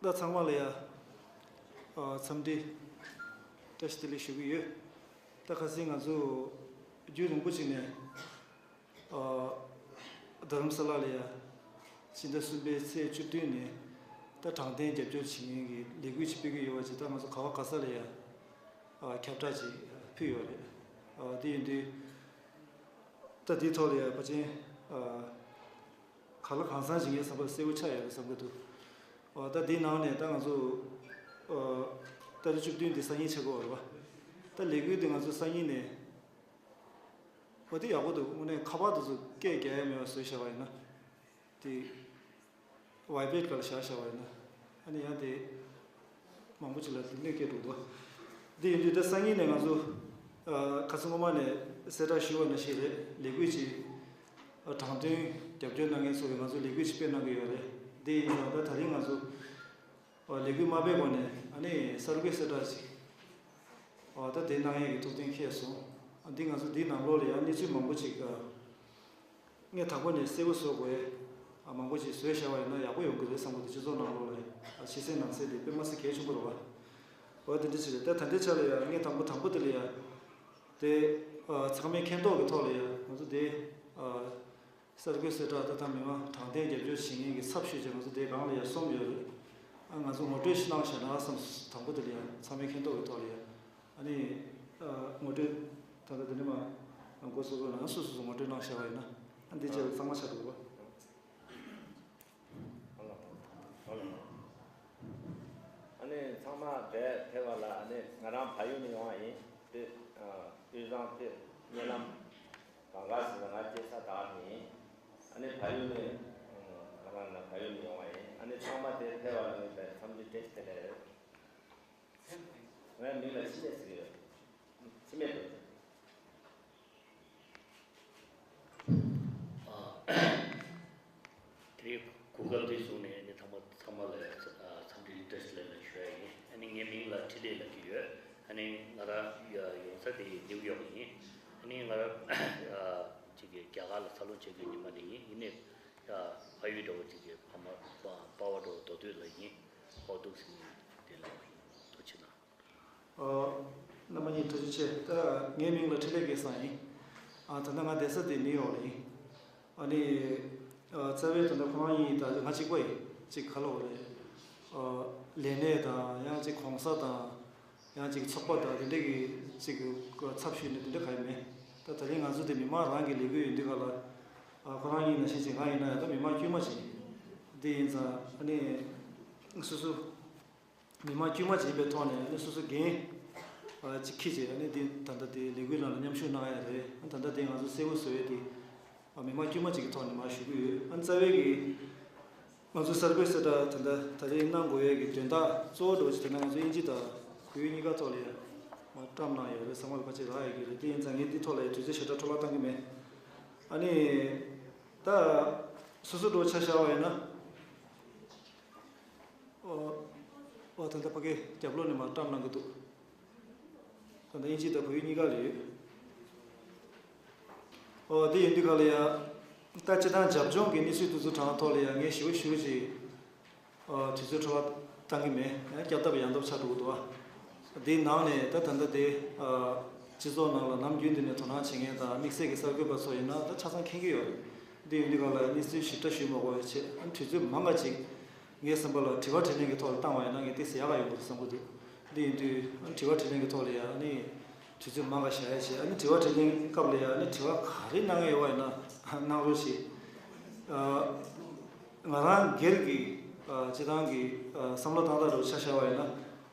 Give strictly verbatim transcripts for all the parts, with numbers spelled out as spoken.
ད་ཚང་མ་ལ་ཡ། ཨ། འཚམས་འདྲི་བཀྲ་ཤིས་བདེ་ལེགས་ཞུ་གི་ཡོད། ད་ཁ་སང་ང་ཚོ་རྒྱུན་རིང་པོ་ཅིག་ནས། ཨ། རྡ་རམ་ས་ལ་ལ་ཡ། ཕྱི་ཟླ་གསུམ་པའི་ཚེས་བཅུ་བདུན་ནས་ད་དྲང་བདེན་རྒྱབ་སྐྱོར་བྱེད་མཁན་གྱི་ལས་འགུལ་ཅིག་སྤེལ་གྱི་ཡོད་པ་ཅིག་ད་ང་ཚོ་ག་བ་ག་ས་ལ་ཡ། ཨ། ཁྱབ་བསྒྲགས་ཅིག་ཕུལ་ཡོད་རེད། ཨ། དེ་ཡིན་དུས། ད་འདིའི་ཐོག་ལ་ཡ་ཕལ་ཆེར། ཨ། གང་ལ་གང་འཚམ་ཞིག་ངའི་བསམ་པར་གསལ་པོ་ཆགས་ཡོད་རེད་བསམ་གྱི་འདུག་ཨ། ད་འདིའི་ནང་ནས་ད་ང་ཚོ། ཨ། ཏ་རིག་བཅུ་བདུན་འདི་སང་ཉིན་ཆགས་ཀྱི་ཡོད་རེད་པ། ད་ལས་འགུལ་འདི་ང་ཚོ་སང་ཉིན་ནས། འོ། འདི་ཡག་པོ་འདུག་དངོས་གནས་ཁ་པར་དེ་ཚོ་སྐད་རྒྱག་ཡ་མེད་པ་བཟོས་བཞག་པ་ཡིན་ན། དེ་བའི་བེཊ་སྒང་ལ་བཞག་བཞག་པ་ཡིན་ན། ཨ་ནི་ཡང་དེ་མང་པོ་ཅིག་ལ་དེ་གནོད་སྐྱེལ་འགྲོ་འདུག་དེ་ཡིན་དུས་ད་སང་ཉིན་ནས་ང་ཚོ། ཨ། ཁ་སང་སྔོན་མ་ནས་གསལ་བསྒྲགས་ཞུས་པ་ནང་བཞིན་རེད། ལས་འགུལ་ཅིག་ཨ། དྲང་བདེན་རྒྱབ་སྐྱོར་གནང་མཁན་ཚོ་གིས་ང་ཚོ་ལས་འགུལ་ཅིག་སྤེལ་གནང་གི་ཡོད་རེད། དེ་ཡིན་ཙང་ད་ད་རིང་ང་ཚོ། ཨ། ལས་འགུལ་མ་སྤེལ་གོང་ནས་ཨ་ནི་གསར་འགོད་གསལ་བསྒྲགས་ཅིག་ཨ། ད་དེ་གནང་ཡས་ཀྱི་ཐུགས་གཏན་འཁེལ་སོང་། ཨ། འདི་ང་ཚོ་འདིའི་ནང་ལོགས་ལ་ཡང་གནས་ཚུལ་མང་པོ་ཅིག་ཨ། ངས་དང་པོ་ནས་གསལ་པོ་བཟོ་དགོས། ཨ། མང་པོ་ཅིག་བཟོས་བཞག་པ་ཡིན་ན་ཡག་པོ་ཡོང་གི་རེད་བསམ་གྱི་འདུག་སྤྱི་ཚོགས་ནང་ལོགས་ལ་ཡང་། ཨ། ཕྱི་གསལ་ནང་གསལ་དེ་དཔེ་མ་སྲིད་གལ་ཆེན་པོ་རེད་པ། འོ། དེ་འདྲ་ཅིག་རེད། ད་ད་ལྟའི་ཆ་ལ་ཡང་ངས་དང་པོ་དང་པོ་དེ་ལ་ཡང་དེ། ཨ། ཚང་མས་མཁྱེན་རྟོགས་ཀྱི་ཐོག་ལ་ཡང་ང་ཚོ་དེ། ཨ། གསར་འགོད་གསལ་བསྒྲགས་ད་ལྟ་མི་མང་དྲང་བདེན་རྒྱབ་སྐྱོར་བྱེད་མཁན་གྱི་ཚབ་ཞུས་བྱས་ང་ཚོ་དེ་སྒང་ལ་ཡང་གསུམ་ཡོད་རེད། ཨ། ང་ཚོ་ངོ་སྤྲོད་ཞིག་གནང་བཞག་ན་བསམ། དང་པོ་དེ་ལ་ཡང་ཚང་མས་མཁྱེན་རྟོགས་ཀྱི་ཐོག་ལ་ཡང་། ཨ་ནི། ཨ། ངོ་སྤྲོད་ད་ལྟ་དེ་ནས་མ་མགོ་སོ་སོ་ནང་སོ་སོ་སོ་ངོ་སྤྲོད་གནང་བཞག་པ་ཡིན་ན། ཨ། འདི་བྱས་ལ་གཙང་མ་ཆགས་འདུག་པ། ཨ་ནི་ཚང་མ་འབྲས་ཕེབས་པ་ལ། ཨ་ནི་ང་རང་ཕ་ཡུལ་ནས་ཡོང་བ་ཡིན། དེ། ཨ། དབུས་གཙང་དེ་གཉའ་ལམ་གངས་དཀར་ཟེར་ན་ང་སྐྱེས་ས་དེ་ནས་ཡིན། ཨ་ནི་ཕ་ཡུལ་ནས། ཨ། ང་རང་ཕ་ཡུལ་ནས་ཡོང་བ་ཡིན། ཨ་ནི་ཚང་མ་དེ་ཕེབས་པ་ལ་ངས་འཚམས་འདྲི་བཀྲ་ཤིས་བདེ་ལེགས། ངའི་མིང་ལ་འཆི་མེད་ཟེར་གྱི་ཡོད། འཆི་མེད་འདུག་ཨ། དེ་རིང་གོ་སྐབས་འདི་བཟུང་ནས་ནི་ཚང་མ་ཚང་མ་ལ། ཨ། འཚམས་འདྲི་བཀྲ་ཤིས་བདེ་ལེགས་ཞུ་ཡ་ཡིན། ཨ་ནི་ངའི་མིང་ལ་འཕྲིན་ལས་ལབ་ཀྱི་ཡོད། ཨ་ནི་ང་རང་ཡ་ཡོང་ས་དེ་ནིའུ་ཡོག་ཡིན། ཨ་ནི་ང་རང་ཡ་ཅིག་གི་རྒྱ་གར་ལ་འཚར་ལོངས་བྱས་པའི་ཉི་མ་དེ་ཡིན། ཡིན་ནའི་ཡ་ཕ་ཡུལ་འདྲ་བོ་ཅིག་གི་ཕ་མ་པ་པ་ཕ་འདྲ་བོ་མདོ་སྟོད་ལ་ཡིན། ཧོ་འདུག་སེ་ཡིན། དེ་ལ་ཡིན། ཐུགས་རྗེ་གནང་། ཨ། རྣམ་པ་གཉིས་ཐུགས་རྗེ་ཆེ། ད་ངའི་མིང་ལ་འཕྲིན་ལས་སྐལ་བཟང་ཡིན། ཨ། ད་ལྟ་ང་བསྡད་ས་དེ་ནིའུ་ཡོག་ལ་ཡིན། ཨ་ནི། ཨ། རྩ་བའི་ད་ལྟ་ཁོ་རང་གཉིས་ད་ང་གཅིག་པ་ཡིན། གཅིག་ག་ལབ་དགོས་རེད། ཨ། ལས་གནས་དང་ཡང་གཅིག་གོང་ས་དང་། ཡང་གཅིག་ཚོགས་པ་དང་དེ་འདྲ་གི་གཅིག་གི་ཚབ་ཞུས་ནས་དེ་འདྲ་གང་ཡང་མེད། ད་ད་རིང་ང་ཚོ་དེ་མི་མང་རང་གི་ལས་འགུལ་ཡིན་དུས་ག་ལ། ཨ། ཁོ་རང་གཉིས་ནང་བཞིན་གཅིག་ང་ཡིན་ན་ཡང་ད་མི་མང་དཀྱུས་མ་ཅིག་ཡིན། དེ་ཡིན་ཙང་ཨ་ནི་སོ་སོ། མི་མང་དཀྱུས་མ་ཅིག་ཡིན་པའི་ཐོག་ནས་ཨ་ནི་སོ་སོ་འགན་ཨ་ཅིག་འཁྱེར་བྱས། ཨ་ནི་འདི་ད་ལྟ་དེ་ལས་འགུལ་ནང་ལ་མཉམ་ཞུགས་གནང་ཡ་རེད། ཨ། ད་ལྟ་དེ་ང་ཚོ་གསལ་པོ་བཟོ་ཡས་དེ། ཨ། མི་མང་དཀྱུས་མ་ཅིག་གི་ཐོག་ནས་མར་ཞུ་གི་ཡོད། ཨ། རྩ་བའི་གི་ང་ཚོ་གསར་འགོད་གསལ་བསྒྲགས་ད་ལྟ་ད་རེས་གནང་དགོས་ཡས་ཀྱི་དོན་དག་གཙོ་བོ་འདྲ་བོ་ཅིག་དེ་ན་ང་ཚོ་དབྱིན་ཇི་དང་བོད་ཡིག་གཉིས་ཀ་ཐོག་ལ་ཡ་མར་བཀྲམ་གནང་ཡོད་རེད། ཚང་མ་ལ་ཕལ་ཆེར་རག་ཡོད་ཀྱི་རེད། དེ་ཡིན་ཙང་ངས་འདི་ཐོག་ལ་ཡ་དུས་ཚོད་ཞེ་དྲག་འཕྲོ་བརླག་བཏང་གི་མེད། ཨ་ནི་ད་སོ་སོ་འདྲ་བོ་ཆ་བཞག་པ་ཡིན་ན། ཨོ། ཨོ། ད་ལྟ་ཕ་གིའི་རྒྱབ་ལོགས་ནས་མར་བཀྲམ་གནང་གི་འདུག་ད་ལྟ་དབྱིན་ཇི་དང་བོད་ཡིག་གཉིས་ཀ་ལ་ཡོད། ཨོ། དེ་ཡིན་དུས་ག་ལ་ཡ། ད་སྤྱིར་བཏང་རྒྱབ་ལྗོངས་ཀྱི་གནས་ཚུལ་དེ་ཚོ་དྲངས་ཐོག་ལ་ཡ་ངས་ཞེ་པོ་ཞེ་པོ་ཅིག་ཨོ། དུས་ཚོད་འཕྲོ་བརླག་བཏང་གི་མེད། ཡང་བསྐྱར་ལྡབ་ཡང་ལྡབ་ཆགས་འགྲོ་གི་འདུག་ཨ། དེའི་ནང་ནས་ད་ད་ལྟ་དེ། ཨ། སྤྱི་ཚོགས་ནང་ལ་ནམ་རྒྱུན་དུ་ནས་དོ་སྣང་བྱེད་མཁན་དང་དམིགས་བསལ་གྱི་གསར་འགོད་པ་ཚོ་ཡིན་ན་ད་ཆ་ཚང་མཁྱེན་གྱི་ཡོད་རེད། འདི་ཡིན་དུས་ག་ལ་ཡ་གནས་ཚུལ་ཞིབ་ཕྲ་ཞུས་མ་དགོས་པའི་ཆེད། ཨ། དུས་ཚོད་མང་ག་ཅིག་ངའི་བསམ་པ་ལ་དྲི་བ་དྲིས་ལན་གྱི་ཐོག་ལ་བཏང་བ་ཡིན་ན་ངས་ཏོག་ཙམ་ཡག་ག་ཡོང་གི་འདུག་བསམ་གྱི་འདུག་འདི་ཡིན་དུས་དྲི་བ་དྲིས་ལན་གྱི་ཐོག་ལ་ཡ་ཨ་ནི་དུས་ཚོད་མང་ག་བཞག་ཡ་བྱས། ཨ་ནི་དྲི་བ་དྲིས་ལན་སྐབས་ལ་ཡ་ཨ་ནི་དྲི་བ་ག་རེ་གནང་གི་ཡོད་པ་ཡིན་ན་གནང་རོགས་བྱེད། ཨ། ང་རང་སྒེར་གྱི། ཨ། སྤྱིར་བཏང་གི། ཨ། བསམ་བློ་བཏང་སྟངས་འདྲ་བོ་ཆ་བཞག་པ་ཡིན་ན།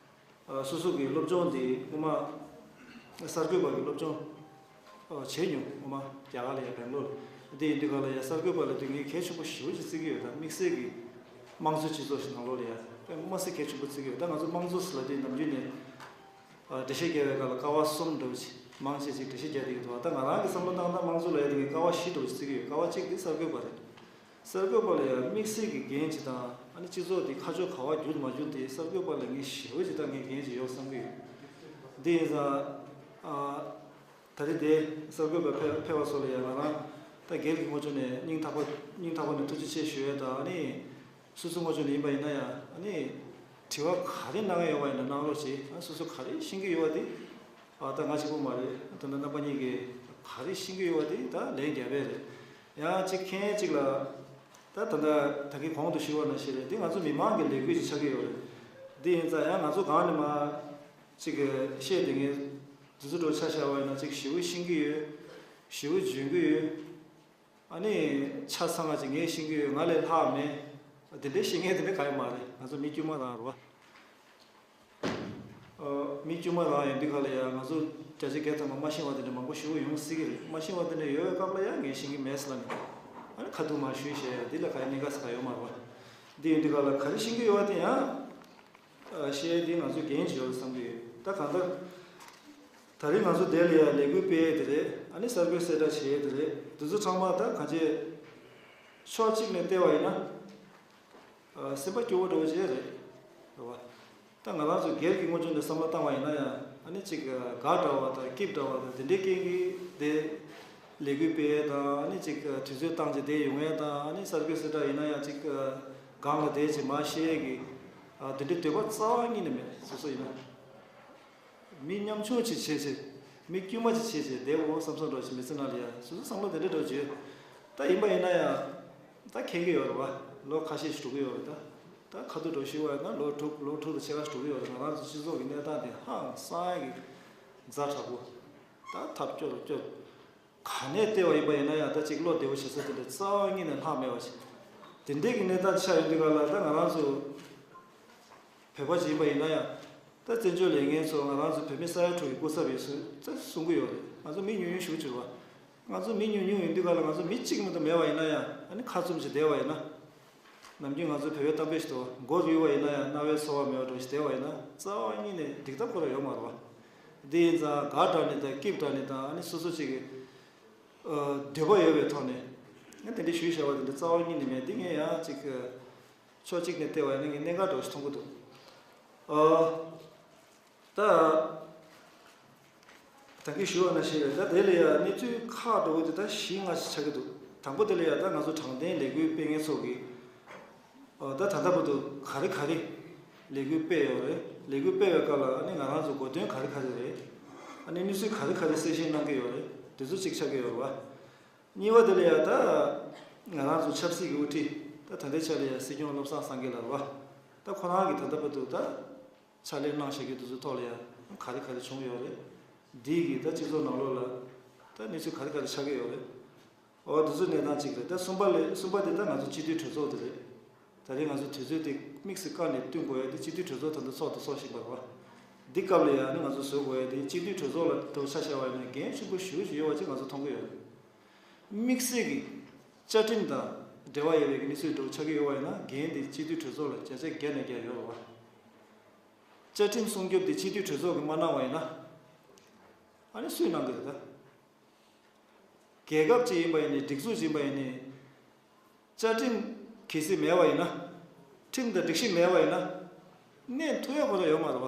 ཨ། སོ་སོ་གི་སློབ་སྦྱོང་འདི་སྔོན་མ་གསར་འགོད་པ་གི་སློབ་སྦྱོང་། ཨ། བྱས་མྱོང་། སྔོན་མ་རྒྱ་གར་ལ་ཡ་བེང་ལོར། དེ་ཡིན་དུས་ག་ལ་ཡ་གསར་འགོད་པ་ལབ་དུས་ངས་གལ་ཆེན་པོ་ཞེ་པོ་ཅིག་བརྩི་གི་ཡོད། ད་དམིགས་བསལ་གྱི་དམངས་གཙོའི་སྤྱི་ཚོགས་ཤིག་ནང་ལོགས་ལ་ཡ་དཔེ་མི་སྲིད་གལ་ཆེན་པོ་བརྩི་གི་ཡོད། ད་ང་ཚོ་དམངས་གཙོ་ཟེར་ལབ་དུས་ནམ་རྒྱུན་ནས། ཨ། འགྲེལ་བཤད་རྒྱག་པའི་སྐབས་ལ་ཀ་བ་གསུམ་འདྲ་བོ་ཅིག་མང་ཆེ་ཅིག་འགྲེལ་བཤད་རྒྱག་བསྡད་ཀྱི་འདུག་ད་ང་རང་གི་བསམ་བློ་བཏང་སྟངས་དམངས་གཙོ་ལབ་ཡ་དེ་ངས་ཀ་བ་བཞི་འདྲ་བོ་ཅིག་བརྩི་གི་ཡོད། ཀ་བ་གཅིག་དེ་གསར་འགོད་པ་རེད། གསར་འགོད་པ་ལ་ཡང་དམིགས་བསལ་གྱི་འགན་ཅིག་དང་། ཨ་ནི་སྤྱི་ཚོགས་འདི་ཁ་ཕྱོགས་ག་པར་བསྒྱུར་མ་བསྒྱུར་དེ་གསར་འགོད་པ་ལ་ངས་ཞེ་པོ་ཅིག་ད་ངས་འགན་ཅིག་ཡོད་བསམ་གྱི་ཡོད། འདི་ཡིན་ཙང་། ཨ། ད་རེས་དེ་གསར་འགོད་པ་ཕེབས་ཕེབས་པ་སོགས་ལ་ཡང་ང་རང་ད་སྒེར་གྱི་ངོས་ཕྱོགས་ནས་སྙིང་ཐག་པ་སྙིང་ཐག་པ་ནས་ཐུགས་རྗེ་ཆེ་ཞུ་ཡས་དང་། ཨ་ནི་སོ་སོའི་ངོས་ཕྱོགས་ནས་ཡིན་པ་ཡིན་ན་ཡང་། ཨ་ནི་ དྲི་བ་ག་རེ་གནང་ཡོད་པ་ཡིན་ན་གནང་རོགས་བྱེད། ཨ་སོ་སོ་ག་རེ་ཤེས་ཀྱི་ཡོད་པ་དེ། ཨ་ད་ང་གཅིག་པུ་མ་རེད། ད་ལྟ་རྣམ་པ་གཉིས་ཀྱིས་ག་རེ་ཤེས་ཀྱི་ཡོད་པ་དེ་ད་ལན་རྒྱབ་པ་རེད། ཡང་གཅིག་མཁན་གཅིག་ལ། ད་ད་ལྟ་ད་གིན་གོང་དུ་ཞུས་པ་ནང་བཞིན་རེད། འདི་ང་ཚོ་མི་མང་གི་ལས་འགུལ་ཅིག་ཆགས་ཀྱི་ཡོད་རེད། འདི་ཡིན་ཙང་ཡང་ང་ཚོ་སྒང་ནས་མར་ཅིག་གི་བཤད་དེ་ངས་འདི་ཚོ་འགྲོ་ཆ་བཞག་པ་ཡིན་ན་ཅིག་ཞེ་པོ་ཤེས་ཀྱི་ཡོད། ཞེ་པོ་འཇོན་གྱི་ཡོད། ཨ་ནི་ཆ་ཚང་བ་ཅིག་ངས་ཤེས་ཀྱི་ཡོད། ང་ལས་ལྷག་མེད། དེ་འདྲའི་ཤེས་མཁན་དེ་འདྲ་གང་ཡང་མ་རེད། ང་ཚོ་མི་དཀྱུས་མ་རང་རེད་བ། ཨ། མི་དཀྱུས་མ་རང་ཡིན་དུས་ག་ལ་ཡང་ང་ཚོ་བརྒྱ་ཆ་བརྒྱ་ཐམ་པ་མ་ཤེས་པ་དེ་འདྲ་མང་པོ་ཞེ་པོ་ཡོང་སྲིད་ཀྱི་རེད། མ་ཤེས་པ་དེ་འདྲ་ཡོད་པའི་སྐབས་ལ་ཡང་ངས་ཤེས་ཀྱི་མེད་ཟེར་ལབ་ནས། ཨ་ནི་ཁ་ཐུག་མར་ཞུས་བཞག་ཡ་འདི་ལ་ག་རེ་གནད་འགག་ཟེར་ག་ཡོད་མ་རེད་བ། འདི་ཡིན་དུས་ག་ལ་ག་རེ་ཤེས་ཀྱི་ཡོད་པ་དེ་ཡང་། ཨ། བཤད་ཡ་དེ་ང་ཚོའི་འགན་ཅིག་ཡོད་བསམ་གྱི་ཡོད། ད་གང་ལྟར། ད་རེས་ང་ཚོ་དེ་ལ་ཡང་ལས་འགུལ་སྤེལ་ཡས་དེ་རེད། ཨ་ནི་གསར་འགོད་གསལ་བསྒྲགས་བྱེད་ཡས་དེ་རེད། འདི་ཚོ་ཚང་མ་ད་གང་ཅི། ཕྱོགས་གཅིག་ནས་བལྟས་པ་ཡིན་ན། ཨ། སེམས་པ་སྐྱོ་བོ་འདྲ་བོ་ཅིག་རེད། རེད་བ། ད་ང་རང་ཚོ་སྒེར་གྱི་ངོས་ཕྱོགས་ནས་བསམ་བློ་བཏང་བ་ཡིན་ན་ཡང་ཨ་ནི་ཅིག་དགའ་འདྲ་བ་དང་སྐྱིད་འདྲ་བ་དང་དེ་འདྲའི་རྐྱེན་གྱིས་དེ་ལས་འགུལ་སྤེལ་ཡས་དང་ཨ་ནི་ཅིག་དུས་ཚོད་བཏང་བྱས་དེ་ཡོང་ཡས་དང་ཨ་ནི་གསར་འགོད་གསལ་བསྒྲགས་ཡིན་ན་ཡང་ཅིག་སྒང་ལ་བསྡད་བྱས་མར་བཤད་ཡས་ཀྱི། ཨ། དེ་འདྲའི་འདོད་པ་རྩ་བ་ཉིད་ནས་མེད། སོ་སོ་ཡིན་ན། མི་ཉམ་ཆུང་ཅིག་བྱས་བྱས། མི་དཀྱུས་མ་ཅིག་བྱས་བྱས་བསྡད་འོ་བསམ་བསམ་འདྲ་ཞིག་མི་ཚེ་ནང་ལ་ཡ་སོ་སོ་བསམ་བློ་དེ་འདྲ་འདྲ་བྱས། ད་ཡིན་པ་ཡིན་ན་ཡང་། ད་མཁྱེན་གྱི་ཡོད་རེད་བ། ལོ་ཁ་ཤས་ཤིག་འགྲོ་གི་ཡོད་རེད་ད། ད་ཁ་ཐུག་འགྲོ་ཞུས་པ་ཡིན་ན་ལོ་དྲུག་ལོ་དྲུག་དང་ཕྱེད་ཀ་ཞིག་འགྲོ་གི་ཡོད་རེད། ང་རང་ཚོ་སྤྱི་ཚོགས་ཀྱི་གནས་སྟངས་དེ་ཧང་སང་གི་ཛ་དྲག་པོ། ད་ཐབས་སྐྱོ་རུ་སྐྱོ། ག་ནས་བལྟས་པ་ཡིན་པ་ཡིན་ན་ཡང་ད་ཅིག་བློ་བདེ་པོ་བྱེད་ས་དེ་འདྲ་རྩ་བ་ཉིད་ནས་ལྷག་མེད་པ་ཞིག་དེ་འདྲའི་གི་གནས་སྟངས་ཆགས་ཡོང་དུས་ག་ལ་ད་ང་རང་ཚོ་བོད་པ་ཞིག་ཡིན་པ་ཡིན་ན་ཡང་། ད་བཙན་བྱོལ་ལས་ངན་ཚོ་ང་རང་ཚོ་བོད་མི་ས་ཡ་དྲུག་གི་སྐུ་ཚབ་ཡིན་ཟེར་ད་གསུང་གི་ཡོད་རེད། ང་ཚོ་མི་ཉུང་ཉུང་ཞིག་གྱུར་བ། ང་ཚོ་མི་ཉུང་ཉུང་ཡིན་དུས་ག་ལ་ང་ཚོ་མི་གཅིག་མ་གཏོགས་མེད་པ་ཡིན་ན་ཡང་ཨ་ནི་ཁ་བཙུམ་ཞིག་བསྡད་པ་ཡིན་ན། ནམ་རྒྱུན་ང་ཚོ་བོད་པའི་གཏམ་དཔེ་ཞིག་འདུག་མགོ་རུལ་བ་ཡིན་ན་ཡང་རྣ་བས་ཚོར་བ་མེད་པ་འདྲ་ཞིག་བསྡད་པ་ཡིན་ན་རྩ་བ་ཉིད་ནས་འགྲིག་ཐབས་ཁོ་རང་ཡོད་མ་རེད་བ། འདི་ཡིན་ཙང་དགའ་དྲགས་ནས་དང་སྐྱིད་དྲགས་ནས་དང་ཨ་ནི་སོ་སོ་གཅིག་གི་ཨ་འདོད་པ་ཡོད་པའི་ཐོག་ནས་ཨ་དེ་འདྲའི་ཞུས་བཞག་པ་དེ་འདྲ་རྩ་བ་ཉིད་ནས་མེད། འདི་ངས་ཡང་གཅིག་གི་ཕྱོགས་གཅིག་ནས་བལྟས་པ་ཡིན་ན་ངས་གནད་འགག་འདྲ་བོ་ཞིག་མཐོང་གི་འདུག་ཨ། ད། ད་གིན་ཞུས་པ་ནང་བཞིན་རེད། ད་དེ་ལ་ཡང་གནས་ཚུལ་ཁག་འདྲ་བོ་དེ་ད་བཞི་ལྔ་ཞིག་ཆགས་ཀྱི་འདུག་དང་པོ་དེ་ལ་ཡང་ད་ང་ཚོ་དྲང་བདེན་ལས་འགུལ་སྤེལ་མཁན་ཚོ་གིས། ཨོ་ད་ད་ལྟ་བར་དུ་ག་རེ་ག་རེ་ལས་འགུལ་སྤེལ་ཡོད་རེད། ལས་འགུལ་སྤེལ་བའི་སྐབས་ལ་ཨ་ནི་ང་རང་ཚོ་གོ་དོན་ག་རེ་ག་རེ་རེད། ཨ་ནི་གནས་ཚུལ་ག་རེ་ག་རེ་གསལ་བཤད་གནང་གི་ཡོད་རེད། དེ་ཚོ་གཅིག་ཆགས་ཀྱི་ཡོད་རེད་བ། གཉིས་པ་དེ་ལ་ཡང་ད་ང་རང་ཚོ་ཆབ་སྲིད་ཀྱི་དབུ་ཁྲིད་ད་ད་ལྟའི་ཆ་ལ་ཡང་སྲིད་སྐྱོང་བློ་བཟང་སངས་རྒྱས་ལགས་རེད་བ། ད་ཁོ་རང་གིས་ད་ལྟ་བར་དུ་ད། ཕྱག་ལས་གནང་བཞག་གི་དེ་ཚོའི་ཐོག་ལ་ཡང་ག་རེ་ག་རེ་བྱུང་ཡོད་རེད། འདི་གི་ད་སྤྱི་ཚོགས་ནང་ལོགས་ལ་ད་གནས་ཚུལ་ག་རེ་ག་རེ་ཆགས་ཀྱི་ཡོད་རེད། འོ་དེ་ཚོའི་གནས་སྟངས་གཅིག་རེད། ད་གསུམ་པ་ལས་གསུམ་པ་དེ་ད་ང་ཚོ་སྤྱི་འཐུས་གྲོས་ཚོགས་དེ་རེད། ད་རེས་ང་ཚོ་དུས་ཚོད་དེ་དམིགས་སུ་བཀར་ནས་བསྟུན་དགོས་ཡ་དེ་སྤྱི་འཐུས་གྲོས་ཚོགས་ད་ལྟ་ཚོགས་དང་ཚོགས་བཞིན་པ་རེད་བ། འདི་སྐབས་ལ་ཡང་ནི་ང་ཚོ་བཟོ་དགོས་ཡ་དེ་སྤྱི་འཐུས་གྲོས་ཚོགས་ལ་འགྲོ་ཆ་བཞག་པ་ཡིན་ན་འགན་ཆེན་པོ་ཞེ་པོ་ཅིག་ཡོད་པ་ཅིག་ང་ཚོ་མཐོང་གི་ཡོད་རེད། དམིགས་བསལ་གྱི་བཅའ་ཁྲིམས་དང་འབྲེལ་བ་ཡོད་པའི་གནས་ཚུལ་འདྲ་བོ་ཆགས་ཀྱི་ཡོད་པ་ཡིན་ན་འགན་དེ་སྤྱི་འཐུས་གྲོས་ཚོགས་ལ་བརྒྱ་ཆ་བརྒྱ་ནས་བརྒྱ་ཡོད་རེད་བ། བཅའ་ཁྲིམས་སྲུང་སྐྱོབ་དེ་སྤྱི་འཐུས་གྲོས་ཚོགས་ཀྱིས་མ་གནང་བ་ཡིན་ན། ཨ་ནི་སུས་གནང་གི་རེད་ད། རྒྱལ་ཁབ་ཅིག་ཡིན་པ་ཡིན་ནའི་སྒྲིག་འཛུགས་ཅིག་ཡིན་པ་ཡིན་ནའི། བཅའ་ཁྲིམས་གལ་སྲིད་མེད་པ་ཡིན་ན། ཁྲིམས་དང་སྒྲིག་གཞི་མེད་པ་ཡིན་ན། གནས་ཐུབ་ཡ་ཁོ་རང་ཡོད་མ་རེད་བ།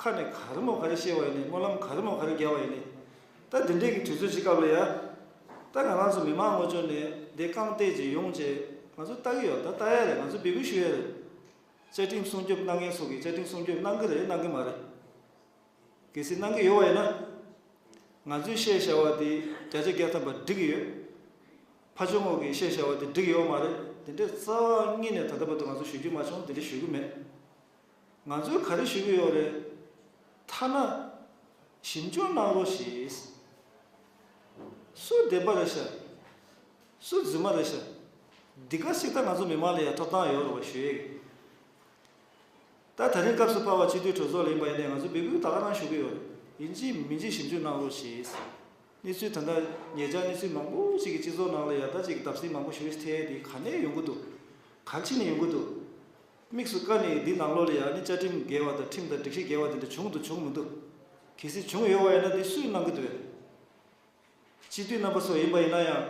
ཁ་ནས་ག་རེ་མོ་ག་རེ་བཤད་པ་ཡིན་ནའི་སྨོན་ལམ་ག་རེ་མོ་ག་རེ་བརྒྱབ་པ་ཡིན་ནའི། ད་འདི་འདྲའི་གི་དུས་ཚོད་ཅིག་སྐབས་ལ་ཡ། ད་ང་རང་ཚོ་མི་མང་ངོ་ཅོག་ནས་འདི་རྐང་སྟེགས་ཅིག་ཡོང་བྱས་ང་ཚོ་ལྟ་གི་ཡོད། ད་ལྟ་ཡ་རེད། ང་ཚོ་འབོད་སྐུལ་ཞུ་ཡ་རེད། བཅའ་ཁྲིམས་སྲུང་སྐྱོབ་གནང་མཁན་ཚོ་གིས་བཅའ་ཁྲིམས་སྲུང་སྐྱོབ་གནང་གི་རེད་གནང་གི་མ་རེད། གལ་སྲིད་གནང་གི་ཡོད་པ་ཡིན་ན། ང་ཚོས་བཤད་བྱ་བ་དེ་བརྒྱ་ཆ་བརྒྱ་ཐམ་པ་འགྲིག་གི་ཡོད། ཕ་ཆུང་ངོ་གིས་བཤད་བྱ་བ་དེ་འགྲིག་གི་ཡོད་མ་རེད། དེ་འདྲའི་རྩ་བ་ཉིད་ནས་ད་ལྟ་བར་དུ་ང་ཚོ་ཞུ་རྒྱུ་མ་བྱུང་། དེ་འདྲ་ཞུ་གི་མེད། ང་ཚོས་ག་རེ་ཞུ་གི་ཡོད་རེད། ཐ་ན། ཞིབ་འཇུག་གནང་རོགས་ཞེས། སུ་བདེན་པ་རེད་ཤག་སུ་རྫུན་མ་རེད་ཤག་འདི་ག་ཞིག་ད་ང་ཚོ་མི་མང་ལ་ཡང་ཐོབ་ཐང་ཡོད་རེད་བ་ཞུ་ཡས། ད་ད་རིང་སྐབས་སུ་བབས་པ་སྤྱི་འཐུས་གྲོས་ཚོགས་ལ་ཡིན་པ་ཡིན་ནའི་ང་ཚོ་འབོད་སྐུལ་ད་ག་རང་ཞུ་གི་ཡོད་རེད། ཡིན་གཅིག་མིན་གཅིག་ཞིབ་འཇུག་གནང་རོགས་ཞེས། གནས་ཚུལ་ད་ལྟ་ཉེ་ཆར་གནས་ཚུལ་མང་པོ་ཞིག་གི་སྤྱི་ཚོགས་ནང་ལ་ཡང་ད་ཅིག་བརྡབ་གསིག་མང་པོ་ཞིག་ཐེབས་དེ་ག་ནས་ཡོང་གི་འདུག་ག་ཅི་ནས་ཡོང་གི་འདུག་དམིགས་སུ་བཀར་ནས་འདི་ནང་ལོགས་ལ་ཡང་ནི་བཅའ་ཁྲིམས་འགལ་བ་དང་ཁྲིམས་དང་སྒྲིག་གཞི་འགལ་བ་དེ་འདྲ་བྱུང་འདུག་བྱུང་མི་འདུག་གལ་སྲིད་བྱུང་ཡོད་པ་ཡིན་ན་འདི་སུས་གནང་གི་འདུག་སྤྱི་འཐུས་རྣམ་པ་ཚོ་ཡིན་པ་ཡིན་ན་ཡང་།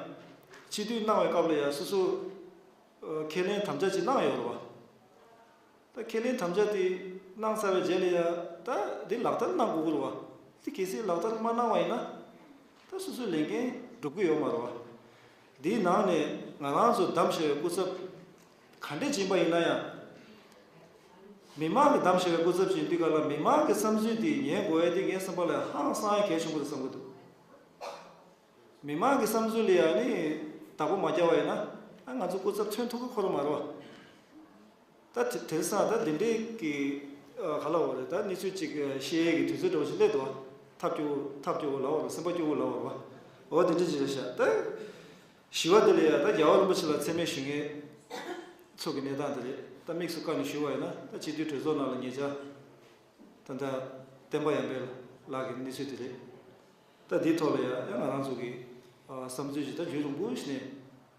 སྤྱི་འཐུས་གནང་བའི་སྐབས་ལ་ཡང་སོ་སོ། ཨ། ཁས་ལེན་དམ་བཅའ་ཅིག་གནང་ཡོད་རེད་བ། ད་ཁས་ལེན་དམ་བཅའ་དེ་གནང་ཚར་བའི་རྗེས་ལ་ཡང་ད་འདི་ལག་བསྟར་གནང་དགོས་ཀྱི་རེད་བ། དེ་གལ་སྲིད་ལག་བསྟར་མ་གནང་བ་ཡིན་ན། ད་སོ་སོའི་ལས་འགན་འགྲུབ་ཀྱི་ཡོད་མ་རེད་བ། འདིའི་ནང་ནས་ང་རང་ཚོ་བདམས་བཞག་པའི་སྐུ་ཚབ་ག་འདྲས་ཡིན་པ་ཡིན་ན་ཡང་། མི་མང་གི་གདམ་ཞུ་བའི་སྐུ་ཚབ་ཅིག་ཡིན་དུས་ག་ལ་མི་མང་གི་བསམ་ཚུལ་དེ་ཉན་དགོས་ཡ་དེ་ངའི་བསམ་པ་ལ་ཧང་སང་ཡ་གལ་ཆེན་པོ་རེད་བསམ་གི་འདུག་མི་མང་གི་བསམ་ཚུལ་ལ་ཡ་ནི་བདག་པོ་མ་བརྒྱབ་པ་ཡིན་ན་ཨ་ང་ཚོ་སྐུ་ཚབ་ཐོན་ཐུབ་ཀྱི་ཁོ་རང་མ་རེད་བ། ད་དེ་དེང་སང་ད་འདི་འདྲའི་གི་ཨ་ག་ལ་འོ་རེད། ད་གནས་ཚུལ་ཅིག་ཨ་བཤད་ཡས་ཀྱི་དུས་ཚོད་འདྲ་བོ་ཞིག་སླེབས་འདུག་བ། ཐབས་སྐྱོ་བོ་ཐབས་སྐྱོ་བོ་ལ་འོ་རེད། སེམས་པ་སྐྱོ་བོ་ལ་འོ་རེད་བ། འོ་དེ་འདྲ་ཅིག་རེད་ཤག་ད་ཞི་བ་དེ་ལ་ཡ་ད་རྒྱལ་བ་རིན་པོ་ཆེ་ལ་མཚན་སྨད་ཞུ་མཁན་ཚོ་གི་གནས་སྟངས་དེ་རེད། ད་དམིགས་སུ་བཀར་ནས་ཞུ་བ་ཡིན་ན་ད་སྤྱི་འཐུས་གྲོས་ཚོགས་ནང་ལ་ཉེ་ཆར་ད་ལྟ་བསྟན་པ་ཡར་འཕེལ་ལགས་ཀྱི་གནས་ཚུལ་དེ་རེད། ད་འདིའི་ཐོག་ལ་ཡ་ཡང་ང་རང་ཚོ་གི་ཨ་བསམ་ཚུལ་ཞིག་ད་རྒྱུན་རིང་པོ་ཞིག་ནས་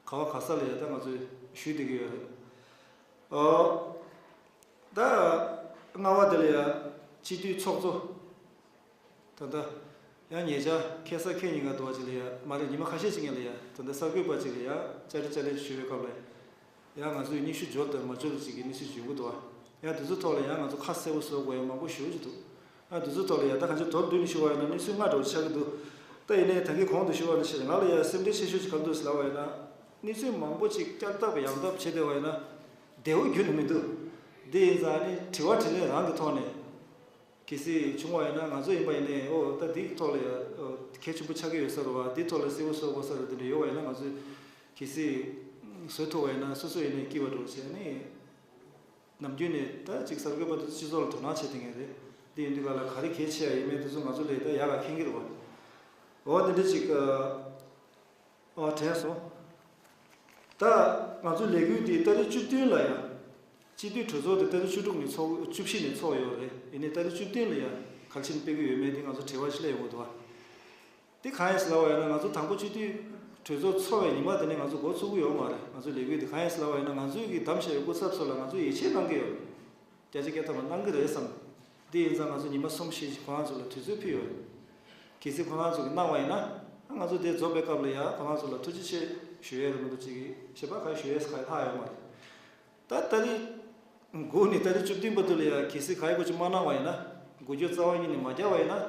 ག་བ་ག་ས་ལ་ཡ་ད་ང་ཚོས་ཞུས་བསྡད་ཀྱི་ཡོད་རེད། ཨོ། ད་ལྔ་པ་དེ་ལ་ཡ་སྤྱི་འཐུས་ཚོགས་གཙོ། ད་ལྟ་ཡང་ཉེ་ཆར་ཁ་སང་ཁ་ཉིན་ག་དུ་བ་ཅིག་ལ་ཡ་མ་རེད། ཉི་མ་ཁ་ཤས་ཅིག་སྔོན་ལ་ཡ་ད་ལྟ་གསར་འགོད་པ་ཅིག་ལ་ཡ་བཅར་འདྲི་བཅར་འདྲི་ཞུས་པའི་སྐབས་ལ་ཡ་ང་ཚོས་སྙན་ཞུ་འབྱོར་དང་མ་འབྱོར་ཅིག་གི་གནས་ཚུལ་ཅིག་ཡོང་གི་འདུག་བ། ཡང་དེ་ཚོའི་ཐོག་ལ་ཡང་ང་ཚོ་ཁ་གསལ་པོ་བཟོ་དགོས་ཡ་མང་པོ་ཞེ་པོ་ཅིག་འདུག་ཡང་དེ་ཚོའི་ཐོག་ལ་ཡ་ད་གང་ཅི་མདོར་བསྡུས་ནས་ཞུ་བ་ཡིན་ན་གནས་ཚུལ་ལྔ་འདྲ་བོ་ཆགས་ཀྱི་འདུག་ད་ཡིན་ནའི་ད་གིན་གོང་དུ་ཞུ་བ་ནང་བཞིན་ང་ལ་ཡ་སེམས་ཁྲལ་ཆེ་ཤོས་ཅིག་ག་རེ་འདུག་ཟེར་ལབ་པ་ཡིན་ན། གནས་ཚུལ་མང་པོ་ཅིག་བསྐྱར་ལྡབ་ཡང་ལྡབ་བྱེད་བསྡད་པ་ཡིན་ན་བདེ་པོ་ཁྱོན་ནས་མི་འདུག་འདི་ཡིན་ཙང་ནི་དྲི་བ་དྲིས་ལན་རང་གི་ཐོག་ནས། གལ་སྲིད་བྱུང་བ་ཡིན་ན་ང་ཚོ་ཡིན་པ་ཡིན་ནའི་ཨོ་ད་འདིའི་ཐོག་ལ་ཡ་ཨོ་གལ་ཆེན་པོ་ཆགས་ཀྱི་ཡོད་ས་རེད་བ། འདིའི་ཐོག་ལ་གསལ་པོ་བཟོ་དགོས་ས་རེད། འདི་འདྲ་ཡོད་པ་ཡིན་ན་ང་ཚོས་གལ་སྲིད་བཟོ་ཐུབ་པ་ཡིན་ན་སོ་སོ་ཡིན་ནའི་སྐྱིད་པ་འགྲོ་བྱས་ནས་ནམ་རྒྱུན་ནས་ད་ཅིག་གསར་འགོད་པ་དེ་ཚོ་སྤྱི་ཚོགས་ལ་དོ་སྣང་བྱེད་བསྡད་མཁན་རེད། འདི་ཡིན་དུས་ག་ལ་ག་རེ་གལ་ཆེ་ཡ་ཡིན་མིན་དེ་ཚོ་ང་ཚོ་ལས་ད་ཡག་ག་མཁྱེན་གྱི་རེད་བ། འོ་དེ་འདྲ་ཅིག་ཨ། ཨོ་དྲན་སོང་། ད་ང་ཚོ་ལས་འགུལ་འདི་ཏ་རིག་བཅུ་བདུན་ལ་ཡང་། སྤྱི་འཐུས་གྲོས་ཚོགས་དེ་ཏ་རིག་བཅུ་དྲུག་ནས་ཚོགས་བཅུ་བཞི་ནས་ཚོགས་ཡོད་རེད། ཡིན་ནའི་ཏ་རིག་བཅུ་བདུན་ལ་ཡང་གལ་ཆེན་སྤེལ་གྱི་ཡོད་མེད་དེ་ང་ཚོ་དྲི་བ་ཞིག་སླེབས་ཡོང་གི་འདུག་བ། དེ་གང་ཡིན་ཟེར་ལབ་པ་ཡིན་ན་ང་ཚོ་དང་པོ་སྤྱི་འཐུས་གྲོས་ཚོགས་ཚོགས་པའི་ཉི་མ་དེ་ནས་ང་ཚོ་འགོ་ཚུགས་ཀྱི་ཡོད་མ་རེད། ང་ཚོའི་ལས་འགུལ་དེ་གང་ཡིན་ཟེར་ལབ་པ་ཡིན་ན་ང་ཚོའི་གི་གདམ་བྱས་པའི་སྐུ་ཚབ་ཚོ་ལ་ང་ཚོས་ཡིད་ཆེས་གནང་གི་ཡོད་རེད། བརྒྱ་ཆ་བརྒྱ་ཐམ་པ་གནང་གི་རེད་བསམ། དེ་ཡིན་ཙང་ང་ཚོ་ཉི་མ་གསུམ་བཞི་ཞིག་ཁོ་རང་ཚོ་ལ་དུས་ཚོད་ཕུལ་ཡོད་རེད། གལ་སྲིད་ཁོ་རང་ཚོ་གིས་གནང་བ་ཡིན་ན་ང་ཚོ་དེ་རྫོགས་པའི་སྐབས་ལ་ཡང་ཁོ་རང་ཚོ་ལ་ཐུགས་རྗེ་ཆེ་ཞུ་ཡས་རེད་མ་གཏོགས་ཅིག་གིས་ཞེ་པོ་ག་རེ་ཞུ་ཡས་ག་རེ་ལྷག་ཡོད་མ་རེད། ད་ཏ་རིག་དགུ་ནས་ཏ་རིག་བཅུ་བདུན་བར་དུ་ལ་ཡང་གལ་སྲིད་ག་རེ་གོ་ཅིག་མ་གནང་བ་ཡིན་ན། འགུལ་སྐྱོད་རྩ་བ་ཉིད་ནས་མ་རྒྱག་པ་ཡིན་ན།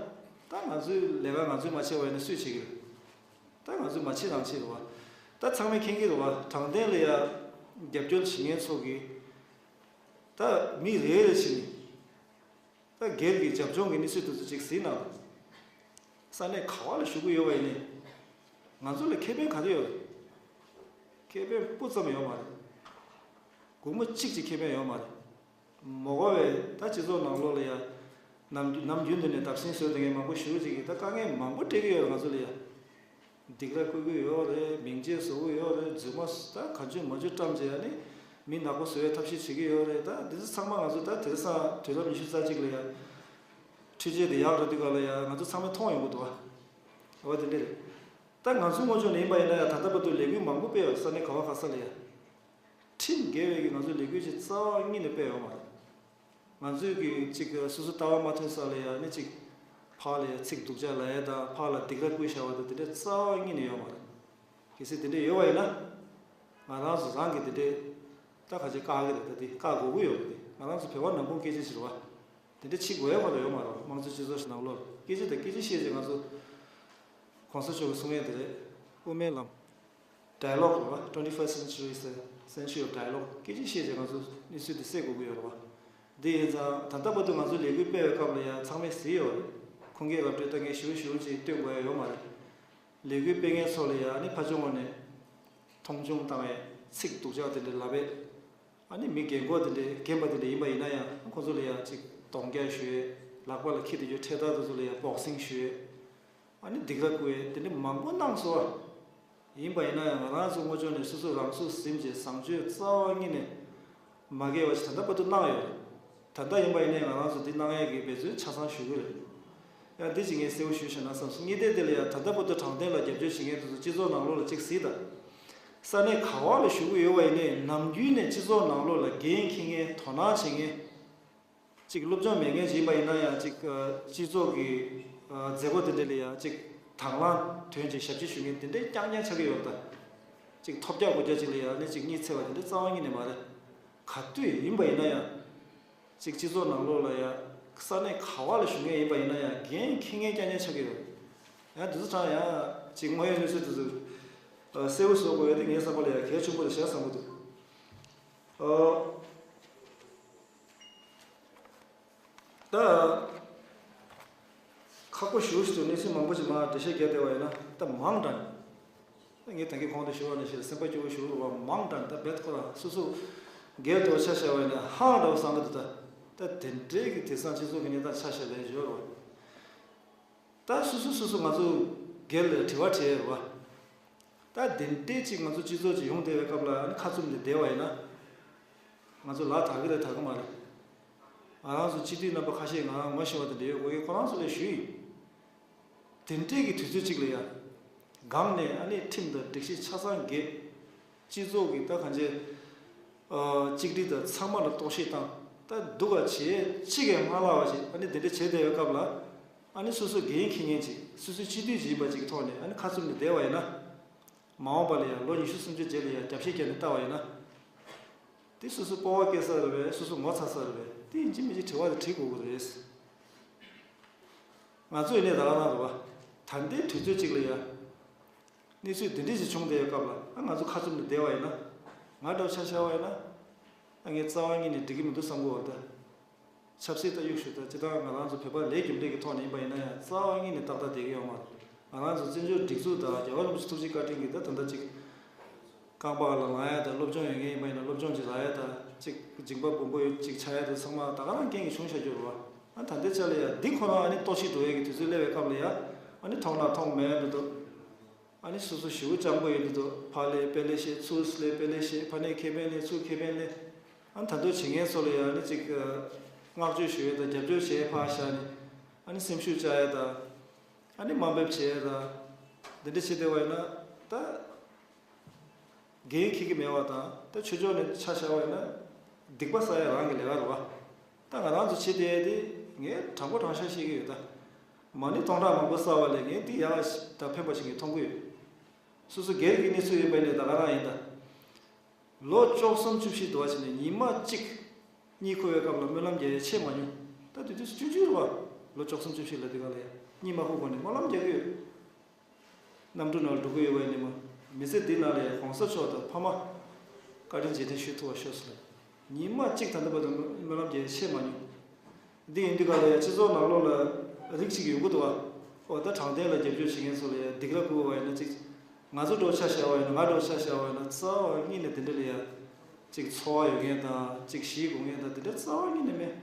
ད་ང་ཚོའི་ལས་ཀ་ང་ཚོས་མ་བྱས་པ་ཡིན་ན་སུས་བྱེད་ཀྱི་རེད། ད་ང་ཚོས་མ་བྱེད་རང་བྱེད་རེད་བ། ད་ཚང་མས་མཁྱེན་གྱི་རེད་བ། དྲང་བདེན་ལ་ཡང་རྒྱབ་སྐྱོར་བྱེད་མཁན་ཚོ་གིས། ད་མི་རེ་རེ་བྱས་ནས། ད་སྒེར་གྱི་རྒྱབ་ལྗོངས་ཀྱི་གནས་ཚུལ་དེ་ཚོ་ཅིག་གཟིགས་ན། ས་གནས་ག་བ་ལ་བཞུགས་ཀྱི་ཡོད་པ་ཡིན་ནའི། ང་ཚོ་ལ་ཁེ་ཕན་ག་རེ་ཡོད་རེད། ཁེ་ཕན་སྤུ་ཙམ་ཡོད་མ་རེད། སྒོར་མོ་གཅིག་ཅིག་ཁེ་ཕན་ཡོད་མ་རེད། མ་འོངས་པའི་ད་སྤྱི་ཚོགས་ནང་ལོགས་ལ་ཡ། ནམ་ནམ་རྒྱུན་དུ་ནས་བརྡབ་གསིག་བཟོས་བསྡད་མཁན་མང་པོ་ཞེ་པོ་ཅིག་གིས་ད་དཀའ་ངལ་མང་པོ་སྤྲད་ཀྱི་ཡོད་རེད་ང་ཚོ་ལ་ཡ། སྡིགས་ར་བསྐུལ་གྱི་ཡོད་རེད། མིང་ཆད་བཟོ་གི་ཡོད་རེད། རྫུན་མ་ད་གང་བྱུང་མང་བྱུང་བཀྲམ་བྱས་ནས་མི་ནག་པོ་བཟོ་ཡའི་ཐབས་ཤེས་བྱེད་ཀྱི་ཡོད་རེད། ད་འདི་ཚོ་ཚང་མ་ང་ཚོ་ད་དེང་སང་དུས་རབས་ཉི་ཤུ་རྩ་གཅིག་ལ་ཡ། འཕྲུལ་ཆས་དེ་ཡག་རེད་དུས་ག་ལ་ཡ་ང་ཚོ་ཚང་མས་མཐོང་ཡོང་གི་འདུག་བ། འོ་དེ་འདྲ་རེད། ད་ང་ཚོའི་ངོས་ཕྱོགས་ནས་ཡིན་པ་ཡིན་ན་ཡང་ད་ལྟ་བར་དུ་ལས་འགུལ་མང་པོ་སྤེལ་ཡོད་ས་གནས་ག་བ་ག་ས་ལ་ཡ། ཁྲིམས་འགལ་བའི་གི་ང་ཚོའི་ལས་འགུལ་ཅིག་རྩ་བ་ཉིད་ནས་སྤེལ་ཡོད་མ་རེད། ང་ཚོས་གི་ཅིག་སོ་སོ་ལྟ་བ་མ་མཐུན་ས་ལ་ཡ་ནི་ཅིག་ཕར་ལ་ཡ་ཚིག་སྡུག་ཅག་ལབ་ཡ་དང་ཕར་ལ་སྡིགས་ར་བསྐུལ་བཞག་པ་དང་དེ་འདྲ་རྩ་བ་ཉིད་ནས་ཡོད་མ་རེད། གལ་སྲིད་དེ་འདྲ་ཡོད་པ་ཡིན་ན། ང་རང་ཚོ་རང་གི་དེ་འདྲའི་ད་ཁ་ཆེ་བཀག་གི་རེད། ད་དེ་བཀག་དགོས་ཀྱི་ཡོད་རེད། དེ་ང་རང་ཚོ་བོད་པ་ནང་ཁུལ་སྐད་ཆ་ཞིག་རེད་བ། དེ་འདྲ་བྱེད་དགོས་ཡ་ཁོ་ཐག་ཡོད་མ་རེད་བ། དམངས་གཙོའི་སྤྱི་ཚོགས་ཤིག་ནང་ལོགས་ལ་སྐད་ཆ་དང་སྐད་ཆ་བཤད་ཅིག་ང་ཚོ་གོང་ས་མཆོག་གིས་གསུང་ཡ་དེ་རེད། དབུ་མའི་ལམ། ཌའི་ལོག་རེད་བ། Twenty first century is the century of dialogue. སྐད་ཆ་བཤད་ཅིག་ང་ཚོ་གནས་ཚུལ་དེ་སེལ་དགོས་ཀྱི་ཡོད་རེད་བ། དེ་ཡིན་ཙང་ད་ལྟ་བར་དུ་ང་ཚོ་ལས་འགུལ་སྤེལ་བའི་སྐབས་ལ་ཡང་ཚང་མས་གཟིགས་ཡོད་རེད། ཁུངས་སྐྱེལ་ར་སྤྲོད་ལྟ་མཁན་ཞེ་པོ་ཞེ་པོ་ཅིག་སྟོན་དགོས་ཡ་ཡོད་མ་རེད། ལས་འགུལ་སྤེལ་མཁན་ཚོ་ལ་ཡང་ཨ་ནི་ཕར་ཕྱོགས་ངོས་ནས་མཐོང་ཆུང་བཏང་བའི་ཚིག་སྡུག་ཅག་དེ་འདྲ་ལབ་པས། ཨ་ནི་མི་རྒན་གོག་དེ་འདྲ་རྒན་པ་དེ་འདྲ་ཡིན་པ་ཡིན་ན་ཡང་ཁོང་ཚོ་ལ་ཡང་ཅིག་གདོང་རྒྱག་ཞུ་ཡས། ལག་པ་ལ་འཁྱེར་བསྡད་རྒྱུ་འཕྲེད་དར་དེ་ཚོ་ལ་ཡང་བོག་སིང་ཞུ་ཡས། ཨ་ནི་སྡིགས་ར་བསྐུལ་ཡས་དེ་འདྲ་མང་པོ་གནང་སོང་བ། ཡིན་པ་ཡིན་ན་ཡང་ང་རང་ཚོ་ངོས་ཕྱོགས་ནས་སོ་སོ་རང་ཚུགས་ཟིན་བྱས་བཟང་སྤྱོད་རྩ་བ་ཉིད་ནས་མ་འགལ་བ་ཞིག་ད་ལྟ་བར་དུ་གནང་ཡོད་རེད། ད་ལྟ་ཡིན་པ་ཡིན་ནའི་ང་རང་ཚོ་འདི་གནང་ཡས་ཀྱི་འབད་བརྩོན་ཆ་ཚང་ཞུ་གི་རེད། ཡང་འདི་ཅིག་ངས་གསལ་པོ་ཞུས་བཞག་ན་བསམ་སོང་། གཉིས་ཐད་དེ་ལ་ཡང་ད་ལྟ་བར་དུ་དྲང་བདེན་ལ་རྒྱབ་སྐྱོར་བྱེད་མཁན་དེ་ཚོ་སྤྱི་ཚོགས་ནང་ལོགས་ལ་ཅིག་གཟིགས་དང་། ས་གནས་ག་བ་ལ་བཞུགས་ཀྱི་ཡོད་པ་ཡིན་ནའི་ནམ་རྒྱུན་ནས་སྤྱི་ཚོགས་ནང་ལོགས་ལ་འགན་འཁྱེར་མཁན། དོ་སྣང་བྱེད་མཁན། གཅིག་སློབ་སྦྱོང་མེད་མཁན་ཞིག་ཡིན་པ་ཡིན་ན་ཡང་གཅིག་ཨ་སྤྱི་ཚོགས་ཀྱི་ཨ་མཛད་སྒོ་དེ་འདྲ་ལ་ཡང་གཅིག་དང་བླངས་དོན་གྱི་ཞབས་ཕྱི་ཞུ་མཁན་དེ་འདྲའི་རྐྱང་རྐྱང་ཆགས་ཀྱི་ཡོད་པ་དང་། གཅིག་ཐོབ་རྒྱག་དགོས་རྒྱག་ཅིག་ལ་ཡང་ནི་གཅིག་གཉིད་སད་པ་དེ་འདྲ་རྩ་བ་ཉིད་ནས་མ་རེད། ག་དུས་ཡིན་པ་ཡིན་ན་ཡང་། གཅིག་སྤྱི་ཚོགས་ནང་ལོགས་ལ་ཡང་ས་གནས་ག་བ་ལ་བཞུགས་མཁན་ཡིན་པ་ཡིན་ན་ཡང་འགན་འཁྱེར་མཁན་རྐྱང་རྐྱང་ཆགས་ཀྱི་ཡོད། ཡང་དེ་ཚོ་ཚང་ཡང་གཅིག་དངོས་ཡོད་གནས་ཚུལ་དེ་ཚོ་ཨ་གསལ་པོ་བཟོ་དགོས་ཡ་དེ་ངའི་བསམ་པ་ལ་ཡང་གལ་ཆེན་པོ་རེད་ཤག་བསམ་གྱི་འདུག་ཨ། ད་ཁག་པོ་ཞེ་པོ་ཞིག་འདུག་གནས་ཚུལ་མང་པོ་ཅིག་མར་འགྲེལ་བཤད་རྒྱག་བསྡད་པ་ཡིན་ན་ད་མང་དྲགས། ངས་ད་གིན་གོང་དུ་ཞུས་པ་ནང་བཞིན་སེམས་པ་སྐྱོ་བོ་ཞེ་པོ་རེད་བ། མང་དྲགས། ད་རྦད་ཁོ་རང་སོ་སོ་སྒེར་དུ་ཆ་བཞག་པ་ཡིན་ན་ཧང་འདྲ་བོ་བསམ་གི་འདུག་ད་ད་དེ་འདྲའི་གི་དེང་སང་སྤྱི་ཚོགས་ཀྱི་གནས་སྟངས་ཆ་བཞག་པའི་ཞོར་བ། ད་སོ་སོ་སོ་སོ་ང་ཚོ་སྒེར་ལ་དྲི་བ་དྲི་ཡས་རེད་བ། ད་དེ་འདྲའི་ཅིག་ང་ཚོ་སྤྱི་ཚོགས་ཅིག་ཡོང་བསྡད་པའི་སྐབས་ལ་ཨ་ནི་ཁ་བཙུམ་ནས་བསྡད་པ་ཡིན་ན། ང་ཚོ་ལག་དག་གི་རེད་དག་གི་མ་རེད། ང་རང་ཚོ་སྤྱི་འཐུས་རྣམ་པ་ཁ་ཤས་ང་རང་ངོ་ཤེས་པ་དེ་འདྲ་ཡོད་དགོས་ཀྱི་ཁོ་རང་ཚོ་ལ་ཞུས་ཡིན། དེ་འདྲའི་གི་དུས་ཚོད་ཅིག་ལ་ཡ། སྒང་ནས་ཨ་ནི་ཁྲིམས་དང་སྒྲིག་གཞི་ཆ་ཚང་འགལ། སྤྱི་ཚོགས་ཀྱི་ད་གང་ཅི། ཨ། གཅིག་སྒྲིལ་དང་ཚང་མ་ལ་གཏོར་བཤིག་བཏང་། ད་སྡུག་ག་བྱེད་གཅིག་གིས་མ་ལྷག་པ་ཞིག་ཨ་ནི་དེ་འདྲ་བྱས་བསྡད་པའི་སྐབས་ལ། ཨ་ནི་སོ་སོ་འགན་འཁྱེར་མཁན་ཅིག་སོ་སོའི་སྤྱི་འཐུས་ཅིག་ཡིན་པ་ཅིག་གི་ཐོག་ནས་ཨ་ནི་ཁ་བཙུམ་ནས་བསྡད་པ་ཡིན་ན། མ་འོངས་པ་ལ་ཡང་ལོ་ཉི་ཤུ་སུམ་ཅུ་རྗེས་ལ་ཡང་རྒྱབ་བཤིག་བརྒྱབ་ནས་བལྟ་བ་ཡིན་ན། དེ་སོ་སོ་སྤོབས་པ་སྐྱེ་ས་རེད་པས། སོ་སོ་ངོ་ཚ་ས་རེད་པས། དེ་ཡིན་གཅིག་མིན་གཅིག་དྲི་བ་དེ་དྲི་དགོས་ཀྱི་རེད། ང་ཚོ་ཡིན་ནའི་ད་ག་རང་རེད་བ། ད་ལྟའི་དུས་ཚོད་ཅིག་ལ་ཡ། གནས་ཚུལ་འདི་འདྲ་ཞིག་བྱུང་བསྡད་པའི་སྐབས་ལ་ཨ་ང་ཚོ་ཁ་བཙུམ་ནས་བསྡད་པ་ཡིན་ན། ང་འདྲ་བོ་ཆ་བཞག་པ་ཡིན་ན། ཨ་ངས་རྩ་བ་ཉིད་ནས་འགྲིག་གི་མི་འདུག་བསམ་གྱི་ཡོད་ད། ཆབ་སྲིད་ད་གཡུག་ཞུ་ད་སྤྱིར་བཏང་ང་རང་ཚོ་བོད་པ་ལས་རྒྱུ་འབྲས་ཀྱི་ཐོག་ནས་ཡིན་པ་ཡིན་ན་ཡང་རྩ་བ་ཉིད་ནས་ཏག་ཏག་བསྡད་ཀྱི་ཡོད་མ་རེད། ང་རང་ཚོ་བཙན་བྱོལ་སྒྲིག་འཛུགས་དང་རྒྱལ་བ་རིན་པོ་ཆེ་ཐུགས་རྗེ་བཀའ་དྲིན་གྱིས་ད་ད་ལྟ་ཅིག་རྐང་པ་ལ་ལངས་ཡ་དང་སློབ་སྦྱོང་ཡོད་མཁན་ཡིན་པ་ཡིན་ན་སློབ་སྦྱོང་ཅིག་ལག་ཡ་དང་ཅིག་མཇིང་པ་སྦོམ་པོ་ཅིག་ཆགས་ཡ་དང་ཚང་མ་ད་ག་རང་རྐྱེན་གྱིས་བྱུང་བཞག་རྒྱུ་རེད་བ། ཨ་ད་ལྟའི་ཆ་ལ་ཡ་འདི་ཁོ་རང་ཨ་ནི་ལྟོགས་ཤི་འགྲོ་ཡས་ཀྱི་དུས་ཚོད་སླེབས་པའི་སྐབས་ལ་ཡ་ཨ་ནི་མཐོང་ན་མཐོང་མེད་འདུག་ཨ་ནི་སོ་སོ་ཞེ་པོ་སྤྱང་པོ་ཡོད་འདི་འདུག་ཕར་ལས་དཔེ་ལས་ཤེས། ཚུར་ལས་དཔེ་ལས་ཤེས། ཕ་ནས་ཁེ་ཕན་ལས་ཚུར་ཁེ་ཕན་ལས། ཨ་ནི་ད་དུང་བྱེད་མཁན་ཚོ་ལ་ཡང་ཨ་ནི་ཅིག་བསྔགས་བརྗོད་ཞུ་ཡས་དང་རྒྱབ་སྐྱོར་བྱེད་ཡས་ཕར་བཞག་ནས་ཨ་ནི་སེམས་ཤུགས་བཅག་ཡས་དང་། ཨ་ནི་དམའ་འབེབས་བྱེད་ཡས་དང་། འདི་འདྲ་བྱེད་བསྡད་པ་ཡིན་ན་ད། འགན་འཁྱེར་གྱི་མེད་པ་དང་ད་ཆོས་ཕྱོགས་ནས་ཆ་བཞག་པ་ཡིན་ན། སྡིག་པ་བསགས་ཡས་རང་གི་ལས་ཀ་རེད་བ། ད་ང་རང་ཚོ་བྱེད་བསྡད་ཡས་དེ་ངས་དྲང་པོ་དྲང་བཞག་བཤད་ཀྱི་ཡོད་ད། མ་ཎི་སྟོང་ཕྲག་མང་པོ་བསགས་པ་ལས་ངས་འདི་ཡག་དང་ཕན་པ་ཞིག་ངས་མཐོང་གི་ཡོད། སོ་སོ་སྒེར་གྱི་གནས་ཚུལ་ཡིན་པ་ནས་ད་ག་རང་ཡིན་ད། ལོ་བཅུ་གསུམ་བཅུ་བཞི་འདུག་བ་བྱས་ནས་ཉི་མ་གཅིག་གཉིད་ཁུག་པའི་སྐབས་ལ་སྨོན་ལམ་རྒྱག་ཡས་ཆད་མ་མྱོང་། ད་དུས་དུས་སུ་ཆུང་ཆུང་རེད་བ། ལོ་བཅུ་གསུམ་བཅུ་བཞི་ལ་དེ་ག་ལ་ཡ་གཉིད་མ་ཁུག་གོང་ནས་སྨོན་ལམ་རྒྱག་གི་ཡོད། གནམ་གྲུ་ནང་ལ་འགྲོ་གི་ཡོད་པ་ཡིན་ནའི་མ། མི་ཚེ་འདི་ནང་ལ་ཡ་གོང་ས་མཆོག་དང་ཕ་མ་བཀའ་དྲིན་རྗེས་དྲན་ཞུ་ཐུབ་པ་ཤོག་ཟེར་ལ། ཉི་མ་གཅིག་ད་ལྟ་བར་དུ་སྨོན་ལམ་རྒྱག་ཡས་ཆད་མ་མྱོང་། འདི་ཡིན་དུས་ག་ལ་ཡ་སྤྱི་ཚོགས་ནང་ལོགས་ལ་རིགས་གཅིག་ཡོང་གི་འདུག་བ། ཨོ་ད་དྲང་བདེན་ལ་རྒྱབ་སྐྱོར་བྱེད་མཁན་ཚོ་ལ་ཡ་སྡིགས་ར་བསྐུལ་བ་ཡིན་ན་གཅིག་ང་ཚོ་འདྲ་བོ་ཆ་བཞག་པ་ཡིན་ན། ང་འདྲ་བོ་ཆ་བཞག་པ་ཡིན་ན་རྩ་བ་ཉིད་ནས་དེ་འདྲ་ལ་ཡ་གཅིག་ཚོར་བ་ཡོད་མཁན་དང་གཅིག་ཞེད་དགོས་མཁན་དང་དེ་འདྲ་རྩ་བ་ཉིད་ནས་མེད།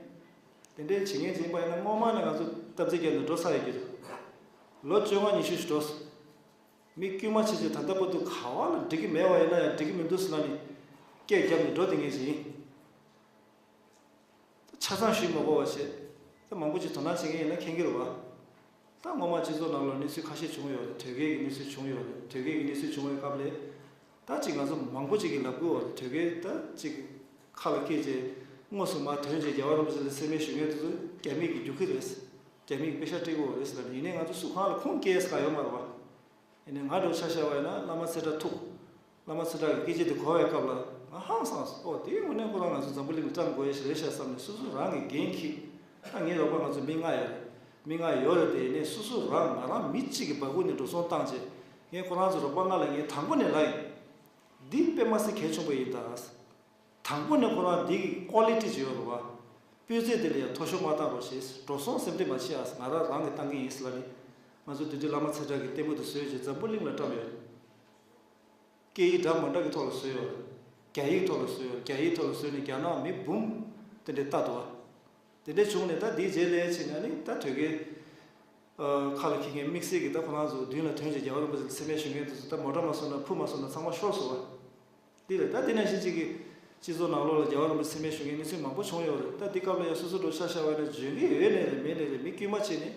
དེ་འདྲའི་བྱེད་མཁན་ཅིག་ཡིན་པ་ཡིན་ན་སྔོན་མ་ནས་ང་ཚོ་སྟབས་བདེ་རྒྱབ་ནས་འགྲོ་ཚར་ཡོད་ཀྱི་རེད། ལོ་བཅོ་ལྔ་ཉི་ཤུ་ཞིག་འགྲོ་སོང་། མི་དཀྱུས་མ་ཆེ་ཆེ་ད་ལྟ་བར་དུ་ག་བ་ལ་འགྲིག་གི་མེད་པ་ཡིན་ན་ཡང་འགྲིག་གི་མི་འདུག་ཟེར་ལབ་ནས་སྐད་བརྒྱབ་ནས་འགྲོ་བསྡད་མཁན་ཞིག་ཡིན། ཆ་ཚང་ཞུས་མ་དགོས་པ་བྱས། ད་མང་པོ་ཅིག་དོ་སྣང་བྱེད་མཁན་ཡིན་ན་མཁྱེན་གྱི་རེད་བ། ད་སྔོན་མ་སྤྱི་ཚོགས་ནང་ལ་གནས་ཚུལ་ཁ་ཤས་བྱུང་ཡོད་རེད། དོལ་རྒྱལ་གྱི་གནས་ཚུལ་བྱུང་ཡོད་རེད། དོལ་རྒྱལ་གྱི་གནས་ཚུལ་བྱུང་བའི་སྐབས་ལ། ད་ཅིག་ང་ཚོ་མང་པོ་ཅིག་གིས་ལབ་ཀྱི་ཡོད་རེད། དོལ་རྒྱལ་ད་ཅིག་ཁ་ལ་སྐད་བྱས། དངོས་སུ་མར་ཐོན་བྱས་རྒྱལ་བ་རིན་པོ་ཆེ་ལ་མཚན་སྨད་ཞུ་མཁན་དེ་ཚོ་རྒྱ་མི་གིས་རྒྱུག་གི་རེད། རྒྱ་མི་གིས་པེ་ཤག་སྤྲད་ཀྱི་ཡོད་རེད་ཟེར་ལབ་ནས། ཡིན་ནའི་ང་ཚོ་སུ་གང་ལ་ཁུངས་སྐྱེལ་ས་ག་ཡོད་མ་རེད་བ། ཡིན་ནའི་ང་འདྲ་བོ་ཆ་བཞག་པ་ཡིན་ན་བླ་མ་ཚེ་བཀྲ་ཐུག་བླ་མ་ཚེ་བཀྲ་གི་སྐད་ཆ་དེ་གོ་བའི་སྐབས་ལ་ང་ཧང་སངས་སོང་། ཨོ་དེའི་དངོས་གནས་ཁོ་རང་ང་ཚོ་འཛམ་བུ་གླིང་ལ་བཀྲམ་དགོས་ཡ་ཞིག་རེད་ཤག་བསམ་ནས་སོ་སོ་རང་གི་འགན་འཁྱེར། ད་ངའི་རོགས་པ་ང་ཚོ་མི་ལྔ་ཡོད་རེད། མི་ལྔ་ཡོད་རེད་དེ། ཡིན་ནའི་སོ་སོ་རང་ང་རང་མི་གཅིག་གི་སྦ་ཁུག་ནས་འགྲོ་སོང་བཏང་བྱས། ངས་ཁོ་རང་ཚོ་རོགས་པ་ལྔ་ལ་ངས་དང་པོ་ནས་ལབ་ཡིན། འདི་དཔེ་མ་སྲིད་གལ་ཆེན་པོ་ཡིན་ད། དང་པོ་ནས་ཁོ་རང་འདི་གི་ཀོ་ལི་ཊི་ཅིག་ཡོད་རེད་བ། སྤུས་ཚད་དེ་ལ་ཡང་མཐོ་ཤོས་མ་བཏང་རོགས་ཞེས། འགྲོ་སོང་སེམས་ཁྲལ་མ་བྱེད་ཨ། ང་རང་རང་གིས་བཏང་གི་ཡིན་ཟེར་ལབ་ནས། ང་ཚོ་དེ་དུས་བླ་མ་ཚེ་བཀྲ་གིས་ལྟད་མོ་དེ་བཟོས་རྗེས་འཛམ་བུ་གླིང་ལ་བཀྲམ་ཡོད། སྐད་ཡིག་འདྲ་མི་འདྲ་གི་ཐོག་ལ་བཟོས་ཡོད། རྒྱ་ཡིག་ཐོག་ལ་བཟོས་ཡོད། རྒྱ་ཡིག་ཐོག་ལ་བཟོས་ནས་རྒྱ་ནག་མི་འབུམ་དེ་འདྲས་ལྟ་འདུག་བ། དེ་འདྲས་བྱུང་ནས་ད་འདིའི་རྗེས་ལ་ཕྱིན་ན་ནི་ད་དོལ་རྒྱལ། ཨ། ཁ་ལ་འཁྱེར་མཁན་དམིགས་བསལ་གྱི་ད་ཁོ་རང་ཚོ་མདུན་ལ་ཐོན་བྱས་རྒྱལ་བ་རིན་པོ་ཆེ་ལ་མཚན་སྨད་ཞུ་མཁན་དེ་ཚོ་ད་མོ་ཊ་མ་བཟོ་ན་ཕུ་མ་བཟོ་ན་ཚང་མ་ཤོར་སོང་བ། འདི་ལས་ད་འདི་ནང་བཞིན་གཅིག་གི་སྤྱི་ཚོགས་ནང་ལོགས་ལ་རྒྱལ་བ་རིན་པོ་ཆེ་མཚན་སྨད་ཞུ་མཁན་གནས་ཚུལ་མང་པོ་བྱུང་ཡོད་རེད། ད་འདི་སྐབས་ལ་ཡང་སོ་སོ་འདྲ་ཆ་བཞག་པ་ཡིན་ན་འཇོན་གྱི་ཡོད་ནའི་རེད། མེད་ནའི་རེད། མི་དཀྱུས་མ་བྱས་ནས།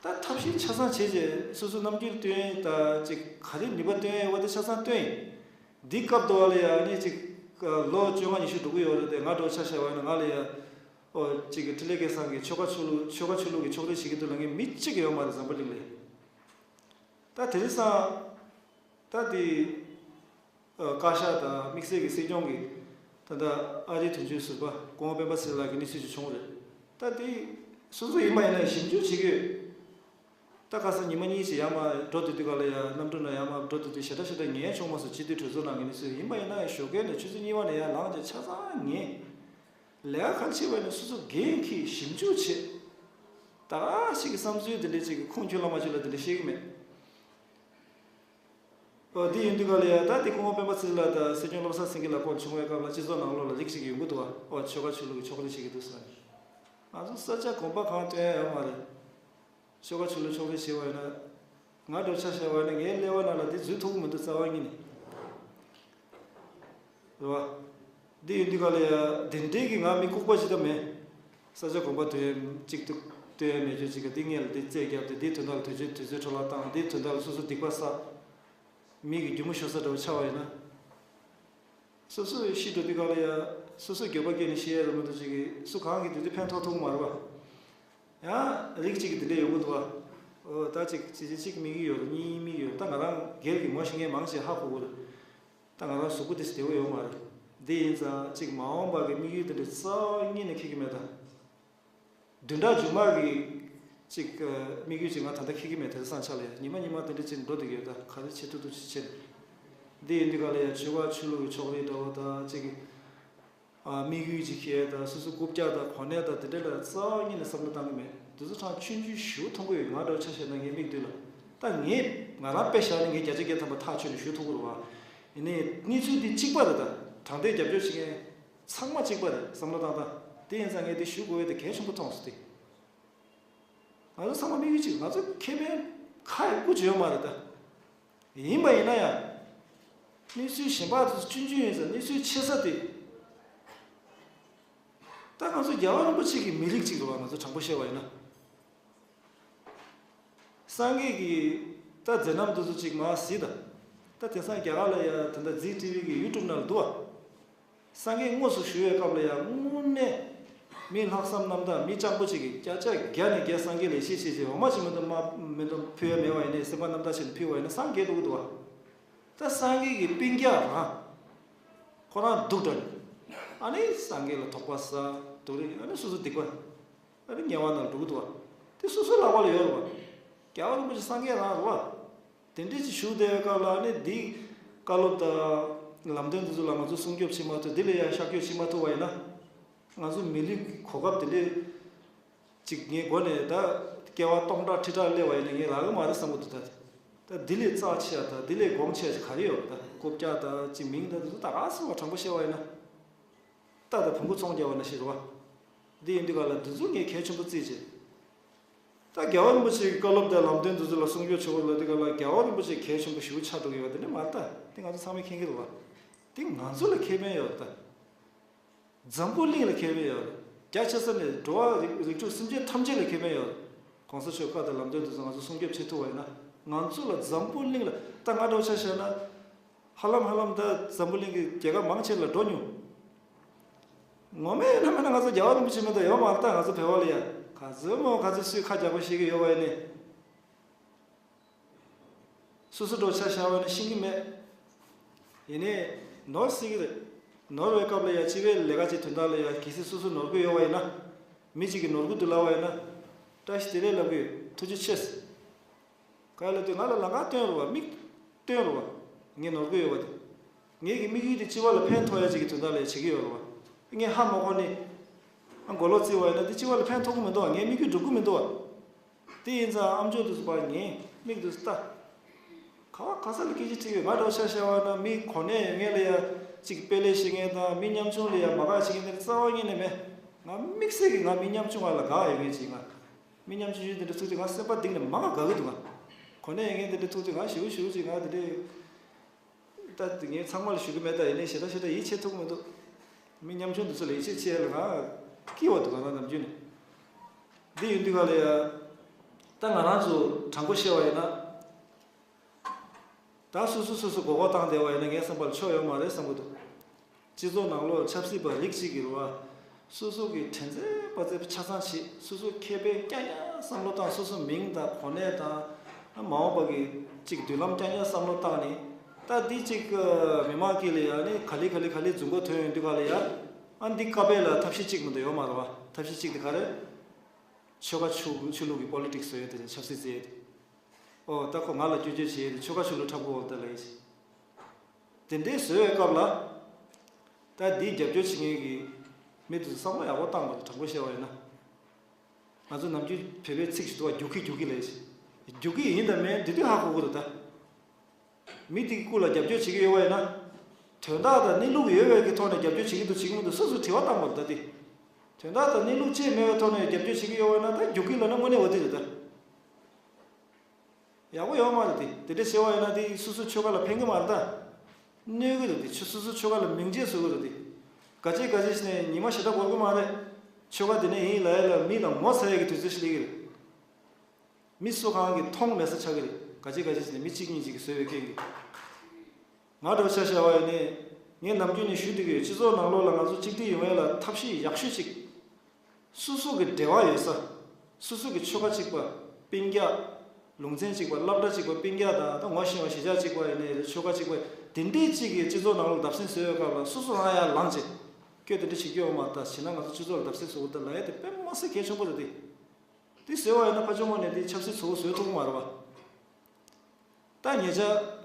ད་ཐབས་ཤེས་ཆ་ཚང་བྱས་རྗེས་སོ་སོ་རྣམ་འགྱུར་སྟོན་ཡས་ད་ཅིག་ག་རེ་ནུས་པ་སྟོན་ཡས་པ་དེ་ཆ་ཚང་སྟོན་ཡིན། འདི་སྐབས་དུ་བ་ལ་ཡང་ནི་ཅིག་ལོ་བཅོ་ལྔ་ཉི་ཤུ་འགྲོ་གི་ཡོད་རེད་དེ། ང་འདྲ་ཆ་བཞག་པ་ཡིན་ན་ང་ལ་ཡང་ཨོ་ཅིག་འཕྲིན་ལས་སྐལ་བཟང་གིས་ཆོལ་ཁ་ཆོས་ལུགས་ཆོལ་ཁ་ཆོས་ལུགས་ཀྱི་ཕྱོགས་རིས་བྱེད་ཀྱི་འདུག་ལབ་མཁན་མི་གཅིག་ཀྱང་ཡོད་མ་རེད་འཛམ་བུ་གླིང་ལ། ད་དེང་སང་ད་དེ། ཨ། བཀའ་ཤག་དང་དམིགས་བསལ་གྱི་སྲིད་སྐྱོང་གིས་ད་ལྟ་ཨ་རིའི་དོན་གཅོད་ཟུར་པ་སྐུ་ངོ་སྤེན་པ་ཚེ་རིང་ལགས་ཀྱི་གནས་ཚུལ་ཅིག་བྱུང་བ་རེད། ད་དེ་སོ་སོ་ཡིན་པ་ཡིན་ན་ཞིབ་འཇུག་བྱེད་ཀྱི་ཡོད། ད་ཁ་སང་ཉི་མ་གཉིས་ཤིག་ཡར་མར་འགྲོ་སྡོད་དུས་ག་ལ་ཡ་གནམ་གྲུ་ནང་ཡར་མར་འགྲོ་སྡོད་དུས་ཞེ་དྲག་ཞེ་དྲག་ཉན་བྱུང་མ་སོང་། སྤྱི་འཐུས་གྲོས་ཚོགས་ནང་གི་གནས་ཚུལ་ཡིན་པ་ཡིན་ན་ཡང་ཞོགས་ཀས་ནས་ཆུ་ཚོད་གཉིས་པ་ནས་ཡར་ལངས་བྱས་ཆ་ཚང་ཉན། ལས་ཀ་ག་རེ་བྱེད་པ་ཡིན་ན་སོ་སོ་འགན་འཁྱེར་ཞིབ་འཇུག་བྱེད། ད་ག་ཞིག་གི་བསམ་ཚུལ་དེ་འདྲའི་ཅིག་གི་ཁུངས་འཁྱོལ་ལ་མ་འཁྱོལ་ལ་དེ་འདྲ་བཤད་ཀྱི་མེད། ཨོ་དེ་ཡིན་དུས་ག་ལ་ཡ་ད་དེ་སྐུ་ངོ་སྤེན་པ་ཚེ་རིང་ལགས་དང་སྲིད་སྐྱོང་བློ་བཟང་སེང་གེ་ལགས་སྐོར་བྱུང་བའི་སྐབས་ལ་སྤྱི་ཚོགས་ནང་ལོགས་ལ་རིགས་ཅིག་ཡོང་གི་འདུག་བ། ཨོ་ཆོལ་ཁ་ཆོས་ལུགས་ཀྱི་ཕྱོགས་རིས་བྱེད་ཀྱི་འདུག་ཟེར་ནས། ང་ཚོ་ས་ཆ་གོམ་པ་གང་སྟོན་ཡ་ཡོད་མ་རེད། ཆོལ་ཁ་ཆོས་ལུགས་ཕྱོགས་རིས་བྱེད་པ་ཡིན་ན། ང་འདྲ་ཆ་བཞག་པ་ཡིན་ན་ངའི་ཀླད་པ་ནང་ལ་དེ་འཛུལ་ཐུབ་ཀྱི་མི་འདུག་རྩ་བ་ཉིད་ནས། རེད་བ། འདི་ཡིན་དུས་ག་ལ་ཡ་དེ་འདྲའི་གི་ང་མི་ལྐུགས་པ་ཅིག་ད་མེད། ས་ཆ་གོམ་པ་དོན་གཅིག་ཏུ་ལྟོས་ཡ་མེད་ཆོག་ཅིག་ག་འདི་སྔས་ལ་འདི་རྩད་བརྒྱབ་སྟེ་འདི་དོན་དག་ལ་དུས་ཚོད་དུས་ཚོད་འཕྲོ་བརླག་བཏང་འདི་དོན་དག་ལ་སོ་སོ་སྡིག་པ་བསགས། མི་གི་རྒྱུ་མོ་ཤོར་ས་འདྲ་བོ་ཆགས་པ་ཡིན་ན། སོ་སོ་ཤི་འགྲོ་དུས་ག་ལ་ཡ། སོ་སོ་འགྱོད་པ་སྐྱེས་ནས་ཤི་ཡ་རེད་མ་གཏོགས་ཅིག་གིས་སུ་གང་གིས་དུས་ཚོད་ཕན་ཐོགས་ཐུབ་ཀྱི་མ་རེད་བ། ཡང་རིགས་གཅིག་གིས་དེ་འདྲས་ཡོང་གི་འདུག་བ། ཨོ་ད་ཅིག་ཅིག་ཅིག་གཅིག་དམིགས་ཡུལ་ཡོད་རེད། གཉིས་དམིགས་ཡུལ་ཡོད་རེད། ད་ང་རང་སྒེར་གྱི་ངོ་ཤེས་མཁན་མང་ཆེ་ཧ་གོ་གི་རེད། ད་ང་རང་གཟུགས་པོ་དེ་བདེ་བོ་ཡོད་མ་རེད། འདི་ཡིན་ཙང་ཅིག་མ་འོངས་པ་གི་དམིགས་ཡུལ་དེ་འདྲས་རྩ་བ་ཉིད་ནས་འཁེལ་གྱི་མེད་ད། བདུན་ཕྲག་མཇུག་མ་གི་ཅིག་དམིགས་ཡུལ་ཅིག་ང་ད་ལྟ་འཁེལ་གྱི་མེད། དེ་སང་ཆ་ལ་ཡ་ཉི་མ་ཉི་མ་དེ་འདྲ་ཅིག་འགྲོ་བསྡད་ཀྱི་ཡོད། ད་ག་རེ་བྱེད་ཐུབ་ཐུབ་ཅིག་བྱེད། འདི་ཡིན་དུས་ག་ལ་ཡ་ཆོལ་ཁ་ཆོས་ལུགས་ཀྱི་ཕྱོགས་རིས་འདྲ་བོ་དང་ཅིག་གི་དམིགས་ཡུལ་ཅིག་འཁེལ་དང་སོ་སོ་རྐུབ་བཀྱག་དང་གོ་གནས་དང་དེ་འདྲ་ལ་རྩ་བ་ཉིད་ནས་བསམ་བློ་བཏང་གི་མེད། དེ་ཚོ་ཚང་ཆུང་ཆུང་ཞུ་མཐོང་གི་ཡོད། ང་འདྲ་བོ་ཆ་བཞག་ན་ངའི་མིག་མདུན་ལ་ད་ངས་ང་རང་དཔེ་བཞག་ནས་ངས་བརྒྱ་ཆ་བརྒྱ་ཐམ་པ་ཐག་ཆོད་ནས་ཞུ་ཐུབ་ཀྱི་རེད་བ། ཡིན་ནའི་གནས་ཚུལ་འདི་གཅིག་པ་རེད། ད་དྲང་བདེན་རྒྱབ་སྐྱོར་བྱེད་མཁན་ཚང་མ་གཅིག་པ་རེད། བསམ་བློ་བཏང་སྟངས་དེ་ཡིན་ཙང་ངས་དེ་ཞུ་དགོས་ཡས་དེ་གལ་ཆེན་པོ་མཐོང་སོང་སྟེ། ང་ཚོ་ཚང་མ་དམིགས་ཡུལ་གཅིག་ང་ཚོ་ཁེ་ཕན་ཁ་ཡི་ཀུ་ཅི་ཡོད་མ་རེད་ད། ཡིན་པ་ཡིན་ན་ཡང་། གནས་ཚུལ་གཞན་པ་དེ་ཚོ་ཆུང་ཆུང་ཡིན་ཙང་གནས་ཚུལ་ཆེ་ས་དེ། ད་ང་ཚོ་རྒྱལ་བ་རིན་པོ་ཆེ་གི་མི་རིགས་གཅིག་རེད་བ། ང་ཚོ་དྲང་པོ་བཤད་པ་ཡིན་ན། སངས་རྒྱས་ཀྱི་ད་མཛད་རྣམ་དེ་ཚོ་ཅིག་མར་གཟིགས་དང་། ད་དེང་སང་རྒྱ་གར་ལ་ཡ་ད་ལྟ་ཛི་ཊི་ཝི་གི་ཡུ་ཊུབ་ནང་ལ་འདུག་བ། སངས་རྒྱས་དངོས་སུ་བཞུགས་པའི་སྐབས་ལ་ཡང་དངོས་གནས་མི་ལྷག་བསམ་རྣམ་དག་མི་སྤྱང་པོ་ཅིག་གིས་བརྒྱ་ཆ་བརྒྱ་ནས་བརྒྱ་སངས་རྒྱས་ལ་ཡིད་ཆེས་བྱེད་ཅིག་འོ་མ་ཅིག་མི་འདུག་མ་མི་འདུག་ཕུལ་ཡ་མེད་པ་ཡིན་ནའི་སེམས་པ་རྣམ་དག་བྱས་ནས་ཕུལ་བ་ཡིན་ན་སངས་རྒྱས་འགྲོ་གི་འདུག་བ། ད་སངས་རྒྱས་ཀྱི་སྤུན་ཀྱག་རང་ཁོ་རང་སྡུག་དྲགས་ནས་ཨ་ནི་སངས་རྒྱས་ལ་དོགས་པ་ཟ་སྡུག་རུས་ཨ་ནི་སོ་སོ་སྡིག་པ་ཨ་ནི་དམྱལ་བ་ནང་འགྲོ་གི་འདུག་བ། དེ་སོ་སོའི་ལག་པ་ལ་ཡོད་རེད་བ། རྒྱལ་བ་རིན་པོ་ཆེ་སངས་རྒྱས་རང་རེད་བ། དེ་འདྲས་ཅིག་བཞུགས་བསྡད་པའི་སྐབས་ལ་ནི་འདི་བཀའ་སློབ་དང་ལམ་སྟོན་འདི་ཚོ་ལ་ང་ཚོ་སྲུང་སྐྱོབ་བྱེད་མ་ཐུབ། འདི་ལ་ཡང་ཤར་སྐྱོད་བྱེད་མ་ཐུབ་པ་ཡིན་ན། ང་ཚོ་མི་ལུས་གོ་སྐབས་དེ་འདྲས་ཅིག་ངའི་མགོ་ནས་ད་སྐྱེ་བ་སྟོང་ཕྲག་ཁྲི་ཕྲག་སླེབས་པ་ཡིན་ན་ངས་རག་གི་མ་རེད་བསམ་གི་འདུག་ད་ད་འདི་ལས་རྩ་ཆེ་ཡ་ད་འདི་ལས་གོང་ཆེ་ཡ་ཞིག་ག་རེ་ཡོད་རེད། ད་རྐུབ་བཀྱག་ད་ཅིག་མིང་ད་འདི་ཚོ་ད་ག་སེ་བ་དྲང་པོ་བཤད་པ་ཡིན་ན། རྟ་དང་བོང་གུ་ཚོང་རྒྱག་པ་ནང་བཞིན་རེད་བ། འདི་ཡིན་དུས་ག་ལ་འདི་ཚོ་ངས་གལ་ཆེན་པོ་བརྩིས་བྱས། ད་རྒྱལ་བ་རིན་པོ་ཆེའི་བཀའ་སློབ་དང་ལམ་སྟོན་འདི་ཚོ་ལ་སྲུང་སྐྱོབ་བྱེད་དགོས་ལབ་དུས་ག་ལ་རྒྱལ་བ་རིན་པོ་ཆེ་གལ་ཆེན་པོ་ཞེ་པོ་ཆགས་འགྲོ་གི་ཡོད་པ་དེ་ནི་མ་རེད་ད། དེ་ང་ཚོ་ཚང་མས་མཁྱེན་གྱི་རེད་བ། དེ་ང་ཚོ་ལ་ཁེ་ཕན་ཡོད་རེད་ད། འཛམ་བུ་གླིང་ལ་ཁེ་ཕན་ཡོད་རེད། རྒྱ་ཆེ་ས་ནས་འགྲོ་བ་རིགས་རིགས་དྲུག་སེམས་ཅན་ཐམས་ཅད་ལ་ཁེ་ཕན་ཡོད་རེད། གོང་ས་མཆོག་བཀའ་དང་ལམ་སྟོན་འདི་ཚོ་ང་ཚོ་སྲུང་སྐྱོབ་བྱེད་ཐུབ་པ་ཡིན་ན། ང་ཚོ་ལ་འཛམ་བུ་གླིང་ལ་ད་ང་འདྲ་བོ་ཆ་བཞག་ན། ཧ་ལམ་ཧ་ལམ་ད་འཛམ་བུ་གླིང་གི་རྒྱལ་ཁབ་མང་ཆེ་ལ་འགྲོ་མྱོང་། ངོ་མ་ཡིན་ན་མིན་ན་ང་ཚོ་རྒྱལ་བ་རིན་པོ་ཆེ་མི་འདུག་ཡོད་མ་རེད་ད། ང་ཚོ་བོད་པ་ལ་ཡ་ག་ཚོད་མོ་ག་ཚོད་སུས་ཁ་རྒྱག་པ་ཤེས་ཀྱི་ཡོད་པ་ཡིན་ནའི། སོ་སོ་འགྲོ་ཆ་བཞག་པ་ནི་ཤེས་ཀྱི་མེད། ཡིན་ནའི་ནོར་སྲིད་ཀྱི་རེད། ནོར་བའི་སྐབས་ལ་ཡ་སྤྱི་པའི་ལས་ཀ་ཅིག་དོན་དག་ལ་ཡ་གལ་སྲིད་སོ་སོ་ནོར་གྱི་ཡོད་པ་ཡིན་ན། མི་གཅིག་གིས་ནོར་གྱི་འདུག་ལབ་པ་ཡིན་ན། བཀྲ་ཤིས་བདེ་ལེགས་ལབ་ཀྱི་ཡོད། ཐུགས་རྗེ་ཆེ། ག་ལ་དུས་ང་ལ་ལམ་ཁ་སྟོན་རོགས་པ། མིག་སྟོན་རོགས་པ། ངས་ནོར་གྱི་ཡོད་པ་དེ། ངེད་ཀྱི་དམིགས་ཡུལ་དེ་སྤྱི་པ་ལ་ཕན་ཐོགས་ཡ་ཅིག་གི་དོན་དག་ལ་བྱེད་ཀྱི་ཡོད་རོགས་པ། ངས་ཧ་མ་གོ་ནས། ཨ་མགོ་ལོག་བརྩི་བ་ཡིན་ན་དེ་སྤྱི་པ་ལ་ཕན་ཐོགས་ཀྱི་མི་འདུག་བ། ངའི་དམིགས་ཡུལ་འགྲུབ་ཀྱི་མི་འདུག་བ། དེ་ཡིན་ཙང་ཨ་མཆོག་དེ་ཚོ་ཕར་ངའི་མིག་དེ་ཚོ་ལྟ། ག་བ་ག་ས་ལ་སྐད་ཆ་དྲིས་ཡོད། ང་འདྲ་བོ་ཆ་བཞག་པ་ན་མི་གོ་གནས་ཡོད་མཁན་ལ་ཡ་ཅིག་དཔེ་ལས་ཤེས་མཁན་དང་མི་ཉམ་ཆུང་ལ་ཡ་མ་དགའ་བྱེད་མཁན་དེ་རྩ་བ་ཉིད་ནས་མེད། ང་དམིགས་བསལ་གྱི་ང་མི་ཉམ་ཆུང་བ་ལ་དགའ་ཡོད་མཁན་ཅིག་ང་། མི་ཉམ་ཆུང་ཆུང་དེ་འདྲ་ཐུག་དུས་ང་སེམས་པ་གཏིང་ནས་མ་དགའ་གི་འདུག་ང་། གོ་གནས་ཡོད་མཁན་དེ་འདྲ་ཐུག་དུས་ང་ཞེ་པོ་ཞེ་པོ་ཅིག་ང་དེ་འདྲའི། ད་དེ་ངས་ཚང་མ་ལ་ཞུ་གི་མེད། ད་ཡིན་ནའི་ཞེ་དྲག་ཞེ་དྲག་ཡིད་ཆེས་ཐུབ་ཀྱི་མི་འདུག་མི་ཉམ་ཆུང་འདི་ཚོ་ལ་ཡིད་ཆེས་ཆེ་ལ་ང་སྐྱིད་པ་འདུག་ང་རང་ནམ་རྒྱུན་ནས། འདི་ཡིན་དུས་ག་ལ་ཡ། ད་ང་རང་ཚོ་དྲང་པོ་བཤད་པ་ཡིན་ན། ད་སོ་སོ་སོ་སོ་མགོ་སྐོར་བཏང་བསྡད་པ་ཡིན་ན་ངའི་བསམ་པར་ཆོ་ཡོད་མ་རེད་བསམ་གྱི་འདུག་སྤྱི་ཚོགས་ནང་ལོགས་ཆབ་སྲིད་པ་རིགས་གཅིག་གིས་རེད་བ། སོ་སོ་གི་དྲན་ཚད་པ་ཚད་ཆ་ཚང་བྱེད། སོ་སོ་ཁེ་ཕན་རྐྱང་རྐྱང་བསམ་བློ་བཏང་། སོ་སོ་མིང་དང་གོ་གནས་དང་། མ་འོངས་པ་གི་ཅིག་མདུན་ལམ་རྐྱང་རྐྱང་བསམ་བློ་བཏང་ནས། ད་འདི་ཅིག་མི་མང་དཀྱིལ་ལ་ཡ་ནི་ག་ལེ་ག་ལེ་ག་ལེ་རྫུན་གོ་ཐོན་ཡོང་དུས་ག་ལ་ཡ། ཨ་འདི་བཀའ་ཕེབས་ལ་ཐབས་ཤེས་གཅིག་མི་འདུག་ཡོད་མ་རེད་བ། ཐབས་ཤེས་གཅིག་དེ་ག་རེ། ཆོལ་ཁ་ཆོས་ཆོས་ལུགས་ཀྱི་པོ་ལི་ཊིག་སི་བཟོ་ཡས་དེ་ཆབ་སྲིད་བཟོ་ཡས་དེ། ཨོ་ད་ཁོ་ང་ལ་སྐྱོན་བརྗོད་བྱེད་ཡས་དེ་ཆོལ་ཁ་ཆོས་ལུགས་འཁྲབ་དགོས་འོ་ད་ལ་ཡིན་ཞིག་དེ་འདྲའི་བཟོས་པའི་སྐབས་ལ། ད་འདིའི་རྒྱབ་སྐྱོར་བྱེད་མཁན་གྱི་ མི་དེ་ཚོ་བསམ་བློ་ཡག་པོ་བཏང་དགོས་རེད། དྲང་པོ་བཤད་པ་ཡིན་ན། ང་ཚོ་ནམ་རྒྱུན་བོད་པའི་ཚིག་ཞིག་འདུག་བ། རྒྱུག་གི་རྒྱུག་གི་ལབ་ཞིག་རྒྱུག་གི་ཡིན་དང་མིན་འདི་དུས་ཧ་གོ་གི་འདུག་ད། མི་དེ་སྐུ་ལ་རྒྱབ་སྐྱོར་བྱེད་ཀྱི་ཡོད་པ་ཡིན་ན། དོན་དག་དང་གནས་ལུགས་ཡོད་པའི་གི་ཐོག་ནས་རྒྱབ་སྐྱོར་བྱེད་ཀྱི་འདུག་བྱེད་ཀྱི་མི་འདུག་སོ་སོས་དྲི་བ་བཏང་དགོས་རེད་ད་དེ། དོན་དག་དང་གནས་ལུགས་ཅིག་མེད་པའི་ཐོག་ནས་རྒྱབ་སྐྱོར་བྱེད་ཀྱི་ཡོད་པ་ཡིན་ན་ད་རྒྱུག་གི་ལབ་ན་དངོས་གནས་འོ་དེ་རེད་ད། ཡག་པོ་ཡོད་མ་རེད་དེ། དེ་འདྲ་བྱས་པ་ཡིན་ན་དེ་སོ་སོའི་ཆོལ་ཁ་ལ་ཕན་གྱི་མ་རེད་ད། གནོད་ཀྱི་རེད་དེ། ཆོ་སོ་སོའི་ཆོལ་ཁ་ལ་མིང་རྗེས་བཟོ་གི་རེད་དེ། ག་ཅི་ག་ཅི་ཞིག་ནས་ཉི་མ་ཞེ་དྲག་འགོར་གི་མ་རེད། ཆོལ་ཁ་དེ་ནས་ཡིན་ལབ་ཡ་ལ་མི་དང་ངོ་ཚ་ཡ་གི་དུས་ཚོད་ཞིག་སླེབས་ཀྱི་རེད། མི་སུ་གང་གིས་མཐོང་མེད་ས་ཆགས་ཀྱི་རེད། ག་ཅི་ག་ཅི་ཞིག་ནས་མི་གཅིག་གཉིས་གཅིག་གིས་བཟོས་པའི་རྐྱེན་གྱིས། ང་འདྲ་བོ་ཆ་བཞག་པ་ཡིན་ནའི། ངས་ནམ་རྒྱུན་ནས་ཞུ་བསྡད་ཀྱི་ཡོད། སྤྱི་ཚོགས་ནང་ལོགས་ལ་ང་ཚོ་གཅིག་སྒྲིལ་ཡོང་ཡ་ལ་ཐབས་ཤེས་ཡག་ཤོས་གཅིག་སོ་སོ་གི་འབྲེལ་བ་ཡོད་ས། སོ་སོ་གི་ཆོལ་ཁ་གཅིག་པ། སྤུན་ཀྱག་ལུང་ཚན་གཅིག་པ། སློབ་གྲྭ་གཅིག་པ། སྤུན་ཀྱག་དང་ད་ངོ་ཤེས་པ། གཞིས་ཆགས་གཅིག་པ་ཡིན་ནའི་རེད། ཆོལ་ཁ་གཅིག་པ། དེ་འདྲའི་གཅིག་གིས་སྤྱི་ཚོགས་ནང་ལ་བརྡབ་གསིག་བཟོས་ཡོད་སྐབས་ལ་སོ་སོ་རང་ཡར་ལངས་བྱས། ཁྱོད་དེ་འདྲ་བྱེད་ཀྱི་ཡོད་མ་རེད་ད། བྱས་ན་ང་ཚོ་སྤྱི་ཚོགས་ལ་བརྡབ་གསིག་བཟོ་གི་འདུག་ལབ་ཡ་དེ་དཔེ་མ་སྲིད་གལ་ཆེན་པོ་རེད་དེ། དེ་བཟོས་པ་ཡིན་ན་ཕར་ཕྱོགས་ངོས་ནས་དེ་ཆབ་སྲིད་གཙོ་བོ་བཟོས་ཐུབ་ཀྱི་མ་རེད་པ། ད་ཉེ་ཆར།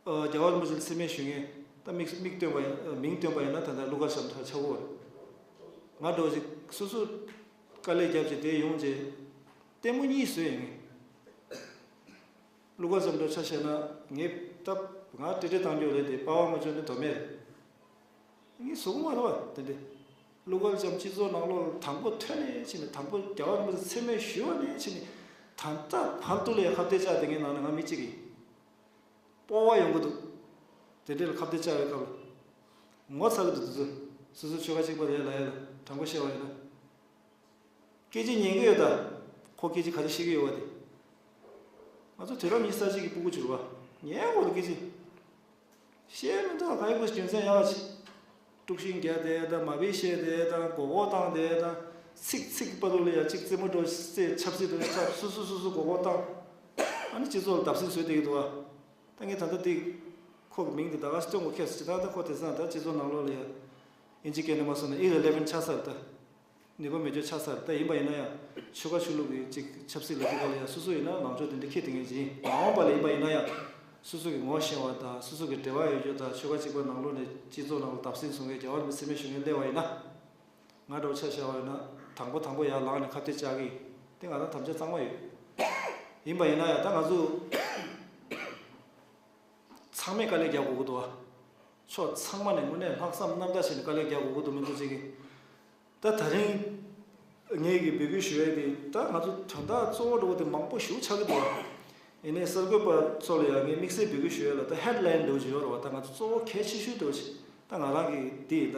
ཨ། རྒྱལ་བ་རིན་པོ་ཆེ་མཚན་སྨད་ཞུ་མཁན། ད་མིག་མིག་སྟོན་པ་ཡིན། མིང་སྟོན་པ་ཡིན་ན་ད་ལྟ་ཀླུ་མཁར་བྱམས་ཁྲ་ཆགས་ཀྱི་ཡོད་རེད། ང་འདྲ་བོ་ཞིག་སོ་སོ་དཀའ་ལས་བརྒྱབ་བྱས་དེ་ཡོང་བྱས། ལྟད་མོ་གཉིས་བཟོས་ཡོད་ངས། ཀླུ་མཁར་བྱམས་ཁྲ་ཆ་བཞག་ན་ངས་ད་ང་ཏྲེ་ཏྲེ་བཏང་རྒྱུ་རེད་དེ། པ་ཕ་མ་ཅོ་ནི་དོ་མེད་རེད། ངས་བཟོ་གི་མ་རེད་པ་དེ་འདྲ། ཀླུ་མཁར་བྱམས་སྤྱི་ཚོགས་ནང་ལོགས་ལ་དང་པོ་ཐོན་ནས་ཕྱིན་ནས། དང་པོ་རྒྱལ་བ་རིན་པོ་ཆེ་མཚན་སྨད་ཞུས་པ་ནས་ཕྱིན་ནས། ད་ལྟ་བར་དུ་ལ་ཡ་ཁ་གཏད་བཅག་བསྡད་མཁན་ནང་ནས་ང་མི་གཅིག་ཡིན། སྤོབས་པ་ཡོང་གི་འདུག་དེ་འདྲ་ལ་ཁ་གཏད་བཅག་པའི་སྐབས་ལ། ངོ་ཚ་གི་འདུག་དེ་ཚོ། སོ་སོ་ཆོལ་ཁ་གཅིག་པ་རེད་ལབ་ཡ་ལ། དྲང་པོ་བཤད་པ་ཡིན་ན། སྐད་ཆ་ཉན་གི་ཡོད་ད། ཁོ་སྐད་ཆ་ག་རེ་བཤད་གི་ཡོད་པ་དེ། ང་ཚོ་དུས་རབས་ཉི་ཤུ་རྩ་གཅིག་གི་སྤུ་གུ་ཚོ་རེད་པ། ཉན་དགོས་རེད་སྐད་ཆ། བཤད་མི་འདུག་ག་ཡི་ཁོ་རྒྱུ་མཚན་ཡག་ཅིག་དཀྲུག་ཤིང་རྒྱག་བསྡད་དང་། མ་དཔེ་བཤད་བསྡད་དང་། མགོ་སྐོར་བཏང་བསྡད་དང་། ཚིག་ཚིག་བར་དུ་ལ་ཡ་གཅིག་རྩེད་མོ་འདྲ་བོ་རྩེ། ཆབ་སྲིད་འདྲ་བོ་ཆབ། སོ་སོ་སོ་སོ་མགོ་སྐོར་བཏང་། ཨ་ནི་སྤྱི་ཚོགས་ལ་བརྡབ་གསིག་བཟོས་བསྡད་ཀྱི་འདུག་པ། ད་ངས་ད་ལྟ་དེ་ཁོ་གི་མིང་དེ་ད་ག་སེ་སྟོན་དགོས་ཁེལ་སོང་། ཇི་ལྟར་ད་ཁོ་དེང་སང་ད་སྤྱི་ཚོགས་ནང་ལོགས་ལ་ཡ་ཨིན་ཇི་སྐད་ནས་མ་སོང་ན་ཨི་རི་ལེ་ཝན་ཆགས་ཚར་ད། ནུས་པ་མེད་ཅོག་ཆགས་ཚར། ད་ཡིན་པ་ཡིན་ན་ཡང་ཆོལ་ཁ་ཆོས་ལུགས་ཀྱི་ཅིག་ཆབ་སྲིད་ལ་དེ་ག་ལ་ཡང་སོ་སོ་ཡིན་ན་ལངས་ཕྱོགས་དེ་འདྲ་འཁྱེར་བསྡད་མཁན་ཅིག་ཡིན། མ་འོངས་པ་ལ་ཡིན་པ་ཡིན་ན་ཡང་སོ་སོ་གི་ངོ་ཤེས་པ་དང་། སོ་སོ་གི་འབྲེལ་བ་ཡོད་ཅོག་དང་། ཆོལ་ཁ་གཅིག་པ་ནང་ལོགས་ནས་སྤྱི་ཚོགས་ནང་ལ་བརྡབ་གསིག་བཟོ་མཁན་རྒྱལ་བ་རིན་པོ་ཆེ་མཚན་སྨད་ཞུ་མཁན་སླེབས་པ་ཡིན་ན། ང་འདྲ་བོ་ཆ་བཞག་པ་ཡིན་ན། དང་པོ་དང་པོ་ཡར་ལངས་ནས་ཁ་གཏད་བཅག་གི་ཡིན། དེ་ང་རང་དམ་བཅའ་གཙང་མ་ཡོད། ཡིན་པ་ཡིན་ན་ཡང་ད་ང་ཚོ་ཚང་མས་དཀའ་ལས་རྒྱག་དགོས་ཀྱི་འདུག་པ། ཕྱོགས་ཚང་མ་ནས་དངོས་གནས་ལྷག་བསམ་རྣམ་དག་བྱས་ནས་དཀའ་ལས་རྒྱག་དགོས་ཀྱི་འདུག་མི་འདུག་ཅིག་གིས། ད་ད་རིང་ངས་ཀྱི་འབོད་སྐུལ་ཞུ་ཡས་དེ། ད་ང་ཚོ་དོན་དག་གཙོ་བོ་འདྲ་བོ་དེ་མང་པོ་ཞེ་པོ་ཆགས་ཀྱི་འདུག་པ། ཡིན་ནའི་གསར་འགོད་པ་ཚོ་ལ་ཡང་ངས་དམིགས་བསལ་འབོད་སྐུལ་ཞུ་ཡས་ལ་ད་ཧེཌ་ལའིན་འདྲ་བོ་ཅིག་ཡོད་རེད་པ། ད་ང་ཚོ་གཙོ་བོ་གལ་ཆེ་ཤོས་འདྲ་བོ་ཅིག་ད་ང་རང་གི་དེ་ཡིན་ད།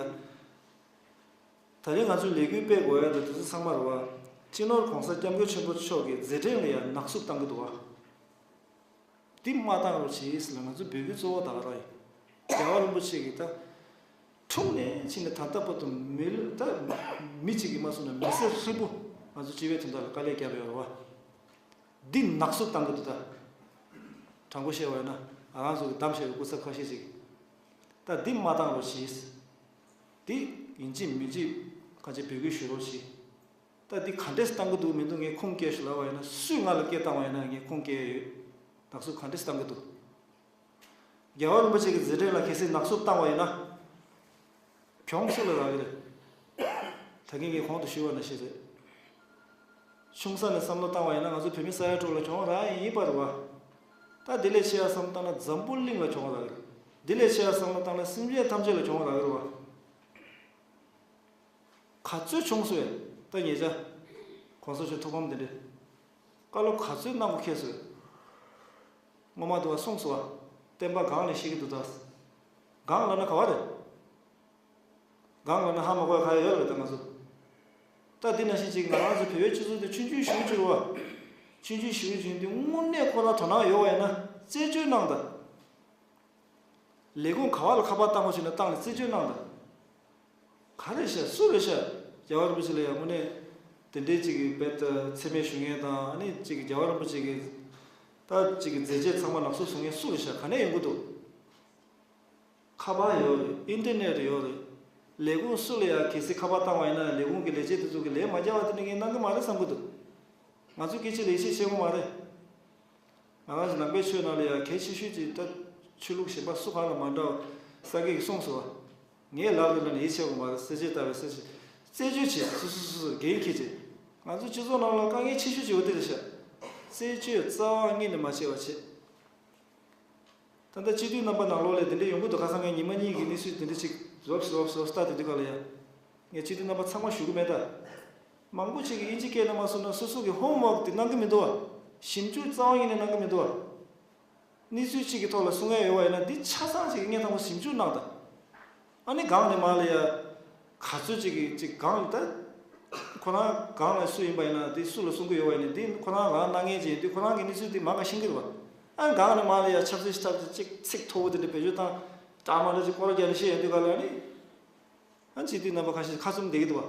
ད་རིང་ང་ཚོས་ལས་འགུལ་སྤེལ་དགོས་ཡ་དང་དེ་ཚོ་ཚང་མ་རེད་པ། སྤྱི་ནོར་༸གོང་ས་༸སྐྱབས་མགོན་ཆེན་པོ་མཆོག་གི་མཛད་འཕྲིན་ལ་ཡང་ནག་བསུབ་བཏང་གི་འདུག་པ། འདི་མ་བཏང་རོགས་བྱེད་ཟེར་ལ་ང་ཚོའི་འབོད་སྐུལ་གཙོ་བོ་ད་ག་རང་ཡིན། རྒྱལ་བ་རིན་པོ་ཆེ་གིས་ད་འཁྲུངས་ནས་ཕྱིན་ནས་ད་ལྟ་བར་དུ་མི་ལ་ད་མི་གཅིག་གིས་མ་གསུངས་ན་མི་སེར་ཧྲིལ་པོ་ང་ཚོ་སྤྱི་པའི་དོན་དག་ལ་དཀའ་ལས་བརྒྱབ་ཡོད་རེད་པ། འདི་ནག་བསུབ་བཏང་གི་འདུག་ད། དྲང་པོ་བཤད་པ་ཡིན་ན་ང་རང་ཚོ་གི་གདམ་བྱས་པའི་སྐུ་ཚབ་ཁ་ཤས་ཤིག་ད་འདི་མ་བཏང་རོགས་བྱེད། འདི་ཡིན་གཅིག་མིན་གཅིག་གང་ཅི་འབོད་སྐུལ་ཞུ་རོགས་བྱེད། ད་འདི་ག་འདྲས་བཏང་གི་འདུག་མི་འདུག་ངས་ཁུངས་སྐྱེལ་ཞུ་ལབ་པ་ཡིན་ན། སུས་ང་ལ་སྐད་བཏང་བ་ཡིན་ན་ངས་ཁུངས་སྐྱེལ་ཡོད། ནག་བསུབ་ག་འདྲས་བཏང་གི་འདུག་རྒྱལ་བ་རིན་པོ་ཆེ་གི་མཛད་འཕྲིན་ལ་གལ་སྲིད་ནག་བསུབ་བཏང་བ་ཡིན་ན། གྱོང་སུ་ལ་རག་གི་རེད། ད་གིན་ངས་གོང་དུ་ཞུས་པ་ནང་བཞིན་རེད། ཆུང་ས་ནས་བསམ་བློ་བཏང་བ་ཡིན་ན་ང་ཚོ་བོད་མི་ས་ཡ་དྲུག་ལ་གྱོང་རག་ཡིན་པ་རེད་པ། ད་དེ་ལས་ཆེ་བ་བསམ་བློ་བཏང་ན་འཛམ་བུ་གླིང་ལ་གྱོང་རག་གི་རེད། དེ་ལས་ཆེ་བ་བསམ་བློ་བཏང་ན་སེམས་ཅན་ཐམས་ཅད་ལ་གྱོང་རག་གི་རེད་པ། ག་ཚོད་བྱུང་སོང་བས། ད་ཉེ་ཆར་༸གོང་ས་མཆོག་ཐུགས་ཕམ་དེ་འདྲས་བཀའ་སློབ་ག་ཚོད་གནང་དགོས་ཁེལ་སོང་བས། ངོ་མ་དུ་བ་གསུངས་སོང་བ། བསྟན་པ་སྒང་ནས་བཤད་ཀྱི་འདུག་ད། སྒང་ལབ་ན་ག་བ་རེད། སྒང་ལབ་ན་ཧ་མ་གོ་བ་ག་ཡོད་རེད་ད་ང་ཚོ། ད་འདི་ནང་བཞིན་ཅིག་ང་རང་ཚོ་བོད་པའི་སྤྱི་ཚོགས་དེ་ཆུང་ཆུང་ཞེ་པོ་ཅིག་རེད་པ། ཆུང་ཆུང་ཞེ་པོ་ཅིག་འདི་དངོས་གནས་ཁོ་རང་དོ་སྣང་ཡོད་པ་ཡིན་ན་རྩད་གཅོད་གནང་དང་། ལས་ཁུངས་ག་བ་ལ་ཁ་པར་བཏང་དགོས་བྱུང་ན་བཏང་ནས་རྩད་གཅོད་གནང་དང་། ག་རེ་ཤག་སུ་རེད་ཤག་རྒྱལ་བ་རིན་པོ་ཆེ་ལ་ཡང་དངོས་གནས་དེ་འདྲའི་ཅིག་གི་རྦད་དེ་མཚན་སྨད་ཞུ་མཁན་དང་། ཨ་ནི་ཅིག་གི་རྒྱལ་བ་རིན་པོ་ཆེ་གི་ད་ཅིག་གི་མཛད་རྗེས་ཚང་མ་ནག་བསུབ་བཟོ་མཁན་སུ་རེད་ཤག་ག་ནས་ཡོང་གི་འདུག་ཁ་པར་ཡོད་རེད། ཨིན་ཊར་ནེཊ་ཡོད་རེད། ལས་ཁུངས་སུ་ལ་ཡང་གལ་སྲིད་ཁ་པར་བཏང་བ་ཡིན་ན་ལས་ཁུངས་ཀྱི་ལས་བྱེད་དེ་ཚོ་གིས་ལན་མ་རྒྱག་པ་དེ་འདྲ་ངས་གནང་གི་མ་རེད་བསམ་གི་འདུག་ང་ཚོ་སྐད་ཆ་ལས་བྱེད་བྱེད་དགོས་མ་རེད། ང་རང་ཚོ་ནང་པའི་ཆོས་ནང་ལ་ཡང་གལ་ཆེ་ཤོས་ཅིག་ད་ཆོས་ལུགས་གཞན་པ་སུ་གང་ལ་མ་འདྲ་བ་ས་དགེ་གིས་གསུངས་སོང་བ། ངས་ལབ་རེད་ལབ་ནས་ཡིད་ཆེས་དགོས་མ་རེད། གསལ་བཤད་ལྟ་བའི་གསལ་བཤད། རྩད་གཅོད་བྱེད། སོ་སོ་སོ་སོར་འགན་འཁྱེར་བྱེད། ང་ཚོ་སྤྱི་ཚོགས་ནང་ལ་དཀའ་ངལ་ཆེ་ཤོས་ཅིག་ཡོད་དེ་རེད་ཤག་རྩད་གཅོད་རྩ་བ་ཉིད་ནས་མ་བྱས་པ་བྱེད། ད་ལྟ་སྤྱི་འཐུས་རྣམ་པ་ནང་ལོགས་ལ་དེ་འདྲ་ཡོང་གི་འདུག་ཁ་སང་ངས་ཉི་མ་གཉིས་ཀྱི་གནས་ཚུལ་དེ་འདྲ་ཅིག་རོབ་རོབ་རོབ་ལྟ་དེ་དུས་ག་ལ་ཡ། ངས་སྤྱི་འཐུས་རྣམ་པ་ཚང་མ་ཞུ་གི་མེད་ད། མང་པོ་ཅིག་གིས་དབྱིན་ཇི་སྐད་གནང་མ་སོང་ན་སོ་སོ་གི་ཧོམ་ཝག་དེ་གནང་གི་མི་འདུག་བ། ཞིབ་འཇུག་རྩ་བ་ཉིད་ནས་གནང་གི་མི་འདུག་བ། གནས་ཚུལ་གཅིག་གི་ཐོག་ལ་གསུང་ཡ་ཡོད་པ་ཡིན་ན་འདི་ཆ་ཚང་ཅིག་གི་སྔོན་ཐོག་ཞིབ་འཇུག་གནང་དང་། ཨ་ནི་སྒང་ནས་མར་ལ་ཡ། ག་ཚོད་ཅིག་གི་ཅིག་སྒང་ལ་ད། ཁོ་རང་སྒང་ལ་སུ་ཡིན་པ་ཡིན་ན་འདི་སུ་ལ་གསུང་གི་ཡོད་པ་ཡིན་ན་འདི་ཁོ་རང་རང་གནང་མཁན་ཅིག་ཡིན་དུས་ཁོ་རང་གི་གནས་ཚུལ་འདི་མང་ག་ཤེས་ཀྱི་རེད་བ། ཨ་སྒང་ནས་མར་ལ་ཡ་ཆབ་སྲིད་ཞིབ་ཐབས་ཅིག་ཚིག་མཐོ་པོ་དེ་འདྲ་བེད་སྤྱོད་བཏང་། དྲག་མ་འདྲ་ཅིག་སྐོར་རྒྱག་ནས་བཤད་ཡོང་དུས་ག་ལ་ཨ་ནི། ཨ་སྤྱི་འཐུས་རྣམ་པ་ཁ་ཤས་ཁ་བཙུམ་བསྡད་ཀྱི་འདུག་བ།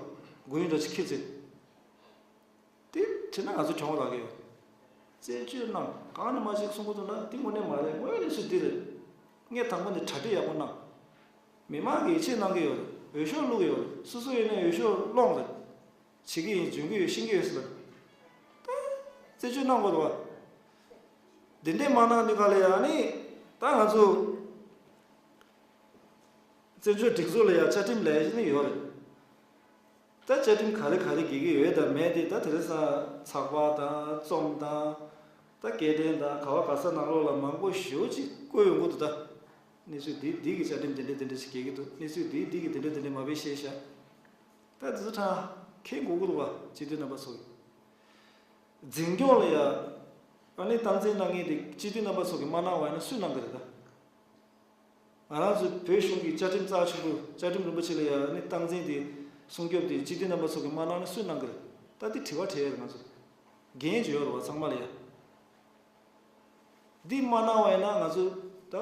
མགོ་ཡུ་འདྲ་ཅིག་འཁྱེར་ཚེ། དེ་བྱས་ན་ང་ཚོ་གྱོང་རག་གི་ཡོད། རྩད་གཅོད་གནང་གང་ནས་མ་ཅིག་གསུང་གི་འདུག་ན་དེ་དངོས་གནས་མ་རེད། དངོས་ཡོད་གནས་ཚུལ་འདི་རེད། ངས་དང་པོ་ནས་གྲ་སྒྲིག་ཡག་པོ་གནང་། མི་མང་གིས་ཡིད་ཆེས་གནང་གི་ཡོད་རེད། འོས་ཤོག་བླུགས་ཡོད་རེད། སོ་སོ་ཡིན་ན་འོས་ཤོག་སློང་རེད། བྱེད་ཀྱི་ཡིན། འཇོན་གྱི་ཡོད། ཤེས་ཀྱི་ཡོད་ཟེར་ལ། ད་རྩད་གཅོད་གནང་དགོས་རེད་བ། འདི་འདྲས་མ་གནང་དུས་ག་ལ་ཡ་ནི་ད་ང་ཚོ་བཙན་བྱོལ་སྒྲིག་འཛུགས་ལ་ཡ་བཅའ་ཁྲིམས་ལས་གཞི་ནི་ཡོད་རེད། ད་བཅའ་ཁྲིམས་ག་རེ་ག་རེ་འགལ་གྱི་ཡོད་དང་མེད་དེ་ད་དེ་རིང་སང་ཚགས་པར་དང་རྩོམ་དང་། ད་སྐད་འཕྲིན་དང་ག་བ་ག་ས་ནང་ལོགས་ལ་མང་པོ་ཞེ་པོ་ཅིག་བཀོད་ཡོང་གི་འདུག་ད། གནས་ཚུལ་འདི་འདི་གི་བཅའ་ཁྲིམས་འདི་འདྲ་འདི་འདྲ་ཞིག་འགལ་གྱི་འདུག་གནས་ཚུལ་འདི་འདི་གི་འདི་འདྲ་འདི་འདྲ་མ་དཔེ་བཤད་ཤག་ད་དེ་ཚོ་དྲང་མཁན་དགོས་ཀྱི་འདུག་བ། སྤྱི་འཐུས་རྣམ་པ་ཚོ་གི་འཛིན་སྐྱོང་ལ་ཡ། ཨ་ནི་སྟངས་འཛིན་གནང་མཁན་དེ་སྤྱི་འཐུས་རྣམ་པ་ཚོ་གི་མ་གནང་བ་ཡིན་ན་སུས་གནང་གི་རེད་ད། ང་རང་ཚོའི་བོད་གཞུང་གི་བཅའ་ཁྲིམས་རྩ་ཆེན་པོ་བཅའ་ཁྲིམས་རིན་པོ་ཆེ་ལ་ཡང་ནི་སྟངས་འཛིན་དེ་སྲུང་སྐྱོབ་དེ་སྤྱི་འཐུས་རྣམ་པ་ཚོ་གིས་མ་གནང་ན་སུས་གནང་གི་རེད། ད་འདི་དྲི་བ་དྲི་ཡ་རེད། ང་ཚོ་འགན་ཅིག་ཡོད་རེད་བ་ཚང་མ་ལ་ཡ། འདི་མ་གནང་བ་ཡིན་ན་ང་ཚོ་ད་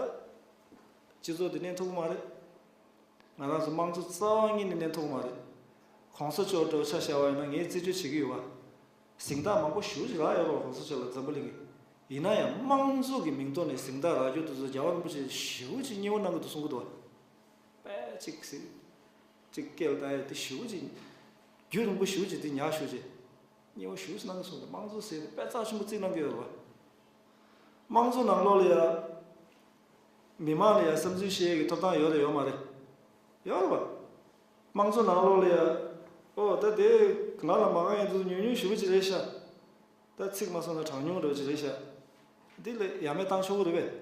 སྤྱི་ཚོགས་འདི་གནས་ཐུབ་ཀྱི་མ་རེད། ང་རང་ཚོ་དམངས་གཙོ་རྩ་བ་ཉིད་ནས་གནས་ཐུབ་ཀྱི་མ་རེད། གོང་ས་མཆོག་འདྲ་བོ་ཆ་བཞག་པ་ཡིན་ན་ངས་རྩིས་སྤྲོད་བྱེད་ཀྱི་ཡོད་བ། གཟེངས་རྟགས་མང་པོ་ཞེ་པོ་ཅིག་རག་ཡོད་རེད་བ་གོང་ས་མཆོག་ལ་འཛམ་བུ་གླིང་གི། ཡིན་ན་ཡང་དམངས་གཙོ་གི་མིང་ཐོག་ནས་གཟེངས་རྟགས་རག་རྒྱུ་དེ་ཚོ་རྒྱལ་བ་རིན་པོ་ཆེ་ཞེ་པོ་ཅིག་མཉེས་པོ་གནང་གི་འདུག་གསུང་གི་འདུག་བ། དཔེ་ཅིག་གཟིགས། ཅིག་སྐད་ལ་བཏང་ཡས་དེ་ཞེ་པོ་ཅིག་རྒྱུན་རིང་པོ་ཞེ་པོ་ཅིག་དེ་ཉག་ཞེ་པོ་ཅིག་མཉེས་པོ་ཞེ་པོ་ཅིག་གནང་གི་སོང་། དམངས་གཙོ་ཟེར་དེ་དཔེ་རྩ་ཆེན་པོ་བརྩི་གནང་གི་ཡོད་རེད་བ། དམངས་གཙོ་ནང་ལོགས་ལ་ཡ། མི་མང་ལ་ཡ་བསམ་ཚུལ་བཤད་ཡས་ཀྱི་ཐོབ་ཐང་ཡོད་རེད་ཡོད་མ་རེད། ཡོད་རེད་བ། དམངས་གཙོ་ནང་ལོགས་ལ་ཡ། ཨོ་ད་དེ་ང་ལ་མ་དགའ་མཁན་དེ་ཚོ་ཉུང་ཉུང་ཞེ་པོ་ཅིག་རེད་ཤག་ད་ཚིག་མ་སོང་ན་གྲངས་ཉུང་འདྲ་བོ་ཅིག་རེད་ཤག་འདི་ལ་ཡ་མེད་བཏང་ཆོག་གི་རེད་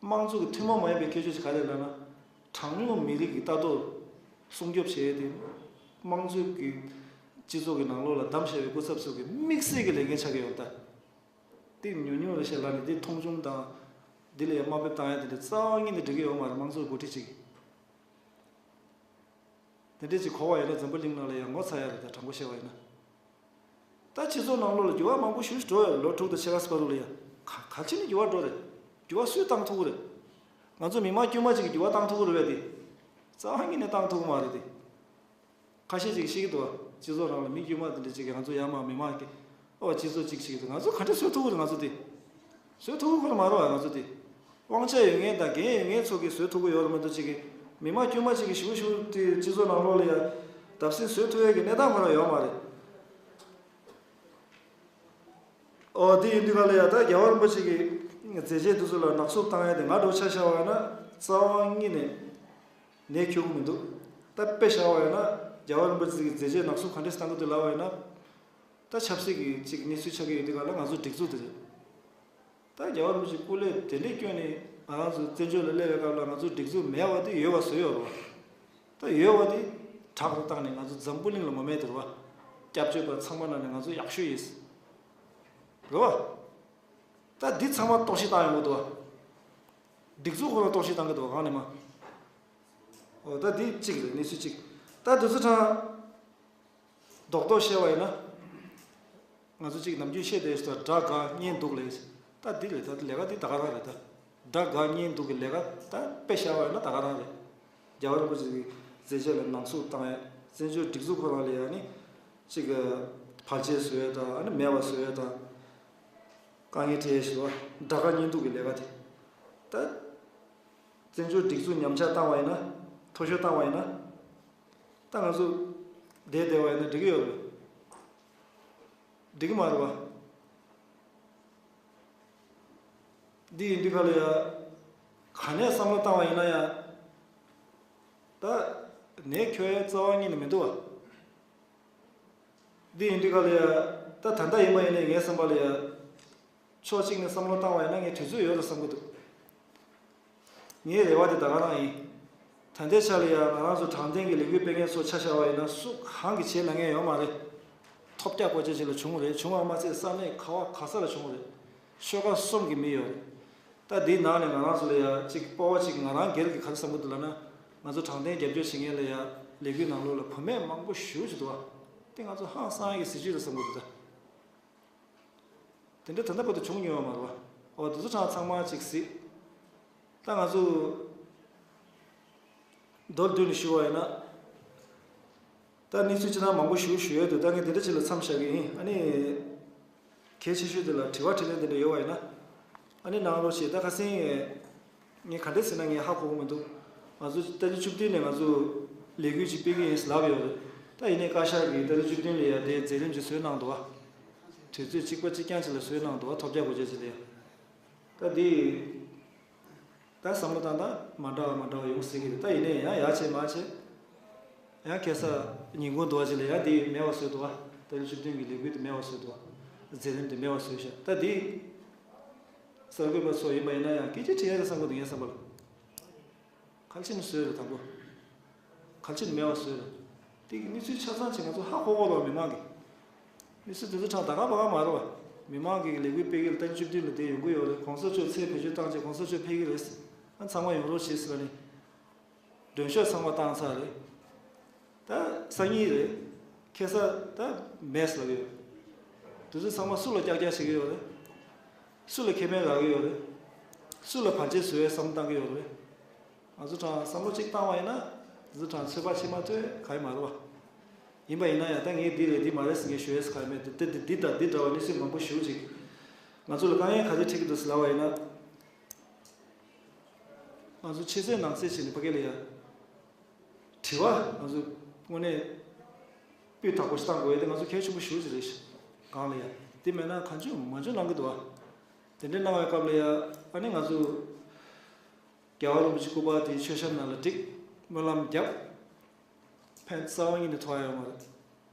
པས། དམངས་གཙོ་གི་ཐུན་མོང་མ་ཡིན་པའི་ཁྱད་ཆོས་ཅིག་ག་རེ་རེད་ལབ་ན། གྲངས་ཉུང་མི་རིགས་ཀྱི་ལྟ་རྟོག་སྲུང་སྐྱོབ་བྱས་ཏེ། དམངས་གཙོ་གི་སྤྱི་ཚོགས་ཀྱི་ནང་ལོགས་ལ་བདམས་བཞག་པའི་སྐུ་ཚབ་ཚོ་གི་དམིགས་བསལ་གྱི་ལས་འགན་ཆགས་ཀྱི་ཡོད་ད། འདི་ཉུང་ཉུང་རེད་ཤག་ལབ་ནས་འདི་མཐོང་ཆུང་དང་། འདི་ལ་ཡ་དམའ་འབེབས་བཏང་ཡ་དེ་འདྲ་རྩ་བ་ཉིད་ནས་འགྲིག་གི་ཡོད་མ་རེད། དམངས་གཙོའི་འགོ་ཁྲིད་ཅིག་གིས། དེ་འདྲས་ཅིག་གོ་བ་ཡོད་ན་འཛམ་བུ་གླིང་ནང་ལ་ཡང་ངོ་ཚ་ཡ་རེད་ད། དྲང་པོ་བཤད་པ་ཡིན་ན། ད་སྤྱི་ཚོགས་ནང་ལོགས་ལ་འགྱུར་བ་མང་པོ་ཞེ་པོ་ཅིག་འགྲོ་ཡོད་རེད། ལོ་དྲུག་དང་ཕྱེད་ཀ་ཙམ་བར་དུ་ལ་ཡ། ག་ག་ཅི་ནས་འགྱུར་བ་འགྲོ་རེད། འགྱུར་བ་སུས་བཏང་ཐུབ་ཀྱི་རེད། ང་ཚོ་མི་མང་དཀྱུས་མ་ཅིག་གིས་འགྱུར་བ་བཏང་ཐུབ་ཀྱི་རེད་པས་དེ། རྩ་བ་ཉིད་ནས་བཏང་ཐུབ་ཀྱི་མ་རེད་དེ། ཁ་ཤས་ཅིག་བཤད་ཀྱི་འདུག་བ། སྤྱི་ཚོགས་ནང་ལ་མི་དཀྱུས་མ་དེ་འདྲ་ཅིག་གིས་ང་ཚོ་ཡར་མར་མི་མང་གི། ཨོ་སྤྱི་ཚོགས་གཅིག་བྱེད་ཀྱི་འདུག་ང་ཚོ་ག་འདྲས་བཟོ་ཐུབ་ཀྱི་རེད་ང་ཚོ་དེ། བཟོ་ཐུབ་ཀྱི་ཁོ་རང་མ་རེད་བ། ང་ཚོ་དེ། དབང་ཆ་ཡོད་མཁན་དང་འགན་ཡོད་མཁན་ཚོ་གིས་བཟོ་ཐུབ་ཀྱི་ཡོད་རེད་མ་གཏོགས་ཅིག་གིས། མི་མང་དཀྱུས་མ་ཅིག་གིས་ཞུ་ཞུ་དེ་སྤྱི་ཚོགས་ནང་ལོགས་ལ་ཡ། བརྡབ་གསིག་བཟོ་ཐུབ་ཡས་ཀྱི་གནས་སྟངས་ཁོ་རང་ཡོད་མ་རེད། ཨོ་དེ་ཡིན་དུས་ག་ལ་ཡ་ད་རྒྱལ་བ་རིན་པོ་ཆེ་གི་མཛད་རྗེས་དེ་ཚོ་ལ་ནག་བསུབ་བཏང་ཡས་དེ་ང་འདྲ་བོ་ཆ་བཞག་པ་ཡིན་ན་རྩ་བ་ཉིད་ནས་ནས་འཁྱོལ་གྱི་མི་འདུག་ད་དཔེ་བཞག་པ་ཡིན་ན་རྒྱལ་བ་རིན་པོ་ཆེ་གི་མཛད་རྗེས་ནག་བསུབ་ག་འདྲས་བཏང་གི་འདུག་ལབ་པ་ཡིན་ན། ད་ཆབ་སྲིད་ཀྱི་ཅིག་གནས་ཚུལ་ཆགས་ཀྱི་ཡོད་དུས་ག་ལ་ང་ཚོ་སྒྲིག་འཛུགས་དེ་རེད། ད་རྒྱལ་བ་རིན་པོ་ཆེ་སྐུ་ལས་དེ་འདྲས་བསྐྱོན་ནས་ང་རང་ཚོ་བཙན་བྱོལ་ལ་སླེབས་པའི་སྐབས་ལ་ང་ཚོ་སྒྲིག་འཛུགས་མེད་པ་དེ་ཡོད་པ་བཟོས་ཡོད་རེད་བ། ད་ཡོད་པ་དེ་དྲག་ཏུ་བཏང་ནས་ང་ཚོ་འཛམ་བུ་གླིང་ལ་ངོ་མས་དེ་རེད་བ། སྐྱབས་བཅོལ་བ་ཚང་མ་ནང་ནས་ང་ཚོ་ཡག་ཤོས་ཡིན། རེད་བ། ད་འདི་ཚང་མ་གཏོར་བཤིག་བཏང་ཡོང་གི་འདུག་བ། སྒྲིག་འཛུགས་ཁོ་རང་གཏོར་བཤིག་བཏང་གི་འདུག་བ་གང་ནས་མ། འོ་ད་འདི་གཅིག་རེད། གནས་ཚུལ་གཅིག་ད་དེ་ཚོ་དྲང་། རྡོག་རྡོག་བཤད་པ་ཡིན་ན། ང་ཚོ་གཅིག་ནམ་རྒྱུན་བཤད་བསྡད་ཡོད་ས་དགྲ་དགའ་གཉེན་སྡུག་ལས། ད་འདི་རེད། ད་ལས་ཀ་འདི་ད་ག་རང་རེད་ད། དགྲ་དགའ་གཉེན་སྡུག་གི་ལས་ཀ་ད་དཔེ་བཞག་པ་ཡིན་ན་ད་ག་རང་རེད། རྒྱལ་བ་རིན་པོ་ཆེ་གི་མཛད་རྗེས་ལ་ནང་བསུབ་བཏང་ཡས། བཙན་བྱོལ་སྒྲིག་འཛུགས་ཁོ་རང་ལ་ཡ་ནི་གཅིག་བར་ཆད་བཟོ་ཡས་དང་ཨ་ནི་མེད་པ་བཟོ་ཡས་དང་། དཀའ་ངལ་འཕྲད་ཡས་ཞེས་པ་དགྲ་དགའ་གཉེན་སྡུག་གི་ལས་ཀ་དེ། ད། བཙན་བྱོལ་སྒྲིག་འཛུགས་ཉམས་ཆག་བཏང་བ་ཡིན་ན། མཐོ་ཤོས་བཏང་བ་ཡིན་ན། ད་ང་ཚོ་བསྡད་བསྡད་པ་ཡིན་ན་འགྲིག་གི་ཡོད་རེད། འགྲིག་གི་མ་རེད་བ། འདི་ཡིན་དུས་ག་ལ་ཡ། ག་ནས་བསམ་བློ་བཏང་བ་ཡིན་ན་ཡང་། ད་ནས་ཁྱོད་རྩ་བ་ཉིད་ནས་མི་འདུག་བ། འདི་ཡིན་དུས་ག་ལ་ཡ། ད་ད་ལྟ་ཡིན་པ་ཡིན་ནའི་ངའི་བསམ་པ་ལ་ཡ། ཕྱོགས་གཅིག་ནས་བསམ་བློ་བཏང་བ་ཡིན་ན་ངས་དུས་ཚོད་ཡོད་རེད་བསམ་གི་འདུག། ངའི་རེ་བ་དེ་ད་ག་རང་ཡིན། ད་ལྟའི་ཆ་ལ་ཡང་ང་རང་ཚོ་དྲང་བདེན་གྱི་ལས་འགུལ་སྤེལ་མཁན་ཚོ་ཆ་བཞག་པ་ཡིན་ན་སུ་གང་གིས་བྱེད་ལ་ངེས་ཡོད་མ་རེད། ཐོབ་རྒྱག་པོ་ཅེ་ཅེ་ལ་བྱུང་རེད། བྱུང་བ་མ་ཚད་ས་གནས་ག་བ་ག་ས་ལ་བྱུང་རེད། ཤོག་ཁག་གསུམ་གྱི་མི་ཡོད་རེད། ད་འདིའི་ནང་ནས་ང་རང་ཚོ་ལ་ཡང་གཅིག་སྤོབས་པ་གཅིག་ང་རང་སྒེར་གྱི་ག་རེ་བསམ་གྱི་འདུག་ལབ་ན། ང་ཚོ་དྲང་བདེན་རྒྱབ་སྐྱོར་བྱེད་མཁན་ལ་ཡང་ལས་འགུལ་ནང་ལོགས་ལ་བུད་མེད་མང་པོ་ཞེ་པོ་ཅིག་འདུག་བ། དེ་ང་ཚོ་ཧང་སང་ཡག་གི་གཟི་བརྗིད་རེད་བསམ་གྱི་འདུག་ད། དེ་འདྲ་ད་ལྟ་བར་དུ་བྱུང་མྱོང་བ་མ་རེད་བ། འོ་དེ་ཚོ་གྲངས་ཚང་མ་ཅིག་གཟིགས། ད་ང་ཚོ་མདོར་བསྡུས་ནས་ཞུ་བ་ཡིན་ན། ད་གནས་ཚུལ་ཅི་ན་མང་པོ་ཞུ་ཞུ་ཡོད་འདུག། ད་ངས་དེ་འདྲ་ཅིག་ལ་མཚམས་བཞག་གི་ཡིན། ཨ་ནི། གལ་ཆེ་ཤོས་དེ་ལ་དྲི་བ་དྲིས་ལན་དེ་འདྲ་ཡོད་པ་ཡིན་ན། ཨ་ནི་གནང་རོགས་བྱེད། ད་ཁ་སང་ངས་ག་འདྲས་ཟེར་ན་ངས་ཧ་གོ་གི་མི་འདུག། ང་ཚོ་ཏ་རིག་བཅུ་བདུན་ནས་ང་ཚོ་ལས་འགུལ་ཅིག་སྤེལ་གི་ཡིན་ལབ་ཡོད་རེད། ད་ཡིན་ནའི་བཀའ་ཤག་གིས་ཏ་རིག་བཅུ་བདུན་ལ་ཡ་དེ་མཛད་རིམ་ཅིག་བཟོས་གནང་འདུག་བ། དུས་ཚོད་གཅིག་པ་གཅིག་རྐྱང་ཅིག་ལ་བཟོས་གནང་འདུག་བ། ཐོབ་རྒྱག་དགོས་ཆེད་ཅིག་ལ་ཡ། ད་འདི། ད་བསམ་བློ་བཏང་སྟངས་མ་འདྲ་བ་མ་འདྲ་བ་ཡོང་སྲིད་ཀྱི་རེད། ད་ཡིན་ནའི་ཡང་ཡག་བྱས་མ་བྱས། ཡང་ཁ་སང་ཉིན་གུང་དུ་བ་ཅིག་ལ་ཡང་འདི་མེད་པ་བཟོས་འདུག་བ། ཏ་རིག་བཅུ་བདུན་གྱི་ལས་འགུལ་འདི་མེད་པ་བཟོས་འདུག་བ། མཛད་རིམ་འདི་མེད་པ་བཟོས་ཤག། ད་འདི་གསར་འགོད་པ་ཚོ་ཡིན་པ་ཡིན་ན་ཡང་སྐད་ཆ་དྲི་ཡ་རེད་བསམ་གི་འདུག། ངའི་བསམ་པ་ལ། ག་རེ་བྱས་ནས་བཟོས་རེད་དང་པོ། ག་རེ་བྱས་ནས་མེད་པ་བཟོས་རེད། དེ་གི་གནས་ཚུལ་ཆ་ཚང་ཅིག་ང་ཚོ་ཧ་གོ་གོ་ལ་མི་མང་གི། གནས་ཚུལ་དེ་ཚོ་གྲངས་ད་ག་པ་ག་མ་རེད་བ། མི་མང་གི་ལས་འགུལ་སྤེལ་གི་ལ་ཏ་རིག་བཅུ་བདུན་ལ་དེ་ཡོང་གི་ཡོད་རེད། གོང་ས་མཆོག་ཚེ་བེད་སྤྱོད་བཏང་རྗེས་གོང་ས་མཆོག་ཕེབས་གི་རེད། ཨ་ཚང་མ་ཡོང་རོགས་བྱེད་ཟེར་བ་ནི། མགྲོན་ཤོག་ཚང་མ་བཏང་ཚར་རེད། ད་སང་ཉིན་རེད། ཁ་སང་ད་མེད་ལབ་ཡོད། དེ་ཚོ་ཚང་མ་སུ་ལ་ཀྱག་ཀྱག་བྱེད་ཀྱི་ཡོད་རེད། སུ་ལ་ཁེ་ཕན་རག་གི་ཡོད་རེད། སུ་ལ་བར་ཆད་བཟོ་ཡའི་བསམ་བློ་བཏང་གི་ཡོད་རེད། ང་ཚོ་གྲངས་བསམ་བློ་གཅིག་བཏང་བ་ཡིན་ན། དེ་ཚོ་གྲངས་ཚོད་དཔག་བྱེད་མ་ཐུབ་ག་ཡི་མ་རེད་བ། ཡིན་པ་ཡིན་ན་ཡང་ད་ངས་འདི་རེད་འདི་མ་རེད་ཟེར་ངས་ཞུ་ཡས་ག་ཡི་མེད། དེ་དེ་འདི་དང་འདི་འདྲ་བ་གནས་ཚུལ་མང་པོ་ཞེ་པོ་ཅིག་ང་ཚོ་ལ་དཀའ་ངལ་ག་རེ་འཕྲད་ཀྱི་འདུག་ཟེར་ལབ་པ་ཡིན་ན། ང་ཚོ་ཕྱི་གསལ་ནང་གསལ་བྱས་ནས་ཕ་གི་ལ་ཡ། དྲི་བ་ང་ཚོ་དངོས་གནས་སྤུས་དག་པོ་ཞིག་བཏང་དགོས་ཡ་དེ་ང་ཚོ་གལ་ཆེན་པོ་ཞེ་པོ་ཅིག་རེད་ཤག། གང་ལ་ཡ་དེ་མེད་ན་གང་བྱུང་མང་བྱུང་གནང་གི་འདུག་བ། དེ་འདྲའི་གནང་བའི་སྐབས་ལ་ཡ་ཨ་ནི་ང་ཚོ་རྒྱལ་བ་རིན་པོ་ཆེ་སྐུ་པར་དེ་མཆོད་བཤམས་ནང་ལ་བསྒྲིགས། སྨོན་ལམ་བརྒྱབ། ཕན་རྩ་བ་ཉིད་ནས་ཐོགས་ཡ་ཡོད་མ་རེད།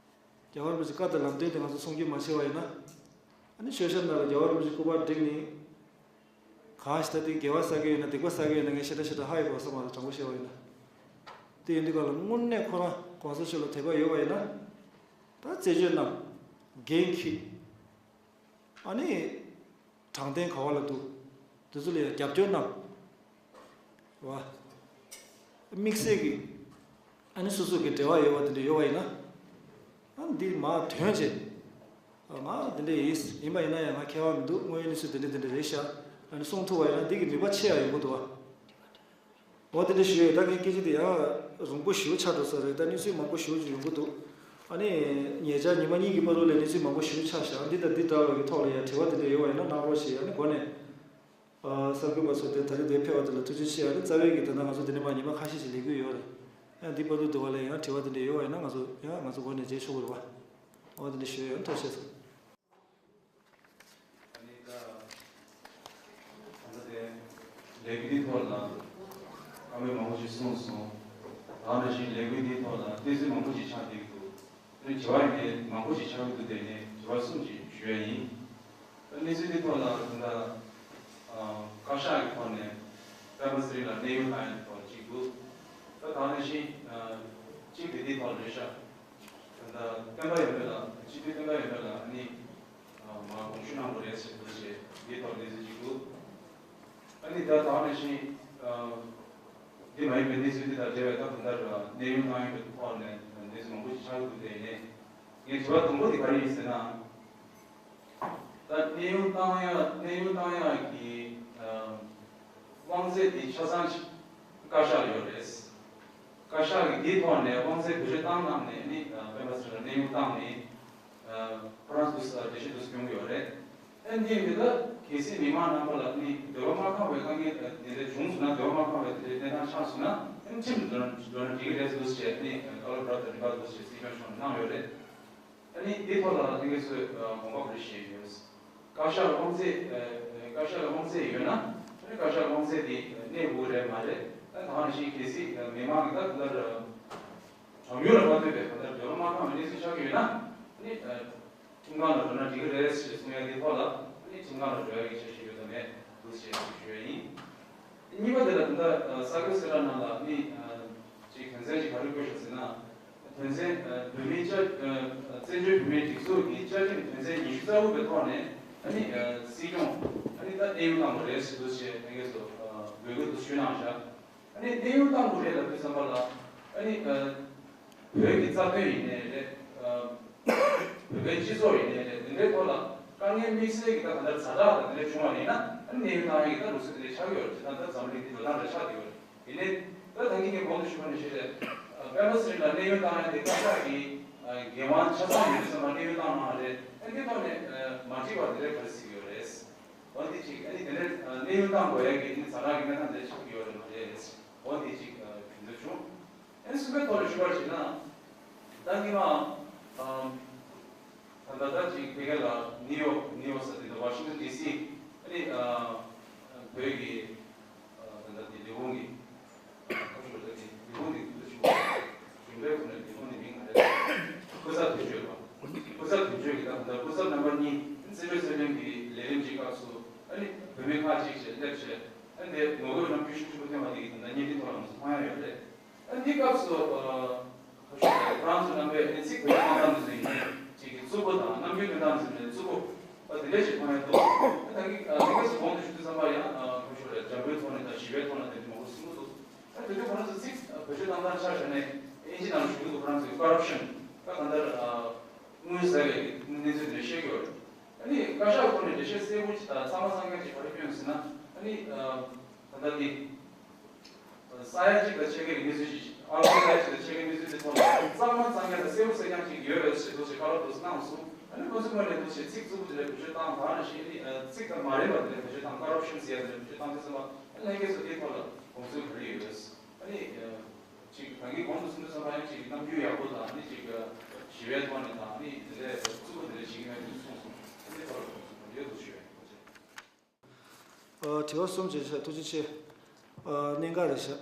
རྒྱལ་བ་རིན་པོ་ཆེ་བཀའ་དང་ལམ་སྟོན་དེ་ང་ཚོ་སྲུང་སྐྱོབ་མ་བྱས་པ་ཡིན་ན། ཨ་ནི་མཆོད་བཤམས་ནང་ལ་རྒྱལ་བ་རིན་པོ་ཆེ་སྐུ་པར་བསྒྲིགས་ནས། གང་ཞིག་ད་དེ་དགེ་བ་བསགས་ཀྱི་ཡོད་ན་སྡིག་པ་བསགས་ཀྱི་ཡོད་ན་ངས་ཞེ་དྲག་ཞེ་དྲག་ཧ་ཡོད་པ་བསམ་པ་ལ་དྲང་པོ་བཤད་པ་ཡིན་ན། དེ་ཡིན་དུས་ག་ལ་དངོས་གནས་ཁོ་རང་གོང་ས་མཆོག་ལ་དད་པ་ཡོད་པ་ཡིན་ན། ད་རྩད་གཅོད་གནང་། འགན་འཁྱེར། ཨ་ནི། དྲང་བདེན་ག་བ་ལ་འདུག། དེ་ཚོ་ལ་ཡང་རྒྱབ་སྐྱོར་གནང་། རེད་བ། དམིགས་བསལ་གྱི། ཨ་ནི་སོ་སོ་གི་འབྲེལ་བ་ཡོད་པ་དེ་འདྲ་ཡོད་པ་ཡིན་ན། ཨ་འདི་མ་དོན་བྱེད། ང་དེ་འདྲ་ཡིན་ཡིན་པ་ཡིན་ན་ཡང་ང་ཁྱད་པར་མི་འདུག། དངོས་ཡོད་གནས་ཚུལ་དེ་འདྲ་དེ་འདྲ་རེད་ཤག། ཨ་ནི་གསུང་ཐུབ་པ་ཡིན་ན་འདི་གི་ནུས་པ་ཆེ་ཡང་ཡོང་གི་འདུག་བ། འོ་དེ་འདྲ་ཞུ་ཡོད། ད་ངའི་སྐད་ཆ་དེ་ཡང་རིང་པོ་ཞེ་པོ་ཆགས་འགྲོ་ས་རེད། ད་གནས་ཚུལ་མང་པོ་ཞེ་པོ་ཅིག་ཡོང་གི་འདུག། ཨ་ནི་ཉེ་ཆར་ཉི་མ་གཉིས་ཀྱི་བར་དུ་ལ་གནས་ཚུལ་མང་པོ་ཞེ་པོ་ཆགས་ཤག། འདི་དང་འདི་འདྲ་བའི་གི་ཐོག་ལ་ཡང་དྲི་བ་དེ་འདྲ་ཡོད་པ་ཡིན་ན་གནང་རོགས་ཞེས་ཨ་ནི་འགོ་ནས། ཨ་གསར་འགོད་པ་ཚོ་དེ་ད་རེས་འདིར་ཕེབས་པ་དེ་ལ་ཐུགས་རྗེ་ཆེ། ཨ་ནི་རྩ་བའི་གི་ད་ལྟ་ང་ཚོ་འདི་ནས་མར་ཉི་མ་ཁ་ཤས་ཤིག་ལས་འགུལ་ཡོད་རེད། ཡང་འདི་བར་དུ་འདི་བ་ལས་ཡང་དྲི་བ་དེ་འདྲ་ཡོད་པ་ཡིན་ན་ང་ཚོ་ཡང་ང་ཚོ་འགོ་ནས་མཇལ་ཆོག་གི་རེད་བ། འོ་དེ་འདྲ་ཞུ་ཡ་ཡོད། ཐུགས་རྗེ་ཆེ། ཨ་ནི་ད་ད་ལྟ་དེ་ལས་འགུལ་འདིའི་ཐོག་ལ་བཀའ་མོལ་མང་པོ་ཞིག་གསུངས་སོང་། ད་ནང་བཞིན་ལས་འགུལ་འདིའི་ཐོག་ལ་བལྟས་ཚུལ་མང་པོ་ཞིག་ཆགས་བསྡད་ཀྱི་འདུག། ཨ་ནི་དྲི་བ་ཡིན་ཏེ་མང་པོ་ཞིག་ཆགས་ཀྱི་འདུག། དེ་ནས་དྲི་བ་གསུམ་ཞིག་ཞུ་ཡ་ཡིན། ད་གནས་ཚུལ་འདིའི་ཐོག་ལ་ད་ལྟ་ཨ་བཀའ་ཤག་གི་ཐོག་ནས་སྤེན་པ་ཚེ་རིང་ལ་གནས་དབྱུང་བཏང་ཡ་ཐོག་གཅིག་འདུག། ད་ད་ནང་བཞིན་ཨ་གཅིག་དེ་འདིའི་ཐོག་ལ་རེད་ཤག། ད་ལྟ་སྤེན་པ་ཡོད་མེད་ལ་སྤྱི་འཐུས་སྤེན་པ་ཡོད་མེད་ལ་ཨ་ནི་ཨ་མར་དགོངས་ཞུ་གནང་དགོས་རེད་ཟེར་འདུག་ཅེས་འདིའི་ཐོག་གནས་ཚུལ་གཅིག་འདུག། ཨ་ནི་ད་ད་ནང་བཞིན་ཨ་འདི་མ་ཡིན་པའི་གནས་ཚུལ་འདི་དང་འབྲེལ་བའི་ད་དུང་ད་གནས་དབྱུང་གནང་ཡོད་པའི་ཐོག་ནས་གནས་ཚུལ་མང་པོ་ཞིག་ཆགས་ཀྱི་འདུག། དེ་ནས་ངའི་དྲི་བ་དང་པོ་དེ་ག་རེ་ཡིན་ཟེར་ན། ད་གནས་དབྱུང་བཏང་ཡ་གནས་དབྱུང་བཏང་ཡ་གི་ཨ་དབང་ཚད་དེ་ཆ་ཚང་ཞིག་བཀའ་ཤག་ལ་ཡོད་རེད། བཀའ་ཤག་གིས་དེའི་ཐོག་ནས་དབང་ཚད་བེད་སྤྱོད་བཏང་གནང་ནས་ནི་སྤེན་པ་ཚེ་རིང་ལ་གནས་དབྱུང་བཏང་ནས་ཁོ་རང་ཚོ་འགྲེལ་བཤད་དུ་སྐྱོང་གི་ཡོད་རེད། ཨ་ནི་འདི་ལ་གལ་སྲིད་མི་མང་རྣམ་པ་ལ་ནི་འདོད་པ་མ་ཁེངས་པའི་དཀའ་ངལ་དེ་འདྲ་བྱུང་སོང་ན། འདོད་པ་མ་ཁེངས་པའི་དེ་འདྲའི་གནས་སྟངས་ཆགས་སོང་ན་ཨ་ནི་ཁྲིམས་འགྲོ་ན་འགྲིག་གི་རེད་འདུག་ཅེས་ནི་བཀའ་སློབ་རབ་དང་རིམ་པ་འདུག་ཅེས་སྲིད་སྐྱོང་མཆོག་ནས་གནང་ཡོད་རེད། ཨ་ནི་འདི་ཐོག་ལ་ལྷན་རྒྱས་ཚོས་དགོངས་པ་ག་རེ་བཞེས་ཡོད། བཀའ་ཤག་ལ་དབང་ཚད་ཨ་བཀའ་ཤག་ལ་དབང་ཚད་ཡོད་ན་ཨ་ནི་བཀའ་ཤག་ལ་དབང་ཚད་དེ་གནས་དགོས་རེད་མ་རེད། ད་ད་ནང་བཞིན་གལ་སྲིད་མི་མང་གི་ད་ད་ལྟར་གྲངས་ཉུང་ལ་མ་ལྟོས་པའི་ད་ལྟར་འདོད་པ་མ་ཁེངས་པའི་གནས་ཚུལ་ཆགས་ཀྱི་ཡོད་ན། ཨ་ནི་ཁྲིམས་ཁང་ལ་འགྲོ་ན་འགྲིག་གི་རེད་ཞེས་གསུང་ཡ་དེ་ཐོག་ལ། ཨ་ནི་ཁྲིམས་ཁང་ལ་འགྲོ་ཡ་གི་འཆར་གཞི་ཡོད་དམ་མེད་འདུག་ཅེས་ཞུ་ཡ་ཡིན། གཉིས་པ་དེ་ལ་ད་ལྟ་གསར་འགོད་གསལ་བསྒྲགས་ནང་ལ་ནི་ཅིག་དོན་ཚན་ཅིག་ག་རེ་བཀོད་བཞག་ཟེར་ན། དོན་ཚན་བོད་མིའི་བཅའ་བཙན་བྱོལ་བོད་མིའི་སྒྲིག་འཛུགས་ཀྱི་བཅའ་ཁྲིམས་དོན་ཚན་ཉི་ཤུ་རྩ་དྲུག་པའི་ཐོག་ནས་ཨ་ནི་སྲིད་སྐྱོང་ཨ་ནི་ད་གནས་དབྱུང་བཏང་དགོས་རེད་ཟེར་འདུག་ཅེས་ལྷན་རྒྱས་ཚོ་འབོད་སྐུལ་དུ་ཞུས་གནང་བཞག་ཨ་ནི་གནས་དབྱུང་བཏང་དགོས་རེད་ལབ་དུས་ཙམ་པ་ལ། ཨ་ནི་བོད་ཀྱི་རྩ་དོན་ཡིན་ནའི་རེད། བོད་པའི་སྤྱི་ཚོགས་ཡིན་ནའི་རེད། དེ་འདྲའི་ཐོག་ལ་དཀའ་ངལ་དམིགས་བསལ་གྱི་ད་ག་འདྲ་ཛ་དྲག་དང་དེ་འདྲ་བྱུང་བ་ཡིན་ན། ཨ་ནི་གནས་དབྱུང་བཏང་ཡ་གི་ད་ལུགས་སྲོལ་དེ་འདྲ་ཆགས་ཀྱི་ཡོད་རེད། ད་ལྟ་འཛམ་གླིང་འདི་འགྲོ་སྟངས་འདྲ་ཆགས་ཀྱི་ཡོད་རེད། ཡིན་ནའི་ད་ད་གིན་ངས་གོང་དུ་ཞུས་པ་ནང་བཞིན་རེད། སྤེན་པ་ཚེ་རིང་ལ་གནས་དབྱུང་བཏང་ཡ་དེ་བཀའ་ཤག་གི་འགན་དབང་ཆ་ཚང་ཡོད་ཙམ་ལ་གནས་དབྱུང་བཏང་གནང་བ་རེད། ཨ་ནི་དེ་ཐོག་ནས་མ་འགྲིག་པ་དེ་འདྲ་ག་རེ་ཟེར་གྱི་ཡོད་རེད། འོ་དེ་གཅིག་ཨ་ནི་དེ་འདྲ་གནས་དབྱུང་བཏང་དགོས་ཡ་གི་ནི་ཛ་དྲག་གི་གནས་སྟངས་དེ་འདྲ་ཆགས་ཀྱི་ཡོད་རེད་མ་རེད། འོ་དེ་གཅིག་དྲན་འདོད་བྱུང་། ཨ་ནི་གསུམ་པའི་ཐོག་ལ་ཞུ་བར་བྱས་ན། ད་སྔོན་མ་ཨམ་ད་ལྟ་ད་ཅིག་ཕ་གི་ལ་ནིའུ་ཡོག་ནིའུ་ཡོག་ཟེར་དེ་འདྲ་ཝ་ཤིང་ཊོན་ཌི་སི་ཨ་ནི་ཨ་བོད་ཀྱི་ཨ་ད་ལྟ་དེ་ལས་ཁུངས་ཀྱི་ཁ་ཤོར་ད་དེ་ལས་ཁུངས་དེ་དུས་ཚོད་ཆུང་བ་གཞུང་འབྲེལ་ཁོ་ནས་ལས་ཁུངས་དེ་མིང་ག་རེ་སྐུ་ཚབ་དོན་གཅོད་པ། སྐུ་ཚབ་དོན་གཅོད་ཀྱི་ད་ད་ལྟ་སྐུ་ཚབ་རྣམ་པ་གཉིས་བཙན་བྱོལ་བཙན་བྱོལ་གྱི་ལས་རིམ་གྱི་སྐབས་སུ་ཨ་ནི་བོད་མི་ཁག་ཅིག་བྱས་སླེབས་བྱས། ཨ་ནི་དེ་ངོ་རྒོལ་རྣམ་འགྱུར་ཤུགས་ཆེན་པོ་བསྟན་པ་དེ་གི་ད་ལྟ་བརྙན་འཕྲིན་ཐོག་ལ་ང་ཚོ་མཐོང་ཡ་ཡོད་རེད། ཨ་ནི་འདི་སྐབས་སུ་ཨ་ཁོ་ཚོ་ཁོ་རང་ཚོ་རྣམ་པས་ཨ་ནི་ཚིག་བེད་སྤྱོད་གཏོང་སྟངས་དེ་ཚོ་ཡིན་ནའི་ཅིག་གི་རྩུབ་པོ་དང་རྣམ་འགྱུར་སྟོན་སྟངས་དེ་ཚོ་ཡིན་ནའི་རྩུབ་པོ་ཨ་དེ་འདྲ་ཞིག་མཐོང་ཡ་འདུག་ཨ་ད་གི་ཨ་དེ་སྐབས་སུ་གོང་དུ་ཞུ་དུས་ཙམ་པ་ཡང་ཨ་ཁོ་ཚོ་རེད། འཇམ་པོའི་ཐོག་ནས་དང་ཞི་བའི་ཐོག་ནས་དེ་འདྲ་མང་པོ་གསུང་གི་འདུག་ཨ་དེ་དུས་ཁོ་རང་ཚོ་ཚིག་བེད་སྤྱོད་གཏོང་སྟངས་ཆ་བཞག་ནས་ཨིན་ཇི་ནང་ཞུ་གི་འདུག་ཁོ་རང་ཚོའི་ཀོ་རབ་ཤན་ད་གང་ལྟར་ཨ་དངུལ་ཟ་བའི་གནས་ཚུལ་དེ་འདྲ་བཤད་ཀྱི་ཡོད་རེད། ཨ་ནི་བཀའ་ཤག་ཁོ་ནས་འགྲེལ་བཤད་གསལ་པོ་ཅིག་དང་ཚང་མ་ཚང་མཁན་ཅིག་ག་རེ་བསྐྱོན་ཟེར་ན། ཨ་ནི་ཨ་ད་ལྟ་འདི། ས་ཡ་གཅིག་དང་ཕྱེད་ཀའི་གནས་ཚུལ་ཞིག་ཨ་ལོ་ས་ཡ་གཅིག་དང་ཕྱེད་ཀའི་གནས་ཚུལ་དེ་ཐོག་ལ་གཙང་མ་གཙང་རྐྱང་དང་གསལ་པོ་གསལ་རྐྱང་ཅིག་ཡོད་པའི་ཆེད་དུ་ཞིག་བཀའ་སློབ་དུ་གནང་སོང་། ཨ་ནི་ཁོ་ཚོས་དངོས་གནས་འདུག་ཞེས་ཚིག་རྩུབ་པོ་དེ་འདྲ་བེད་སྤྱོད་བཏང་བ་ནང་བཞིན་ཨ་ནི་ཚིག་དང་མ་རན་པ་དེ་འདྲ་བེད་སྤྱོད་བཏང་། ཀོ་རབ་ཤན་ཟེར་ཡ་དེ་འདྲ་བེད་སྤྱོད་བཏང་དུས་ཙམ་པ་ཨ་ནི་ལྷན་རྒྱས་ཚོ་དེའི་ཐོག་ལ་དགོངས་ཚུལ་ག་རེ་ཡོད། ཨ་ནི་ཅིག་ད་གིན་གོང་དུ་གསུངས་དུས་ཙམ་པ་ཡང་ཅིག་རྣམ་འགྱུར་ཡག་པོ་དང་ཨ་ནི་ཅིག་ཞི་བའི་ཐོག་ནས་དང་ཨ་ནི་དེ་འདྲ་རྩུབ་པོ་དེ་འདྲ་བྱེད་ཀྱི་མེད་དུ་གསུངས་སོང་། ཨ་ནི་ཐོག་ལ་དགོངས་ཚུལ་ག་རེ་ཡོད་དུ་ཞུ་ཡ་ཡིན། ཨ་དྲི་བ་གསུམ་བྱས་ཤག་ཐུགས་རྗེ་ཆེ། ཨ་གནད་འགག་རེད་ཤག་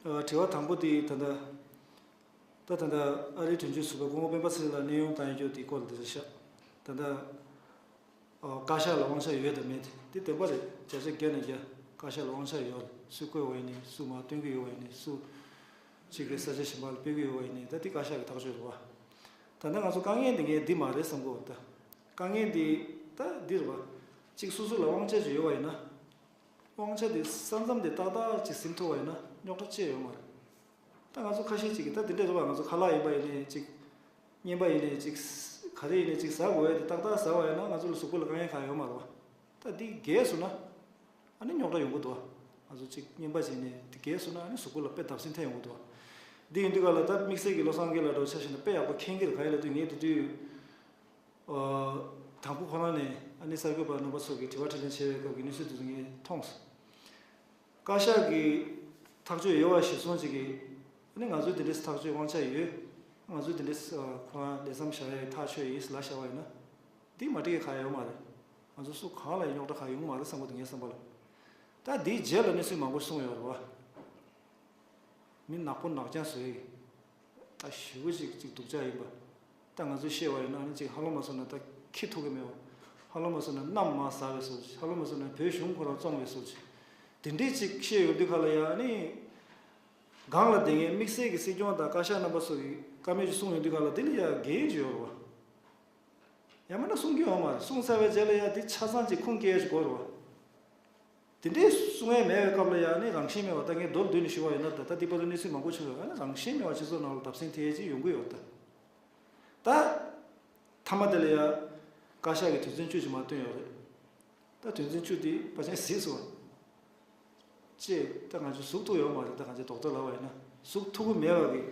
ཨ་དྲི་བ་དང་པོ་དེ་ད་ལྟ་ད་ད་ལྟ་ཨ་རིའི་དོན་གཅོད་ཟུར་པ་སྐུ་ངོ་སྤེན་པ་ཚེ་རིང་ལགས་གནས་དབྱུང་བཏང་ཡོད་རྒྱུ་དེའི་སྐོར་ལ་དེ་རེད་ཤག་ད་ལྟ་ཨ་བཀའ་ཤག་ལ་དབང་ཆ་ཡོད་དམ་མེད་དེ་བདེན་པ་རེད། བརྒྱ་ཆ་བརྒྱ་ནས་བརྒྱ་བཀའ་ཤག་ལ་དབང་ཆ་ཡོད། སུས་བསྐོས་པ་ཡིན་ནའི་སུ་མར་བཏོན་གྱི་ཡོད་པ་ཡིན་ནའི་སུ་གཅིག་གི་ས་ཆ་གཞན་པ་ལ་སྤེལ་གྱི་ཡོད་པ་ཡིན་ནའི་ད་དེ་བཀའ་ཤག་གི་ཐག་གཅོད་རེད་བ། ད་ལྟ་ང་ཚོ་དཀའ་ངལ་འདི་ངས་འདི་མ་རེད་བསམ་གྱི་ཡོད་ད། དཀའ་ངལ་འདི་ད་འདི་རེད་བ། གཅིག་སོ་སོ་ལ་དབང་ཆ་ཅིག་ཡོད་པ་ཡིན་ན། དབང་ཆ་དེ་ས་མཚམས་དེ་ཏག་ཏག་ཅིག་ཟིན་ཐུབ་པ་ཡིན་ན་རྙོག་དྲ་ཅི་ཡང་ཡོད་མ་རེད། ད་ང་ཚོ་ཁ་ཤས་ཅིག་གིས་ད་དེ་འདྲ་རེད་བ། ང་ཚོ་ཁ་ལག་ཡིན་པ་ཡིན་ནའི་ཅིག་རྔན་པ་ཡིན་ནའི་ཅིག་ག་རེ་ཡིན་ནའི་ཅིག་ཟ་དགོས་ཡ་དེ་ཏག་ཏག་ཟ་བ་ཡིན་ན་ང་ཚོ་ལ་གཟུགས་པོ་ལ་དཀའ་ངལ་གང་ཡང་ཡོད་མ་རེད་བ། ད་འདི་རྒས་སོང་ན་ཨ་ནི་རྙོག་དྲ་ཡོང་གི་འདུག་བ། ང་ཚོ་ཅིག་རྔན་པ་བྱས་ནས་འདི་རྒས་སོང་ན་ཨ་ནི་གཟུགས་པོ་ལ་དཔེ་བརྡབ་གསིག་ཐེབས་ཡོང་གི་འདུག་བ། འདི་ཡིན་དུས་ག་ལ་ད་དམིགས་བསལ་གྱི་བློ་བཟང་དགེ་ལགས་འདྲ་བོ་ཆ་བཞག་ན་དཔེ་ཡག་པོ་མཁྱེན་གྱི་རེད། གང་ཡིན་ལབ་དུས་ངས་དེ་དུས། ཨ་དང་པོ་ཁོ་རང་ནས་ཨ་ནི་གསར་འགོད་པ་རྣམ་པ་ཚོ་གིས་དྲི་བ་དྲིས་ལན་བྱས་པའི་སྐབས་ཀྱི་གནས་ཚུལ་དེ་ཚོ་ངས་མཐོང་སོང་། བཀའ་ཤག་གིས་ཐག་གཅོད་ཡོད་པ་གཞིར་བཟུང་བྱས་ཀྱི་ཨ་ནི་ང་ཚོའི་དེ་འདྲའི་ཐག་གཅོད་དབང་ཆ་ཡོད། ང་ཚོའི་དེ་འདྲའི་ཁོ་རང་ལས་མཚམས་བཞག་ཡའི་ཐག་ཆོད་ཡིན་ལབ་བཞག་པ་ཡིན་ན། འདི་མ་འགྲིག་གི་གང་ཡང་ཡོད་མ་རེད། ང་ཚོ་སུ་གང་ལ་ཡང་རྙོག་དྲ་གང་ཡོང་གི་མ་རེད་བསམ་གྱི་འདུག་ངའི་བསམ་པ་ལ། ད་འདིའི་རྗེས་ལ་གནས་ཚུལ་མང་པོ་གསུངས་ཡོད་རེད་བ། མི་ནག་པོ་ནག་རྐྱང་བཟོ་ཡི། ད་ཞེ་པོ་ཅིག་ཅིག་སྡུག་ཅག་ཡིན་པ། ད་ང་ཚོས་བཤད་པ་ཡིན་ན་ནི་ཅིག་ཧ་ལམ་མ་སོང་ན་ད་ཁྱི་ཐུག་གི་མེད་པ། ཧ་ལམ་མ་སོང་ན་གནམ་མར་ཟག་པའི་བཟོ་ཅིག་ཧ་ལམ་མ་སོང་ན་བོད་གཞུང་ཁོ་རང་བཙོང་བའི་བཟོ་ཅིག་དེ་འདྲས་ཅིག་བཤད་ཡོང་དུས་ག་ལ་ཡ་ནི། སྒང་ལ་དེ་ངས་དམིགས་བསལ་གྱི་སྲིད་སྐྱོང་དང་བཀའ་ཤག་རྣམ་པ་ཚོ་གི་བཀའ་མོལ་ཅིག་གསུངས་ཡོང་དུས་ག་ལ་དེ་ལ་ཡ་འགན་ཅིག་ཡོད་རེད་བ། ཡང་མིན་ན་གསུང་རྒྱུ་ཡོད་མ་རེད། གསུངས་ཚར་བའི་རྗེས་ལ་ཡ་དེ་ཆ་ཚང་ཅིག་ཁུངས་སྐྱེལ་ཡ་ཅིག་དགོས་རེད་བ། དེ་འདྲའི་གསུང་ཡས་མེད་པའི་སྐབས་ལ་ཡང་ནི་རང་བཞིན་མེད་པ། ད་ངས་མདོར་བསྡུས་ནས་ཞུ་བ་ཡིན་ན་ད་ལྟ་འདི་བར་དུ་གནས་ཚུལ་མང་པོ་བྱུང་ཡོད། ཨ་ནི་རང་བཞིན་མེད་པ་སྤྱི་ཚོགས་ནང་ལ་བརྡབ་གསིག་ཐེབས་ཀྱི་ཡོང་གི་ཡོད་ད། ད་མཐའ་མ་དེ་ལ་ཡང་བཀའ་ཤག་གིས་དོན་ཚན་བཅུ་ཞིག་མར་བཏོན་ཡོད་རེད། ད་དོན་ཚན་བཅུ་དེ་ཕལ་ཆེར་གཟིགས་སོང་། ཅེས་ད་ང་ཚོ་ཟུག་ཐུག་ཡོད་མ་རེད། ད་གང་ཅི་རྡོག་རྡོག་ལབ་པ་ཡིན་ན་ཟུག་ཐུག་གི་མེད་པ་གི།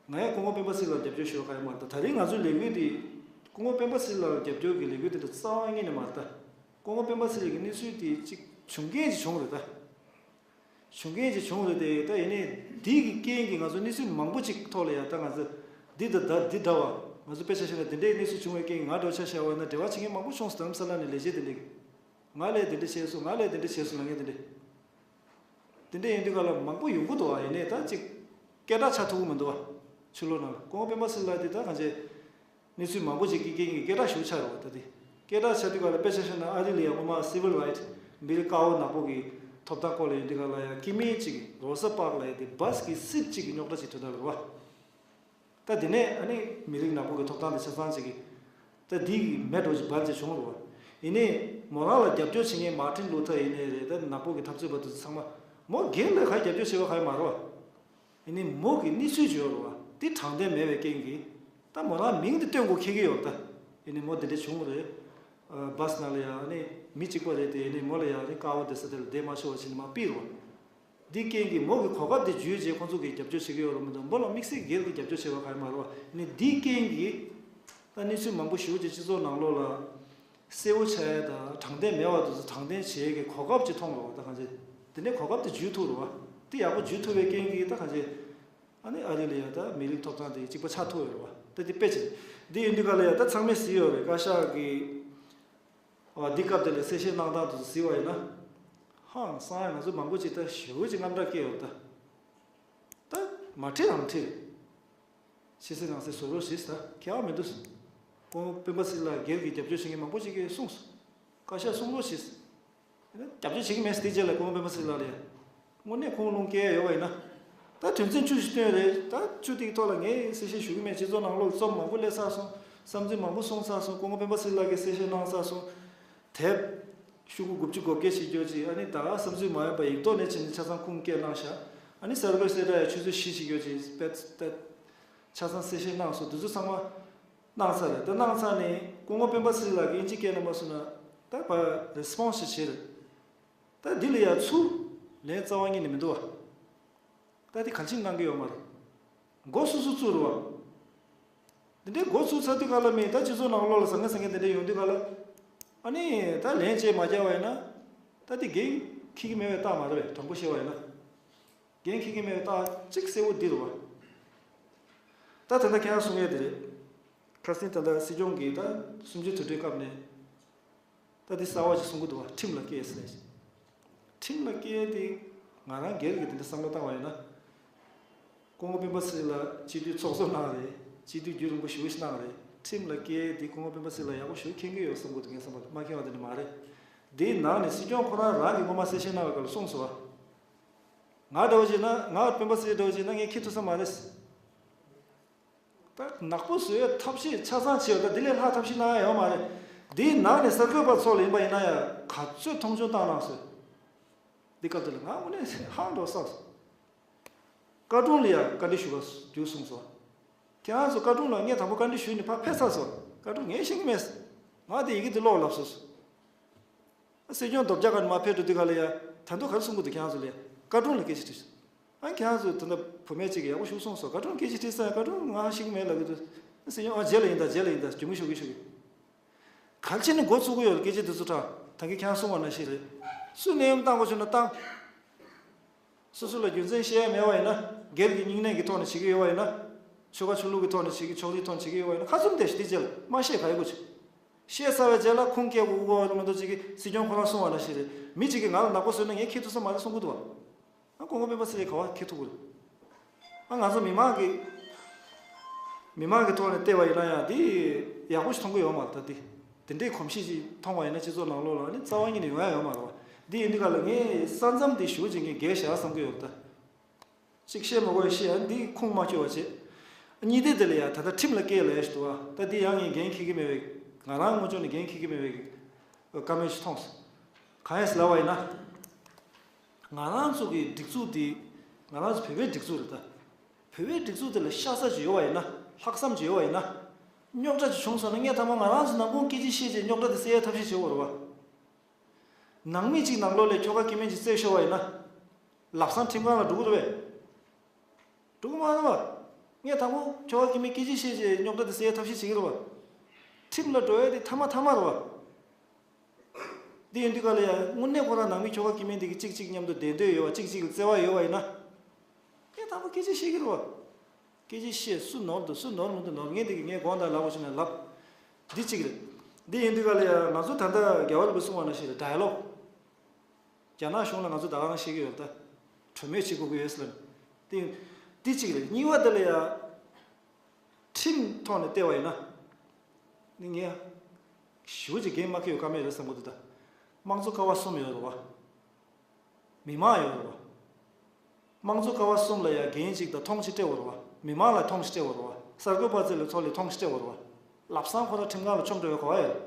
ང་ཡང་སྐུ་ངོ་སྤེན་པ་ཚེ་རིང་ལ་རྒྱབ་སྐྱོར་ཞུ་བ་གང་ཡང་མ་རེད། ད་ད་རིང་ང་ཚོའི་ལས་འགུལ་འདི་སྐུ་ངོ་སྤེན་པ་ཚེ་རིང་ལ་རྒྱབ་སྐྱོར་གྱི་ལས་འགུལ་འདི་འདྲ་རྩ་བ་ཉིད་ནས་མ་རེད་ད། སྐུ་ངོ་སྤེན་པ་ཚེ་རིང་གི་གནས་ཚུལ་འདི་གཅིག་བྱུང་རྐྱེན་ཅིག་བྱུང་རེད་ད། བྱུང་རྐྱེན་ཅིག་བྱུང་རེད་དེ། ད་ཡིན་ནའི་འདི་གི་རྐྱེན་གྱིས་ང་ཚོ་གནས་ཚུལ་མང་པོ་ཅིག་ཐོག་ལ་ཡང་ད་ང་ཚོ་འདི་ད་ད་འདི་འདྲ་བ་ང་ཚོ་དཔེ་ཆ་བཞག་ན་འདི་འདྲའི་གནས་ཚུལ་བྱུང་བའི་རྐྱེན་གྱིས་ང་འདྲ་བོ་ཆ་བཞག་པ་ཡིན་ན་འབྲེལ་བ་བྱེད་མཁན་མང་པོ་བྱུང་སོང་། རྡ་རམ་ས་ལ་ནས་ལས་བྱེད་དེ་འདྲས་ཀྱིས། ང་ལས་དེ་འདྲ་བྱས་སོང་། ང་ལས་དེ་འདྲ་བྱས་སོང་ལབ་མཁན་དེ་འདྲ། དེ་འདྲ་ཡིན་དུས་ག་ལ་མང་པོ་ཡོང་གི་འདུག་བ། ཡིན་ནའི་ད་ཅིག་སྐད་གྲགས་ཆགས་ཐུབ་ཀྱི་མི་འདུག་བ། ཕྱི་ལོགས་ནང་ལ་སྐུ་ངོ་སྤེན་པ་ཚེ་རིང་ལགས་དེ་ད་གང་བྱས། གནས་ཚུལ་མང་པོ་ཅིག་གི་རྐྱེན་གྱིས་སྐད་གྲགས་ཞེ་པོ་ཆགས་རེད་བ། ད་དེ་སྐད་གྲགས་ཆགས་དུས་ག་ལ་དཔེ་ཆ་བཞག་ན་ཨ་རི་ལ་ཡང་སྔོན་མ་སི་ཝིལ་རའིཊ་མི་རིགས་དཀར་པོ་ནག་པོ་གི་ཐོབ་ཐང་སྐོར་ལ་ཡིན་དུས་ག་ལ་ཡང་སྐྱེ་དམན་ཅིག་རོ་ས་པཱག་ལ་ཡང་དེ་བྷ་སི་གི་སིཊ་ཅིག་གི་རྙོག་དྲ་ཅིག་ཐོན་ཐལ་རེད་བ། ད་དེ་ནས་ཨ་ནི་མི་རིགས་ནག་པོ་གི་ཐོབ་ཐང་དེ་ཆ་ཚང་ཅིག་གི་ད་འདི་གི་མེད་འགྲོ་ཅིག་བར་ཅིག་བྱུང་རེད་བ། ཡིན་ནའི་མོ་རང་ལ་རྒྱབ་སྐྱོར་བྱེད་མཁན་མར་ཊིན་ལུ་ཐར་ཡིན་ནའི་རེད། ད་ནག་པོ་གི་འཐབ་རྩོད་པ་དེ་ཚོ་ཚང་མ་མོ་སྒེར་ལ་ག་རྒྱབ་སྐྱོར་བྱེད་པ་ག་ཡོད་མ་རེད་བ། ཡིན་ནའི་མོ་གི་གནས་ཚུལ་ཅིག་ཡོད་རེད་བ། དེ་དྲང་བདེན་མེད་པའི་རྐྱེན་གྱིས་ད་མོ་རང་མིང་དེ་སྟོན་དགོས་འཁེལ་གྱི་ཡོད་རེད་ད། ཡིན་ནའི་མོ་དེ་འདྲ་བྱུང་རེད། ཨ་བྷ་སི་ནང་ལ་ཡང་ཨ་ནི་མི་གཅིག་པ་རེད་དེ། ཡིན་ནའི་མོ་ལ་ཡང་ཨ་ནི་དཀར་པོ་བསྡད་ས་དེ་ལ་བསྡད་མ་ཆོག་པ་བྱས་ནས་མར་ཕུད་རེད་བ། འདི་རྐྱེན་གྱིས་མོ་གི་གོ་སྐབས་དེ་བརྒྱུད་རྗེས་ཁོང་ཚོ་གིས་རྒྱབ་སྐྱོར་བྱེད་ཀྱི་ཡོད་རེད་མི་འདུག་མོ་ལ་དམིགས་བསལ་སྒེར་གྱི་རྒྱབ་སྐྱོར་བྱེད་པ་ག་ཡོད་མ་རེད་བ། ནི་འདིའི་རྐྱེན་གྱིས་ད་གནས་ཚུལ་མང་པོ་ཞེ་པོ་ཅིག་སྤྱི་ཚོགས་ནང་ལོགས་ལ་གསལ་བོ་ཆགས་ཡ་དང་དྲང་བདེན་མེད་པ་དེ་ཚོ་དྲང་བདེན་བྱེད་ཡ་གི་གོ་སྐབས་ཅིག་མཐོང་རེད་བ། ད་གང་ཅི་དེ་ནས་གོ་སྐབས་དེ་བརྒྱུད་ཐུབ་རེད་བ། དེ་ཡག་པོ་བརྒྱུད་ཐུབ་པའི་རྐྱེན་གྱིས་ད་གང་ཅི་ཨ་ནི་ཨ་རི་ལ་ཡ་ད་མི་རིགས་ཐོབ་ཐང་དེ་གཅིག་པ་ཆགས་ཐུབ་ཡོད་རེད་བ། ད་དེ་དཔེ་ཅིག་འདི་ཡིན་དུས་ག་ལ་ཡ་ད་ཚང་མས་གཟིགས་ཡོད་རེད། བཀའ་ཤག་གི་འོ་འདི་སྐབས་དེ་ལ་གསལ་བཤད་གནང་སྟངས་དེ་ཚོ་གཟིགས་པ་ཡིན་ན། ཧང་སང་ཡ་ང་ཚོ་མང་པོ་ཅིག་ད་ཞེ་པོ་ཅིག་དངངས་སྐྲག་སྐྱེ་ཡོད་ད། ད་མ་ཁྲིད་རང་ཁྲིད་རེད། ཕྱི་གསལ་ནང་གསལ་བཟོ་རོགས་ཞེས་ད་ཁྱད་པར་མི་འདུག་སྐུ་ངོ་སྤེན་པ་ཚེ་རིང་ལགས་སྒེར་གྱི་རྒྱབ་སྐྱོར་བྱེད་མཁན་མང་པོ་ཅིག་གིས་གསུངས་སོང་། བཀའ་ཤག་གསུང་རོགས་ཞེས། རྒྱབ་སྐྱོར་བྱེད་ཀྱི་མེད་ཟེར་དེ་རྗེས་ལ་སྐུ་ངོ་སྤེན་པ་ཚེ་རིང་ལགས་ལ་ཡ། དངོས་གནས་ཁུངས་ལུང་སྐྱེལ་ཡ་ཡོད་པ་ཡིན་ན། ད་དོན་ཚན་བཅུ་ཞིག་བཏོན་རེད། ད་བཅུ་དེའི་ཐོག་ལ་ངས་གསལ་བཤད་ཞུ་གི་མེད། སྤྱི་ཚོགས་ནང་ལོགས་རྩོམ་མང་པོ་སླེབས་ཚར་སོང་། བསམ་ཚུལ་མང་པོ་གསུངས་ཚར་སོང་། སྐུ་ངོ་སྤེན་པ་ཚེ་རིང་ལགས་ཀྱིས་གསལ་བཤད་གནང་ཚར་སོང་། དེབ་ཤོག་གུ་དགུ་བཅུ་གོ་བརྒྱད་བྱེད་རྒྱུ་ཅིག་ཨ་ནི་ད་ག་བསམ་ཚུལ་མ་ཡོད་པ་ཡིག་ཐོག་ནས་བྱས་ནས་ཆ་ཚང་ཁུངས་སྐྱེལ་གནང་ཤག་ཨ་ནི་གསར་འགོད་གསལ་བསྒྲགས་ཡ་ཆུ་ཚོད་བཞི་བྱེད་རྒྱུ་ཅིག་པད་པད་ཆ་ཚང་གསལ་བཤད་གནང་སོང་། དེ་ཚོ་ཚང་མ་གནང་ཚར་རེད། ད་གནང་ཚར་ནས་སྐུ་ངོ་སྤེན་པ་ཚེ་རིང་ལགས་ཀྱིས་ཨིན་ཇི་སྐད་ནང་མ་གསུངས་ན་ད་ཕར་རེ་སི་པོན་སི་ཞིག་བྱེད་རེད། ད་འདི་ལ་ཡ་ཚུར་ལན་རྩ་བ་ཉིད་ནས་མི་འདུག་བ། ད་འདི་གལ་ཆེན་གནང་གི་ཡོད་མ་རེད། མགོ་སུ་སུ་བཙུགས་རེད་བ། འདི་འདྲའི་མགོ་བཙུགས་ཚར་དུས་ག་ལ་མི་ད་སྤྱི་ཚོགས་ནང་ལོགས་ལ་ཟང་ངེ་ཟིང་ངེ་འདི་འདྲ་ཡོང་དུས་ག་ལ། ཨ་ནི་ད་ལན་བཅད་མ་རྒྱག་པ་ཡིན་ན། ད་འདི་འགན་འཁྱེར་གྱི་མེད་པའི་རྟགས་མ་རེད་པས། དྲང་པོ་བཤད་པ་ཡིན་ན། འགན་འཁྱེར་གྱི་མེད་པའི་རྟགས་གཅིག་གསལ་བོ་འདི་རེད་བ། ད་ད་ལྟ་ཁྱེད་རང་གསུང་ཡས་དེ་རེད། ཁ་སང་ད་ལྟ་སྲིད་སྐྱོང་གིས་ད་གསུམ་བཅུའི་དུས་དྲན་སྐབས་ནས། ད་འདི་གསར་བ་ཞིག་གསུང་གི་འདུག་བ། ཁྲིམས་ལ་སྐྱེལ་ཟེར། ཁྲིམས་ལ་སྐྱེལ་དེ་ང་རང་སྒེར་གྱི་དེ་འདྲ་བསམ་བློ་བཏང་བ་ཡིན་ན། སྐུ་ངོ་སྤེན་པ་ཚེ་རིང་ལགས་སྤྱི་འཐུས་ཚོགས་གཙོ་གནང་རེད། སྤྱི་འཐུས་རྒྱུན་རིང་པོ་ཞེ་པོ་ཞིག་གནང་རེད། ཁྲིམས་ལ་སྐྱེལ་དེ་སྐུ་ངོ་སྤེན་པ་ཚེ་རིང་ལགས་ཡག་པོ་ཞེ་པོ་མཁྱེན་གྱི་ཡོད་བསམ་གྱི་འདུག་ངས་བསམ་པ་མ་མཁྱེན་པ་དེ་འདྲ་མ་རེད། དེའི་ནང་ནས་སྲིད་སྐྱོང་ཁོ་རང་རང་གིས་སྔོན་མ་གསལ་བཤད་གནང་བའི་སྐབས་ལ་གསུངས་སོང་བ། ང་འདྲ་བོ་བྱས་ན་ང་སྤེན་པ་ཚེ་རིང་འདྲ་བོ་བྱས་ན་ངས་འཁྱེར་ཐུབ་ས་མ་རེད། ད་ནག་པོ་བཟོ་ཡའི་ཐབས་ཤེས་ཆ་ཚང་བྱས་ཡོད། ད་འདི་ལས་ལྷག་ཐབས་ཤེས་གནང་ཡ་ཡོད་མ་རེད། འདིའི་ནང་ནས་གསར་འགོད་པ་ཚོ་ལ་ཡིན་པ་ཡིན་ན་ཡང་ག་ཚོད་མཐོང་ཆུང་བཏང་གནང་སོང་། འདི་སྐབས་དེ་ལ་ང་དངོས་གནས་ཧང་འགྲོ་བསམ་སོང་། བཀའ་དྲུང་ལ་ཡང་བཀའ་འདྲི་ཞུ་བར་འགྱུར་གསུངས་སོང་། ཁྱེད་རང་ཚོ་བཀའ་དྲུང་ལ་ངས་དང་པོ་བཀའ་འདྲི་ཞུས་ནས་ཕར་ཕེབས་ཚར་སོང་། བཀའ་དྲུང་ངས་ཤེས་ཀྱི་མེད། ང་དེ་ཡི་གེ་འདི་ཀློག་ལབ་སོང་། སྲིད་སྐྱོང་རྡོ་བརྒྱ་ག་ནས་མར་ཕེབས་འགྲོ་དུས་ག་ལ་ཡ་ད་དུང་ག་རེ་གསུང་གི་འདུག་ཁྱེད་རང་ཚོ་ལ་ཡ། བཀའ་དྲུང་ལ་སྐད་ཆ་དྲིས། ཨ་ཁྱེད་རང་ཚོ་ད་ལྟ་བུད་མེད་ཅིག་གིས་ཡག་པོ་ཞིག་གསུངས་སོང་། བཀའ་དྲུང་སྐད་ཆ་དྲིས་ས་ཡ། བཀའ་དྲུང་ང་ཤེས་ཀྱི་མེད་ལབ་ཀྱི་འདུག་སྲིད་སྐྱོང་ཨ་རྗེས་ལ་ཡིན་ད་རྗེས་ལ་ཡིན་ད་རྒྱུས་མངའ་ཞུ་གི་ཞུ་གི། གལ་ཆེ་ནི་འགོ་བཙུགས་ཀྱི་ཡོད་ལ་སྐད་ཆ་འདི་ཚོ་དྲ་ད་གིན་ཁྱེད་རང་གསུང་བ་ནང་བཞིན་རེད། སུས་ནད་ཡམས་བཏང་དགོས་བྱུང་ན་བཏང་། སོ་སོ་ལ་རྒྱུ་མཚན་བཤད་ཡ་མེད་པ་ཡིན་ན། སྒེར་གྱི་སྙིང་ནད་ཀྱི་ཐོག་ནས་བྱེད་ཀྱི་ཡོད་པ་ཡིན་ན། ཆོལ་ཁ་ཆོས་ལུགས་ཀྱི་ཐོག་ནས་བྱེད་ཀྱི། ཕྱོགས་རིས་ཐོག་ནས་བྱེད་ཀྱི་ཡོད་པ་ཡིན་ན། ཁ་བཙུམ་བསྡད་ཤིག་དེ་རྗེས་ལ་མ་བཤད་ག་ཡི་གོ་ཆོད། བཤད་ཚར་བའི་རྗེས་ལ་ཁུངས་སྐྱེལ་དགོས་དགོས་པ་མི་འདུག་ཅིག་གིས་སྲིད་སྐྱོང་ཁོ་རང་གསུང་བ་ནང་བཞིན་རེད། མི་གཅིག་གིས་ང་ལ་ནག་པོ་བཟོས་ན་ངས་འཁྱེར་ཐུབ་ས་མ་རེད་གསུང་གི་འདུག་བ། ཨ་སྐུ་ངོ་སྤེན་པ་ཚེ་རིང་ག་པར་འཁྱེར་ཐུབ་ཀྱི་རེད། ཨ་ང་ཚོ་མི་མང་གི་མི་མང་གི་ཐོག་ནས་བལྟས་པ་ཡིན་ན་ཡང་འདི་ཡག་པོ་ཞིག་མཐོང་གི་ཡོད་མ་རེད། ད་འདི་འདི་འདྲའི་གོམས་གཤིས་ཤིག་མཐོང་བ་ཡིན་ན་སྤྱི་ཚོགས་ནང་ལོགས་ལ་ནི་རྩ་བ་ཉིད་ནས་ཡོང་ཡ་ཡོད་མ་རེད་བ། འདི་ཡིན་དུས་ག་ལ་ངས་ས་མཚམས་འདི་ཞེ་པོ་ཅིག་ངས་འགལ་བཞག་བསམ་གི་ཡོད་ད། གཅིག་བཤད་མ་དགོས་བཤད་ཡ་འདི་ཁུངས་མ་འཁྱོལ་བ་བྱས། གཉིས་དེ་དེ་ལ་ཡ་ད་ལྟ་ཁྲིམས་ལ་སྐྱེལ་ལ་ཡ་ཞིག་འདུག་བ། ད་འདི་ཡང་ངས་འགན་འཁྱེར་གི་མེད་པའི་ང་རང་ངོས་ཕྱོགས་ནས་འགན་འཁྱེར་གི་མེད་པའི་བཀའ་མོལ་ཞིག་མཐོང་སོང་། གང་ཡིན་ཟེར་ལབ་པ་ཡིན་ན། ང་རང་ཚོ་གི་སྒྲིག་འཛུགས་འདི་ང་རང་ཚོ་བོད་པའི་སྒྲིག་འཛུགས་རེད་ད། བོད་པའི་སྒྲིག་འཛུགས་དེ་ལ་ཤ་ཚ་ཅིག་ཡོད་པ་ཡིན་ན། ལྷག་བསམ་ཅིག་ཡོད་པ་ཡིན་ན། རྙོག་དྲ་ཅིག་བྱུང་སོང་ན་ངས་ཐ་མ་ང་རང་ཚོ་ནང་ཁུལ་སྐད་ཆ་བཤད་བྱས་རྙོག་དྲ་དེ་སེལ་ཡའི་ཐབས་ཤེས་བྱེད་དགོས་རེད་བ། ནང་མི་གཅིག་ནང་ལོགས་ལ་ཁྱོ་ག་སྐྱེ་དམན་ཅིག་བསད་ཤོར་བ་ཡིན་ན། ལམ་སང་ཁྲིམས་ཁང་ལ་འགྲོ་གི་རེད་པས། འགྲོ་གི་མ་རེད་བ། ངས་དང་པོ་ཁྱོ་ག་སྐྱེ་དམན་སྐད་ཆ་བཤད་བྱས་རྙོག་དྲ་དེ་སེལ་ཡའི་ཐབས་ཤེས་བྱེད་ཀྱི་རེད་བ། ཁྲིམས་ལ་འགྲོ་ཡ་དེ་མཐའ་མ་མཐའ་མ་རེད་བ། འདི་ཡིན་དུས་ག་ལ་ཡ་དངོས་གནས་ཁོ་རང་ནང་མི་ཁྱོ་ག་སྐྱེ་དམན་དེ་གི་གཅིག་གཅིག་མཉམ་དུ་བསྡད་འདོད་ཡོད་བ། གཅིག་གཅིག་ལ་བརྩེ་བ་ཡོད་བ་ཡིན་ན། ངས་དང་པོ་སྐད་ཆ་བཤད་ཀྱི་རེད་བ། སྐད་ཆ་བཤད། སུ་ནོར་འདུག་སུ་ནོར་མི་འདུག་ནོར་མཁན་དེ་གི་ངས་དགོངས་དག་ལབ་དགོས་བྱུང་ན་ལབ། འདི་གཅིག་རེད། འདི་ཡིན་དུས་ག་ལ་ཡ་ང་ཚོ་ད་ལྟ་རྒྱལ་བ་རིན་པོ་ཆེ་གསུང་བ་ནང་བཞིན་རེད། ཌའི་ལོག་རྒྱ་ནག་གཞུང་ལ་ང་ཚོ་ད་ག་རང་བཤད་ཀྱི་ཡོད་ད། གྲོས་མོལ་བྱེད་དགོས་ཀྱི་ཡོད་ཟེར་ལབ། དེ་དེ་གཅིག་རེད། གཉིས་པ་དེ་ལ་ཡ། ཁྲིམས་ཐོག་ནས་བལྟས་པ་ཡིན་ན། ནི་ངས་ཞེ་པོ་ཅིག་འགན་མ་འཁྱེར་བའི་ཀ་མེད་རེད་བསམ་གྱི་འདུག་ད། དམངས་གཙོ་ཀ་བ་གསུམ་ཡོད་རེད་བ། མི་མང་ཡོད་རེད་བ། དམངས་གཙོ་ཀ་བ་གསུམ་ལ་ཡང་འགན་གཅིག་དང་མཐོང་ཆེན་སྤྲད་པ་རེད་བ། མི་མང་ལ་མཐོང་ཆེན་སྤྲད་པ་རེད་བ། གསར་འགོད་པ་ཚོ་ལ་ཚོ་ལ་མཐོང་ཆེན་སྤྲད་པ་རེད་བ། ལམ་སང་ཁོ་རང་ཁྲིམས་ཁང་ལ་མཆོང་འགྲོ་བའི་གོ་བ་ཡོད་རེད།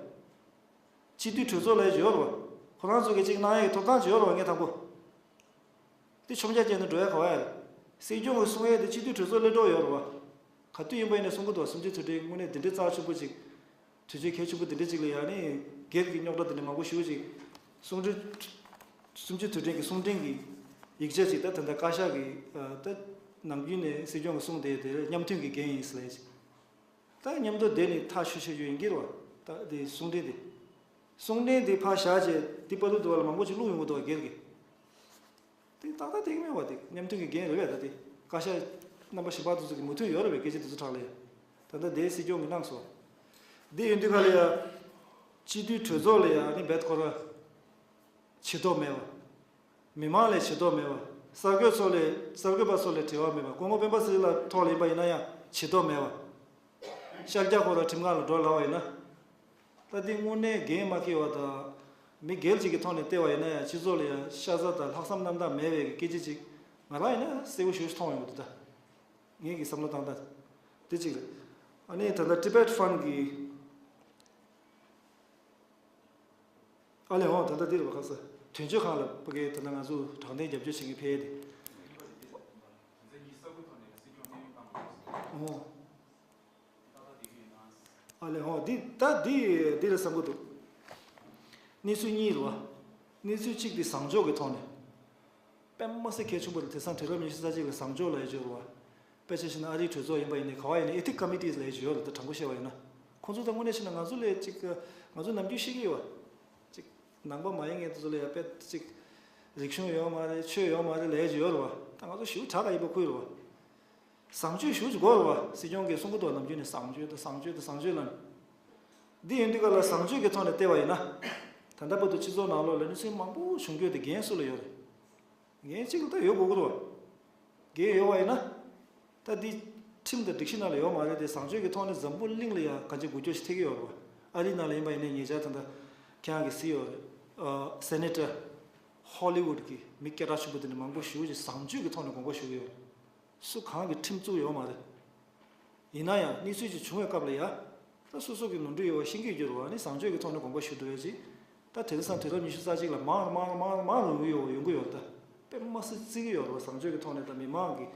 སྤྱི་འཐུས་གྲོས་ཚོགས་ལ་ཡང་ཡོད་རེད་བ། ཁོ་རང་ཚོ་གིས་གཅིག་གནང་ཡའི་ཐོབ་ཐང་ཅིག་ཡོད་རེད་བ། ངས་དང་པོ། དེ་ཆོམ་རྒྱག་བྱས་ནས་འགྲོ་ཡ་ག་བ་ཡ་རེད། སྲིད་སྐྱོང་གིས་གསུང་ཡས་དེ་སྤྱི་འཐུས་གྲོས་ཚོགས་སླེབས་གྲབས་ཡོད་རེད་བ། ག་དུས་ཡིན་པ་ཡིན་ནའི་གསུང་གི་འདུག་བ། གསུམ་བཅུའི་དུས་དྲན་དངོས་གནས་འདི་འདྲའི་རྩ་ཆེན་པོ་ཅིག་གྲོས་ཆོད་གལ་ཆེན་པོ་འདི་འདྲ་ཅིག་ལ་ཡ་ནི་སྒེར་གྱི་རྙོག་དྲ་འདི་འདྲ་མང་པོ་ཞེ་པོ་ཅིག་གསུང་འཕྲིན། གསུམ་བཅུའི་དུས་དྲན་གྱི་གསུང་འཕྲིན་གྱི་ཡིག་ཆ་ཅིག་ད་ད་ལྟ་བཀའ་ཤག་གིས་ད་ནམ་རྒྱུན་ནས་སྲིད་སྐྱོང་གིས་གསུངས་བསྡད་དེ་མཉམ་མཐུན་གྱི་འགན་ཡིན་ཟེར་ལབ་ཅིག་ད་མཉམ་དུ་བསྡད་ནས་ཐག་ཆོད་བྱེད་རྒྱུ་ཡིན་གྱི་རེད་བ། ད་དེ་གསུང་འཕྲིན་དེ། གསུང་འཕྲིན་དེ་ཕར་བཞག་བྱས་དེ་པ་ལུ་དུ་བ་ལ་མང་པོ་ཅིག་བླུགས་ཡོང་གི་འདུག་བ། སྒེར་གྱི། དེ་ཏག་ཏག་དེ་གི་མེད་བ། དེ་མཉམ་མཐུན་གྱི་འགན་རེད་བས། ད་དེ་བཀའ་ཤག་རྣམ་པ་གཞན་པ་དེ་ཚོ་གི་མོས་མཐུན་ཡོད་རེད་བས། སྐད་ཆ་དེ་ཚོ་དྲག་ལ་ཡ། ད་ལྟ་དེ་སྲིད་སྐྱོང་གིས་གནང་སོང་། དེ་ཡིན་དུས་ག་ལ་ཡ། སྤྱི་འཐུས་གྲོས་ཚོགས་ལ་ཡ་ནི་རྦད་ཁོ་ར་བྱེད་ཐབས་མེད་བ། མི་མང་ལ་བྱེད་ཐབས་མེད་བ། གསར་འགོད་ཚོ་ལ་གསར་འགོད་པ་ཚོ་ལ་འབྲེལ་བ་མེད་པ། སྐུ་ངོ་སྤེན་པ་ཚེ་རིང་ལགས་ཐོག་ལ་ཡིན་པ་ཡིན་ན་ཡང་བྱེད་ཐབས་མེད་བ། ཤར་རྒྱག་ཁོ་ར་ཁྲིམས་ཁང་ལ་འགྲོ་ལབ་པ་ཡིན་ན། ད་འདི་དངོས་གནས་འགན་མ་འཁྱེར་བ་དང་། མི་སྒེར་གཅིག་གི་ཐོག་ནས་བལྟས་པ་ཡིན་ན་ཡང་སྤྱི་ཚོགས་ལ་ཡང་ཤ་ཚ་དང་ལྷག་བསམ་རྣམ་དག་མེད་པའི་སྐད་ཆ་ཅིག་ང་རང་ཡིན་ན་གསལ་པོ་ཞེ་པོ་ཞིག་མཐོང་ཡོང་གི་འདུག་ད་ངེད་ཀྱི་བསམ་བློ་བཏང་སྟངས་དེ་གཅིག་རེད། ཨ་ནི་ད་ལྟ་Tibet Fund གི། ཨ་ལས་འོང་། ད་ལྟ་འདི་རེད་པ། ཁ་ས་དོན་གཅོད་ཁང་ལ་ཕ་གིའི་ད་ལྟ་ང་ཚོ་དྲང་བདེན་རྒྱབ་སྐྱོར་བྱེད་མཁན་ཕེབས་ཏེ། འོང་། ཨ་ལས་འོང་། འདི་ད་འདི་འདི་ལ་བསམ་གི་འདུག་གནས་ཚུལ་གཉིས་རེད་པ། གནས་ཚུལ་གཅིག་འདི་བཟང་ཕྱོགས་ཀྱི་ཐོག་ནས། དཔེ་མ་སྲིད་གལ་ཆེན་པོ་རེད། དེང་སང་དུས་རབས་ཉི་ཤུ་རྩ་གཅིག་ལ་བཟང་ཕྱོགས་ལབ་ཡ་ཅིག་ཡོད་རེད་པ། དཔེ་ཆ་བཞག་ན་ཨ་རིའི་གྲོས་ཚོགས་ཡིན་པ་ཡིན་ནའི་ག་བ་ཡིན་ནའི་Ethics Committees ལབ་ཡ་ཅིག་ཡོད་རེད། ད་དྲང་པོ་བཤད་པ་ཡིན་ན། ཁོང་ཚོ་ད་དངོས་གནས་བྱས་ན་ང་ཚོ་ལས་ཅིག་ང་ཚོ་ནམ་རྒྱུན་ཤེས་ཀྱི་ཡོད་པ། ཅིག་ནང་པ་མ་ཡིན་མཁན་དེ་ཚོ་ལ་ཡ་དཔེ་ཅིག་རིག་གཞུང་ཡོད་མ་རེད། ཆོས་ཡོད་མ་རེད་ལབ་ཡ་ཅིག་ཡོད་རེད་པ། ད་ང་ཚོ་ཞེ་པོ་དྲག་ག་ཡིན་པ་ཁུལ་རེད་པ། བཟང་སྤྱོད་ཞེ་པོ་ཅིག་དགོས་རེད་པ། སྲིད་སྐྱོང་གིས་གསུང་གི་འདུག་ནམ་རྒྱུན་ནས་བཟང་སྤྱོད་དང་བཟང་སྤྱོད་དང་བཟང་སྤྱོད་ལབ་ནས། འདི་ཡིན་དུས་ག་ལ་བཟང་སྤྱོད་ཀྱི་ཐོག་ནས་བལྟས་པ་ཡིན་ན། ད་ལྟ་བར་དུ་སྤྱི་ཚོགས་ནང་ལོགས་ལ་གནས་ཚུལ་མང་པོ་བྱུང་རྒྱུ་དེ་འགན་སུ་ལ་ཡོད་རེད། འགན་གཅིག་ལ་ད་ཡོད་དགོས་ཀྱི་རེད་པ། འགན་ཡོད་པ་ཡིན་ན། ད་འདི་ཁྲིམས་དང་སྒྲིག་གཞི་ནང་ལ་ཡོད་མ་རེད་དེ། བཟང་སྤྱོད་ཀྱི་ཐོག་ནས་འཛམ་བུ་གླིང་ལ་ཡང་གང་ཅི་འགུལ་སྐྱོད་ཞིག་ཐེབས་ཀྱི་ཡོད་རེད་པ། ཨ་རི་ནང་ལ་ཡིན་པ་ཡིན་ནའི་ཉེ་ཆར་ད་ལྟ་ཁྱེད་རང་གིས་གཟིགས་ཡོད་རེད། ཨ་Senator Hollywood གི་མི་སྐད་གྲགས་ཆེན་པོ་དེ་འདྲ་མང་པོ་ཞེ་པོ་ཅིག་བཟང་སྤྱོད་ཀྱི་ཐོག་ནས་དགོངས་པ་ཞུ་གི་ཡོད་རེད། སུ་གང་གིས་ཁྲིམས་བཙུགས་ཡོད་མ་རེད། ཡིན་ན་ཡང་གནས་ཚུལ་ཅིག་བྱུང་བའི་སྐབས་ལ་ཡ། ད་སོ་སོ་གི་ནོར་འཁྲུལ་ཡོད་པ་ཤེས་ཀྱི་ཡོད་རེད་པ། ནི་བཟང་སྤྱོད་ཀྱི་ཐོག་ནས་དགོངས་པ་ཞུ་འདུག་པས་ཅིག་ད་དེང་སང་དུས་རབས་ཉི་ཤུ་རྩ་གཅིག་ལ་མང་རུ་མང་རུ་མང་རུ་མང་རུ་ཡོང་གི་ཡོད་རེད། ད་དཔེ་མ་སྲིད་བརྩི་གི་ཡོད་རེད་པ། བཟང་སྤྱོད་ཀྱི་ཐོག་ནས་ད་མི་མང་གི་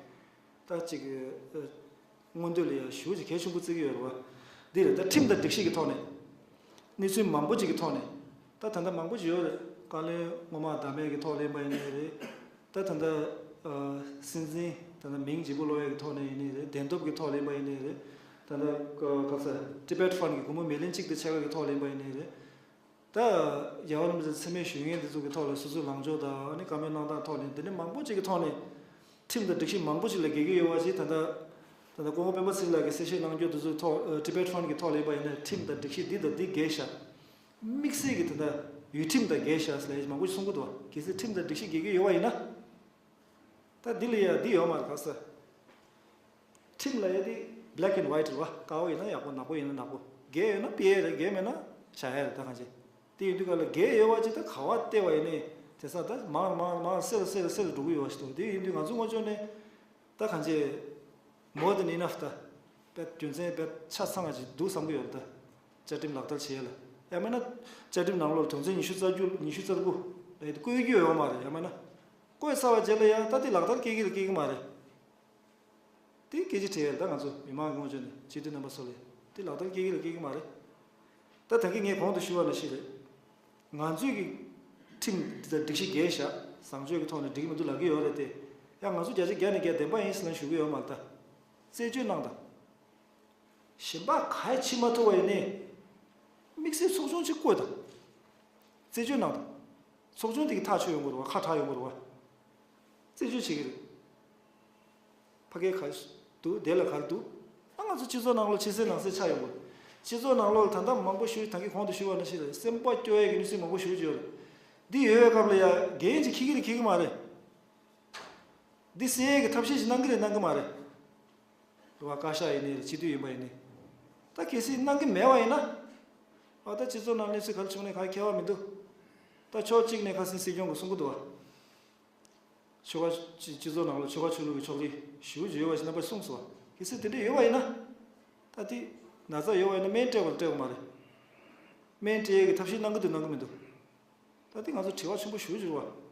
ད་ཅིག་ཨ་མངོན་འདོད་ལ་ཡ་ཞེ་པོ་ཅིག་གལ་ཆེན་པོ་བརྩི་གི་ཡོད་རེད་པ། འདི་རེད། ད་ཁྲིམས་དང་སྒྲིག་གཞི་གི་ཐོག་ནས། གནས་ཚུལ་མང་པོ་ཅིག་གི་ཐོག་ནས། ད་ད་ལྟ་མང་པོ་ཅིག་ཡོད་རེད། བཀའ་བློན་སྔོན་མ་བདག་མེད་ཀྱི་ཐོག་ལ་ཡིན་པ་ཡིན་ནའི་རེད། ད་ད་ལྟ་ཨ་སྲིད་འཛིན་ད་ལྟ་མིང་བརྗེ་པོ་སློག་ཡས་ཀྱི་ཐོག་ནས་ཡིན་ནའི་རེད། བདེན་སྟོབས་ཀྱི་ཐོག་ལ་ཡིན་པ་ཡིན་ནའི་རེད། ད་ལྟ་ག་ས་Tibet Fund གི་སྒོར་མོ་མི་ལན་གཅིག་དང་ཕྱེད་ཀ་གི་ཐོག་ལ་ཡིན་པ་ཡིན་ནའི་རེད། ད་རྒྱལ་བ་རིན་པོ་ཆེ་མཚན་སྨད་ཞུ་མཁན་དེ་ཚོ་གི་ཐོག་ལ་སོ་སོའི་ལངས་ཕྱོགས་དང་ཨ་ནི་བཀའ་མོལ་གནང་སྟངས་ཐོག་ནས། འདི་ནས་མང་པོ་ཅིག་གི་ཐོག་ནས། ཁྲིམས་དང་སྒྲིག་གཞི་མང་པོ་ཅིག་ལ་འགལ་གྱི་ཡོད་པ་ཅིག་ད་ལྟ། ད་ལྟ་སྐུ་ངོ་སྤེན་པ་ཚེ་རིང་ལགས་ཀྱིས་གསལ་བཤད་གནང་རྒྱུ་དེ་ཚོའི་ཐོག་ཨ་Tibet Fund གི་ཐོག་ལ་ཡིན་པ་ཡིན་ན་ཁྲིམས་དང་སྒྲིག་གཞི་འདི་དང་འདི་འགལ་ཤག་དམིགས་བསལ་གྱི་ད་ལྟ་ཡུལ་ཁྲིམས་དང་འགལ་ཤག་ཟེར་ལབ་མང་པོ་ཞིག་གསུང་གི་འདུག་གལ་སྲིད་ཁྲིམས་དང་སྒྲིག་གཞི་འགལ་གྱི་ཡོད་པ་ཡིན་ན། ད་འདི་ལ་ཡ་འདི་ཡོད་མ་རེད། ག་ས། ཁྲིམས་ལ་ཡ་འདི་black and white རེད་པ། དཀར་པོ་ཡིན་ན་ཡག་པོ། ནག་པོ་ཡིན་ན་ནག་པོ། འགལ་ཡོད་ན་ཕུད་ཡས་རེད། འགལ་མེད་ན་བཞག་ཡས་རེད། ད་གང་བྱེད། དེ་ཡིན་དུས་ག་ལ་འགལ་ཡོད་པ་ཅིག་ད་ག་བ་བལྟས་པ་ཡིན་ནའི་དེང་སང་ད་མང་མང་མང་སེལ་སེལ་སེལ་འགྲོ་གི་ཡོད་པ་ཞིག་འདུག་དེ་ཡིན་དུས་ང་ཚོ་ངོས་ཕྱོགས་ནས་ད་གང་བྱེད། More than enough ད། དཔེ་རྒྱུ་མཚན་དཔེ་ཆ་ཚང་བ་ཅིག་འདུག་བསམ་གྱི་ཡོད་རེད། ད་བཅའ་ཁྲིམས་ལག་བསྟར་བྱེད་ཡས་ལ། ཡང་མིན་ན་བཅའ་ཁྲིམས་ནང་ལོགས་ལ་དོན་ཚན་ཉི་ཤུ་རྩ་དགུ། ཉི་ཤུ་རྩ་དགུ་ལ་ཡ་དེ་བཀོད་ཀྱི་ཡོད་མ་རེད། ཡང་མིན་ན་བཀོད་ཚར་བ་རྗེས་ལ་ཡ་ད་དེ་ལག་བསྟར་སྐྱེལ་གྱི་རེད་སྐྱེལ་གྱི་མ་རེད། དེ་སྐད་ཆ་དྲིས་ཡས་ལ་ད་ང་ཚོ་མི་མང་གི་ངོས་ཕྱོགས་ནས་སྤྱི་འཐུས་རྣམ་པ་ཚོ་ལ་དེ་ལག་བསྟར་སྐྱེལ་གྱི་རེད་སྐྱེལ་གྱི་མ་རེད། ད་ད་གིན་ངས་གོང་དུ་ཞུས་པ་ནང་བཞིན་རེད། ང་ཚོས་ཀྱི་ཁྲིམས་འདི་དང་སྒྲིག་གཞི་འགལ་ཤག་བཟང་སྤྱོད་ཀྱི་ཐོག་ནས་འགྲིག་གི་མི་འདུག་ལབ་ཀྱི་ཡོད་རེད་དེ། ཡང་ང་ཚོ་བརྒྱ་ཆ་བརྒྱ་ནས་བརྒྱ་བདེན་པ་ཡིན་ཟེར་ལབ་ཞུ་གི་ཡོད་མ་རེད་ད། རྩད་གཅོད་གནང་དང་། གཞན་པ་ག་ཡ་བྱེད་མ་ཐུབ་པ་ཡིན་ནའི། དམིགས་བསལ་ཚོགས་ཆུང་གཅིག་བསྐོས་དང་། རྩད་གཅོད་གནང་དང་། ཚོགས་ཆུང་དེ་གི་ཐག་ཆོད་ཡོང་གི་རེད་བ། ཁ་གྲག་ཡོང་གི་རེད་བ། རྩད་གཅོད་བྱེད་ཀྱི་རེད། ཕ་གིར་ག་རེ་འདུག་དེ་ལ་ག་རེ་འདུག་ཨ་ང་ཚོ་སྤྱི་ཚོགས་ནང་ལོགས་ཕྱི་གསལ་ནང་གསལ་ཆགས་ཡོང་གི་རེད། སྤྱི་ཚོགས་ནང་ལོགས་ལ་ད་ལྟ་མང་པོ་ཞུ་ད་གིན་གོང་དུ་ཞུས་པ་ནང་བཞིན་རེད། སེམས་པ་སྐྱོ་ཡས་ཀྱི་གནས་ཚུལ་མང་པོ་ཞུ་གི་ཡོད་རེད། འདི་ཡོད་པའི་སྐབས་ལ་ཡ་འགན་ཅིག་འཁྱེར་གྱི་རེད་འཁྱེར་གྱི་མ་རེད། འདི་སེལ་ཡས་ཀྱི་ཐབས་ཤེས་ཤིག་གནང་གི་རེད་གནང་གི་མ་རེད། རེད་བ། བཀའ་ཤག་ཡིན་ནའི་རེད། སྤྱི་འཐུས་ཡིན་པ་ཡིན་ནའི། ད་གལ་སྲིད་གནང་གི་མེད་པ་ཡིན་ན། ཨ་ད་སྤྱི་ཚོགས་ནང་གནས་ཚུལ་ག་རེ་བྱུང་ནའི་ག་ཁྱད་པར་མི་འདུག་ད་ཕྱོགས་གཅིག་ནས་ཁ་སང་སྲིད་སྐྱོང་གིས་གསུང་གི་འདུག་བ། ཆོལ་ཁ་སྤྱི་སྤྱི་ཚོགས་ནང་ལ་ཆོལ་ཁ་ཆོས་ལུགས་ཀྱི་ཕྱོགས་རིས་ཞེ་པོ་ཅིག་ཡོད་པ་ཞིག་རྣམ་པས་གསུངས་སོང་བ། གལ་སྲིད་དེ་འདྲ་ཡོད་པ་ཡིན་ན། ད་དེ་ན་ཚ་ཡོད་པ་ཡིན་ན་སྨན་སྤྲད་པ་ལ་སྤྲད་དགོས་མ་རེད། སྨན་སྤྲད་ཡས་ཀྱི་ཐབས་ཤེས་གནང་གི་འདུག་གནང་གི་མི་འདུག་ད་དེ་ང་ཚོ་དྲི་བ་ཆེན་པོ་ཞེ་པོ་ཅིག་རེད་བ།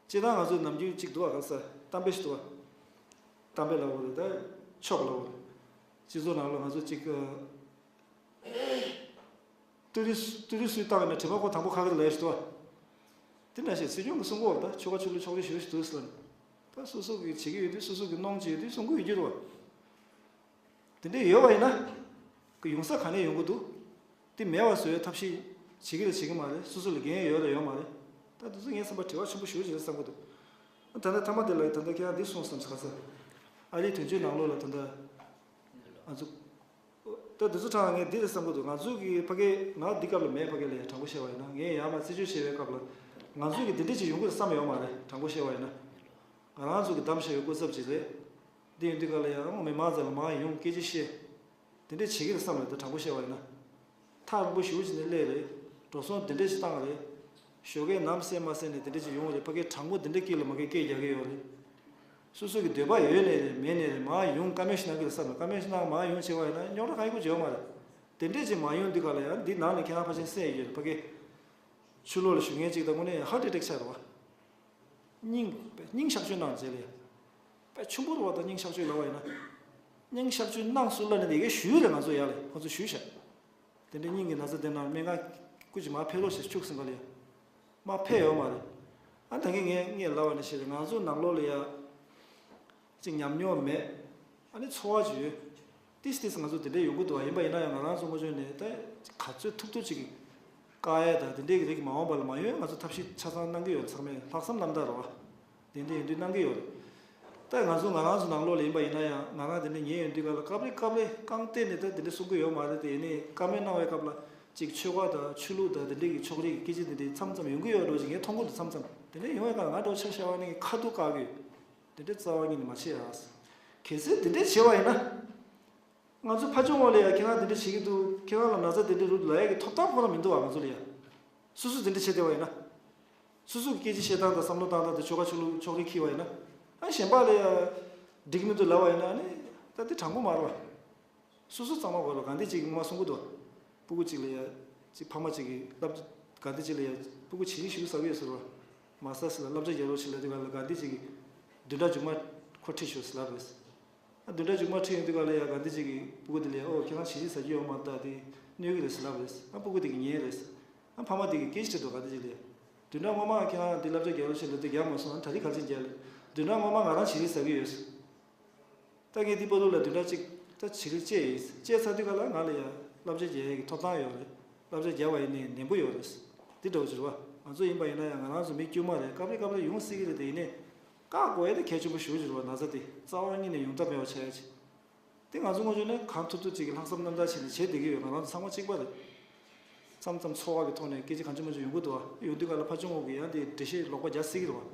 སྤྱིར་བཏང་ང་ཚོ་ནམ་རྒྱུན་གཅིག་འདུག་བ། ག་ས་གཏམ་དཔེ་ཞིག་འདུག་བ། གཏམ་དཔེ་ལབ་དགོས་རེད། ད་ཆོབ་ལབ་དགོས་རེད། སྤྱི་ཚོགས་ནང་ལ་ང་ཚོ་གཅིག་ཨ། ཏུ་རི་ཏུ་རི་སུའི་རྟགས་ན་དྲི་མ་ཁོ་དང་པོ་ཁ་ཁ་ལ་ལས་ཞིག་འདུག་བ། དེ་འདྲ་ཞིག་སྲིད་སྐྱོང་གིས་གསུང་གི་ཡོད་པ། ད་ཆོལ་ཁ་ཆོས་ལུགས་ཕྱོགས་རིས་ཞེ་པོ་ཞིག་འདུག་ཟེར་ལབ་ནས། ད་སོ་སོ་གིས་བྱེད་ཀྱི་ཡོད་དུས་སོ་སོ་གིས་གནོང་བྱེད་ཡོད་དུས་གསུང་གི་ཡོད་རྒྱུ་རེད་བ། དེ་འདྲ་ཡོད་པ་ཡིན་ན། ཁོ་ཡོང་ས་ག་ནས་ཡོང་གི་འདུག་དེ་མེད་པ་བཟོ་བའི་ཐབས་ཤེས་བྱེད་ཀྱི་རེད་བྱེད་ཀྱི་མ་རེད། སོ་སོ་ལ་འགན་ཡོད་རེད་ཡོད་མ་རེད། ད་དེ་ཚོ་ངའི་བསམ་པར་དྲི་བ་ཆེན་པོ་ཞེ་པོ་ཅིག་རེད་བསམ་གྱི་འདུག་ད་ལྟ་མཐའ་མ་དེ་ལ་ད་ལྟ་ཁྱེད་རང་འདི་གསུངས་སམ་ཟེར་ག་ས། ཨ་རིའི་དོན་གཅོད་ནང་ལོགས་ལ་ད་ལྟ་ང་ཚོ། ད་དེ་ཚོ་ཕྲང་ངས་འདི་རེད་བསམ་གྱི་འདུག་ང་ཚོ་གི་ཕ་གི་ང་འདི་སྐབས་ལ་མེད། ཕ་གི་ལ་ཡ་དྲང་པོ་བཤད་པ་ཡིན་ན། ངས་ཡར་མར་རྩད་གཅོད་བྱེད་པའི་སྐབས་ལ་ང་ཚོ་གི་འདི་འདྲ་ཅིག་ཡོང་གི་རེད་བསམ་ཡོད་མ་རེད། དྲང་པོ་བཤད་པ་ཡིན་ན། ང་རང་ཚོ་གི་གདམ་བྱ་བའི་སྐུ་ཚབ་ཅིག་རེད། འདི་ཡོང་དུས་ག་ལ་ཡང་མི་མང་ཚོ་ལ་མར་ཡོང་སྐད་ཆ་བཤད། དེ་འདྲས་བྱེད་ཀྱི་རེད་བསམ་རེད། ད་དྲང་པོ་བཤད་པ་ཡིན་ན། ཐག་རིང་པོ་ཞེ་པོ་ཅིག་ནས་སླེབས་རེད། འགྲོ་སོང་དེ་འདྲས་ཅིག་བཏང་རེད། ཞོགས་ཀས་ནམ་གསལ་མ་གསལ་ནས་དེ་འདྲས་ཅིག་ཡོང་རེད། ཕ་གིའི་དྲང་པོ་དེ་འདྲས་སྐད་ལ་མ་སྐད་སྐད་རྒྱག་གི་ཡོད་རེད། སོ་སོ་གི་འདོད་པ་ཡོད་ནའི་རེད་མེད་ནའི་རེད། མར་ཡོང་བཀའ་མོལ་ཞིག་གནང་གི་རེད་བསམ་རེད། བཀའ་མོལ་ཞིག་གནང་མར་ཡོང་བྱས་པ་ཡིན་ན་རྙོག་དྲ་གང་ཡང་ཡོང་གི་ཡོད་མ་རེད། དེ་འདྲས་ཅིག་མ་ཡོང་དུས་ག་ལ་ཡང་འདི་ནང་ནས་ཁྱེད་རང་ཕལ་ཆེར་གསན་ཡོད་རེད། ཕ་གི་ཕྱི་ལོགས་ལ་བཞུགས་མཁན་ཅིག་དང་དངོས་གནས་ཧར་ཊི་ཨེ་ཊེག་ཆགས་རེད་བ། སྙིང་སྙིང་གཤག་བཅོས་གནང་རྗེས་ལ་ཡ། དཔེ་ཆུང་པོ་རུ་བ་དང་སྙིང་གཤག་བཅོས་ལབ་པ་ཡིན་ན། སྙིང་གཤག་བཅོས་གནང་སོང་ལབ་ནས་དེ་གའི་ཞུས་རེད། ང་ཚོ་ཡ་ལས་ཁོ་ཚོ་ཞུས་ཤག་དེ་འདྲའི་སྙིང་གི་ན་ཚ་དེ་ན་སྨན་ཁང་སྐུ་མཁྱེན་མར་ཕེབས་རོགས་ཞེས་ཤུགས་ཟིན་པ་ལ་ཡ། མར་ཕེབས་ཡོད་མ་རེད། ཨ་ད་གིན་ངས་ངས་ལབ་པ་ནི་ཞེས་རེད། ང་ཚོ་ནང་ལོགས་ལ་ཡ། ཅིག་ཉམས་མྱོང་མེད། ཨ་ནི་ཚོར་བ་ཅིག་ཡོད། ཏིས་ཏིས་ང་ཚོ་དེ་འདྲ་ཡོང་གི་འདུག་བ། ཡིན་པ་ཡིན་ན་ཡང་ང་རང་ཚོ་ངོས་ཕྱོགས་ནས་ད་ག་ཚོད་ཐུབ་ཐུབ་ཅིག་བཀག་ཡ་དང་དེ་འདྲའི་རིགས་མ་འོངས་པ་ལ་མ་ཡོང་ཡ་ང་ཚོ་ཐབས་ཤེས་ཆ་ཚང་གནང་གི་ཡོད། ཚང་མས་ལྷག་བསམ་རྣམ་དག་རེད་བ། དེ་འདྲ་ཡིན་དུས་གནང་གི་ཡོད་རེད། ད་ང་ཚོ་ང་རང་ཚོ་ནང་ལོགས་ལ་ཡིན་པ་ཡིན་ན་ཡང་ང་རང་དེ་འདྲ་ཉལ་ཡོང་དུས་ག་ལ་སྐབས་རེ་སྐབས་རེ་རྐང་སྟེང་ནས་ད་དེ་འདྲ་གསུང་གི་ཡོད་མ་རེད་དེ། ཡིན་ནའི་བཀའ་མོལ་གནང་བའི་སྐབས་ལ་ཅིག་ཆོལ་ཁ་དང་ཆོས་ལུགས་དང་དེ་འདྲའི་གི་ཕྱོགས་རིས་ཀྱི་སྐད་ཆ་དེ་འདྲའི་མཚམས་མཚམས་ཡོང་གི་ཡོད་འགྲོ་ཅིག་ངས་མཐོང་གི་འདུག་མཚམས་མཚམས་དེ་འདྲ་ཡོང་བའི་སྐབས་ང་འགྲོ་ཆ་བཞག་པ་ནི་ཁ་ཐུག་བཀག་གི་ཡོད། དེ་འདྲ་རྩ་བ་ཉིད་ནས་མ་བྱེད་ཨ། གལ་སྲིད་དེ་འདྲ་བྱས་པ་ཡིན་ན། ང་ཚོ་ཕར་ཕྱོགས་ལ་ཡ་ཁྱེད་རང་དེ་འདྲ་བྱེད་ཀྱི་འདུག་ཁྱེད་རང་ལ་ན་ཚ་དེ་འདྲ་རུ་ལ་ཡ་གི་ཐོབ་ཐང་ཁོ་རང་མི་འདུག་ཨ། ང་ཚོ་ལ་ཡ། སོ་སོ་དེ་འདྲ་བྱེད་བསྡད་པ་ཡིན་ན། སོ་སོ་གི་སྐད་ཆ་བཤད་སྟངས་དང་བསམ་བློ་བཏང་སྟངས་དང་ཆོལ་ཁ་ཆོས་ལུགས་ཕྱོགས་རིས་འཁྱེར་བ་ཡིན་ན། ཨ་གཞན་པ་ལ་ཡ། འགྲིག་གི་མི་འདུག་ལབ་པ་ཡིན་ན་ཨ་ནི། ད་དེ་དྲང་པོ་མ་རེད་བ། སོ་སོ་གཙང་མ་དགོས་ལ་ག་འདི་གཅིག་གིས་ངོ་མ་གསུང་གི་འདུག་སྤུ་གུ་གཅིག་ལ་ཡ། གཅིག་ཕ་མ་གཅིག་གིས་བསླབ་ག་འདི་གཅིག་ལ་ཡ། སྤུ་གུ་བྱིས་ཤིག་ཟ་གི་ཡོད་ཟེར་བ། མ་ཟ་ཟེར་ལ་བསླབ་བྱ་རྒྱག་རོགས་བྱེད་ལབ་དུས་ག་ལ་ག་འདི་གཅིག་གིས། བདུན་ཕྲག་མཇུག་མ་ཁོ་ཁྲིད་ཤོག་ཟེར་ལབ་རེད། ཨ་བདུན་ཕྲག་མཇུག་མ་ཁྲིད་ཡོང་དུས་ག་ལ་ཡ་ག་འདི་གཅིག་གིས་སྤུ་གུ་དེ་ལ་ཡ་ཨོ་ཁྱེད་རང་བྱིས་ཤིག་ཟ་རྒྱུ་ཡོད་མ་རེད། ད་དེ་གནོད་གི་རེད་ཟེར་ལབ་རེད། ཨ་སྤུ་གུ་དེ་གིས་ཉན་རེད། ཨ་ཕ་མ་དེ་གིས་སྐད་ཆ་དྲིས་འདུག་ག་འདི་གཅིག་ལ་ཡ། བདུན་ཕྲག་སྔོན་མ་ཁྱེད་རང་འདི་བསླབ་བྱ་རྒྱག་རོགས་བྱེད་ལབ་དུས་རྒྱག་མ་སོང་། ཨ་ད་རེས་ག་རེ་བྱས་རྒྱག་ལབ། བདུན་ཕྲག་སྔོན་མ་ང་རང་བྱིས་ཤིག་ཟ་གི་ཡོད་ཟེར། ད་ངས་འདི་བར་དུ་ལ་བདུན་ཕྲག་གཅིག་ད་བྱིས་རིགས་བཅད་ཡིན། བཅད་ཚར་དུས་ག་ལ་ང་ལ་ཡ་བསླབ་བྱ་རྒྱག་ཡས་ཀྱི་ཐོབ་ཐང་ཡོད་རེད། བསླབ་བྱ་རྒྱག་པ་ཡིན་ནའི་ནན་པོ་ཡོད་རེད། འདི་འདྲ་བོ་ཅིག་རེད་བ། ང་ཚོ་ཡིན་པ་ཡིན་ན་ཡང་ང་རང་ཚོ་མི་དཀྱུས་མ་རེད། སྐབས་རེ་སྐབས་རེ་ཡོང་སྲིད་ཀྱི་རེད་དེ། ཡིན་ནའི་བཀག་དགོས་ཡས་དེ་གལ་ཆེན་པོ་ཞེ་པོ་ཅིག་རེད་བ། ན་ཚ་དེ་རྩ་བ་ཉིད་ནས་ཡོང་ཐབས་མེད་པ་ཆགས་ཡ་ཅིག་དེ་ང་ཚོ་ངོས་ཕྱོགས་ནས་གང་ཐུབ་ཐུབ་ཅིག་གི་ལྷག་བསམ་རྣམ་དག་བྱས་ནས་བྱས་བསྡད་ཀྱི་ཡོད། ང་རང་ཚོ་ཚང་མ་གཅིག་པ་རེད། མཚམས་མཚམས་ཚོར་བ་གི་ཐོག་ནས་སྐད་ཆ་གང་བྱུང་མང་བྱུང་ཡོང་གི་འདུག་བ། ཡོང་དུས་ག་ལ་ཕར་ཕྱོགས་ངོས་ཀྱིས་ཡང་དེ་འགྲེལ་བཤད་ལོག་པ་རྒྱག་སྲིད་ཀྱི་རེད་བ།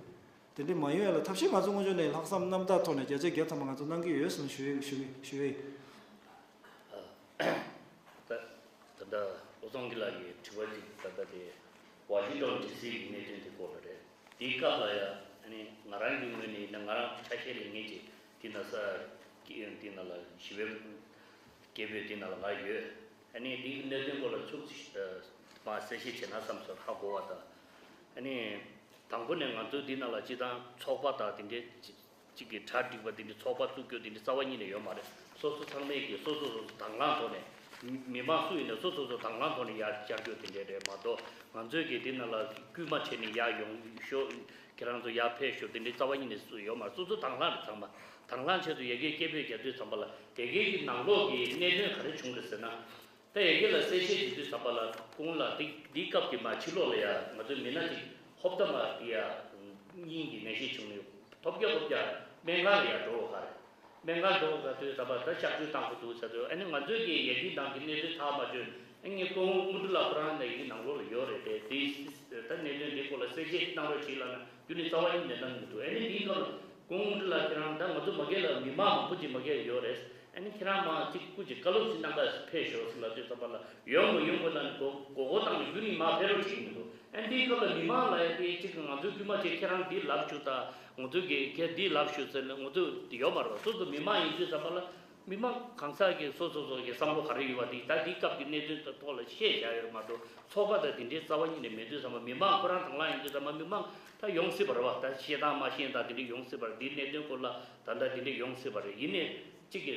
དེ་འདྲ་མ་ཡོང་ཡ་ལ་ཐབས་ཤེས་ང་ཚོ་ངོས་ཕྱོགས་ནས་ལྷག་བསམ་རྣམ་དག་ཐོག་ནས་བརྒྱ་ཆ་བརྒྱ་ཐམ་པ་ང་ཚོ་གནང་གི་ཡོད་ཟེར་ནས་ཞུ་ཡས་ཞུ་གི་ཞུ་ཡས། ད་ད་ལྟ་བློ་བཟང་སྐྱིད་ལགས་ཀྱི་དྲི་བ་གཅིག་ད་ལྟ་དེ་ཝ་ཤིང་ཊོན་ཌི་སི་གི་གནད་དོན་དེ་སྐོར་ལ་རེད། དེའི་སྐབས་ལ་ཡ་ཨ་ནི་ང་རང་གི་ངོས་ནས་ཡིན་ན་ང་རང་ཆ་ཤས་ལས་ངེས་ཀྱི་དེ་ན་ས་དེ་ན་ལ་ཞི་བའི་རྒྱལ་པོའི་དེ་ན་ལ་ང་ཡོད། ཨ་ནི་དེའི་གནད་དོན་སྐོར་ལ་ཚུགས་མ་གསལ་བཤད་བྱས་ན་བསམ་སོང་། ཧ་གོ་བ་དང་། ཨ་ནི་དང་པོ་ནས་ང་ཚོའི་དེ་ན་ལ་སྤྱི་བཏང་ཚོགས་པ་དང་དེ་འདྲའི་གཅིག་གི་གྲ་སྒྲིག་པ་དེ་འདྲའི་ཚོགས་པ་བཙུགས་རྒྱུ་དེ་འདྲའི་རྩ་བ་ཉིད་ནས་ཡོད་མ་རེད། སོ་སོ་ཚང་མས་ཀྱི་སོ་སོ་སོ་སོ་དང་བླངས་ཐོག་ནས། མི་མང་སུ་ཡིན་ནའི་སོ་སོ་སོ་དང་བླངས་ཐོག་ནས་ཡར་བཅར་རྒྱུ་དེ་འདྲ་རེད་མ་གཏོགས། ང་ཚོས་ཀྱི་དེ་ནང་ལ་སྐུལ་མ་བྱས་ནས་ཡར་ཡོང་ཤོག་ཁྱེད་རང་ཚོ་ཡར་ཕེབས་ཤོག་དེ་འདྲའི་རྩ་བ་ཉིད་ནས་སུ་ཡོད་མ་རེད། སོ་སོ་དང་བླངས་རེད། ཚང་མ་དང་བླངས་བྱས་ཚུལ་ཡ་གིའི་སྐད་འབོད་རྒྱག་དུས་ཙམ་པ་ལ་དེ་གའི་གི་ནང་ལོགས་ཀྱི་གནད་དོན་ག་རེ་བྱུང་རེད་ཟེར་ན། ད་ཡ་གི་ལ་གསལ་བཤད་བྱེད་དུས་ཙམ་པ་ལ་ཁོང་ལ་འདི་འདིའི་སྐབས་ཀྱི་མ་ཕྱི་ལོགས་ལ་ཡ་ང་ཚོའི་མི་སྣ་གཅིག་ཧོབ་ཏ་མ་དེ་ཡ་སྙིང་གི་ནད་གཞི་བྱུང་ནས་ཐོབ་རྒྱ་ཐོབ་རྒྱ་སྨན་ཁང་ལ་ཡ་འགྲོ་དགོས་ཁ་རེད། སྨན་ཁང་འགྲོ་དགོས་ཁ་དུས་ཙམ་པ་ད་གཤག་བཅོས་བཏང་དགོས་འདུག་ཟེར་དུས། ཨ་ནི་ང་ཚོའི་གི་ཡ་གི་ནང་གི་གནད་དོན་ཐག་མ་ཆོད། ཨ་ནི་སྐུ་ངོ་དངོས་གྲུབ་ལགས་ཁོ་རང་ནས་ཡ་གི་ནང་ལོགས་ལ་ཡོད་རེད་དེ། དེ་ ད་གནད་དོན་འདི་སྐོར་ལ་གསལ་བཤད་གནང་རོགས་གྱིས་ལབ་ན་རྒྱུ་ནི་རྩ་བ་ཉིད་ནས་གནང་གི་མི་འདུག་ཨ་ནི་འདིའི་སྐབས་ལ་སྐུ་ངོ་ཀྲི་ལགས་ཁྱེད་རང་ད་ང་ཚོ་མ་སྒེར་ལ་མི་མང་མང་པོ་ཅིག་མ་སྒེར་ཡོད་རེད། ཨ་ནི་ཁྱེད་རང་མང་ཅིག་སྐུ་ཅིག་བཀའ་སློབ་ཅིག་གནང་ག་ཕེབས་ཤོག་ཟེར་ལབ་དུས་ཙམ་པ་ལ་ཡོང་དགོས་ཡོང་དགོས་ལབ་ནས་མགོ་མགོ་སྐོར་བཏང་ནས་རྒྱུ་ནི་མར་ཕེབས་རོགས་བྱེད་ཀྱི་མི་འདུག་ཨ་ནི་འདིའི་སྐབས་ལ་མི་མང་ལ་ཡ་དེ་ཅིག་ང་ཚོའི་དཀྱུས་མ་ཅིག་ཁྱེད་རང་འདི་ལབ་ཤོག་དང་ང་ཚོའི་གི་ཁྱེད་འདི་ལབ་ཤོག་ཟེར་ནས་ང་ཚོ་ཡོད་མ་རེད། སོ་སོ་མི་མང་ཡིན་དུས་ཙམ་པ་ལ། མི་མང་གང་ཟག་གི་སོ་སོ་སོ་གི་བསམ་བློ་ག་རེ་ཡོད་པ་དེ་ད་འདི་སྐབས་ཀྱི་གནད་དོན་ཐོག་ལ་བཤད་བཞག་ཡོད་མ་གཏོགས་ཚོགས་པ་དང་དེ་འདྲའི་རྩ་བ་ཉིད་ནས་མེད་དུས་ཙམ་པ་མི་མང་ཁོ་རང་དང་བླངས་ཡིན་དུས་ཙམ་པ་མི་མང་ད་ཡོང་སྲིད་པ་རེད་བ། ད་བཤད་སྟངས་མ་ཤེས་དང་དེ་འདྲ་ཡོང་སྲིད་པ་རེད། འདིའི་གནད་དོན་སྐོར་ལ་ད་ལྟ་དེ་འདྲ་ཡོང་སྲིད་པ་རེད། ཡིན་ནའི་གཅིག་གི་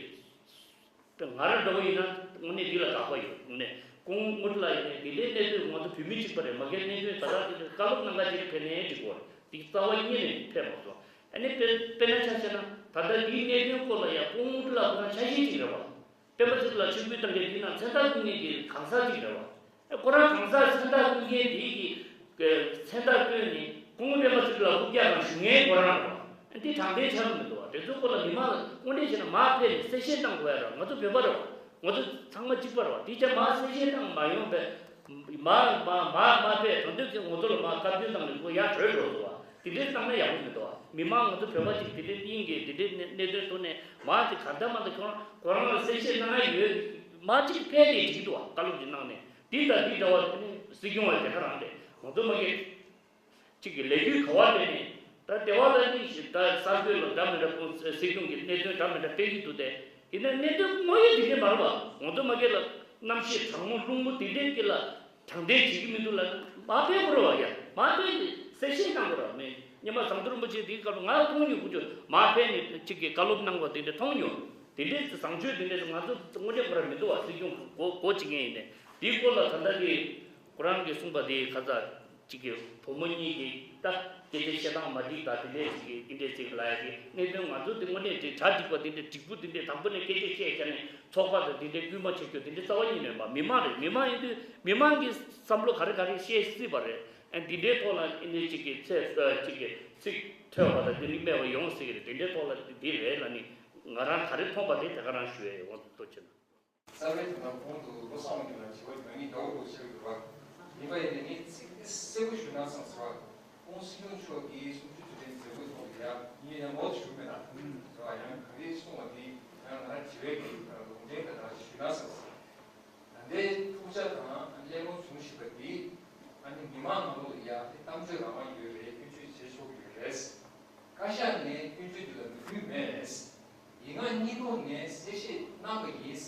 ང་རང་འདྲ་བོ་ཡིན་ན་དངོས་གནས་འདི་ལ་དགག་པ་ཡོད། དངོས་གནས་སྐུ་ངོ་ཀྲི་ལགས་ཡིན་ནའི་དེ་འདྲའི་གནད་དོན་ང་ཚོ་བོད་མི་གཅིག་པ་རེད། མ་གིའི་གནད་དོན་ད་ལྟ་དེ་འདྲ་བཀའ་སློབ་གནང་ག་ཅིག་ཕེབས་ནའི་འགྲིག་གོ། དེ་རྩ་བ་ཉིད་ནས་ཕེབས་མ་སོང་། ཨ་ནི་དཔེར་དཔེར་ན་ཆ་བཞག་ན་ད་ལྟ་འདིའི་གནད་དོན་སྐོར་ལ་ཡང་སྐུ་ངོ་ཀྲི་ལགས་ཁོ་རང་ཆ་ཤས་ཅིག་རེད་བ། སྤེན་པ་ཚེ་རིང་ལགས་ཕྱིར་འབུད་བཏང་མཁན་འདི་ནང་མཚན་རྟགས་བསྐུར་མཁན་གྱི་གང་ཟག་ཅིག་རེད་བ། ཨ་ཁོ་རང་གང་ཟག་མཚན་རྟགས་བསྐུར་མཁན་འདི་གི་མཚན་རྟགས་བསྐུར་ནས་སྐུ་ངོ་སྤེན་པ་ཚེ་རིང་ལགས་དབུ་རྒྱག་གང་ཞུ་མཁན་ཁོ་རང་རེད་བ། ཨ་འདི་དྲང་བདེན་ཆགས་ཀྱི་མི་འདུག་བ། དེ་ཚོའི་སྐོར་ལ་མི་མང་ལ་དངོས་འབྲེལ་བྱས་ན་མར་ཕེབས་ནས་གསལ་བཤད་གནང་དགོས་ཡ་རེད། ང་ཚོ་བོད་པ་རེད་བ། ང་ཚོ་ཚང་མ་གཅིག་པ་རེད་བ། དེ་ཆ་མར་གསལ་བཤད་གནང་མ་ཡོང་པས། མ་མ་མ་མ་པས་དོན་དུ་གི་ངོ་ཚོ་ལ་མ་བཀའ་བཀྱོན་བཏང་ནས་ཁོ་ཡར་བྲོས་འགྲོ་འདུག་བ། དེ་འདྲའི་བཏང་ན་ཡག་པོ་མི་འདུག་བ། མི་མང་ང་ཚོ་བོད་པ་ཅིག་དེ་འདྲའི་དབྱིངས་ཀྱི་དེ་འདྲའི་གནད་གནད་དོན་ཐོག་ནས་མ་ཅིག་ག་འདྲ་མ་འདྲ་ཁྱོད་རང་ཁོ་རང་ལ་གསལ་བཤད་གནང་ཡ་ཡོད། མ་ཅིག་ཕེབས་ཏེ་འགྲིག་འདུག་བ། བཀའ་སློབ་ཅིག་གནང་ནས་འདི་དང་འདི་འདྲ་བ་དེ་ནི་སྲིད་སྐྱོང་བ་དེ་ག་རང་རེད། ང་ཚོ་མ་གི་གཅིག་གི་ལས་འགུལ་ག་བ་སྤེལ་ནས་ད་ལྟེ་བ་ལ་ནི་ཞིག་ད་གསར་འགོད་ལ་འདྲ་མི་འདྲ་ཁོང་སྲིད་སྐྱོང་གི་གནད་དོན་འདྲ་མི་འདྲ་སྤེལ་གྱི་འདུག་སྟེ། ཡིན་ན་གནད་དོན་དངོས་ཡོད་དེ་འདྲ་མ་རེད་བ། ང་ཚོ་མ་གི་ལ་གནམ་གཤིས་གྲང་མོ་རླུང་མོ་དེ་འདྲའི་གི་ལ་དྲང་བདེན་བྱེད་ཀྱི་མི་འདུག་ལ་མ་ཕེབས་དགོས་རེད་བ། ཡ་མ་ཕེབས་ནས་གསལ་བཤད་གནང་དགོས་རེད་བ། མེད་སྔོན་མ་ཟམ་གདོང་རིན་པོ་ཆེ་དེའི་སྐབས་ལ་ང་མཐོང་མྱོང་ཁུ་ཆོ་མ་ཕེབས་ནས་གཅིག་གི་བཀའ་སློབ་གནང་བ་དེ་འདྲ་མཐོང་མྱོང་། དེ་འདྲའི་བཟང་སྤྱོད་དེ་འདྲ་ང་ཚོ་དངོས་འབྲེལ་ཁོ་ར་མི་འདུག་བ། སྲིད་སྐྱོང་གོ་གོ་བྱེད་མཁན་ཡིན་ནས་དེའི་སྐོར་ལ་ད་ལྟ་གི་ཁོ་རང་གིས་གསུངས་པ་དེ་ཁ་ཚ་གཅིག་གི་བུ་མོ་གཉིས་ཀྱི་ད་སྐད་ཆ་བཤད་སྟངས་མ་འགྲིག་ད་དེ་འདྲས་ཅིག་གི་འདི་འདྲས་ཅིག་ལ་ཡ་གི་གནད་དོན་ང་ཚོ་དེ་དངོས་གནས་དེ་གྲ་འགྲིག་པ་དེ་འདྲས་འགྲིག་པོ་དེ་འདྲས་དང་པོ་ནས་སྐད་ཆ་བཤད་བྱས་ནས་ཚོགས་པ་དང་དེ་འདྲས་སྐུལ་མ་བྱེད་རྒྱུ་དེ་འདྲས་རྩ་བ་ཉིད་ནས་མ་མི་མང་རེད། མི་མང་ཡིན་དུས་མི་མང་གི་བསམ་བློ་ག་རེ་ག་རེ་བཤད་སྲིད་པ་རེད། ཨ་འདི་འདྲའི་ཐོག་ལ་ཨ་ནི་གཅིག་གི་ཚེ་གཅིག་གི་ཚིག་ཐོས་པ་དང་དེ་ནི་སྨྲས་པ་ཡོང་སྲིད་ཀྱི་རེད། དེ་འདྲའི་ཐོག་ལ་འདི་རེད་ལ་ནི་ང་རང་ག་རེ་མཐོང་པ་དེ་དེ་ག་རང་ཞུ་ཡས་ཡོང་དུ་ཕྱིན། རྩ་བའི་དོན་དག་གོང་དུ་བློ་བཟང་དབང་རྒྱལ་ལགས་དྲི་བ་ཡང་ཉིད་འདྲ་བོ་ཞིག་ཡོད་པ། ཡིན་པ་ཡིན་ན་ངས་ཚིག་དེ་གསལ་པོ་ཞུ་ན་བསམ་ཟེར་བ། ཁོང་སྲིད་སྐྱོང་མཆོག་གིས་གསུམ་བཅུ་དོན་ཚན་མཛད་སྒོའི་ཐོག་ཏུ་ཡང་ངས་ཡང་མོལ་ཞུ་མེད་ན་ཟེར་བ། ཡང་ག་རེ་གསུངས་པ་དེ་ཡང་ང་རང་དྲི་བའི་གི་ལུང་འདྲེན་ག་འདྲ་ཞུ་ན་བསམ་ཟེར། ད་ལྟའི་ཐུགས་འཇགས་དང་གླེང་སློང་བྱུང་བཞིན་པ་འདི་ཨ་ནི་མི་མང་ནང་ལོགས་ལ་ཡང་དེ་གཏམ་བརྗོད་རང་དབང་ཡོད་རེད། སྐྱོན་བརྗོད་བྱེད་ཆོག་གི་ཡོད་རེད། བཀའ་ཤག་ནས་སྐྱོན་བརྗོད་འདི་ལ་མོས་མཐུན་མེད། ཡིན་ནའང་སྙིང་ཐོག་ནས་གསལ་བཤད་གནང་བ་ཡིན།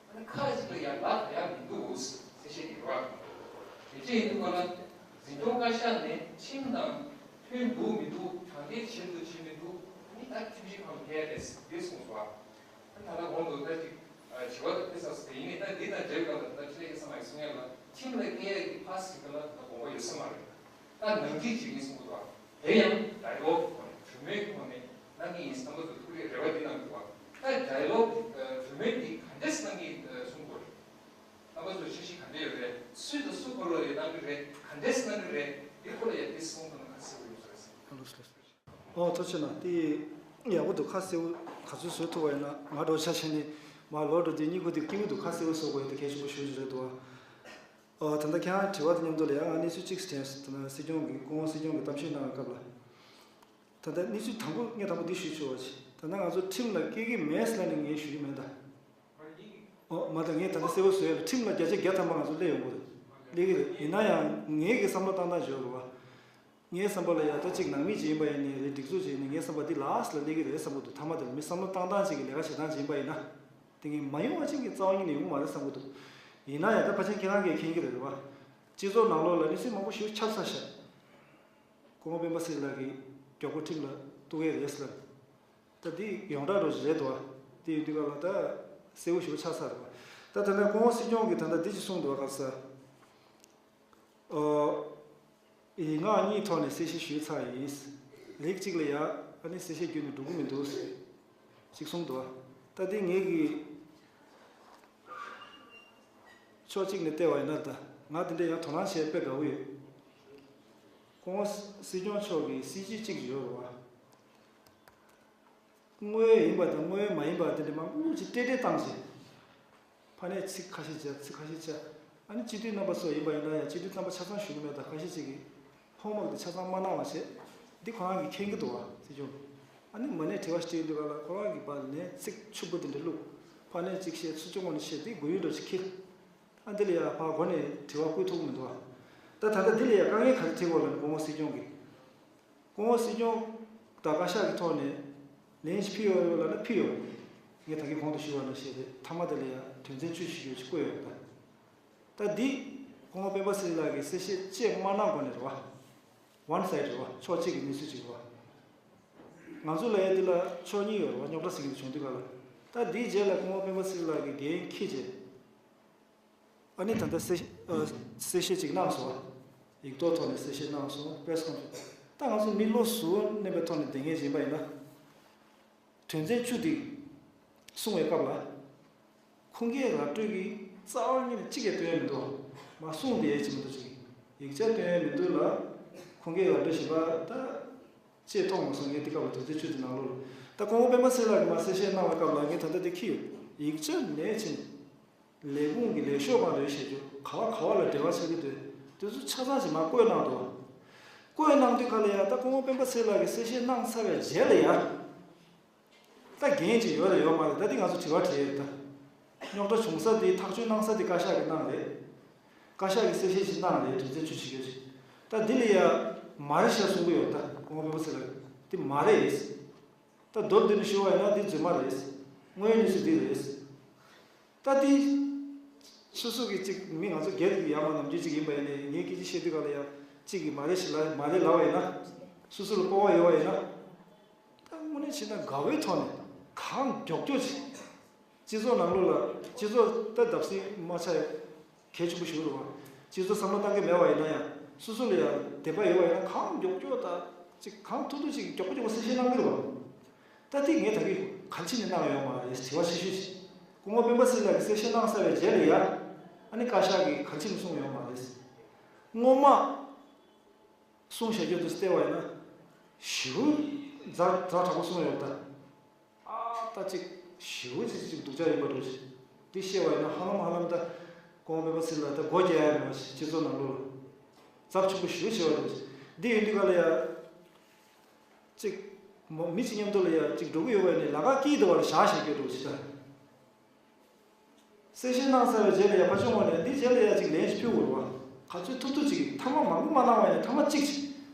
ཨ་ནི་ཁག་ཅིག་ལ་ཡང་ལག་ད་ཡག་མི་འདུག་གསལ་བཤད་འདི་རེད་བ། དེ་འདྲ་ཡིན་དུས་ག་ལ་འཛིན་སྐྱོང་བཀའ་ཤག་ནས་ཁྲིམས་དང་མཐུན་འདུག་མི་འདུག་དྲང་བདེན་བྱེད་འདུག་བྱེད་མི་འདུག་ཨ་ནི་ད་ཁྲིམས་ཞིབ་ཁང་ལ་ཕེབས་ཡ་རེད་འདི་གསུངས་སོང་བ། ད་ལྟ་གོང་དུ་ད་ཅིག་དྲི་བ་དང་དེ་ཚོ་དེ་ཡིན་ནའི་ད་འདི་དང་འབྲེལ་བ་ལ་ད་ཁྲི་ལས་ཀྱི་ཚང་མ་ཡི་གསུང་ཡ་ལ་ཁྲིམས་ལ་སྐྱེལ་ཡ་གི་ཕ་སི་ག་ལ་ད་དགོངས་པ་ཡོད་ས་མ་རེད། ད་ནང་འགྲིག་བྱེད་ཀྱིན་གསུང་གི་འདུག་དེ་ཡང་ཌའི་ལོག་གི་ཐོག་ནས་གྲོས་མོལ་གྱི་ཐོག་ནས་གནང་གི་ཡིན་བསམ་པ་ཚོ་ཐུགས་རེ་རེ་བ་འདི་གནང་གི་འདུག་ད་ཌའི་ལོག་གྲོས་མོལ་འདི་ག་འདྲས་གནང་གི་གསུང་དགོས་རེད། རྣམ་པ་ཚོ་འཆར་གཞི་ག་འདྲ་ཡོད་རེད། སུས་དང་སུ་བར་ལ་ཡོད་གནང་གི་རེད། ག་འདྲས་གནང་གི་རེད། འདི་སྐོར་ལ་ཡང་འདི་གསུང་ཐུབ་ན་ཁ་གསལ་པོ་ཡོང་ས་རེད། ཨོ་ཐུགས་རྗེ་གནང་། དེ་ཡག་པོ་འདུག་ཁ་གསལ་པོ་ག་ཚོད་བཟོ་ཐུབ་པ་ཡིན་ན་ང་འགྲོ་ཆ་བྱས་ནས་མ་ལོག་འགྲོ་དུས་གཉིད་ཁུག་དུས་སྐྱིད་པོ་འདུག་ཁ་གསལ་པོ་བཟོ་དགོས་ཡོད་དེ་གལ་ཆེན་པོ་ཞེ་པོ་ཅིག་རེད་འདུག་ཨོ་ད་ལྟ་ཁྱེད་རང་དྲི་བ་དང་མཉམ་དུ་ལ་ཡང་ང་གནས་ཚུལ་གཅིག་དྲན་སོང་། ད་ལྟ་སྲིད་སྐྱོང་གིས་སྐུ་ངོ་སྲིད་སྐྱོང་གིས་གཏམ་བཤད་གནང་བའི་སྐབས་ལ། ད་ལྟ་གནས་ཚུལ་དང་པོ་ངས་དང་པོ་འདི་ཞུས་ཆོག་པ་བྱས། ད་ལྟ་ང་ཚོ་ཁྲིམས་ལ་སྐྱེལ་གྱི་མེད་ཟེར་ལབ་ནས་ངས་ཞུ་གི་མེད་ད། ཨོ་མ་ད་ངས་ད་ལྟ་གསལ་པོ་བཟོ་ཡ་ལ་ཁྲིམས་ལ་བརྒྱ་ཆ་བརྒྱ་ཐམ་པ་ང་ཚོ་སླེབས་ཡོང་གི་རེད། སླེབས་ཀྱི་རེད། ཡིན་ན་ཡང་ངའི་གི་བསམ་བློ་བཏང་སྟངས་བརྗོད་རོགས། ངའི་བསམ་པ་ལ་ཡ་ད་ཅིག་ནང་མི་ཅིག་ཡིན་པ་ཡིན་ནའི་རེད། སྒྲིག་འཛུགས་ཅིག་ཡིན་ནའི་ངའི་བསམ་པ་འདི་ལགས་ལ་སླེབས་ཀྱི་རེད་བསམ་གྱི་འདུག་མཐའ་མ་དེ་ལ་མི་བསམ་བློ་བཏང་སྟངས་ཅིག་གི་ལས་ཀ་བྱེད་སྟངས་ཅིག་ཡིན་པ་ཡིན་ན། དེ་ངས་མ་ཡོང་བ་ཅིག་གི་རྩ་བ་ཉིད་ནས་ཡོང་གི་མ་རེད་བསམ་གྱི་འདུག་ཡིན་ན་ཡང་ད་ཕལ་ཆེར་ཁྱེད་རང་གིས་མཁྱེན་གྱི་རེད་བ། སྤྱི་ཚོགས་ནང་ལོགས་ལ་གནས་ཚུལ་མང་པོ་ཞིག་ཁྱབ་ཚར་ཤག་སྐུ་ངོ་སྤེན་པ་ཚེ་རིང་ལགས་ཀྱིས་མགྱོགས་པོ་ཁྲིམས་ལ་གཏུག་གི་རེད་ཟེར། ད་འདི་ཡོངས་གྲགས་འདྲ་ཞིག་རེད་འདུག་བ། དེ་ཡིན་དུས་ག་ལ་ད་གསལ་པོ་ཞེ་པོ་ཆགས་ཚར་རེད་བ། ད་ད་ལྟ་སྐུ་ངོ་སྲིད་སྐྱོང་གིས་ད་ལྟ་འདི་ཅིག་གསུངས་འདུག་བ། ག་ས། ཨོ། ཡིག་ངག་གཉིས་ཐོག་ནས་གསལ་བཤད་ཞུས་ཚར་ཡིན། ལེགས་གཅིག་ལ་ཡ་ཨ་ནི་གསལ་བཤད་བརྒྱུད་ནས་འགྲོ་གི་མི་འདུག་ཅིག་གསུངས་འདུག་བ། ད་འདི་ངེད་ཀྱི་ཕྱོགས་གཅིག་ནས་བལྟས་པ་ཡིན་ན་ད་ང་དེ་འདྲ་ཡང་དོ་སྣང་བྱས་དཔེ་དགའ་བོ་ཡོད། སྐུ་ངོ་སྲིད་སྐྱོང་མཆོག་གི་སྲིད་ཇུས་གཅིག་ཡོད་རེད་བ། དངོས་ཡིན་པ་དང་དངོས་མ་ཡིན་པ་དེ་འདྲ་མང་པོ་ཅིག་བཀྲལ་བཀྲལ་བཏང་ཞིང་། ཕ་ནས་ཚིག་ཁ་ཤས་བརྗེ་ཚིག་ཁ་ཤས་བརྗེ། ཨ་ནི་སྤྱི་འཐུས་རྣམ་པ་ཚོ་ཡིན་པ་ཡིན་ན་ཡང་སྤྱི་འཐུས་རྣམ་པ་ཆ་ཚང་ཞུ་གི་མེད། ད་ཁ་ཤས་ཅིག་གིས་ ཧོམ་ཝག་དེ་ཆ་ཚང་མ་གནང་བ་བྱས། འདི་ཁོ་རང་གིས་མཁྱེན་གྱི་འདུག་བ། སྲིད་སྐྱོང་། ཨ་ནི་མ་ཎི་དྲི་བ་ཞིག་དྲིས་དུས་ག་ལ་ཁོ་རང་གིས་ཕར་ནས་ཚིག་ཕྱུག་པོ་དེ་འདྲ་བླུགས། ཕར་ནས་གཅིག་བཤད། ཚུར་ཕྱོགས་ནས་བཤད། དེ་དགོས་ཡུལ་འདྲ་ཞིག་འཁྱེར། ཨ། འདི་ལ་ཡ་ཕར་འགོ་ནས་དྲི་བ་བསྐུལ་ཐུབ་ཀྱི་མི་འདུག་བ། ད་ད་ལྟ་འདི་ལ་ཡ་དཀའ་ངལ་ག་རེ་འཕྲད་ཀྱི་ཡོད་ལབ་ན། སྐུ་ངོ་སྲིད་སྐྱོང་གིས། སྐུ་ངོ་སྲིད་སྐྱོང་དང་བཀའ་ཤག་གི་ཐོག་ནས་ལན་ཞིག་ཕུལ་ཡོད་ལབ་ན་ཕུལ་ཡོད། ངས་ད་གིན་གོང་དུ་ཞུས་པ་ནང་བཞིན་རེད། མཐའ་མ་དེ་ལ་ཡང་དོན་ཚན་བཅུ་ཞིག་ཡོད་ཅེས་བཀོད་ཡོད་པ། ད་འདི་སྐུ་ངོ་སྤེན་པ་ཚེ་རིང་ལགས་ཀྱིས་གསལ་བཤད་བཅས་མ་གནང་གོང་ནས་རེད་བ། ཝན་སའིཌ་རེད་བ། ཕྱོགས་གཅིག་གི་གནས་ཚུལ་ཅིག་རེད་བ། ང་ཚོ་ལ་ཡང་འདི་ལ་ཕྱོགས་གཉིས་ཡོད་རེད་བ། རྙོག་དྲ་ཟེར་གྱི་འདུག་བྱུང་དུས་ག་ལ། ད་འདིའི་རྗེས་ལ་སྐུ་ངོ་སྤེན་པ་ཚེ་རིང་ལགས་ཀྱིས་འགན་འཁྱེར་བྱས། ཨ་ནི་ད་ལྟ་གསལ་ཨ་གསལ་བཤད་ཅིག་གནང་སོང་། ཡིག་ཐོག་ཐོག་ནས་གསལ་བཤད་གནང་སོང་། པེ་རེ་སི་ཁོན་ཕ་རེན་སི། ད་ང་ཚོ་མི་བློ་གཟུ་བོ་གནས་པའི་ཐོག་ནས་བསྡད་མཁན་ཅིག་ཡིན་པ་ཡིན་ན། དོན་ཚན་བཅུ་འདི་གསུང་བའི་སྐབས་ལ། ཁུངས་སྐྱེལ་ར་སྤྲོད་ཀྱི་རྩ་བ་ཉིད་ནས་གཅིག་ཀྱང་སྟོན་ཡ་མི་འདུག་མ་གསུངས་བསྡད་ཡ་ཅིག་མི་འདུག་ཅིག་ཡིག་ཆ་སྟོན་ཡ་མི་འདུག་ལ། ཁུངས་སྐྱེལ་ར་སྤྲོད་བྱེད་པ་ད། ཅེས་མཐོང་མ་སོང་། ངས་དེ་སྐབས་ལ་དོན་ཚན་བཅུ་དེ་ནང་ལོགས་ལ། ད་སྐུ་ངོ་སྤེན་པ་ཚེ་རིང་ལགས་ཀྱིས་མར་གསལ་བཤད་གནང་བའི་སྐབས་ལ་ངས་ད་ལྟ་དེ་འཁྱེར་ཡོད། ཡིག་ཆ་ནས་ཕྱིན། ལས་ཁུངས་ཀྱི་ལས་ཤོག་སྒང་ལ་ཡོད་བཤད་རྒྱུ། ག་བ་ག་བ་ལ་འབྲེལ་བ་ཆགས་ཀྱི་འདུག་དེ་ཚོ་ཆ་ཚང་ཞིག་མར་བཀོད་གནང་འདུག་བཀོད་གནང་དུས་ག་ལ་ཡ། ད་སྐུ་ངོ་སྤེན་པ་ཚེ་རིང་ལགས་ཀྱིས་གསལ་བཤད་གནང་ཚར་བའི་རྗེས་ལ་ཡ། ད་འགན་ཅིག་ཡོད་རེད་ཡོད་མ་རེད། ད་འདི་ང་ཚོ་དྲི་བ་དྲིས་ཡོད་ད། རྙོག་དྲ་བྱུང་ས་དེ་ཐག་གཅོད་གནང་ས་དེ་བཀའ་ཤག་གིས་གནང་རེད། བཀའ་ཤག་གིས་གསལ་བཤད་ཅིག་གནང་རེད། དོན་ཚན་བཅུ་ཅིག་ཡོད་ཅིག་ད་འདི་ལ་ཡ་མ་རེད་ཤག་གསུང་གི་ཡོད། ད་སྐུ་ངོ་སྤེན་པ་ཚེ་རིང་ལགས་འདི་མ་རེད། ད་མདོར་བསྡུས་ནས་ཞུ་བ་ཡིན་ན་འདི་རྫུན་མ་རེད། དངོས་ཡོད་གནས་ཚུལ་འདི་རེད། ད་དེ། སོ་སོ་གི་ཅིག་མི་ང་ཚོ་སྒེར་གྱི་ཡ་མ་ནམ་རྒྱུན་ཅིག་ཡིན་པ་ཡིན་ནའི། ངས་སྐད་ཆ་བཤད་དུས་ག་ལ་ཡ་གཅིག་གིས་མ་རེད་ཞེས་ལབ། མ་རེད་ལབ་པ་ཡིན་ན། སོ་སོ་ལ་སྤོབས་པ་ཡོད་པ་ཡིན་ན། ད་དངོས་གནས་བྱས་ན་དགའ་བོའི་ཐོག་ནས་གང་མགྱོགས་མགྱོགས་ཅིག་སྤྱི་ཚོགས་ནང་ལོགས་ལ། སྤྱི་ཚོགས་ད་བརྡབ་གསིག་མ་ཆགས་ཡ་གལ་ཆེན་པོ་ཞིག་རེད་བ། སྤྱི་ཚོགས་བསམ་བློ་བཏང་གི་མེད་པ་ཡིན་ན་ཡང་། སོ་སོ་ལ་ཡང་དད་པ་ཡོད་པ་ཡིན་ན། གང་མགྱོགས་མགྱོགས་ད་ཅིག་གང་ཐུབ་ཐུབ་ཅིག་མགྱོགས་པོ་མགྱོགས་པོ་གསལ་བཤད་གནང་གི་རེད་བ། ད་དེ་ངས་ད་གིན་ག་རེ་བྱས་ནས་གནང་ཡོད་མ་རེད། དྲི་བ་ཆེ་ཤོས་ཤིག་སྐུ་ངོ་སྤེན་པ་ཚེ་རིང་ལགས་ཀྱིས་གསལ་བཤད་གནང་ཚར་བའི་རྗེས་ལ་ཡ། ཨ་ནི་བཀའ་ཤག་གིས་ག་རེ་བྱས་ནས་གསུངས་ཡོད་མ་རེད། སྔོན་མ་གསུང་བཤད་རྒྱུ་དེ་བལྟས་པ་ཡིན་ན། ཞེ་པོ་ཛ་ཛ་དྲག་པོ་གསུངས་ཡོད་ད། ཨ། ད་ཅིག་ཞེ་པོ་ཅིག་ཅིག་སྡུག་ཅག་ཡིན་པ་འདྲ་ཞིག་འདི་བཤད་པ་ཡིན་ན་ཧ་ལམ་ཧ་ལམ་ད་སྐུ་ངོ་སྤེན་པ་ཚེ་རིང་ལགས་ད་སྒོ་རྒྱག་ཡ་མེད་པ་ཞིག་སྤྱི་ཚོགས་ནང་ལོགས་ལ་ཚབས་ཆེན་པོ་ཞེ་པོ་བྱས་པ་འདྲ་ཞིག་འདི་ཡིན་དུས་ག་ལ་ཡ། ཅིག་མོ་མི་གཅིག་མཉམ་དུ་ལ་ཡ་ཅིག་འགྲོ་གི་ཡོད་པ་ཡིན་ནའི་ལམ་ཁ་དཀྱིལ་དུ་བ་ལ་བཞག་བཞག་རྒྱུ་འདྲ་ཞིག་ད། གསལ་བཤད་གནང་ཚར་བའི་རྗེས་ལ་ཡ་ཕར་ཕྱོགས་ངོས་ནས་འདི་རྗེས་ལ་ཡ་ཅིག་ལན་ཞིག་ཕུལ་དགོས་རེད་བ། ག་ཚོད་ཐུབ་ཐུབ་ཅིག་མཐའ་མ་མང་པོ་མ་གནང་བ་ཡིན་ན་མཐའ་མ་གཅིག་ཅིག་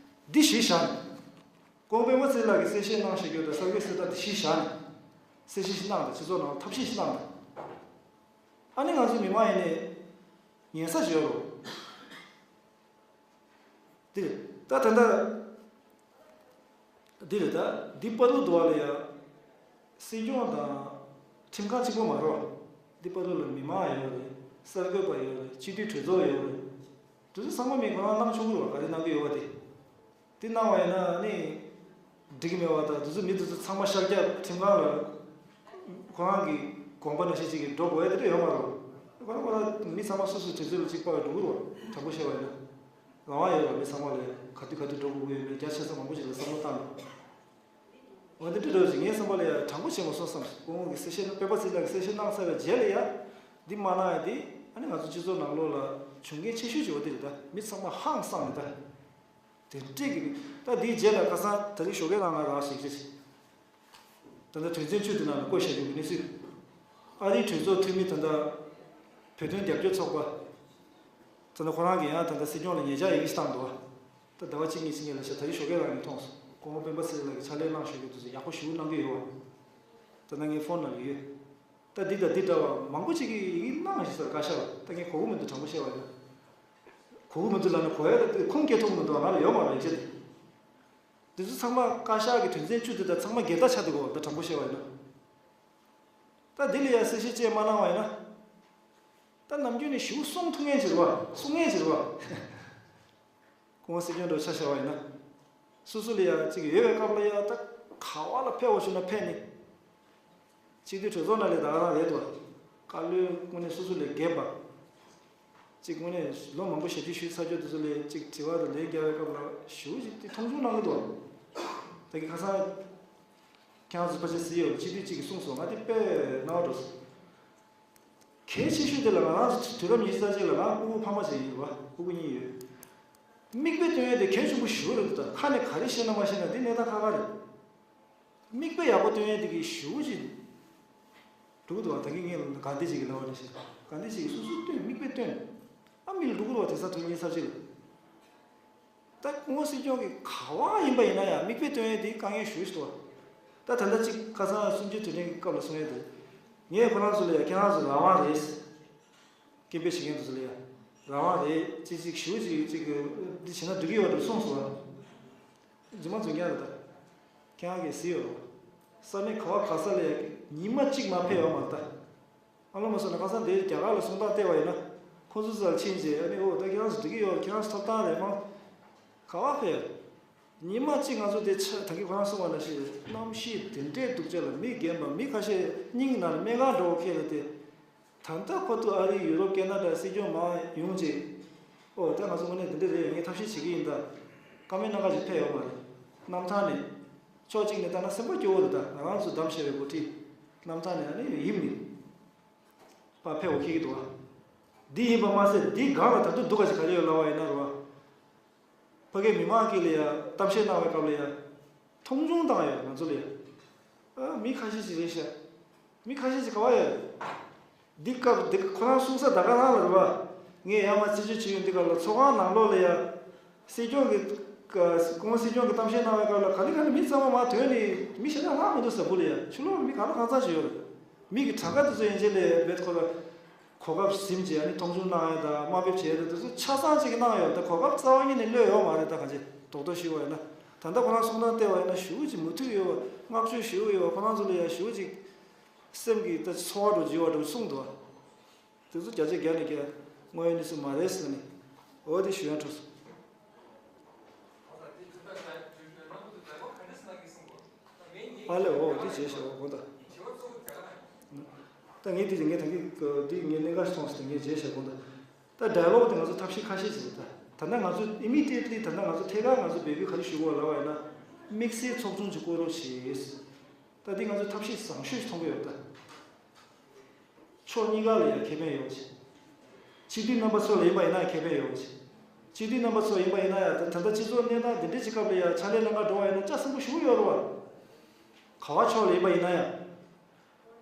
འདི་གཞི་བཞག་ནས། སྐུ་ངོ་སྤེན་པ་ཚེ་རིང་ལགས་ཀྱིས་གསལ་བཤད་གནང་བཞག་རྒྱུ་དང་གསར་འགོད་གསལ་བསྒྲགས་འདི་གཞི་བཞག་ནས། གསལ་བཤད་ཞིག་གནང་དང་། སྤྱི་ཚོགས་ནང་ལ་ཐབས་ཤེས་ཤིག་གནང་དང་། ཨ་ནི་ང་ཚོ་མི་མང་ཡིན་ནའི་ཉན་ས་ཞིག་ཡོད་རེད། འདི་རེད། ད་ད་ལྟ་འདི་རེད། ད་འདི་བར་དུ་འདུག་བ་ལ་ཡ། སྲིད་སྐྱོང་དང་ཁྲིམས་ཁང་གཅིག་པོ་མ་རེད་བ། འདི་བར་དུ་ལ་མི་མང་ཡོད་རེད། གསར་འགོད་པ་ཡོད་རེད། སྤྱི་འཐུས་གྲོས་ཚོགས་ཡོད་རེད། དེ་ཚོ་ཚང་མ་མི་ཁོ་རང་གནང་ཆོག་གི་རེད་བ། ག་རེ་གནང་གི་ཡོད་བ་དེ། དེ་གནང་བ་ཡིན་ན་ནི་འགྲིག་གི་མེད་བ། ད་དེ་ཚོ་མི་དེ་ཚོ་ཚང་མ་ཤར་རྒྱག་ཁྲིམས་ཁང་ལ་ཁོ་རང་གི་དགོངས་པ་ནང་བཞིན་ཅིག་གིས་འགྲོ་དགོས་ཡ་དེ་འདྲ་ཡོད་མ་རེད། ཁོ་རང་ཁོ་རང་མི་ཚང་མ་སོ་སོའི་དུས་ཚོད་ལ་གཅིག་པ་འགྲོ་གི་རེད་བ། དྲང་པོ་བཤད་པ་ཡིན་ན། རང་དབང་ཡོད་པ་མི་ཚང་མ་ལ་ག་དུས་ག་དུས་འགྲོ་དགོས་ཀྱི་ཡོད་མེད་རྒྱ་ཆེ་ས་མང་པོ་ཅིག་ལ་བསམ་བློ་བཏང་དགོས། འོ་འདི་འདྲ་འདྲ་ཞིག་ངའི་བསམ་པ་ལ་ཡ་དྲང་པོ་བྱས་མ་སོང་བསམ། སྐུ་ངོ་གི་གསལ་བཤད་ནི་སྤེན་པ་ཚེ་རིང་ལགས་ཀྱི་གསལ་བཤད་གནང་ཚར་བའི་རྗེས་ལ་ཡ། འདི་མ་གནང་ཡ་འདི་ཨ་ནི་ང་ཚོ་སྤྱི་ཚོགས་ནང་ལོགས་ལ་བྱུང་རྐྱེན་ཆེ་ཤོས་ཅིག་འོ་དེ་རེད་ད། མི་ཚང་མ་ཧང་སངས་ནས་ད། དེ་འདྲས་ཀྱི་ད་འདིའི་རྗེས་ལ་ཁ་སང་ད་རེས་ཞོགས་ཀས་རང་ང་རང་ཞིག་རེད། ད་ལྟ་དོན་ཚན་བཅུ་དེ་ནང་ལ་བཀོད་བཞག་རྒྱུ་གི་གནས་ཚུལ། ཨ་རིའི་གྲོས་ཚོགས་འཐུས་མི་ད་ལྟ་བོད་དོན་རྒྱབ་སྐྱོར་ཚོགས་པ། ད་ལྟ་ཁོ་རང་གིས་ཡང་ད་ལྟ་སྲིད་སྐྱོང་ལ་ཉེ་ཆར་ཡི་གེ་ཞིག་བཏང་འདུག་ད་ཟླ་བ་གཅིག་གཉིས་ཕྱིན་ཉིན་ལ་ཤ་ད་རེས་ཞོགས་ཀས་རང་གིས་མཐོང་སོང་། སྐུ་ངོ་སྤེན་པ་ཚེ་རིང་ལགས་ཀྱིས་ཕྱག་ལས་གནང་ཞུ་རྒྱུ་དེ་ཚོ་ཡག་པོ་ཞེ་པོ་གནང་གི་ཡོད་བ། ད་ལྟ་ངའི་ཕོན་ནང་ལ་ཡོད། ད་འདི་དང་འདི་འདྲ་བ་མང་པོ་ཅིག་གིས་ཡི་གེ་གནང་ཞིག་ཟེར། བཀའ་ཤག་ལ་ད་ངས་གོ་གི་མི་འདུག་དྲང་པོ་བཤད་པ་ཡིན་ན། གོ་གི་མི་འདུག་ལབ་ན་གོ་ཡ་ད་ཁུངས་སྐྱེལ་ཐུབ་ཀྱི་མི་འདུག་ང་ལ་ཡོད་མ་རེད་ཡིག་ཆ་དེ། འདི་ཚོ་ཚང་མ་བཀའ་ཤག་གི་དོན་ཚན་བཅུ་དེ་དང་ཚང་མ་འགལ་ཟླ་ཆགས་འདུག་གོ་ད་དྲང་པོ་བཤད་པ་ཡིན་ན། ད་འདི་ལ་ཡ་གསལ་བཤད་ཅིག་མ་གནང་བ་ཡིན་ན། ད་ནམ་རྒྱུན་ནས་ཞེ་པོ་གསུང་ཐུབ་མཁན་ཅིག་རེད་བ། གསུང་མཁན་ཅིག་རེད་བ། སྐུ་ངོ་སྲིད་སྐྱོང་འདྲ་ཆ་བཞག་པ་ཡིན་ན། སོ་སོ་ལ་ཡ་གཅིག་ཡོད་པའི་སྐབས་ལ་ཡ་ད་ག་བ་ལ་ཕེབས་པ་བྱུང་ན་ཕེབས་ནས། སྤྱི་འཐུས་གྲོས་ཚོགས་ནང་ལ་ད་ག་རང་རེད་དོ། བཀའ་བློན་དངོས་གནས་སོ་སོ་ལས་རྒན་པ། གཅིག་དངོས་གནས་ལོ་མང་པོ་ཞབས་ཕྱི་ཞུས་ཚར་ཆོག་དེ་ཚོ་ལས་གཅིག་དྲི་བ་དང་ལན་རྒྱག་པའི་སྐབས་ལ་ཞེ་པོ་ཅིག་དེ་མཐོང་ཆུང་གནང་གི་འདུག་ད་གི་ཁ་སང་། ཁྱེད་རང་ཚོ་ཕལ་ཆེར་གཟིགས་ཡོད། སྤྱི་འཐུས་གཅིག་གིས་གསུངས་སོང་། ང་དེ་དཔེ་རྣ་བ་འགྲོ་སོང་། གལ་ཆེ་ཤོས་དེ་ལ་ང་རང་ཚོ་དུས་རབས་ཉི་ཤུ་རྩ་གཅིག་ལ་ང་ཕྲུ་གུ་ཕ་མ་ཅིག་ཡིན་པ། ཕྲུ་གུ་གཉིས་ཡོད། མིག་དཔེ་སྟོན་ཡས་དེ་གལ་ཆེན་པོ་ཞེ་པོ་རེད་འདུག་ད་ཁ་ནས་ག་རེ་བཤད་ན་མ་བཤད་ན་དེ་གནས་སྟངས་ཁག་ཁག་རེད། མིག་དཔེ་ཡག་པོ་སྟོན་ཡས་དེ་གི་ཞེ་པོ་ཅིག་འགྲོ་གི་འདུག་ད་གིན་ངས་ག་འདི་ཅིག་གི་ལབ་པ་རེད་ཤག་ག་འདི་ཅིག་སོ་སོ་སྟོན་མིག་དཔེ་སྟོན། ཨ་མི་ལ་འགྲོ་གི་འདུག་བ་དེང་སང་དོན་གཉེར་ས་ཅིག་ལ། ད་སྐུ་ངོ་སྲིད་སྐྱོང་གི་ག་བ་ཡིན་པ་ཡིན་ན་ཡང་མིག་དཔེ་སྟོན་ཡས་དེ་དཀའ་ངལ་ཞེ་པོ་ཞིག་འདུག་བ། ད་ད་ལྟ་ཅིག་ཁ་སང་གསུམ་བཅུའི་དུས་དྲན་གྱི་སྐབས་ལ་གསུང་ཡས་དེ། ངས་ཁོ་རང་ཚོ་ལ་ཡ་ཁྱེད་རང་ཚོ་རང་དབང་རེད། སྐད་འབོད་བྱེད་མཁན་དེ་ཚོ་ལ་ཡ། རང་དབང་རེད་ཅི་ཅིག་ཞུ་ཅིག་ཅིག་འདི་བྱས་ན་འགྲིག་གི་ཡོད་རེད་གསུངས་སོང་། རྗེས་མ་རྫུན་རྐྱང་རེད་ད། ཁྱེད་རང་གིས་གཟིགས་ཡོད་རེད། ས་གནས་ག་བ་ག་ས་ལ་ཡ་ཉི་མ་གཅིག་མ་ཕེབས་ཡོད་མ་རེད་ད། ཨ་ལོ་མ་སོང་ན་ཁ་སང་དེ་རྒྱ་གར་ལ་གསུང་སྟངས་བལྟས་པ་ཡིན་ན། ཁོ་ཚོ་ཚོ་ལ་ཕྱིན་རྗེས་ཨ་ནི་ཨོ་ད་ཁྱེད་རང་ཚོ་འགྲིག་གི་ཡོད་རེད་ཁྱེད་རང་ཚོ་ཐོབ་ཐང་རེད་མ། ག་བ་ཕེབས། ཉི་མ་གཅིག་ང་ཚོ་དེ་ཆ་ད་གིན་ཁོ་རང་གསུངས་པ་ནང་བཞིན་གནམ་གཤིས་དེ་འདྲའི་སྡུག་ཅག་ལ་མི་རྒན་པ་མི་ཁ་ཤས་སྙིང་ནང་ལ་སྨན་ཁང་འགྲོ་བ་ཁེལ་ལ་དེ། ད་ལྟ་ཁོ་ཚོ་ཨ་རི་ཡུ་རོབ་ཁེ་ན་ཌ་སྲིད་སྐྱོང་མར་ཡོང་རྗེས། ཨོ་ད་ང་ཚོ་དངོས་གནས་དེ་འདྲ་རེད་ངས་ཐབས་ཤེས་བྱེད་ཀྱི་ཡིན་ད། བཀའ་མོལ་གནང་ག་ཞིག་ཕེབས་ཡོད་མ་རེད། གནམ་ཐང་ནས། ཕྱོགས་གཅིག་ནས་ལྟ་ན་སེམས་པ་སྐྱོ་བོ་རེད་ད་ང་རང་ཚོ་གདམ་བྱས་པའི་འགོ་ཁྲིད། གནམ་ཐང་ནས་ཨ་ནི་ཡིབ་ནས། ཕར་ཕེབས་འོ་ཁེལ་གྱི་འདུག་བ། འདི་ཡིན་པ་མ་ཟད་འདིའི་སྒང་ལ་ད་དུང་སྡུག་ག་ཞིག་ག་རེ་ཡོད་ལབ་པ་ཡིན་ན་རེད་བ། ཕ་གིའི་མི་མང་གི་ལ་ཡ་གཏམ་བཤད་གནང་བའི་སྐབས་ལ་ཡ། མཐོང་ཆུང་བཏང་ཡོད་ང་ཚོ་ལ་ཡ། ཨ་མི་ཁ་ཤས་ཤིག་རེད་ཤག་མི་ཁ་ཤས་ཤིག་ག་བ་ཡོད། འདི་སྐབས་འདི་ཁོ་རང་གསུང་ས་ད་ག་རང་ལ་རེད་བ། ངས་ཡར་མར་རྩད་གཅོད་བྱེད་ཡོང་འདི་ག་ལ་ཚོགས་ཁང་ནང་ལོགས་ལ་ཡ། སྲིད་སྐྱོང་གི། སྐུ་ངོ་སྲིད་སྐྱོང་གི་གཏམ་བཤད་གནང་བའི་སྐབས་ལ་ག་ལེ་ག་ལེ་མི་ཚང་མ་མར་ཐོན་ནས་མི་གཞན་དག་ལྷག་མི་འདུག་ཟེར་བུ་ལ་ཡ་ཕྱི་ལོགས་ལ་མི་གང་ལ་གང་འཚམ་ཞིག་ཡོད་རེད། མི་གི་གྲངས་ཀ་དེ་ཚོ་ཡན་ཆད་ལས་རྦད་ཁོ་ར། གོ་སྐབས་ཟིན་བྱས་ཨ་ནི་མཐོང་ཆུང་གནང་ཡ་དང་དམའ་འབེབས་བྱས་ཡ་དང་དེ་ཚོ་ཆ་ཚང་ཅིག་གནང་ཡོད་ད་གོ་སྐབས་རྩ་བ་ཉིད་ནས་གློད་ཡོད་མ་རེད་ད་གང་ཅི་རྡོག་རྡོག་ཞུས་པ་ཡིན་ན། ད་ལྟ་ཁོ་རང་གསུང་སྟངས་བལྟས་པ་ཡིན་ན་ཞེ་པོ་ཅིག་མོས་མཐུན་ཡོད་པ་བསྔགས་བརྗོད་ཞེ་པོ་ཡོད་པ་ཁོ་རང་ཚོ་ལ་ཡ་ཞེ་པོ་ཅིག་སེམས་ཀྱི་ད་ཚོར་བ་འགྲོ་བརྗེ་བ་འགྲོ་གསུངས་འདུག་བ། དེ་ཚོ་བརྒྱ་ཆ་བརྒྱ་ནས་བརྒྱ་དངོས་ཡོད་གནས་ཚུལ་མ་རེད་ཟེར་ནས། འོ་དེ་ཞུ་ཡ་འཕྲོ་སོང་། ཨ་ལེ་འོ་དེ་བྱས་ཤག་འོ་དགོངས་དག་ད་ངས་དེ་ངས་ད་གིན་འདི་ངས་གནད་འགག་ཞིག་མཐོང་སོང་ད་ངས་བྱས་ཤག་དགོངས་དག་ད་ཌའི་ལོག་དེ་ང་ཚོ་ཐབས་ཤེས་ཁ་ཤས་ཤིག་རེད་ད། ད་ལྟ་ང་ཚོ་ཨི་མི་ཌི་ཡེ་ཊི་ལི་ད་ལྟ་ང་ཚོ་ཐད་ཀར་ང་ཚོ་འབོད་སྐུལ་ག་རེ་ཞུ་དགོས་ལབ་པ་ཡིན་ན། དམིགས་བསལ་ཚོགས་ཆུང་ཅིག་བསྐོ་རོགས་བྱེད། ད་འདི་ང་ཚོ་ཐབས་ཤེས་བཟང་ཤོས་ཤིག་མཐོང་གི་ཡོད་ད། ཕྱོགས་གཉིས་ཀ་ལ་ཡང་ཁེ་ཕན་ཡོང་ཆེ། སྤྱི་འཐུས་རྣམ་པ་ཚོ་ལ་ཡིན་པ་ཡིན་ན་ཁེ་ཕན་ཡོང་ཆེ། སྤྱི་འཐུས་རྣམ་པ་ཚོ་ལ་ཡིན་པ་ཡིན་ན་ཡང་ད་ད་ལྟ་སྤྱི་ཚོགས་གནས་སྟངས་འདི་འདྲའི་ཅིག་སྐབས་ལ་ཡང་ཕྱག་ལས་གནང་ག་འགྲོ་བ་ཡིན་ན་ལྕགས་ཟམ་པོ་ཞུ་གི་ཡོད་རེད་བ། ག་བ་ཕྱོགས་ལ་ཡིན་པ་ཡིན་ན་ཡང་།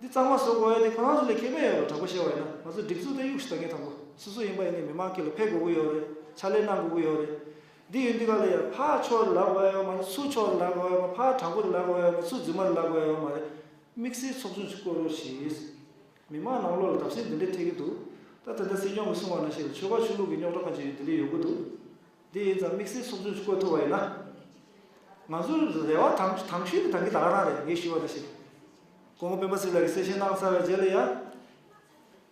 འདི་གཙང་མ་བཟོ་དགོས་ཡ་དེ་ཁོ་རང་ཚོ་ལ་ཁེ་ཕན་ཡོད་རེད་དྲང་པོ་བཤད་པ་ཡིན་ན་ང་ཚོ་སྒྲིག་འཛུགས་དེ་གཡུག་ཞིག་ད་ངས་དང་པོ་སོ་སོ་ཡིན་པ་ཡིན་ནའི་མི་མང་སྐད་ལ་ཕེབས་དགོས་ཀྱི་ཡོད་རེད་ཕྱག་ལས་གནང་དགོས་ཀྱི་ཡོད་རེད། འདི་ཡིན་དུས་ག་ལ་ཡང་ཕར་ཕྱོགས་ལ་ལབ་དགོས་ཡ་ཡོད་མ་རེད་ཚུར་ཕྱོགས་ལ་ལབ་དགོས་ཡ་ཡོད་མ་རེད་ཕར་དྲང་པོ་ལ་ལབ་དགོས་ཡ་ཡོད་མ་རེད་ཚུར་རྫུན་མ་ལ་ལབ་དགོས་ཡ་ཡོད་མ་རེད། དམིགས་བསལ་ཚོགས་ཆུང་ཞིག་བསྐོ་རོགས་བྱེད། མི་མང་ནང་ལོགས་ལ་བརྡབ་གསིག་འདི་འདྲས་ཐེབས་ཀྱི་འདུག་ད་ད་ལྟ་སྲིད་སྐྱོང་གིས་གསུངས་པ་ནང་བཞིན་ཆོལ་ཁ་ཆོས་ལུགས་ཀྱི་རྙོག་དྲ་ཁ་ཅིག་འདི་འདྲས་ཡོང་གི་འདུག་འདི་ཡིན་ཙང་དམིགས་བསལ་ཚོགས་ཆུང་ཞིག་བསྐོ་ཐུབ་པ་ཡིན་ན། ང་ཚོའི་རེ་བ་དང་དང་ཤོས་དེ་ད་གིན་ད་ག་རང་རེད་ངས་ཞུས་པ་ནང་བཞིན། སྐུ་ངོ་སྤེན་པ་ཚེ་རིང་ལགས་ཀྱིས་གསལ་བཤད་གནང་ཚར་བའི་རྗེས་ལ་ཡང་།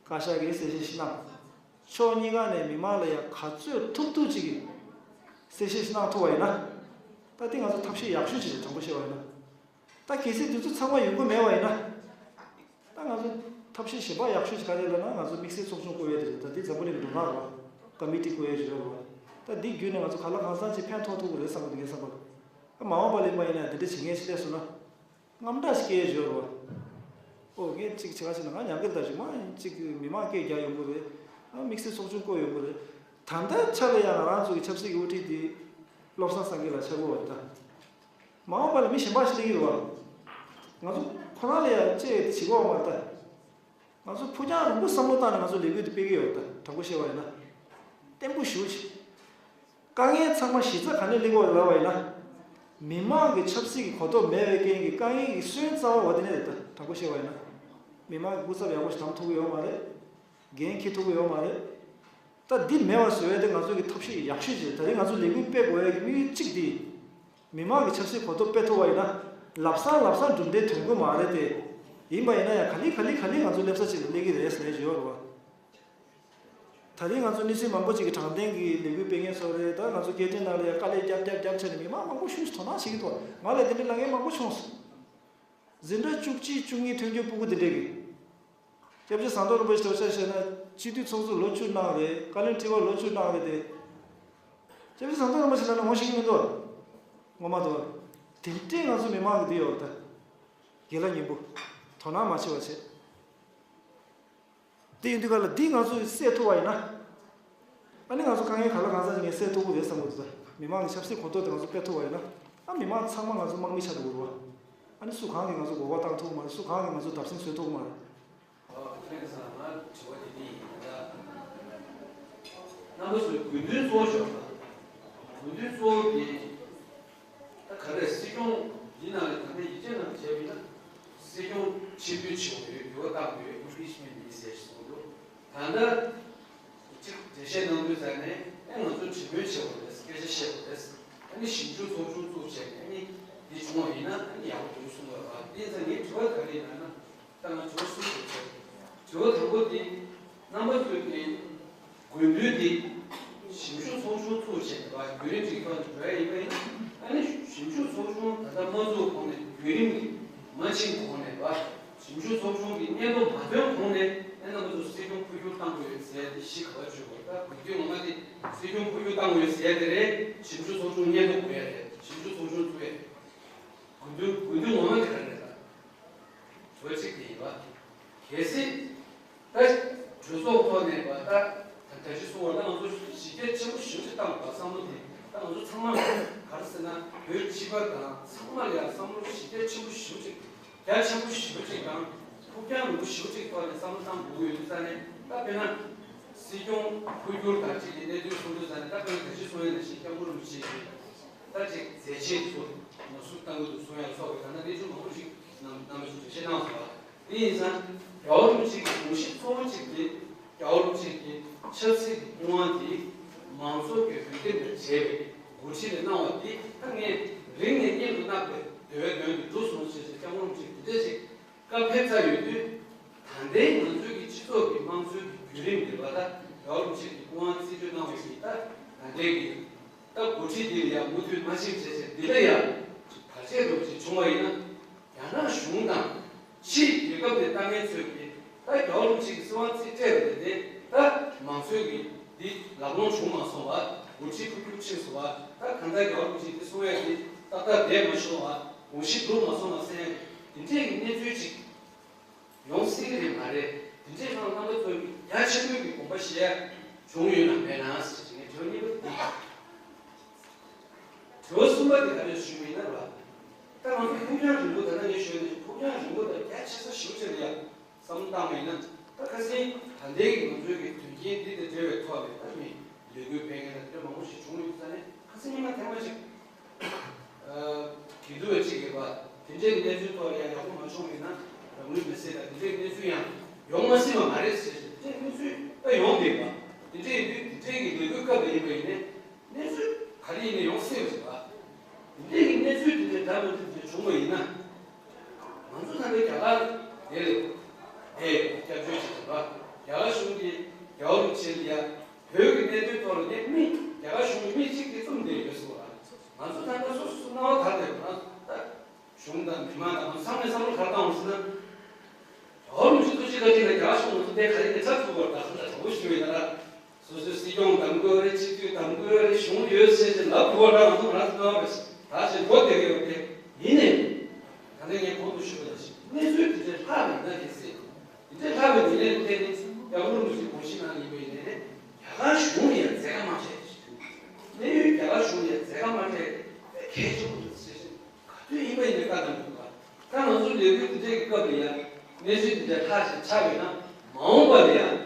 བཀའ་ཤག་གིས་གསལ་བཤད་ཞིག་གནང་། ཕྱོགས་གཉིས་ཀ་ནས་མི་མང་ལ་ཡང་ག་ཚོད་ཐུབ་ཐུབ་ཅིག་གིས་གསལ་བཤད་ཞིག་གནང་ཐུབ་པ་ཡིན་ན། ད་འདི་ང་ཚོ་ཐབས་ཤེས་ཡག་ཤོས་ཅིག་རེད་དྲང་པོ་བཤད་པ་ཡིན་ན། ད་གལ་སྲིད་དེ་ཚོ་ཚང་མ་ཡོང་གི་མེད་པ་ཡིན་ན། ད་ང་ཚོ་ཐབས་ཤེས་གཞན་པ་ཡག་ཤོས་ཤིག་ག་རེ་ལབ་ན་ང་ཚོ་དམིགས་བསལ་ཚོགས་ཆུང་བསྐོ་ཡས་དེ་རེད་ད་དེ་འཛམ་བུ་གླིང་གི་ལུང་ནག་རེད་བ། ཀ་མི་ཊི་བསྐོ་ཡས་རེད་བ། ད་འདི་བརྒྱུད་ནས་ང་ཚོ་ག་ལ་གང་འཚམ་ཅིག་ཕན་ཐོགས་ཐུབ་ཀྱི་རེད་བསམ་གི་འདུག་ངའི་བསམ་པར། ད་མ་འོངས་པ་ལ་ཡིན་པ་ཡིན་ན་དེ་འདྲ་བྱེད་མཁན་ཞིག་སླེབས་སོང་ན། དངངས་སྐྲག་ཞིག་སྐྱེ་ཡས་ཡོད་རེད་བ། ཨོ་ངས་གཅིག་བྱེད་ག་ཞིག་ན་ང་ཉག་གི་ལྟ་ཞིག་མ་གཅིག་མི་མང་སྐད་རྒྱག་ཡོང་གི་རེད། ཨ་དམིགས་བསལ་ཚོགས་ཆུང་བསྐོ་ཡོང་གི་རེད། ད་ལྟའི་ཆ་ལ་ཡང་ང་རང་ཚོ་གི་ཆབ་སྲིད་ཀྱི་དབུ་ཁྲིད་དེ་བློ་བཟང་སེང་གེ་ལགས་ཆགས་ཀྱི་ཡོད་རེད་ད། མ་འོངས་པ་ལ་མི་གཞན་པ་ཞིག་སླེབས་ཀྱི་རེད་བ། ང་ཚོ་ཁོ་རང་ལ་ཡང་བཅས་ཏེ་བྱེད་དགོས་བ་མ་རེད་ད། ང་ཚོ་ཕུགས་རྒྱང་རིང་པོ་བསམ་བློ་བཏང་ནས་ང་ཚོ་ལས་འགུལ་འདི་སྤེལ་གྱི་ཡོད་རེད་ད་དྲང་པོ་བཤད་པ་ཡིན་ན། བརྟན་པོ་ཞེ་པོ་ཅིག་དཀའ་ངལ་ཚང་མ་གཞི་རྩ་ག་ནས་སླེབས་ཀྱི་ཡོད་རེད་ལབ་པ་ཡིན་ན། མི་མང་གི་ཆབ་སྲིད་ཀྱི་གོ་རྟོགས་མེད་པའི་རྐྱེན་གྱིས་དཀའ་ངལ་གྱི་སོན་རྩ་བ་འོ་དེ་ནས་རེད་ད་དྲང་པོ་བཤད་པ་ཡིན་ན། མི་མང་གི་སྐུ་ཚབ་ཡག་པོ་ཞིག་བདམས་ཐུབ་ཀྱི་ཡོད་མ་རེད། འགན་འཁྱེར་ཐུབ་ཀྱི་ཡོད་མ་རེད། ད་འདི་མེད་པ་བཟོ་ཡས་དེ་ང་ཚོ་གི་ཐབས་ཤེས་ཡག་ཤོས་ཅིག་རེད། ད་རིང་ང་ཚོ་ལས་འགུལ་སྤེལ་དགོས་ཡས་ཀྱི་དམིགས་ཡུལ་གཅིག་དེ། མི་མང་གི་ཆབ་སྲིད་གོ་རྟོགས་སྤེལ་ཐུབ་པ་ཡིན་ན། ལམ་སང་ལམ་སང་གྲུབ་འབྲས་ཐོན་གི་མ་རེད་དེ། ཡིན་པ་ཡིན་ན་ཡང་ག་ལེ་ག་ལེ་ག་ལེ་ང་ཚོ་སླེབས་ས་ཅིག་ལ་སླེབས་ཀྱི་རེད་ཟེར་ནས་བརྗོད་ཡོད་རེད་བ། ད་རིང་ང་ཚོ་གནས་ཚུལ་མང་པོ་ཅིག་གི་དྲང་བདེན་གྱི་ལས་འགུལ་སྤེལ་མཁན་ཚོ་རེད་ད་ང་ཚོ་སྐད་འཕྲིན་ནང་ལ་ཡང་དཀའ་ལས་རྒྱབ་རྒྱབ་རྒྱབ་བྱས་ནས་མི་མང་མང་པོ་ཞིག་དོ་སྣང་བྱེད་ཀྱི་འདུག་ང་ལ་དེ་འདྲའི་ལབ་མཁན་མང་པོ་བྱུང་སོང་། འཛིན་གྲྭ་བཅུ་གཅིག་བཅུ་གཉིས་ཐོན་རྒྱུ་སྤུ་གུ་དེ་འདྲས་ཀྱིས། སྐྱབས་རྗེ་ཟམ་གདོང་རིན་པོ་ཆེ་ལྟ་བུ་ཆ་བཞག་ན་སྤྱི་འཐུས་ཚོགས་གཙོ་ལོ་བཅུ་གནང་རེད་བཀའ་བློན་ཁྲི་པ་ལོ་བཅུ་གནང་རེད་དེ། སྐྱབས་རྗེ་ཟམ་གདོང་རིན་པོ་ཆེ་ལབ་ན་ངོ་ཤེས་ཀྱི་མི་འདུག་ངོ་མ་འདུག་དེ་འདྲས་ང་ཚོ་མི་མང་གི་འདི་ཡོད་ད། དགེ་ལ་ཉིན་པོ། དོ་སྣང་མ་བྱེད་པ་བྱེད། དེ་ཡིན་དུས་ག་ལ་འདི་ང་ཚོས་སེལ་ཐུབ་པ་ཡིན་ན། ཨ་ནི་ང་ཚོ་དཀའ་ངལ་ག་ལ་གང་ཟག་ཅིག་ངས་སེལ་ཐུབ་ཀྱི་རེད་བསམ་གྱི་འདུག་ད་མི་མང་གི་ཆབ་སྲིད་གོ་རྟོགས་དེ་ང་ཚོ་སྤེལ་ཐུབ་པ་ཡིན་ན། ཨ་མི་མང་ཚང་མ་ང་ཚོ་དམག་མི་ཆགས་འགྲོ་གི་རེད་བ། ཨ་ནི་སུ་གང་གིས་ང་ཚོ་འགོག་པ་བཏང་ཐུབ་ཀྱི་མ་རེད། སུ་གང་གིས་ང་ཚོ་བརྡབ་གསིག་བཟོ་ཐུབ་ཀྱི་མ་རེད། ཨོ། ཁྱེད་ཚང་མ་དྲི་བ་དེ་འདི་ཡིན་ད། རྣམ་པ་ཚོས་དགོས་འདུན་གཙོ་བོ་ཞིག་ཡོད་པ། དགོས་འདུན་གཙོ་བོ་དེ། ད་ག་རེ་སྲིད་སྐྱོང་འདི་ནང་ལ་ད་ལྟ་ཡིག་ཆ་ནང་བྱས་པ་ཡིན་ན། སྲིད་སྐྱོང་ཕྱིར་འབུད་བྱེད་དགོས་ཡོད། འགྱུར་བ་བཏང་དགོས་ཡོད། ཨིམ་པིཆ་མེན་ཊི་ཡིན་ཟེར་གསུངས་འདུག་ད་ལྟ་གཅིག་འགྲེལ་བཤད་གནང་དུས་ཙང་ནས། ཨེ་ང་ཚོ་གྲོས་མོལ་བྱེད་དགོས་རེད། སྐད་ཆ་བཤད་དགོས་རེད། ཨ་ནི་ཞིབ་འཇུག་ཚོགས་ཆུང་བཙུགས་བྱས་ནས། ཨ་ནི་འདི་བྱུང་བ་ཡིན་ན་ཨ་ནི་ཡག་པོ་འདུག་གསུངས་པ་རེད་བ། དེ་ཡིན་ཙང་ངའི་དྲི་བ་ག་རེ་ཡིན་ལབ་ན། ད་ང་དྲི་བ་གསུམ་ཞིག་ཡོད། དྲི་བ་དང་པོ་དེ། རྣམ་པ་ཚོས་ཀྱི་དགོས་འདུན་དེ་ཞིབ་འཇུག་ཚོགས་ཆུང་བཙུགས་བྱས་པ་བརྒྱུད་རིམ་ཅིག་ཐོག་ནས་འགྲོ་ཡ་ཡིན་པ་ཡིན་ན། ཨ་ནི་ཞིབ་འཇུག་ཚོགས་ཆུང་ད་ལྟ་མ་བཙུགས་གོང་ནས། བརྒྱུད་རིམ་གྱི་མ་ཕྱིན་གོང་ནས་བ། ཞིབ་འཇུག་ཚོགས་ཆུང་གི་སྙན་ཐོ་མ་ཐོན་གོང་ནས། ཨ་རྣམ་པ་ཚོ་སྲིད་སྐྱོང་འཕོ་འགྱུར་བཏང་དགོས་ཡོད་ཟེར་ཏེ་གཞི་ག་པར་བཅོལ་བ། ད་དགོས་འདུན་ངོ་མ་དེ་སྲིད་སྐྱོང་འཕོ་འགྱུར་བཏང་དགོས་ཡོད་ཟེར་ཡ་དེ་རེད། ཞིབ་འཇུག་ཚོགས་ཆུང་སྙན་ཐོ་དགོས་ཡ་རེད། ཞིབ་འཇུག་ཚོགས་ཆུང་བཙུགས་ཡ། དགོས་འདུན་དགོས་འདུན་ངོ་མ་དེ་ག་རེ་རེད་ད། དྲི་བ་གཅིག་དེ་ཡིན་པ། གལ་སྲིད་ད་གྲོས་ཚོགས་ཐོག་ནས་པ་ད་ད་ག་ཅི་གསུང་བ། ད་ང་ཚོ་གཞི་རྒྱ་ཆེན་པོ་ཞེ་པོ་ཅིག་བཏང་བ། བསམ་བློ་དེ་ད་ང་ཚོ་ཚང་མ་ག་རེ་ཟེར་ན། བོད་སྤྱི་པ་དང་ཚང་མ་ལ་ཡང་བསམ་བློ་གཞི་རྒྱ་ཆེན་པོ་ཞེ་པོ་ཅིག་རྒྱ་ཆེན་པོ་ཞེ་པོ་ཅིག་དང་། ཕུགས་རྒྱང་རིང་པོ་ཞེ་པོ་ཅིག་ཐོག་ནས་བསམ་བློ་བཏང་དགོས་ཀྱི་ཡོད་དུས་ཙང་ནས། ད་དཔེར་ན་སྲིད་སྐྱོང་འཕོ་འགྱུར་དང་གཅིག་གི་གནད་དོན་གསུང་དུས་ཙང་ནས། ད་དཔེར་ན་ད་ཅི་གསུང་ཡ་ནང་བཞིན་སྐྱབས་མགོན་རིན་པོ་ཆེ་གིས་ད་ཅིག་མཛད་རྗེས་ཚོ་ནོར་སྲུང་གཏང་གི་འདུག་གསུང་ཡ་སོགས་པའི་ད་ལྟ་གནས་ཚུལ་མང་པོ་ཞིག་རྣམ་རྣམ་པ་ཚོས་འགྲེལ་བཤད་གནང་སོང་བ། དེ་ཡིན་ཙང་རྒྱལ་བ་རིན་པོ་ཆེ་གི་དགོངས་གཞི་གཙོ་བོ་གཅིག་དེ། རྒྱལ་བ་རིན་པོ་ཆེ་གི་ཆབ་སྲིད་ཀྱི་སྐུ་དབང་དེ་མང་ཚོགས་ཀྱི་འོས་འདེམས་ལ་བྱས་པའི་འགོ་ཁྲིད་ལ་གནང་བ་དེ། ད་ངས་རིང་ནས་སྙན་དུ་བརྣག་པའི་འདོད་པའི་དོན་དུ་འགྲུབ་སོང་ཞེས་སྐྱབས་མགོན་རིན་པོ་ཆེ་འདི་འདྲ་ཞིག་བཀའ་ཕེབས་ཚར་ཡོད་དུས། ད་ལྟའི་ང་ཚོའི་གི་སྤྱི་ཚོགས་ཀྱི་དམངས་གཙོའི་གི་བརྒྱུད་རིམ་འདི་བ། ད་རྒྱལ་བ་རིན་པོ་ཆེ་གི་སྐུ་དབང་རྩིས་སྤྲོད་གནང་བའི་གི་ད་ད་ལྟའི་གི་ད་འགོ་ཁྲིད་འདི་ལ་ཡང་མུ་མཐུད་མ་ཕྱིན་བྱས་བྱས། འདི་ལ་ཡང་བར་ཆད་འདྲ་བོ་ཅིག་བྱུང་བ་ཡིན་ན། རྒྱ་ནག་གཞུང་དང་ཕྱིའི་རྒྱལ་ཁབ་ནས་ལྟ་མཁན་ཚོས་ཀྱིས་ད་རྒྱལ་བ་རིན་པོ་ཆེ་གི་སྲིད་དབང་རྩིས་སྤྲད་པ་དེ། ད་མང་གཙོའི་གི་འདི་ལག་ལོང་བྱུང་མ་སོང་བ། འགོ་ཁྲིད་འཕོ་འགྱུར་ཕྱིན་སོང་བ། ད་གང་ལྟར་རྒྱལ་བ་རིན་པོ་ཆེ་འདི་གསུང་ཡ་འདི་ཏག་ཏག་བསྡད་མ་བྱུང་བ། དགོངས་གཞི་འགྲུབ་མ་སོང་བ་ཟེར་ཡ་འདི་འདྲའི་གི་གནས་ཚུལ་ཅིག་ཡོང་སྲིད་ཀྱི་རེད་མ་རེད། དེ་འདྲའི་སྒང་རྣམ་པ་ཚོས་རྒྱ་ཆེན་པོའི་གི་དགོངས་པ་བཞེས་ཡ་བྱུང་ཡོད་ན་མེད་ན་ཟེར་གྱི་ངས་དྲི་བ་གཉིས་པ་འདི། དྲི་བ་གསུམ་པ་འདི་ག་རེ་ཞུས་པ་ཡིན་ན་ར། ད་ང་ཚོ་ཕུགས་རྒྱང་རིང་པོ། ད་ལྟ་ངས་ཞུས་ནས་ཕུགས་རྒྱང་རིང་པོ་དང་རྒྱ་ཆེ་ས་ཞེ་པོ་ཅིག་ལ་ཡ་བསམ་བློ་བཏང་བ་ཡིན་ན། ད་ཁ་སང་ད་ལྟའི་གི་ང་ཚོའི་གི་དོན་རྐྱེན་འདི་དང་འབྲེལ་བའི་ཐོག་ནས། ད་མི་ལས་འགུལ་སྤེལ་མཁན་དང་དེ་འདྲ་མང་པོ་ཞིག་བྱུང་ཡོད་ཙང་ནས། ཁ་སང་ཉི་མ་ཐེངས་མ་གཅིག་ཨ། དགེ་འདུན་པ་གཅིག་གིས་པ། དེ་འདྲའི་གནས་ཚུལ་ཐོག་ལ་ཡང་ཡག་པོ་མ་བྱུང་བ་ཡིན་ན། རང་ལུས་མེར་སྲེག་དང་དེ་འདྲའི་གནས་ཚུལ་ཡང་ཡོང་མ་སྲིད་པ་མ་རེད་ཟེར། དེ་འདྲའི་གནས་ཚུལ་ད་ཡོང་བསྡད་པ། དེ་འདྲའི་ཡིན་དུས་དེ་འདྲའི་གི་ལས་འགུལ་སྐབས་ལ་ཡིན་པ་ཡིན་ནའི། གནས་ཚུལ་ག་རེ་ཡིན་ནའི་ཡོང་སྲིད་པ་ཞིག་པ། དེ་འདྲའི་གི་གནས་ཚུལ་དེ་འདྲའི་འདྲ་མི་འདྲ་དེ་འདྲ་བྱུང་བ་ཡིན་ན། ང་ཚོ་ཚང་མས་རྒྱ་གར་དེ་ལ་ཨེ་སྐྱབས་བཅོལ་བྱེད་བཞིན་པ། རྒྱ་གར་གཞུང་གིས་རྒྱལ་བ་རིན་པོ་ཆེ་ལ་ཡ། བོད་ཀྱི་གནད་དོན་ཐོག་ལ་ནི་མི། རྒྱ་གར་གཞུང་གི་མི་གཅིག་གིས་བཙུམས་བསྡད་ཡོད་ཟེར་བ། ང་ཚོ་ད་ལྟ་སོ་སོ་སོ་སྣང་བ་ག་རེ་རེད། ང་ཚོ་ད་གཞུང་དང་མི་མང་དང་ཚང་མས་བསམ་བློ་ག་རེ་བཏང་བ་ཟེར་ན། རྒྱལ་བ་རིན་པོ་ཆེ་ཐུགས་རྗེ་བཀའ་དྲིན་ལ་རྒྱ་གར་གཞུང་ང་ཚོ་དེ་ག་རེ་ནས་ཚར་ཐུབ་པར་ད་ག་འདྲ་དྲང་པོ་ཞུ་བའི་ན་ར། སོ་སོའི་སྲིད་སྐྱོང་གདམ་དགོས་རེད། སྤྱི་འཐུས་གདམ་དགོས་རེད། གཞུང་ཡོད་ཟེར་ཏེ་ལབ་དགོས་པ་འདྲ། ང་ཚོ་ང་རང་ཚོ་སྣང་བ་རེད། ད་ཅིག་གོ་བདེ་གི་ཡོད་དེ། ཡིན་ནའི་ད་ནས་ངས་གོང་དུ་ཞུས་པ་ནང་བཞིན་གནས་ཚུལ་དེ་འདྲའི་ལྷག་མེད་ན། གལ་སྲིད་དེ་འདྲའི་ལྷག་མེད་ཡིན་ནའི། དེ་ནི་སྐྱབས་མགོན་རིན་པོ་ཆེའི་དགོངས་གཞི་ནང་ཡིན་པ་ཡིན་ནའི། རྒྱ་གར་གཞུང་ལ་ཡང་མཛད་ཁ་མ་སྤྲད། གནས་ཡུལ་རྒྱ་གར་གཞུང་ལ་ཡང་མཛད་ཁ་མ་སྤྲད། དཔེ་གལ་ཆེན་པོ་འདུག་ཟེར་བཞིན། ག་དུས་ཡིན་པ་ཡིན་ནའི་བཀའ་གདམས་འདུག་ག་ད་ང་ཚོ་ལས་འགུལ་འདི་འདྲའི་གི་སྐབས་ལ་ཡང་གནས་ཚུལ་འདི་འདྲ་ལྷག་ཅིག་ཆགས་པ་ཡིན་ན། མ་འོངས་པ་ལ་ཡང་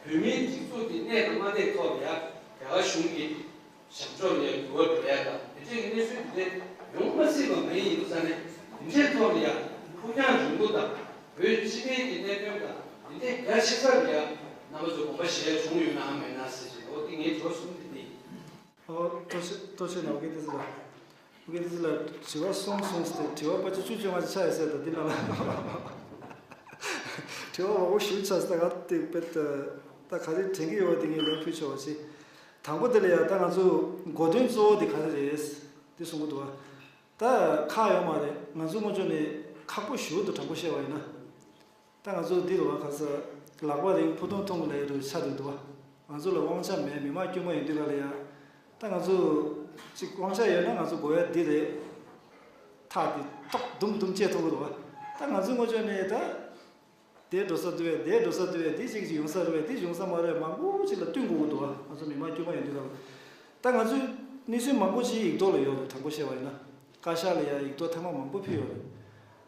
བོད་མིའི་སྒྲིག་འཛུགས་འདི་གནས་དང་མ་གནས་ཐོག་ལ་ཡང་རྒྱ་གར་གཞུང་གི་བྱམས་སྐྱོང་ལ་ཡང་འགྱུར་བ་འགྲོ་ཡ་དང་། དེ་འདྲའི་གི་གནས་ཚུལ་འདི་འདྲ་ཡོང་མ་སྲིད་པ་མ་ཡིན་ཡིན་དུས་ཙང་ནས། འདི་འདྲའི་ཐོག་ལ་ཡང་ཕུགས་རྒྱང་རིང་པོ་དང་། བོད་སྤྱི་པའི་གི་གནད་དོན་དང་འདི་འདྲའི་རྒྱ་ཆེ་ས་ལ་ཡང་རྣམ་པ་ཚོ་དགོངས་པ་བཞེས་ཡ་བྱུང་ཡོད་ནའང་མེད་ན་ཟེར་བཞིན། འོ་དེ་ངའི་དྲི་བ་གསུམ་དེ་འདི་ཡིན། ཨོ། ཐུགས་རྗེ་ཆེ། ཐུགས་རྗེ་ཆེ་ནོར་གི་ཏི་ཙི་ལ། ཨོ་ཀེ། ཏི་ཙི་ལ་དྲི་བ་གསུམ་གསུངས་ཏེ། དྲི་བ་ཕལ་ཆེར་བཅུ་བཅོ་ལྔ་ཅིག་ཆགས་ཡོད་ས་རེད། ད་འདི་ནང་ལ་དྲི་བ་མང་པོ་ཞེ་པོ་ཆགས་སོང་། ད་ག་དེ་དཔེ་ད་ད་ག་རེ་དྲན་གྱི་ཡོད་པ་དེ་ངས་ལན་ཕུལ་ཆོག་པ་བྱེད། དང་པོ་དེ་ལ་ཡ། ད་ང་ཚོ་གོ་དོན་གཙོ་བོ་དེ་ག་རེ་རེད། དེ་གསུང་གི་འདུག་བ། ད་ཁག་ཡོད་མ་རེད། ང་ཚོ་སྔོན་ཆད་ནས་ཁག་པོ་ཞེ་པོ་འདུག་དྲང་པོ་བཤད་པ་ཡིན་ན། ད་ང་ཚོ་འདི་རུ་བ། ག་ས་ལག་པ་རིང་ཕུ་ཐུང་ཐུང་ལ་ཡ་རུ་ཆགས་བསྡད་འདུག་བ། ང་ཚོ་ལ་དབང་ཆ་མེད། མི་མང་དཀྱུས་མ་ཡིན་དུས་ག་ལ་ཡ། ད་ང་ཚོ་ཅིག་དབང་ཆ་ཡོད་ན་ང་ཚོ་དགོས་ཡ་འདི་རེད། ཐག་འདི་ཏོག་དུམ་དུམ་བཅད་ཐུབ་ཀྱི་འདུག་བ། ད་ང་ཚོ་སྔོན་ཆད་ནས་ད་ དེ་འགྲོ་ས་འདུག་བས། དེ་འགྲོ་ས་འདུག་བས། དེ་གཅིག་གཅིག་ཡོང་ས་རེད་བས། དེ་ཡོང་ས་མ་རེད། མང་པོ་ཅིག་ལ་བསྟུན་དགོས་ཀྱི་འདུག་བ། ང་ཚོ་མི་མང་དཀྱུས་མ་ཡོང་དུས་ལ། ད་ང་ཚོའི་གནས་ཚུལ་མང་པོ་ཅིག་ཡིག་ཐོག་ལ་ཡོད་རེད། དྲང་པོ་བཤད་པ་ཡིན་ན། བཀའ་ཤག་ལ་ཡང་ཡིག་ཐོག་ཐེངས་མ་མང་པོ་ཕུལ་ཡོད་རེད།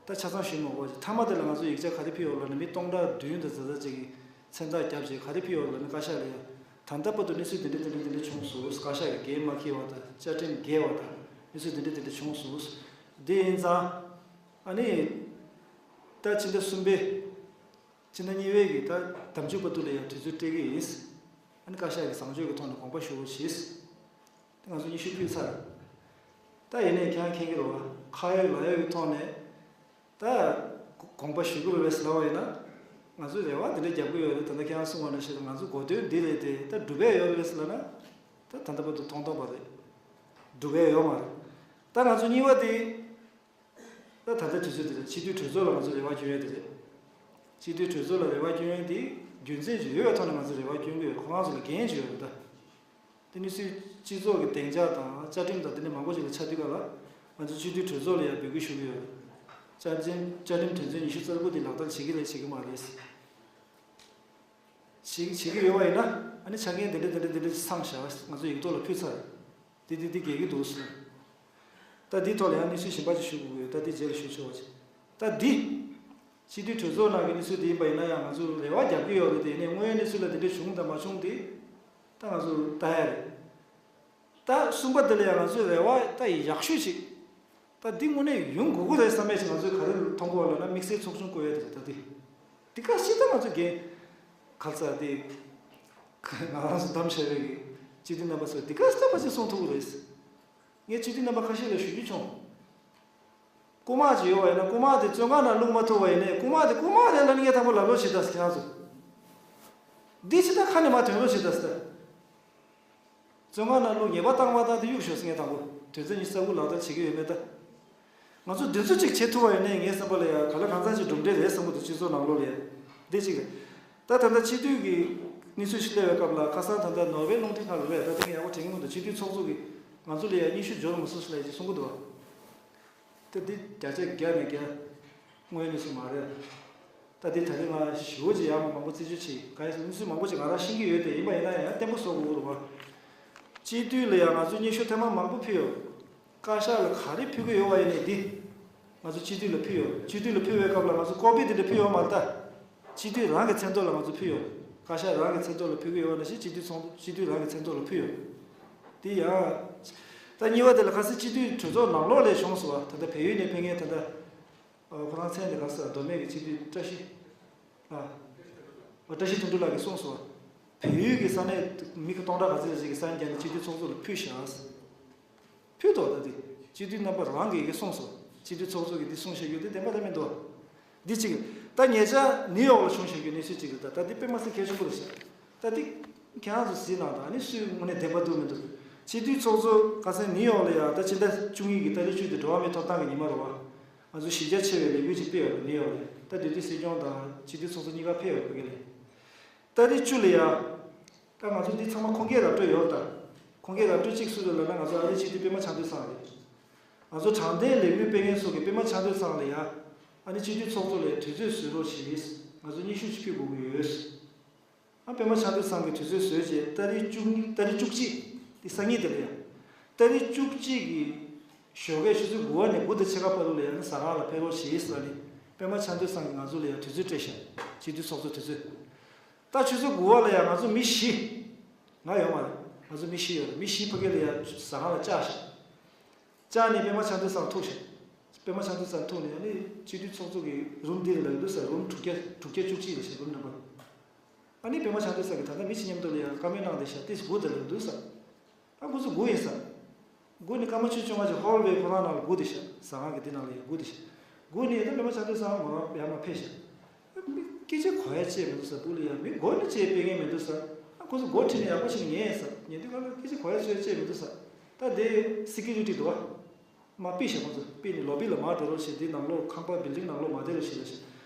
ད་ཆ་ཚང་ཞུས་མ་དགོས་ཅིག་མཐའ་མ་དེ་ལ་ང་ཚོ་ཡིག་ཆ་ག་རེ་ཕུལ་ཡོད་ལབ་ན། མི་སྟོང་ཕྲག་བདུན་དང་ཙག་ཙག་ཅིག་གིས་མཚན་རྟགས་བརྒྱབ་བྱས་ག་རེ་ཕུལ་ཡོད་ལབ་ན། བཀའ་ཤག་ལ་ཡང་ད་ལྟ་བར་དུ་གནས་ཚུལ་འདི་འདྲ་འདི་འདྲ་འདི་འདྲ་བྱུང་སོང་། བཀའ་ཤག་གིས་འགན་མ་འཁྱེར་བ་དང་། བཅའ་ཁྲིམས་འགལ་བ་དང་། གནས་ཚུལ་འདི་འདྲ་འདི་འདྲ་བྱུང་སོང་། དེ་ཡིན་ཙང་། ཨ་ནི། ད་ཕྱི་ཟླ་གསུམ་པའི། ཕྱི་ཟླ་གཉིས་པའི་གི་ད་ཟླ་མཇུག་བར་དུ་ལ་ཡང་དུས་ཚོད་སྤྲད་ཀྱི་ཡིན། ཨ་ནི་བཀའ་ཤག་གིས་བཟང་སྤྱོད་ཀྱི་ཐོག་ནས་དགོངས་པ་ཞུ་རོགས་གྱིས། ད་ང་ཚོ་སྙན་ཞུ་ཕུལ་ཚར། ད་ཡིན་ནའི་ཁྱེད་རང་མཁྱེན་གྱི་རེད་བ། ཁ་ཡོད་ལག་ཡོད་ཀྱི་ཐོག་ནས་ད་དགོངས་པ་ཞུ་དགོས་རེད་ཟེར་ལབ་པ་ཡིན་ན། ང་ཚོས་རེ་བ་འདི་འདྲ་རྒྱབ་ཀྱི་ཡོད་རེད། ད་ལྟ་ཁྱེད་རང་གསུངས་པ་ནང་བཞིན་ང་ཚོ་གོ་དོན་འདི་རེད་དེ། ད་སྒྲུབ་ཡས་ཡོད་རེད་ཟེར་ལབ་ན། ད་ད་ལྟ་བར་དུ་ཐོང་ཐོང་པ་རེད། སྒྲུབ་ཡས་ཡོད་མ་རེད། ད་ང་ཚོ་གཉིས་པ་དེ། ད་ད་ལྟ་དུས་ཚོད་འདི་ལ་སྤྱི་འཐུས་གྲོས་ཚོགས་ལ་ང་ཚོ་རེ་བ་བསྐྱོན་ཡས་དེ་རེད། སྤྱི་འཐུས་གྲོས་ཚོགས་ལ་རེ་བ་བསྐྱོན་ཡས་དེ་རྒྱུ་མཚན་ཅིག་ཡོད་པའི་ཐོག་ནས་ང་ཚོ་རེ་བ་བསྐྱོན་གྱི་ཡོད། ཁོ་རང་ཚོ་ལ་འགན་ཅིག་ཡོད་རེད་ད། དེ་ནི་སྲིད་སྤྱི་ཚོགས་ཀྱི་བདེ་འཇགས་དང་བཅའ་ཁྲིམས་དང་དེ་འདྲ་མང་པོ་ཞིག་ལ་ཆ་དུས་སྐབས་ལ། ང་ཚོ་སྤྱི་འཐུས་གྲོས་ཚོགས་ལ་ཡང་འབོད་སྐུལ་ཞུ་གི་ཡོད། བཅའ་ཁྲིམས་བཅའ་ཁྲིམས་དོན་ཚན་ཉི་ཤུ་རྩ་དགུ་དེ་ལག་བསྟར་བྱེད་ཀྱི་རེད་བྱེད་ཀྱི་མ་རེད། བྱེད་བྱེད་ཀྱི་ཡོད་པ་ཡིན་ན། ཨ་ནི་ཆ་རྐྱེན་དེ་འདྲ་དེ་འདྲ་དེ་འདྲ་ཚང་བཞག་ང་ཚོ་ཡིག་ཐོག་ལ་ཕུལ་ཚར། དེ་དེ་དེ་འགལ་གྱི་འདུག་ཟེར། ད་འདིའི་ཐོག་ལ་ཡང་གནས་ཚུལ་གཞན་པ་ཅིག་ཞུ་དགོས་ཀྱི་ཡོད། ད་འདི་རྗེས་ལ་ཞུ་ཆོག་པ་ཅིག་ད་འདི། སྤྱི་འཐུས་གྲོས་ཚོགས་ནང་གི་གནས་ཚུལ་དེ་ཡིན་པ་ཡིན་ན་ཡང་ང་ཚོ་རེ་བ་རྒྱག་གི་ཡོད་རེད་དེ། ཡིན་ནའི་དངོས་ཡོད་གནས་ཚུལ་ལ་དེ་འདྲ་བྱུང་དང་མ་བྱུང་དེ། ད་ང་ཚོ་ལྟ་ཡ་རེད། ད་གསུམ་པ་དེ་ལ་ཡང་ང་ཚོས་རེ་བ་ད་ཡག་ཤོས་ཤིག་ད་འདི་དངོས་གནས་ཡོང་དགོས་ཀྱི་རེད་བསམ་པའི་ཞིག་ང་ཚོས་ག་རེ་མཐོང་གི་ཡོད་ལབ་ན། དམིགས་བསལ་ཚོགས་ཆུང་བསྐོ་ཡས་དེ་རེད། ད་འདི་འདི་ག་ཞིག་ད་ང་ཚོ་འགན་ག་རེ་ཟེར་དེ། ང་རང་ཚོ་བདམས་བཞག་པའི་གི་སྤྱི་འཐུས་རྣམ་པ་ཚོས་འདི་ག་ཞིག་ད་ཕལ་ཆེར་གསུང་ཐུབ་ཀྱི་རེད། ངས་སྤྱི་འཐུས་རྣམ་པ་ཁ་ཤས་ལ་ཞུ་རྒྱུ་བྱུང་། རྐུ་མ་ཅིག་ཡོད་པ་ཡིན་ན། རྐུ་མ་དེ་བཙོན་ཁང་ནང་བླུག་མ་ཐུབ་པ་ཡིན་ནའི། རྐུ་མ་དེ་རྐུ་མ་རེད་ལབ་ནས་ངས་དང་པོ་ལབ་རོགས་བྱེད་ད་ཟེར། ཁྱེད་རང་ཚོ་འདི་ཅི་ད་ཁ་ནས་མར་ཐོན་རོགས་བྱེད་ད་ཟེར། བཙོན་ཁང་ནང་བླུག་ཉེས་པ་བཏང་མ་བཏང་དེ་གཡུག་ཞོག་ཟེར། ངས་དང་པོ་དོན་ཚན་ཉི་ཤུ་རྩ་དགུ་ལག་བསྟར་བྱེད་ཀྱི་ཡོད་མེད་ད། ང་ཚོ་འདི་ཚོ་གཅིག་བྱེད་ཐུབ་པ་ཡིན་ནའི་ངའི་བསམ་པ་ལ་ཡང་ག་ལ་གང་འཚམ་ཅིག་གྲུབ་འབྲས་རེད་བསམ་གྱི་འདུག་སྤྱི་ཚོགས་ནང་ལོགས་ལ་ཡང་འདི་གཅིག་རེད། ད་ད་ལྟ་སྤྱི་འཐུས་ཀྱི་གནས་ཚུལ་ཞིག་སླེབས་པའི་སྐབས་ལ། ཁ་སང་ད་ལྟ་ནོར་ཝེ་རླུང་འཕྲིན་ཁང་རེད་པས། ད་དེ་ངས་ཡག་པོ་དྲན་གྱི་མི་འདུག་སྤྱི་འཐུས་ཚོགས་གཙོ་གིས་ང་ཚོ་ལ་ཡང་སྙན་ཞུ་འབྱོར་མ་སོང་ཟེར་ལབ་ཅིག་གསུང་གི་འདུག་བ། ད་འདི་བརྒྱ་ཆ་བརྒྱ་ནས་བརྒྱ། དངོས་ཡོད་གནས་ཚུལ་མ་རེད། ད་འདི་ད་རེས་ང་ཞེ་པོ་ཅིག་ཡག་མ་མང་པོ་རྩད་གཅོད་བྱེད་ག་ཡིན་ཟེར། གནས་ཚུལ་མང་པོ་ཅིག་ང་རང་ཤེས་ཀྱི་ཡོད་དེ། ཡིན་པ་ཡིན་ན་ཡང་བརྟན་པོ་བཟོ་དགོས་ཀྱི་རེད་བ། སྤྱི་འཐུས་ལ་ཡང་ང་ཚོས་སྙན་ཞུ་ཐེངས་མ་མང་པོ་ཕུལ་ཡོད། བཀའ་ཤག་ལ་ག་རེ་ཕུལ་གྱི་ཡོད་པ་ཡིན་ནའི་འདི། ང་ཚོ་སྤྱི་འཐུས་ལ་ཕུལ་ཡོད། སྤྱི་འཐུས་ལ་ཕུལ་བའི་སྐབས་ལ་ང་ཚོ་ཀོ་པི་དེ་འདྲ་ཕུལ་ཡོད་མ་རེད་ད། སྤྱི་འཐུས་རང་གི་མཚན་ཐོག་ལ་ང་ཚོ་ཕུལ་ཡོད། བཀའ་ཤག་རང་གི་མཚན་ཐོག་ལ་ཕུལ་གྱི་ཡོད་པ་ནང་བཞིན་སྤྱི་འཐུས་ཚོགས་སྤྱི་འཐུས་རང་གི་མཚན་ཐོག་ལ་ཕུལ་ཡོད། དེ་ཡང་། ད་གཉིས་པ་དེ་ལ་ཁ་སང་སྤྱི་འཐུས་གྲོས་ཚོགས་ནང་ལོགས་ལ་བྱུང་སོང་བ། ད་ལྟ་བལ་ཡུལ་ནས་ཕེབས་མཁན་ད་ལྟ། ཨ། ཁོ་རང་མཚན་དེ་ག་རེ་ཟེར། མདོ་སྨད་ཀྱི་སྤྱི་འཐུས་བཀྲ་ཤིས། ཨ། ཨ། བཀྲ་ཤིས་དོན་གྲུབ་ལགས་ཀྱིས་གསུངས་སོང་བ། བལ་ཡུལ་གྱི་ས་གནས་མི་སྟོང་ཕྲག་ག་ཚོད་ཅིག་གིས་སང་ཉིན་ནས་སྤྱི་འཐུས་ཚོགས་གཙོ་ལ་ཕུལ་བཞག་ཕུལ་ཏོ། ད་དེ་སྤྱི་འཐུས་རྣམ་པ་རང་གིས་གསུངས་སོང་། སྤྱི་འཐུས་ཚོགས་གཙོ་གིས་འདི་གསུངས་བཞག་རྒྱུ་དེ་བདེན་པ་རེད་མི་འདུག་འདི་གཅིག་ད་ཉེ་ཆར་ནིའུ་ཡོག་ལ་བྱུང་བཞག་རྒྱུ་གནས་ཚུལ་གཅིག་རེད། ད་ད་འདི་དཔེ་མ་སྲིད་གལ་ཆེན་པོ་རེད་ཤག་ད་འདི་ཁྱེད་རང་ཚོ་གཟིགས་གནང་དང་། ཨ་ནི་སུས་དངོས་གནས་བདེན་པ་འདུག་མི་འདུག་སྤྱི་འཐུས་ཚོགས་གཙོ་ཁ་སང་ནིའུ་ཡོག་ལ་ཡ། ད་ཕྱི་ཟླ་བཅུ་གཉིས་ཀྱི་ཏ་རིག་བཅུ་དེ་འགྲོ་བ་མིའི་ཐོབ་ཐང་གི་ཉི་མ་རེད་བ། ང་ཚོ་གཞི་རྒྱ་ཆེ་བའི་ལས་འགུལ་ཅིག་སྤེལ་ཡོད་རེད་ནིའུ་ཡོག་ལ། ད་དེ་དུས་སྲིད་སྐྱོང་དང་སྤྱི་འཐུས་ཚོགས་གཙོ་གཉིས་ཀ་ཕེབས་ཡོད་རེད་ཕ་གི་ལ། ཏ་རིག་བཅུ་ལ་ཡ། ད་ང་ཚོ་འདི་ཚང་མ་ཁུངས་སྐྱེལ་ར་སྤྲོད་ཡོད་རེད་ད། ཁུངས་སྐྱེལ་ར་སྤྲོད་གཅིག་སུ་རེད་ལབ་ན། ང་ཚོ་ཨ་རིའི་སྤྱི་འཐུས་པད་མ་བྱང་ཐོས་ཚང་རེད། ང་ཚོ་དྲང་བདེན་ལས་འགུལ་སྤེལ་མཁན་ཚོ་གིས་པད་མ་བྱང་ཐོས་ཚང་ལ་ཡ། ཨ་ནི་སྤྱི་འཐུས་ཚོགས་གཙོ་ལ་ཡ་དུས་ཚོད་བཟོ་རོགས་བྱེད། ང་ཚོ་སྙན་ཞུ་ཅིག་ཕུལ་དགོས་ཀྱི་ཡོད། ཨ། པད་མ་བྱང་ཐོས་ཚང་གིས་དུས་ཚོད་བཟོས་རྗེས་ཏ་རིག་བཅུ་གཉིས། ཏ་རིག་བཅུ་གཅིག་དེ་སང་ཉིན་དེ་ལ་ཡ། ཏ་རིག་བཅུ་གཅིག་གི་ཞོགས་ཀས་ཆུ་ཚོད་དགུ་པ་ནས་དགུ་དང་ཕྱེད་ཀ་བར་དུ་ལ་ཡ་ནི་ཟ་ཁང་ལ་ཕེབས་རོགས་བྱེད་ཟེར་ནས། པད་མ་བྱང་ཐོས་ཚང་གིས་ང་ཚོ་ལ་ཡ་དུས་ཚོད་སྤྲད་ཤག་སྤྱི་འཐུས་ཚོགས་གཙོ་དུས་ཚོད། ད་ཆུ་ཚོད་དགུ་པ་ལ་ཡ་ང་ཚོ་མི་བཞི། ང་ཡོད་མ་རེད། ང་ཚོ་མི་བཞི་ཡོད་རེད། མི་བཞི་ཕ་གི་ལ་ཡ་ཟ་ཁང་ལ་བཅར་ཤག་བཅར་ནས་པད་མ་བྱང་ཐོས་ཚང་ཐུག་ཤག་པད་མ་བྱང་ཐོས་ཚང་ཐུག་ནས། ཨ་ནི་སྤྱི་འཐུས་ཚོགས་གཙོ་གི་རུམ་འདི་ལ་ལབ་འདུག་ཟེར། རུམ་དྲུག་བརྒྱ་དྲུག་བརྒྱ་བཅུ་གཅིག་ལ་ཤག་རུམ་ནམ་བར། ཨ་ནི་པད་མ་བྱང་ཐོས་ཚང་གིས་ད་ལྟ་མི་གཅིག་མཉམ་དུ་ལ་ཡ་བཀའ་མོལ་གནང་བསྡད་ཤག་ཏིས་སྒུག་བསྡད་ལབ་འདུག་ཟེར། ཨ། ཁོ་ཚོ་སྒུག་ཡིན་ཟེར། སྒུག་ནས་སྐར་མ་ཆུ་ཚོད་བཅོ་ལྔ་ཅིག་ཧོལ་ཝེ་ཁོ་རང་ནང་ལ་སྒུག་བསྡད་ཤག་ཟ་ཁང་གི་འདི་ནང་ལ་ཡ་སྒུག་བསྡད་ཤག་སྒུག་ནས་ད་པད་མ་བྱང་ཐོས་ཚང་ང་རང་ཡར་མར་ཕེབས་ཤག་མི་སྐད་ཆ་གོ་ཡ་ཅིག་མི་འདུག་ཟེར། སྦུག་ལ་ཡ་མི་མགོ་ནས་ཅིག་སྤེལ་མཁན་མི་འདུག་ཟེར། ཨ། ཁོ་ཚོ་སྒོ་ཁྲིད་ནས་ཡག་པོ་ཞིག་ཉན་ཟེར། ཉན་དུས་ག་ལ་སྐད་ཆ་གོ་ཡ་ཚོད་ཅིག་མི་འདུག་ཟེར། ད་དེ་སི་ཀིའུ་རི་ཊི་འདུག་བ། མར་ཕུད་ཤག་ཁོ་ཚོ་ཕུད་ནས་ལོ་བི་ལ་མར་འགྲོ་རོགས་བྱེད། འདི་ནང་ལོགས་ཁང་པ་བིལ་ཌིང་ནང་ལོགས་མ་བསྡད་རོགས་བྱེད་ལབ་ཤག་